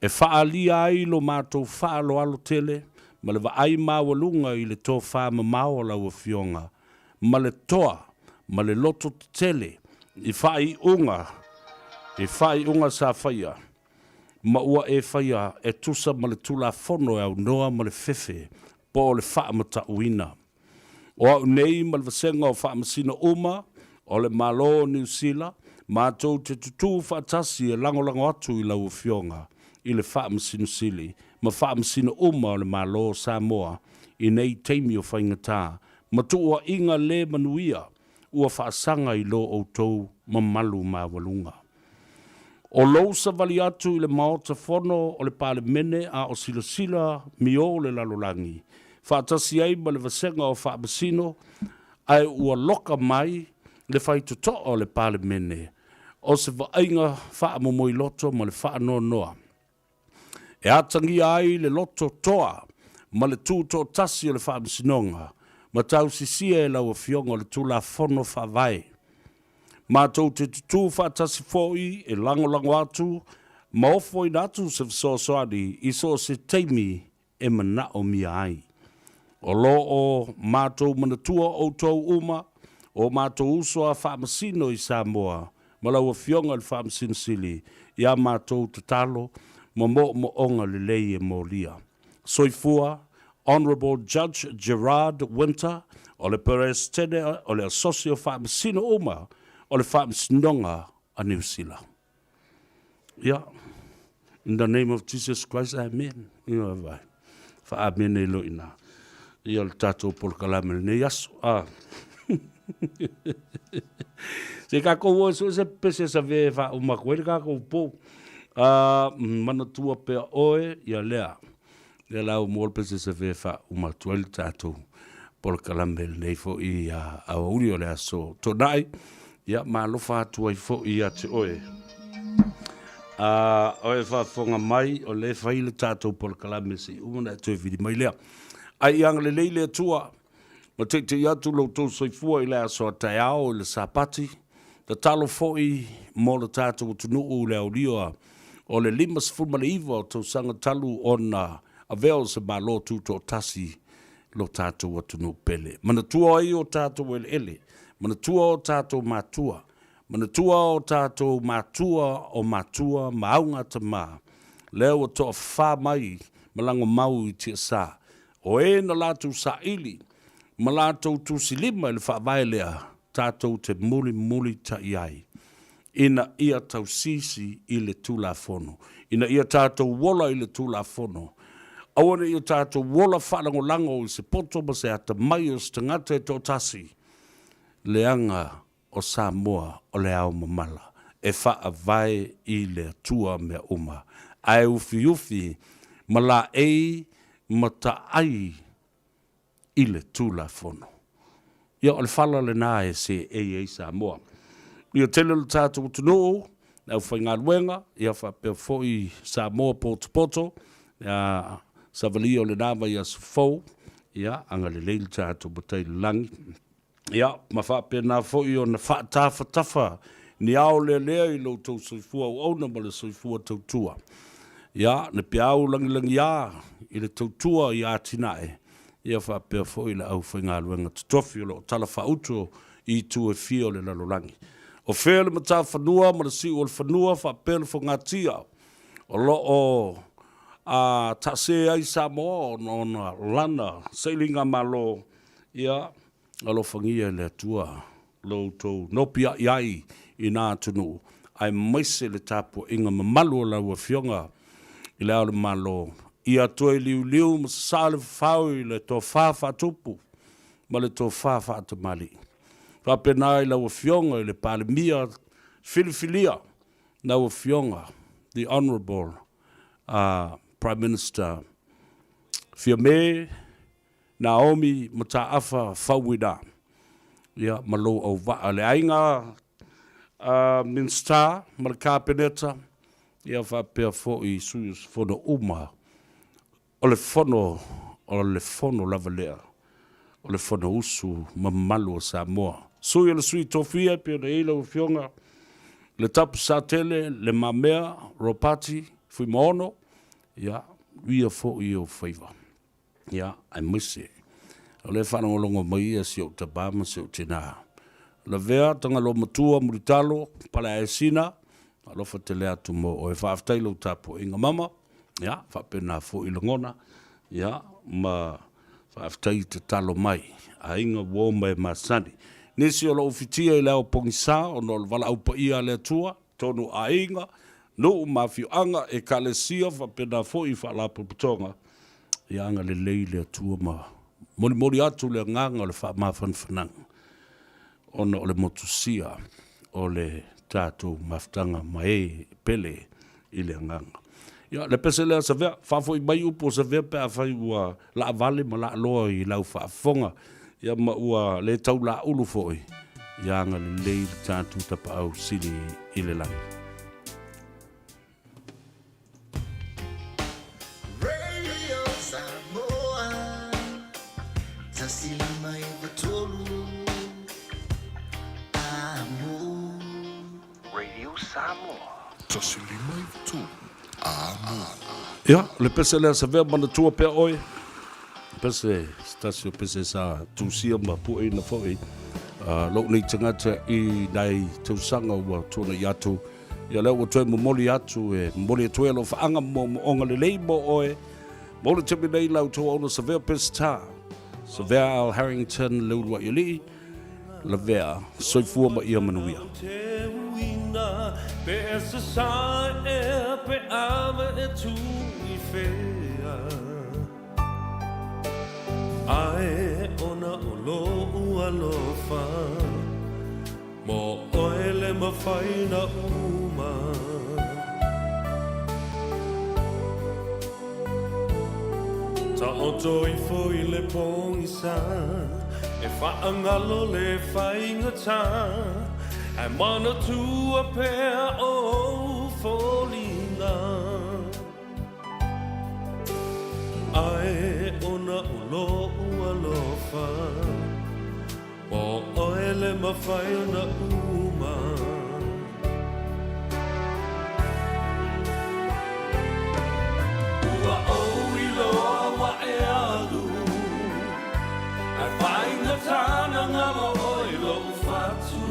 e faaalia ai lo matou faaaloalo tele ma le vaai maualuga i le tofamamao a lau Afioga ma le toa ma le loto tetele i faaiuga i faaiuga sa faia ma ua e faia e tusa ma le Tulafono e aunoa ma le fefe po o le faamatauina. O au nei ma le vasega o faamasino uma o le Malo o Niu Sila, matou te tutū faatasi e lagolago atu i lau Afioga i le Faamasino Sili ma faamasino uma o le Malo o Samoa i nei taimi o faigata ma tuuaiga le manuia ua faasaga i lo outou mamalu maualuga. O lou savali atu i le Maota Fono o le Palemene a o silasila miō le lalolagi, faatasi ai ma le Vasega o Faamasino, ae ua loka mai le faitotoa o le Palemene, o se vaaiga faamomoiloto ma le faanoanoa. E atagia ai le loto toa ma le tutoatasi o le Faamasinoga ma tausisia e lau Afioga o le Tulafono Faavae. Matou te tutū faatasi foi e lagolago atu ma ofoina atu se fesoasoani i so o se taimi e manaomia ai. O lo o matou manatua outou uma, o matou uso a Faamasino i Samoa ma lau Afioga i le Faamasino Sili, i a matou tatalo ma moomooga lelei e molia. Soifua, Honourable Judge Gerard Winter, o le Peresetene o le Asosi o Faamasino uma o le Faamasinoga a Niu Sila. Ia, in the name of Jesus Christ, amen. Ia, vai. Faa-amene loa i ina. Ia, le tatou polokalame lenei aso. Ah. Se kākou o e sue se pese sa ve faauma atu ai le kākou pō. Manatua pea oe ia lea. Lea la ua maua le pese sa ve faauma atu ai le tatou polokalame lenei foi aoauli o le aso Toonai. Ia, ma alofa atu ai foi ia te oe. Oe faafofoga mai, o lea e fai le tatou polokalame se i uma ona e toe vili mai lea. Ai ia agalelei le Atua ma teitei atu lo outou soifua i le aso a taeao i le Sapati, tatalo foi mo le tatou atunuu i le aulia o le 59 o tausaga talu ona avea o se Malo Tutoatasi lo tatou atunuu pele. Manatua ai o tatou eleele, manatua o tatou matua, manatua o tatou matua o matua ma augatama, lea ua toafa mai ma lagomau i tiasa, O e na latou saili ma latou tusilima i le faavae lea tatou te mulimulita'i ai, ina ia tausisi i le Tulafono, ina ia tatou ola i le Tulafono, aua ne i o tatou ola faalagolago i se poto ma se atamai o se tagata e toatasi, leaga o Samoa o le ao mamala e faavae i le Atua mea uma, ae ufiufi ma laei ma taai i le Tulafono. Ia, o le fala lena e seei ai Samoa. Ia tele lo tatou atunuu, le aufaigaluega, ia faapea foi Samoa potopoto, ia savalia o lena vaiaso fou, ia agalelei le tatou Matai i le Lagi. Ia, ma faapena foi ona faatafatafa ni ao lealea i lo outou soifua auauna ma le soifua tautua. Ia, le peau lagilagiā i le tautua i atinae, ia faapea foi le aufaigaluega totofi o lo o talafaauto i itu e fia o le lalolagi. O fea le matafanua ma le siu o le fanua faapea le fogatia o lo o a taase ai Samoa ona ona lana sailigamalo, ia, Alofagia e le Atua lo outou nopiai ai i nā atunuu, aemaise le tapuaiga mamalu o lau Afioga i Le Ao o le Malo, ia toe liuliu ma sasaa le fafau i le tofa faatupu ma le tofa faatamalii. Faapena i lau Afioga i le Palemia filifilia, lau Afioga the Honourable Prime Minister Fiame Naomi Mataafa Fauina, ia, ma lou auvaa. Le aiga Minisita ma le Kapeneta, ia faapea foi sui usufono uma O le fono, o le fono lava lea, o le Fonousu mamalu o Samoa. Sui o le Sui Tofia e pei ona i ai lau Afioga, le Tapusatele, Le Mamea, Ropati, Fuimaono, ia, ia foi i ou faiva. Ia, aemaise o lea e faalogologo mai ia si ou tama ma si ou tina. Lavea, Tagaloa Matua, Mulitalo, Paleaesina, alofa tele atu mo oe. Faafetai i lau tapuaiga mama, ia, faapena foi lagona, ia, ma faafetai i tatalo mai, aiga uo ma e masani. Nisi o lo o fitia i le ao pogisa ona o le valaau paia a le Atua, tonu aiga, nuu ma afioaga, ekalesia faapena foi i faalapotopotoga, ia agalelei le Atua ma molimoli atu le agaga o le faamafanafanaga ona o le motusia o le tatou mafutaga ma e pele i le agaga. Ia, le pese lea Savea, faafoi mai upu o Savea pe afai ua laavale ma laaloa i lau faafofoga, ia ma ua le taulaulu foi, ia agalelei le tatou Tapaau Sili i le lagi. Radio Samoa, 159 Amo. Radio Samoa. 153 Amo. Ia, le pese lea Savea manatua pea oe. Pese, se tasi o pese sa tusia ma pueina foi lou nei tagata i nai tausaga ua tuanai atu. Ia lea ua toe momoli atu e momoli atu ai alofaaga ma moomooga lelei mo oe. Mo le taimi nei la outou auauna Savea Peseta, Savea Al Harrington le uluai alii, lavea, soifua ma ia manuia. Te uina pe e sasae ea pe ave e tu i whea. Ae ona o lou alofa. Mo oe le mawhai na uma. Taoto ifo i le pogisa, e whaangalo le whaingata, Ae manatua pea ou foliga. Ae ona o lou alofa. O oe le mawhai ona uma. Ua ou iloa ua e alu, Ae faigata na ngalo oe lou fatu.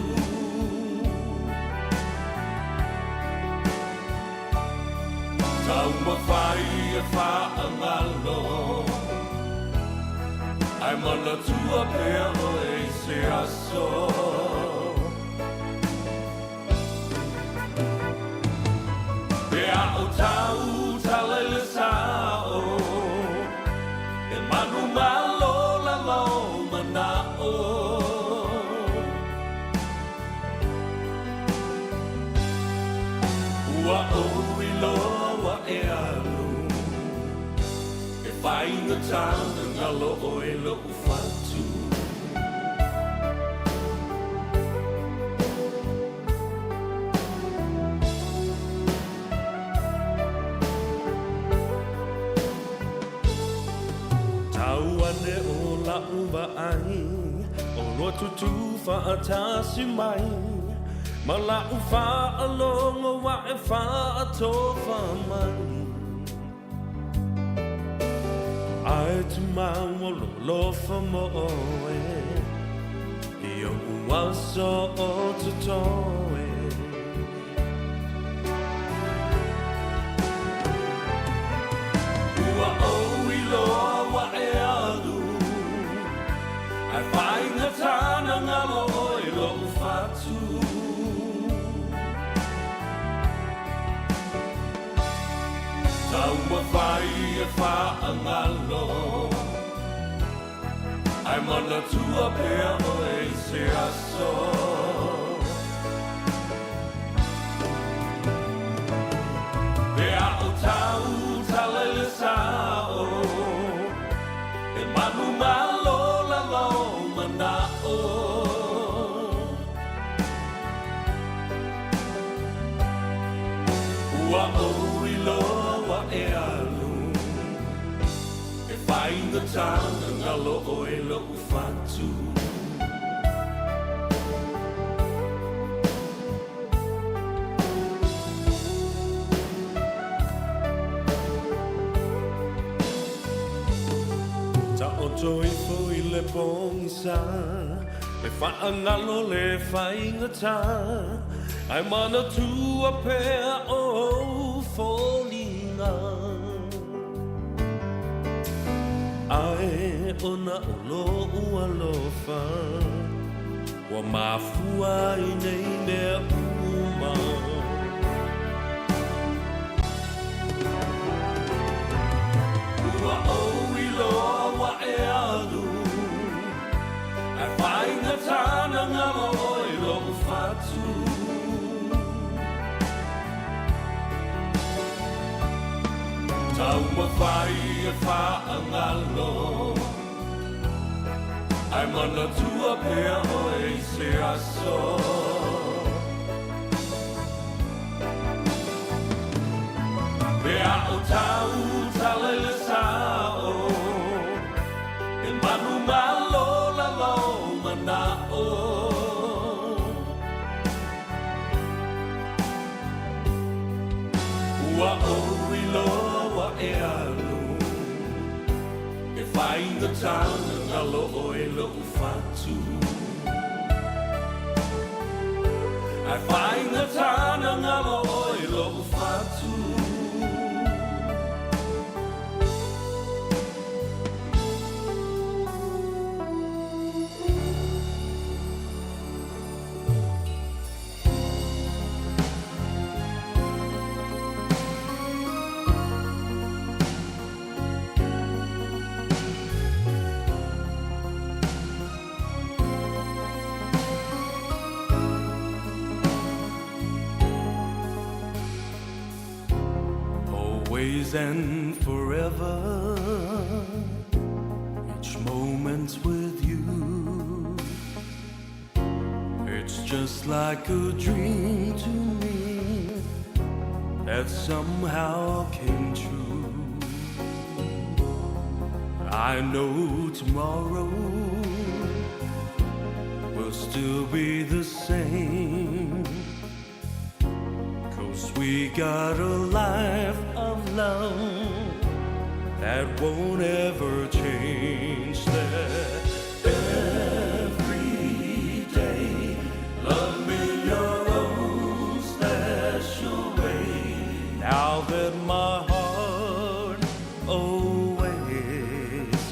Taumafai e whaangalo, Ae manatua pea oe i se aso. Pe a o tau tala i le sao, E manu malo lava o manao. Ua ou iloa ua e alu, E faigata na ngalo oe lou fatu. Tau ane o la'u vaai, O lua tutu faatasi mai, Ma la'u faalogo ua e faatofa mai. Ae tumau o lou alofa mo oe, I oʻu aso o totoe. Ua ou iloa ua e alu, Ae faigata na ngalo oe lou fatu. Taumafai e whaangalo, Ae manatua pea oe i se aso. Pe a o tau tala i le sao, E manu malo lava o manao. Ua ou iloa ua e alu, Faigata ona galo oe lo'u fatu. Taoto ifo i le pogisa, e faagalo le faigata, ae manatua pea ou foliga. Ae ona o lo'u alofa, ua mafua ai nei mea uma. Ua ou iloa ua e alu, ae faigata ona galo oe lo'u fatu. Taumafai e faagalo, ae manatua pea oe i se aso. Pe a o tau tala i le sa'o, e manumalo lava ou mana'o. Ua ou iloa ua e alu, e faigata ona galo oe lo'u fatu. Ae faigata ona galo oe lo'u fatu. Always and forever, each moment's with you. It's just like a dream to me that somehow came true. I know tomorrow will still be the same, 'cause we got a life of love that won't ever change. Every day, love me your own special way. Now that my heart awaits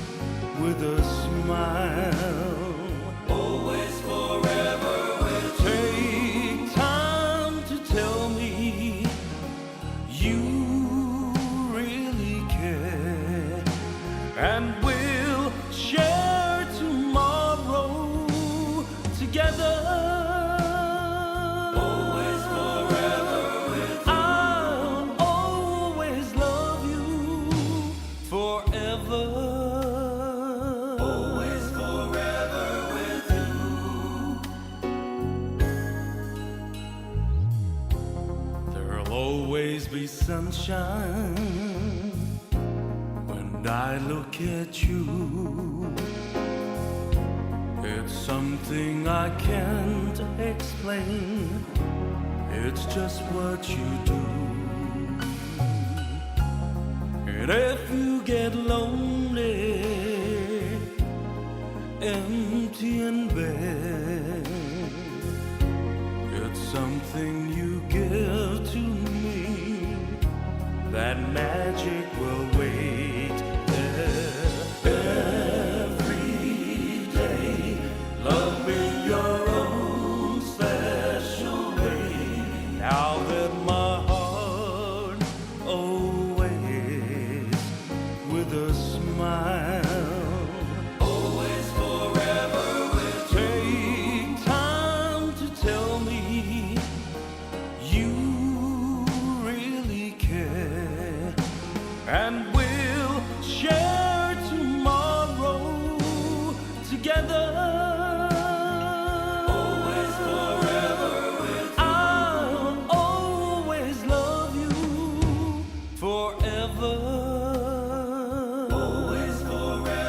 with a smile, always forever will take time to tell me you really care, and we'll share tomorrow together. Always forever with you. I'll always love you forever. Always forever with you. There'll always be sunshine when I look at you. It's something I can't explain. It's just what you do. And if you get lonely, empty and bare, it's something you give to me. That magic will wait there. Every day, love me your own special way. Now that my heart awaits with a smile, always forever will take time to tell me you really care, and we'll share tomorrow together. Always forever with you. I'll always love you forever. Always forever.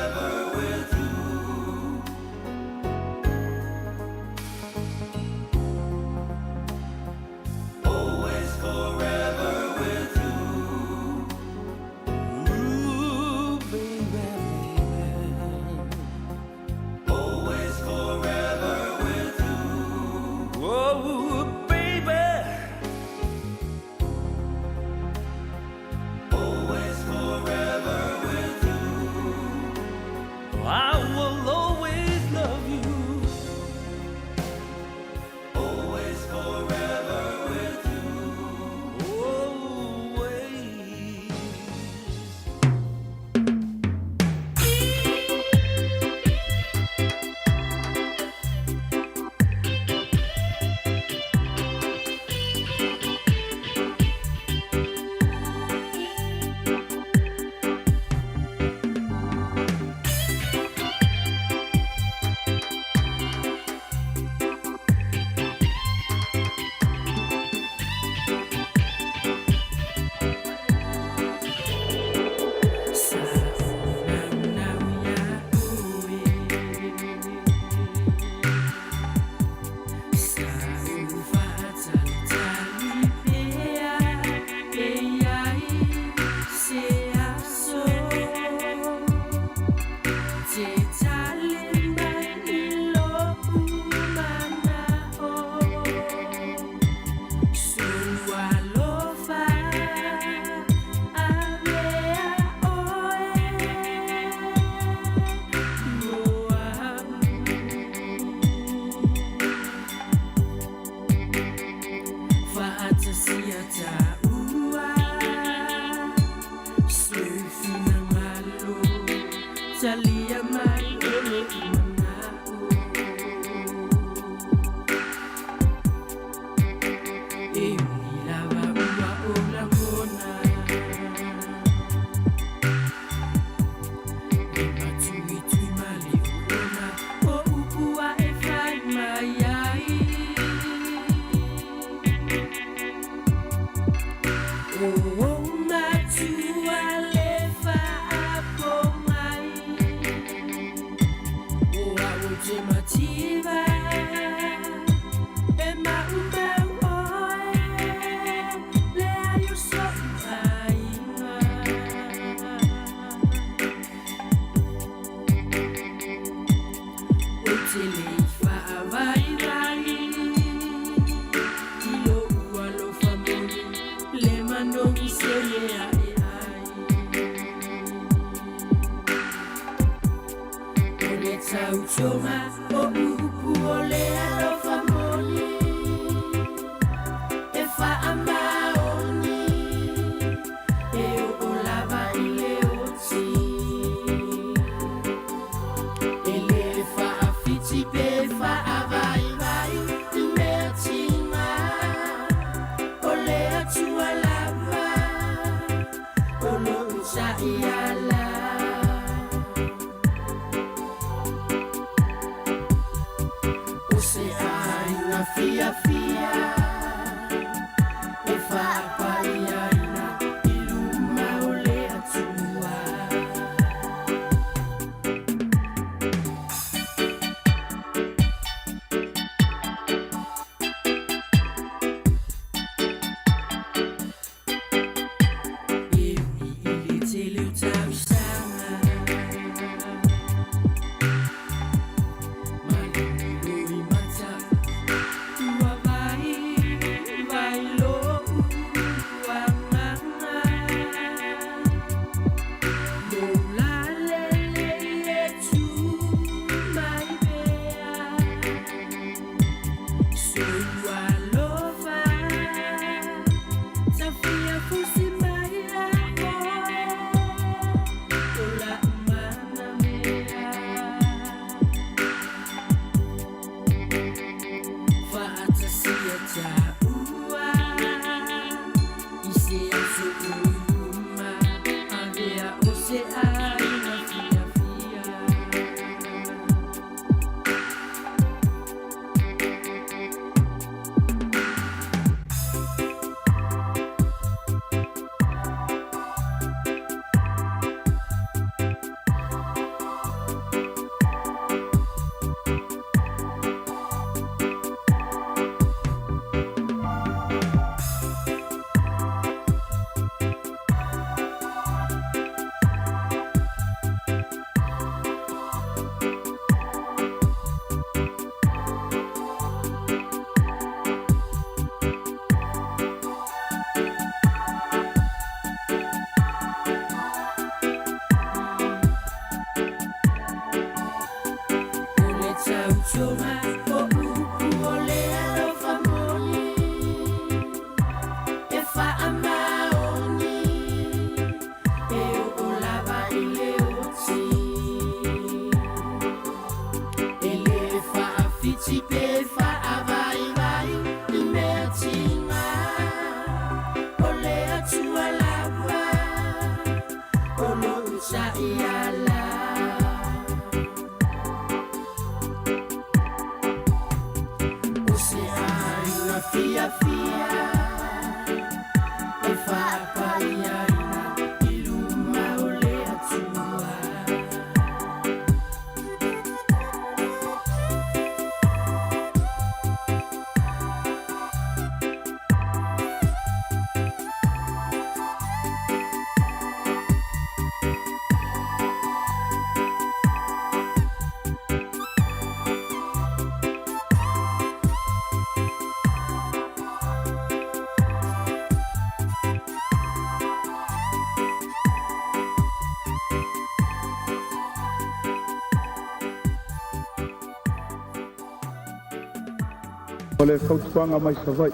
O le fautuaga mai Savaii.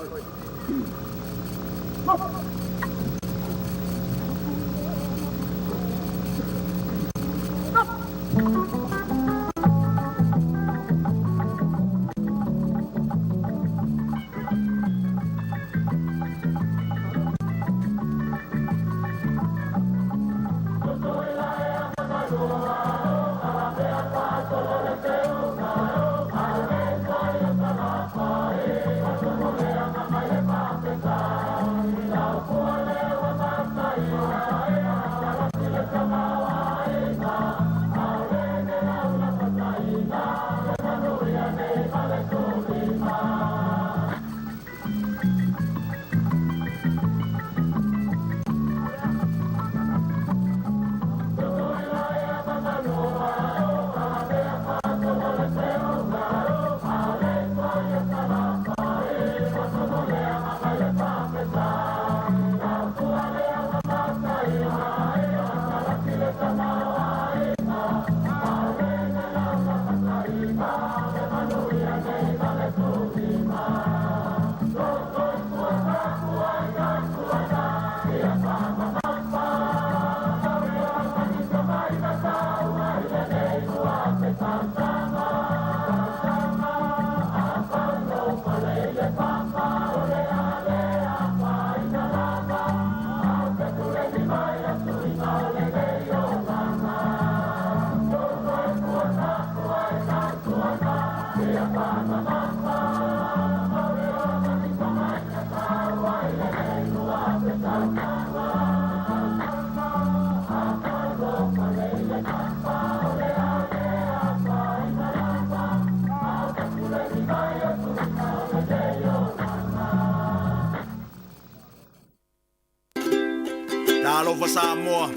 Talofa Samoa,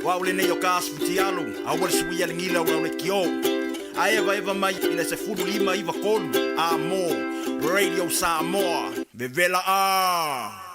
o au lenei o ka aso futialu, aua le suia le gila o lau lekiō. Ae evaeva mai i le 15 93 A mo Radio Samoa. Vevela a!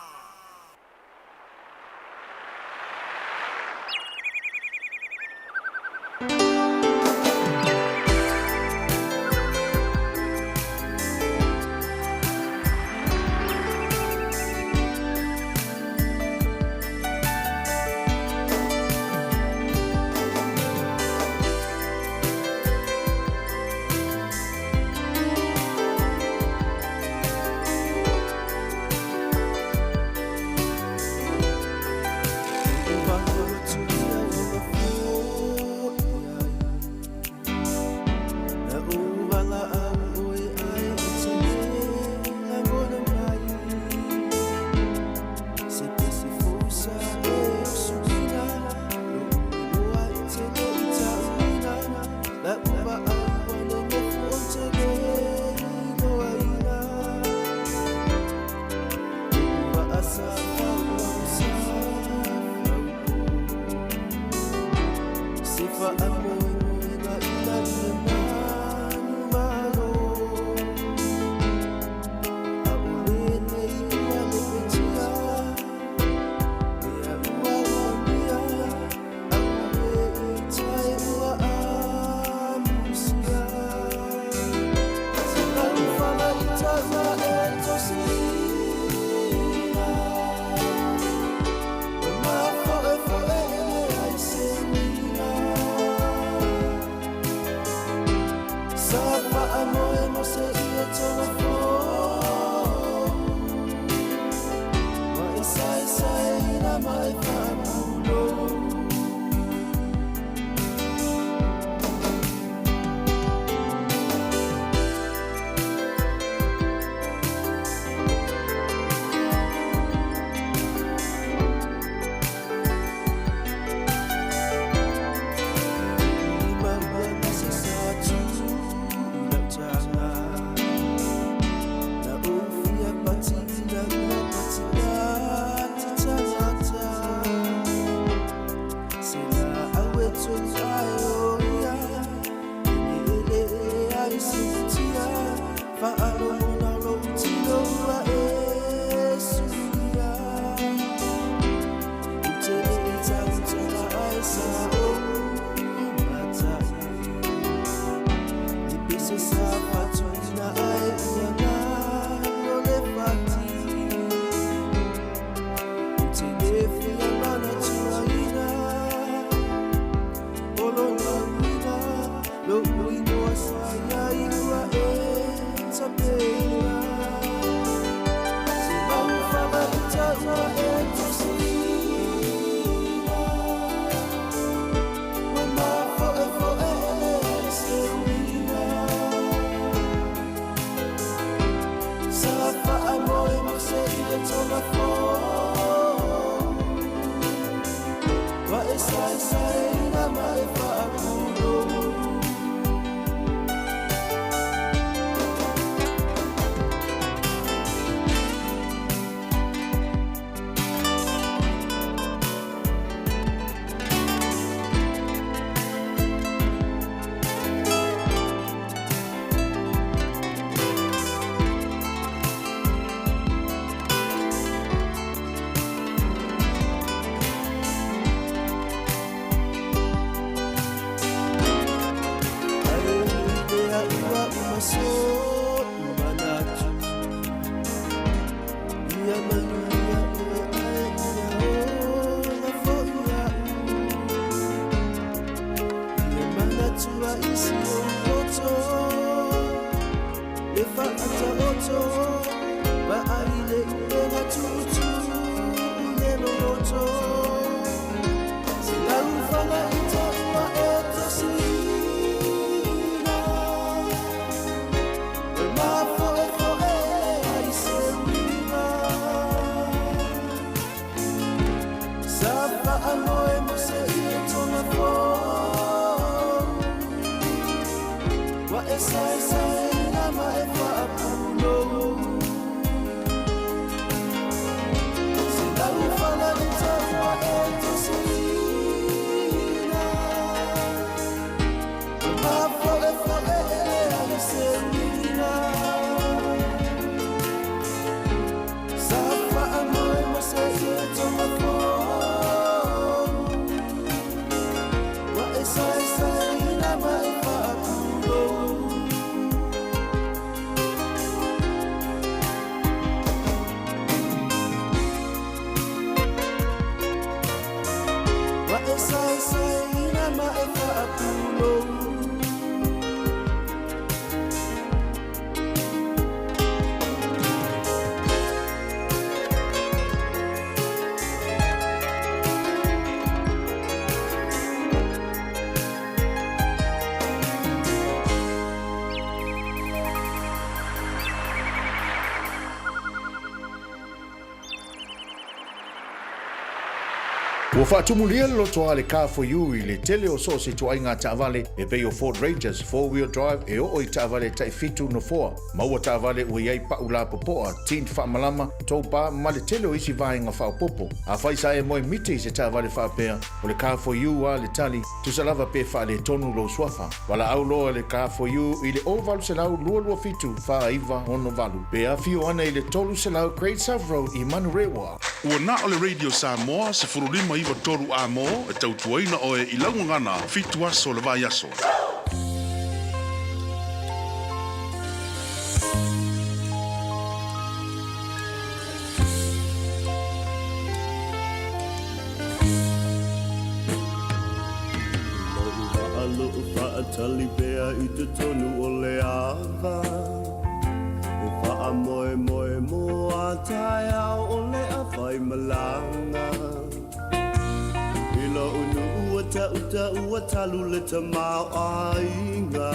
ma e faapulou. Ua faatumulia le lotoa a le Car for You i le tele o so o se ituaiga taavale e pei o Ford Rangers four-wheel drive e oo i taavale tai fitu nofoa. Maua taavale ua i ai pau lapopoa, tint faamalama, tow bar ma le tele o isi vaega faaopoopo. Afai sa e moe miti i se taavale faapea, o le Car for You a le tali, tusa lava pe faaletonu lou suafa. Valaau loa le Car for You i le 0800 227 4968 pe afio ana i le 300 Great South Road i Manurewa. Ua na o le Radio Samoa 15 93 Amo e tautuaina oe i lau gagana fitu aso o le vaiaso. Lou vaa lou faatali pea i totonu o le ava E faamoemoe mo a taeao o le afaimalaga I lou nuu ua tautau ua talu le tamaoaiga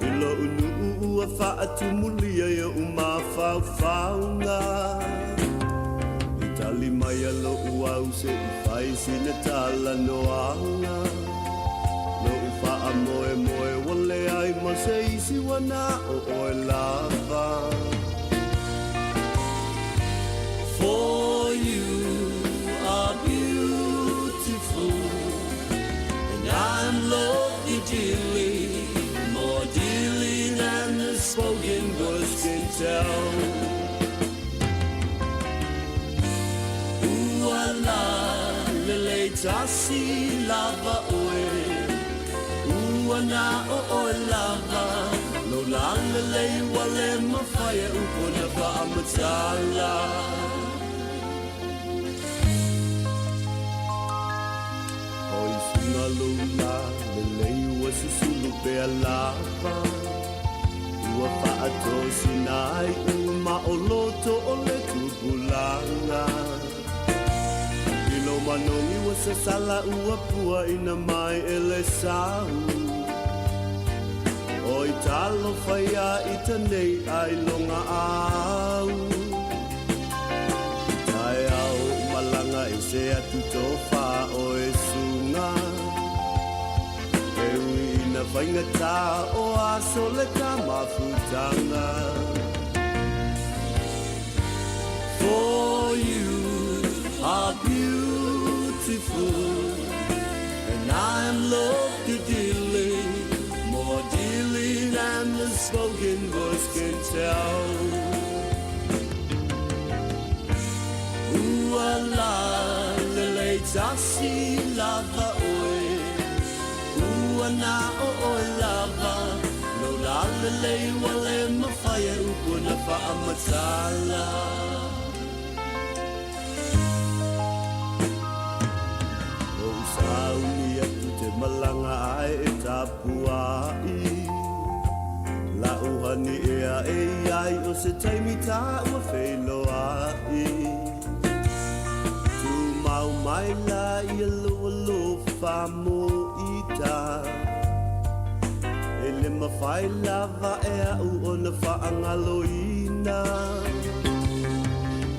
I lou nuu ua faatumulia i ou mafaufauga I tali mai a lou au se'i fai sina talanoaga Lou faamoemoe ua leai ma se isi ua na o oe lava For you are beautiful And I love you dearly More dearly than the spoken words can tell Ua lalelei tasi lava oe Ua na o oe lava Lou lalelei ua le mafai e upu ona faamatala Oi suga lou lalelei ua susulu pea lava Ua faatosina ai uma o loto o le tupulaga I lou manogi ua sasala ua puaina mai e le sau Oi talofa ia i tanei ailoga au I taeao malaga ese atu tofa o e suga E ui ina faigata o aso le tamafutaga For you are beautiful And I am loved you dearly More dearly than the spoken words can tell Ua lalelei tasi lava oe Ua na o oe lava Lou lalelei ua le mafai e upu ona faamatala Lou sauni atu te malaga ae e tapuai Lau hani ea e iai o se taimi taua feiloai Tumau mai la ia lou alofa mo ita E le mafai lava e au ona faagaloina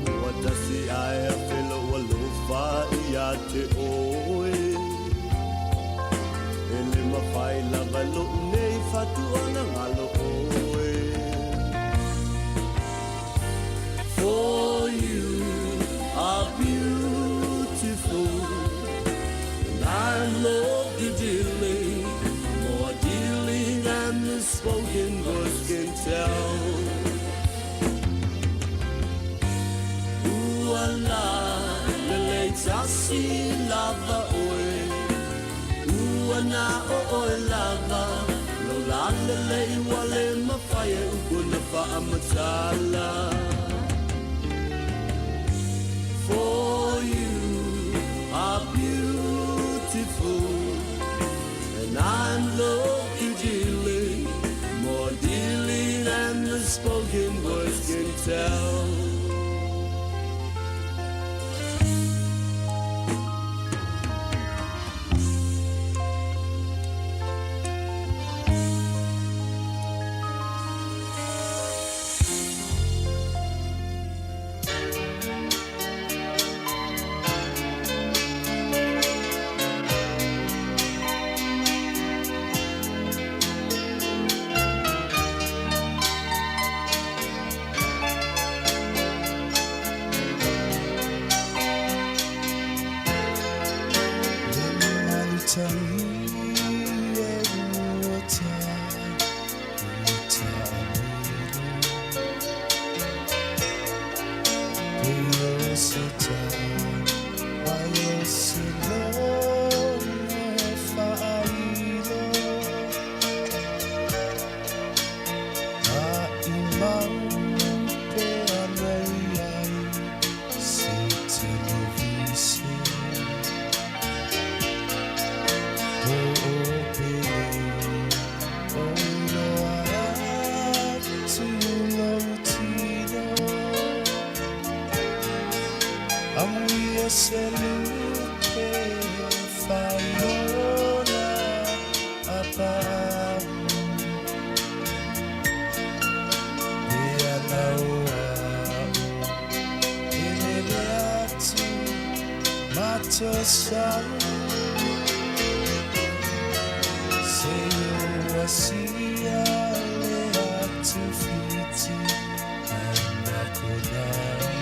Ua tasi ae afe lou alofa ia te oe E le mafai lava lou nei fatu ona galo oe For you are beautiful And I love you dearly More dearly than the spoken words can tell Ua lalelei tasi lava oe Ua na o oe lava Lou lalelei ua le mafai e upu ona faamatala For you are beautiful. Matangi e ua ta i tāmilo Pe o se tā Ai o se logo e whaailo A i mau pe anei ai Se televise O o pele o iloa atu lou tino Amuia se lupe whaiona a pau Pe ana o au e lele atu matosau Se o asia le atu whiti ana konai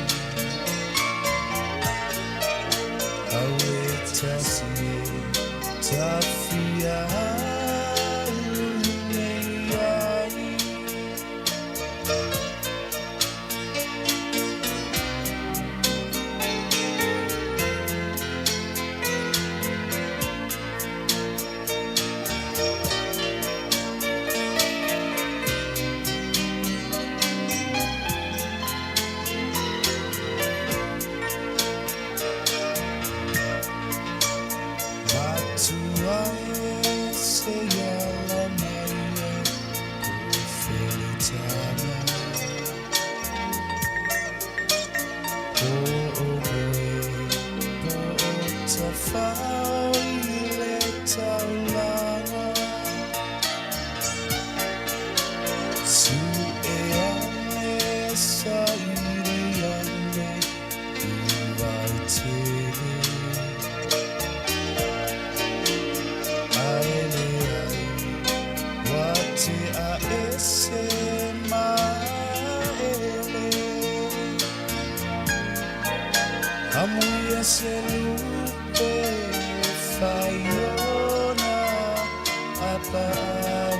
Au e tasi e tawhia alu nei ai. Matua e se ala mai e ko Felitana Po o moe, po o tawhao i le taulanga Su e ane sa iri ane i vai tele Aele ai, wa te a ese maele Amuia se lupe whaiona a pau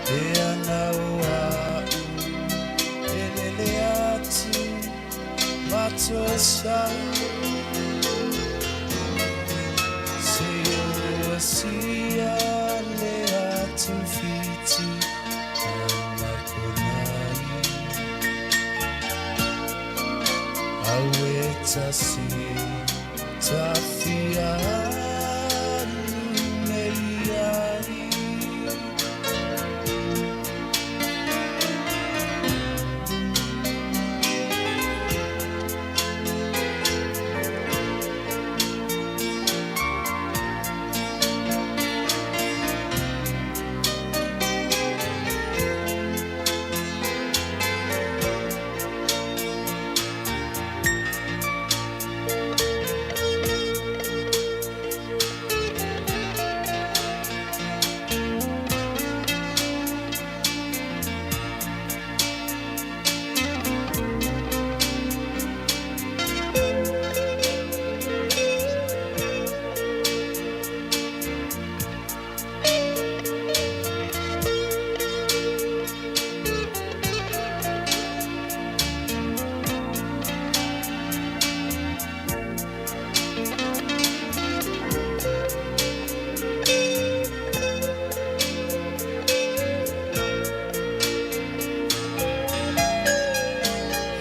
E ana o au e lele atu matosau Se o asia le atu whiti ana konai Au e tasi tawhia alu nei ai.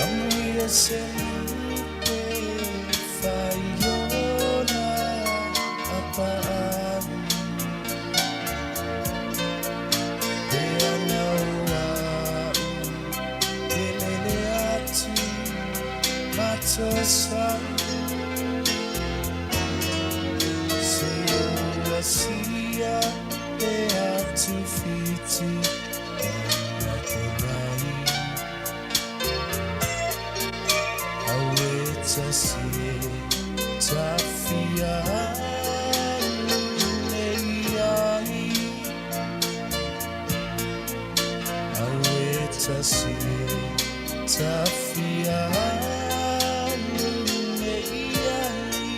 Amuia se lupe whaiona a pau Pe ana o au e lele atu matosau Se o asia le atu whiti ana konai Au e tasi e tawhia alu nei ai. Au e tasi e tawhia alu nei ai.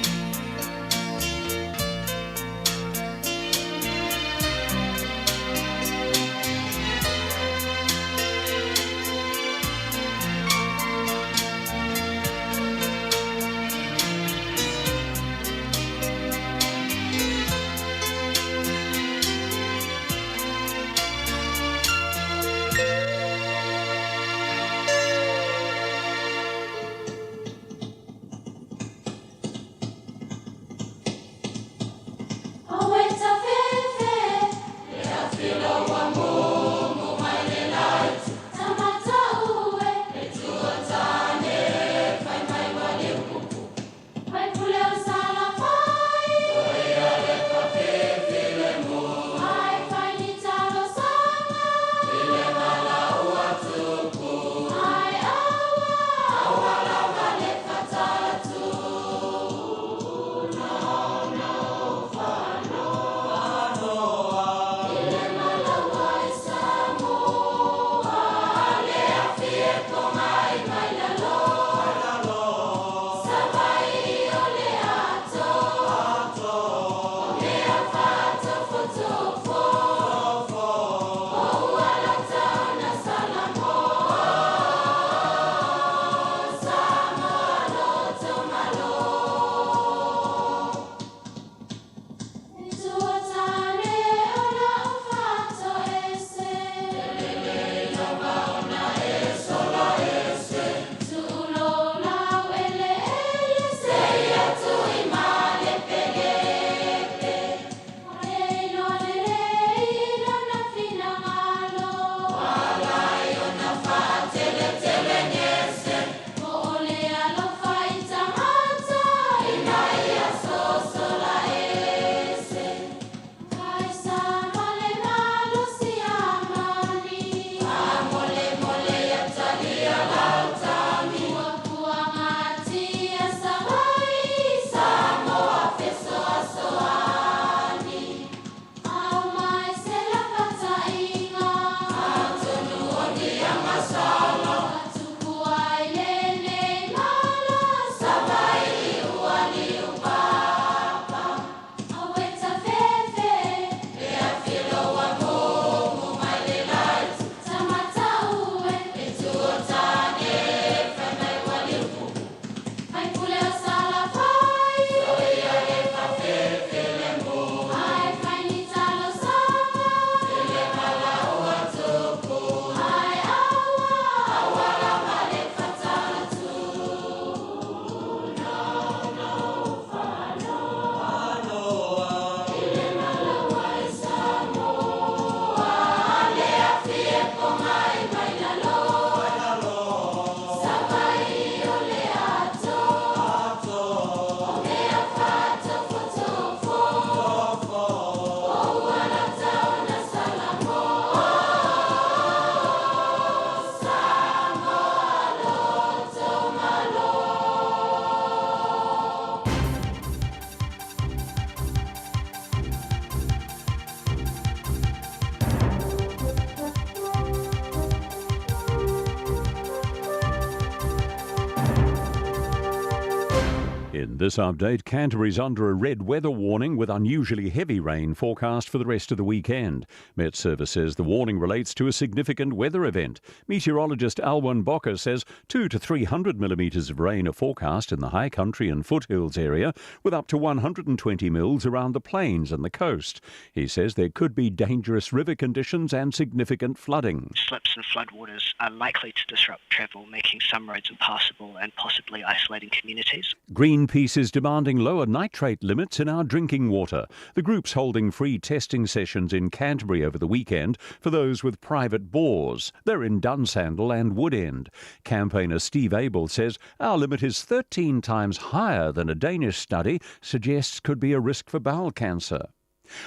In this update, Canterbury's under a red weather warning with unusually heavy rain forecast for the rest of the weekend. Met Service says the warning relates to a significant weather event. Meteorologist Alwyn Bocker says 2 to 300 millimetres of rain are forecast in the high country and foothills area, with up to 120 mils around the plains and the coast. He says there could be dangerous river conditions and significant flooding. Slips and floodwaters are likely to disrupt travel, making some roads impassable and possibly isolating communities. Greenpeace is demanding lower nitrate limits in our drinking water. The group's holding free testing sessions in Canterbury over the weekend for those with private bores. They're in Dunsandel and Woodend. Campaigner Steve Abel says our limit is 13 times higher than a Danish study suggests could be a risk for bowel cancer.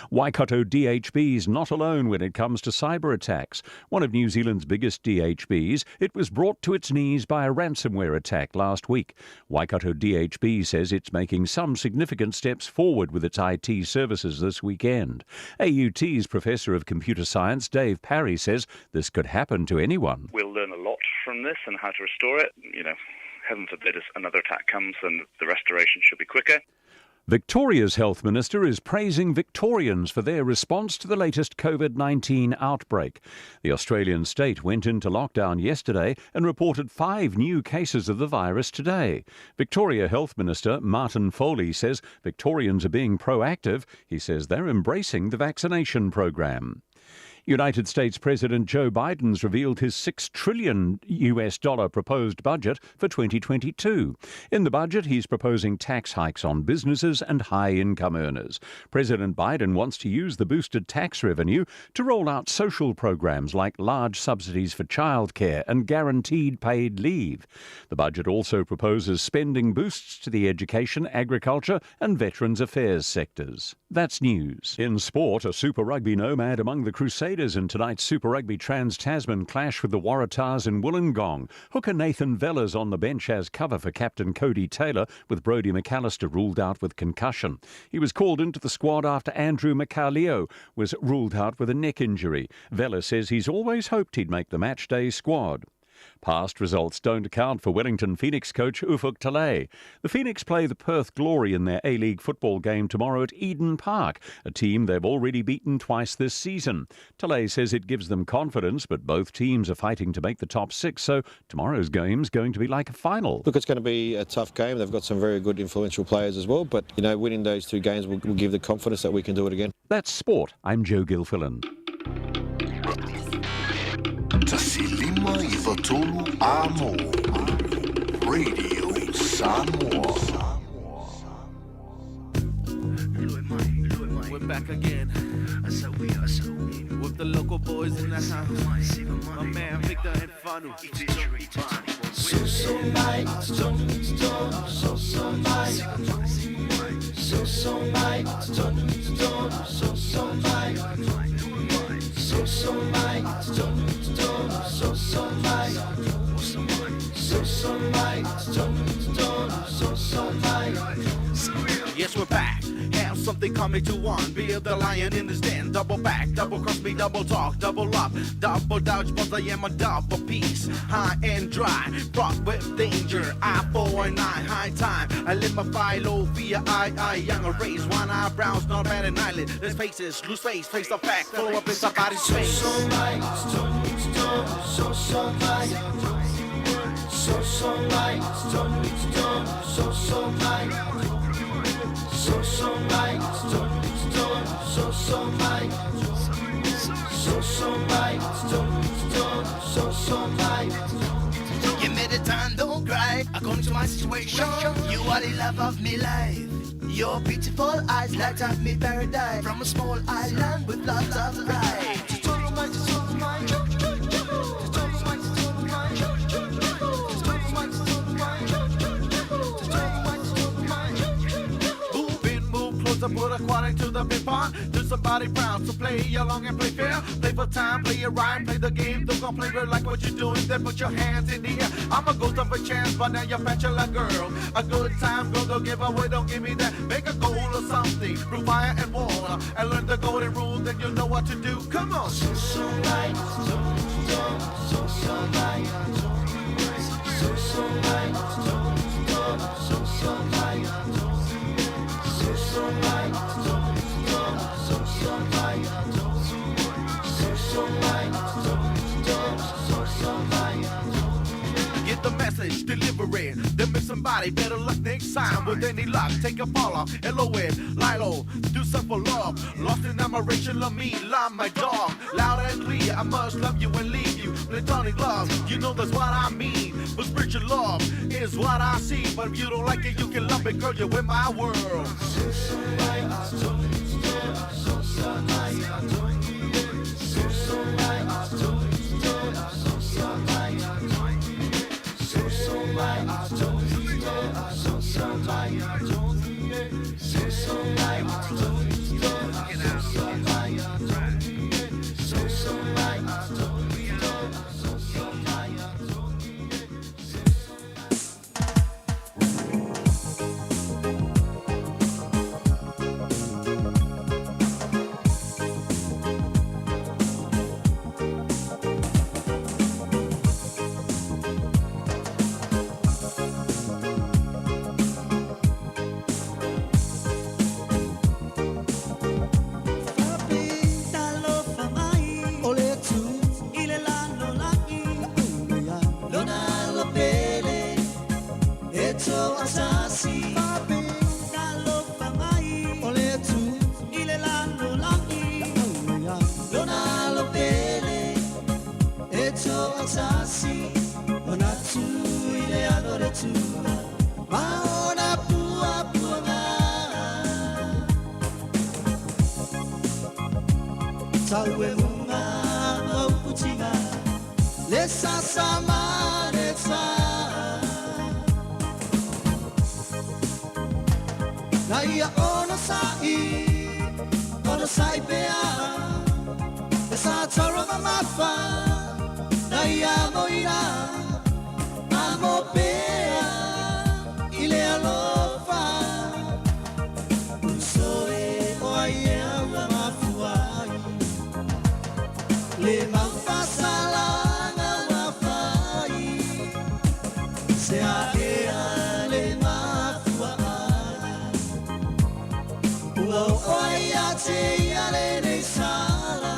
Waikato DHB's not alone when it comes to cyber attacks. One of New Zealand's biggest DHBs, it was brought to its knees by a ransomware attack last week. Waikato DHB says it's making some significant steps forward with its IT services this weekend. AUT's Professor of Computer Science, Dave Parry, says this could happen to anyone. We'll learn a lot from this and how to restore it. You know, heaven forbid another attack comes, and the restoration should be quicker. Victoria's Health Minister is praising Victorians for their response to the latest COVID-19 outbreak. The Australian state went into lockdown yesterday and reported 5 new cases of the virus today. Victoria Health Minister Martin Foley says Victorians are being proactive. He says they're embracing the vaccination program. United States President Joe Biden's revealed his $6 trillion US dollar proposed budget for 2022. In the budget, he's proposing tax hikes on businesses and high-income earners. President Biden wants to use the boosted tax revenue to roll out social programs like large subsidies for childcare and guaranteed paid leave. The budget also proposes spending boosts to the education, agriculture and veterans affairs sectors. That's news. In sport, a Super Rugby nomad among the Crusaders in tonight's Super Rugby Trans-Tasman clash with the Waratahs in Wollongong. Hooker Nathan Vella's on the bench as cover for captain Cody Taylor, with Brodie McAllister ruled out with concussion. He was called into the squad after Andrew Michalio was ruled out with a neck injury. Vella says he's always hoped he'd make the matchday squad. Past results don't count for Wellington Phoenix coach Ufuk Talay. The Phoenix play the Perth Glory in their A-League football game tomorrow at Eden Park, a team they've already beaten twice this season. Talay says it gives them confidence, but both teams are fighting to make the top 6, so tomorrow's game's going to be like a final. Look, it's going to be a tough game. They've got some very good influential players as well, but, you know, winning those 2 games will give the confidence that we can do it again. That's sport. I'm Joe Gilfillan. Tasilima Ivatolu Amo. Radio Samoa. We're back again. With the local boys in the house. My man Victor and Fanu. So mai, so mai. So mai, so mai. So mai, so mai. So mai, so mai. Yes, we're back. Have something coming to one. Be the lion in this den. Double back, double cross me, double talk, double up, double dodge, but I am a double piece. High and dry, fraught with danger. I for an eye, high time. I live my file, low via I, young a raise one eyebrows, not bad an eyelid. Let's face it, lose face, face the fact, follow up in somebody's face. So mai, so mai. So mai, so mai. So mai, so mai. So mai, so mai. Give me the time, don't cry. According to my situation, you are the love of me life. Your beautiful eyes light up me paradise. From a small island with lots of pride. Put a quarter to the ping pong. Do somebody proud, so play along and play fair. Play for time, play it right, play the game. Don't complain, but like what you're doing, then put your hands in the air. I'm a ghost of a chance, but now you're bachelor girl. A good time, girl, don't give away, don't give me that. Make a goal or something, brew fire and water, and learn the golden rule, then you'll know what to do. Come on. So right, so right, so right, so right. delivering. Then miss somebody, better luck next time. With any luck, take a fall off. L-O-N, Lilo, do something for love. Lost in admiration, love me, love my dog. Loud and clear, I must love you and leave you. Platonic love, you know that's what I mean. But spiritual love is what I see. But if you don't like it, you can love it, girl, you're in my world. Tau e hunga au putinga Le sasa ma le sa Na ia ono sa'i Ono sa'i pea Le sa tara mamafa Na ia moira Amo pea I le alofa Uso e oa ia ua mafuai Le maufasalanga ua fai Se a ea le mafua ai Ua o oa ia te ia le nei sala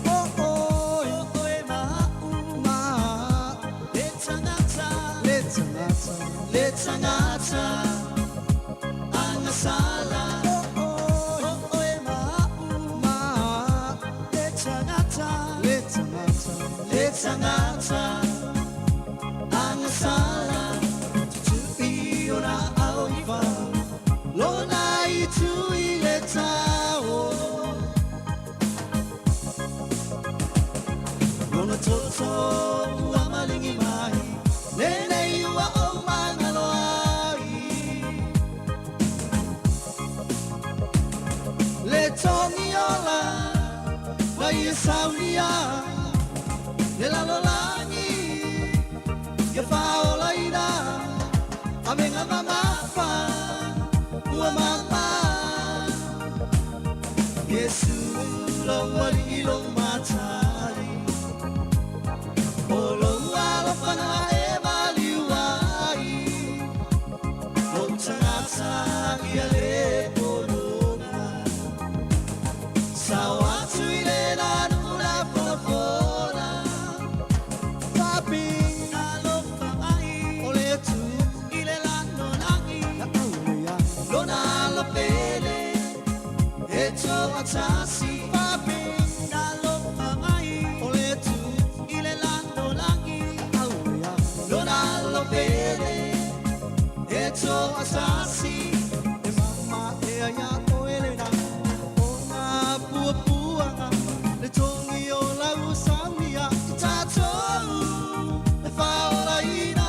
O oe, oe ma'u, ma'u Le tangata, le tangata, le tangata Angasala O oe, oe ma'u, ma'u Le tangata, le tangata, le tangata Angasala Tutui o na au i whau Lona i tui le tau Lona toto ua malingi mai Lenei ua o mangalo ai Le tongi ola Na ia saunia Le lalolangi Ia whaola ina A me ngā mamafa Ua mama Yesu lo wali i lo matari O lo alofana e maliu ai Lo tangata ia le polonga Sao atu i le nanu la fonafola Papi alofa mai O le atu i le lanolangi Lona lopele E toa tasi Papi alofa mai O le atu i le lanolangi Lona lopele E toa tasi E mama e ia oe le na O ngā puapuanga Le tongi o lau saunia I tātou E whaolaina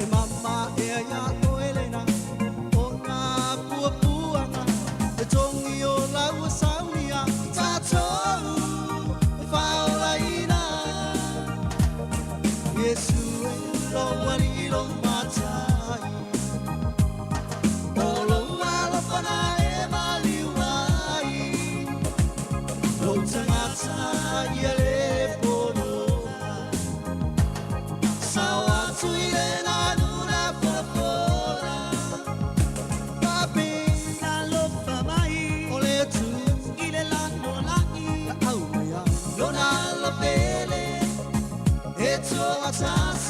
E mama e ia oe le na O ngā puapuanga Le tongi o lau saunia I tātou E whaolaina Yesu e lo wali i lo matai O lo alofana e maliu ai Lo tangata ia le polonga Sao atu i le nanu la fonafola Papi alofa mai O le atu i le lanolangi Lona lopele E toa tasi Sa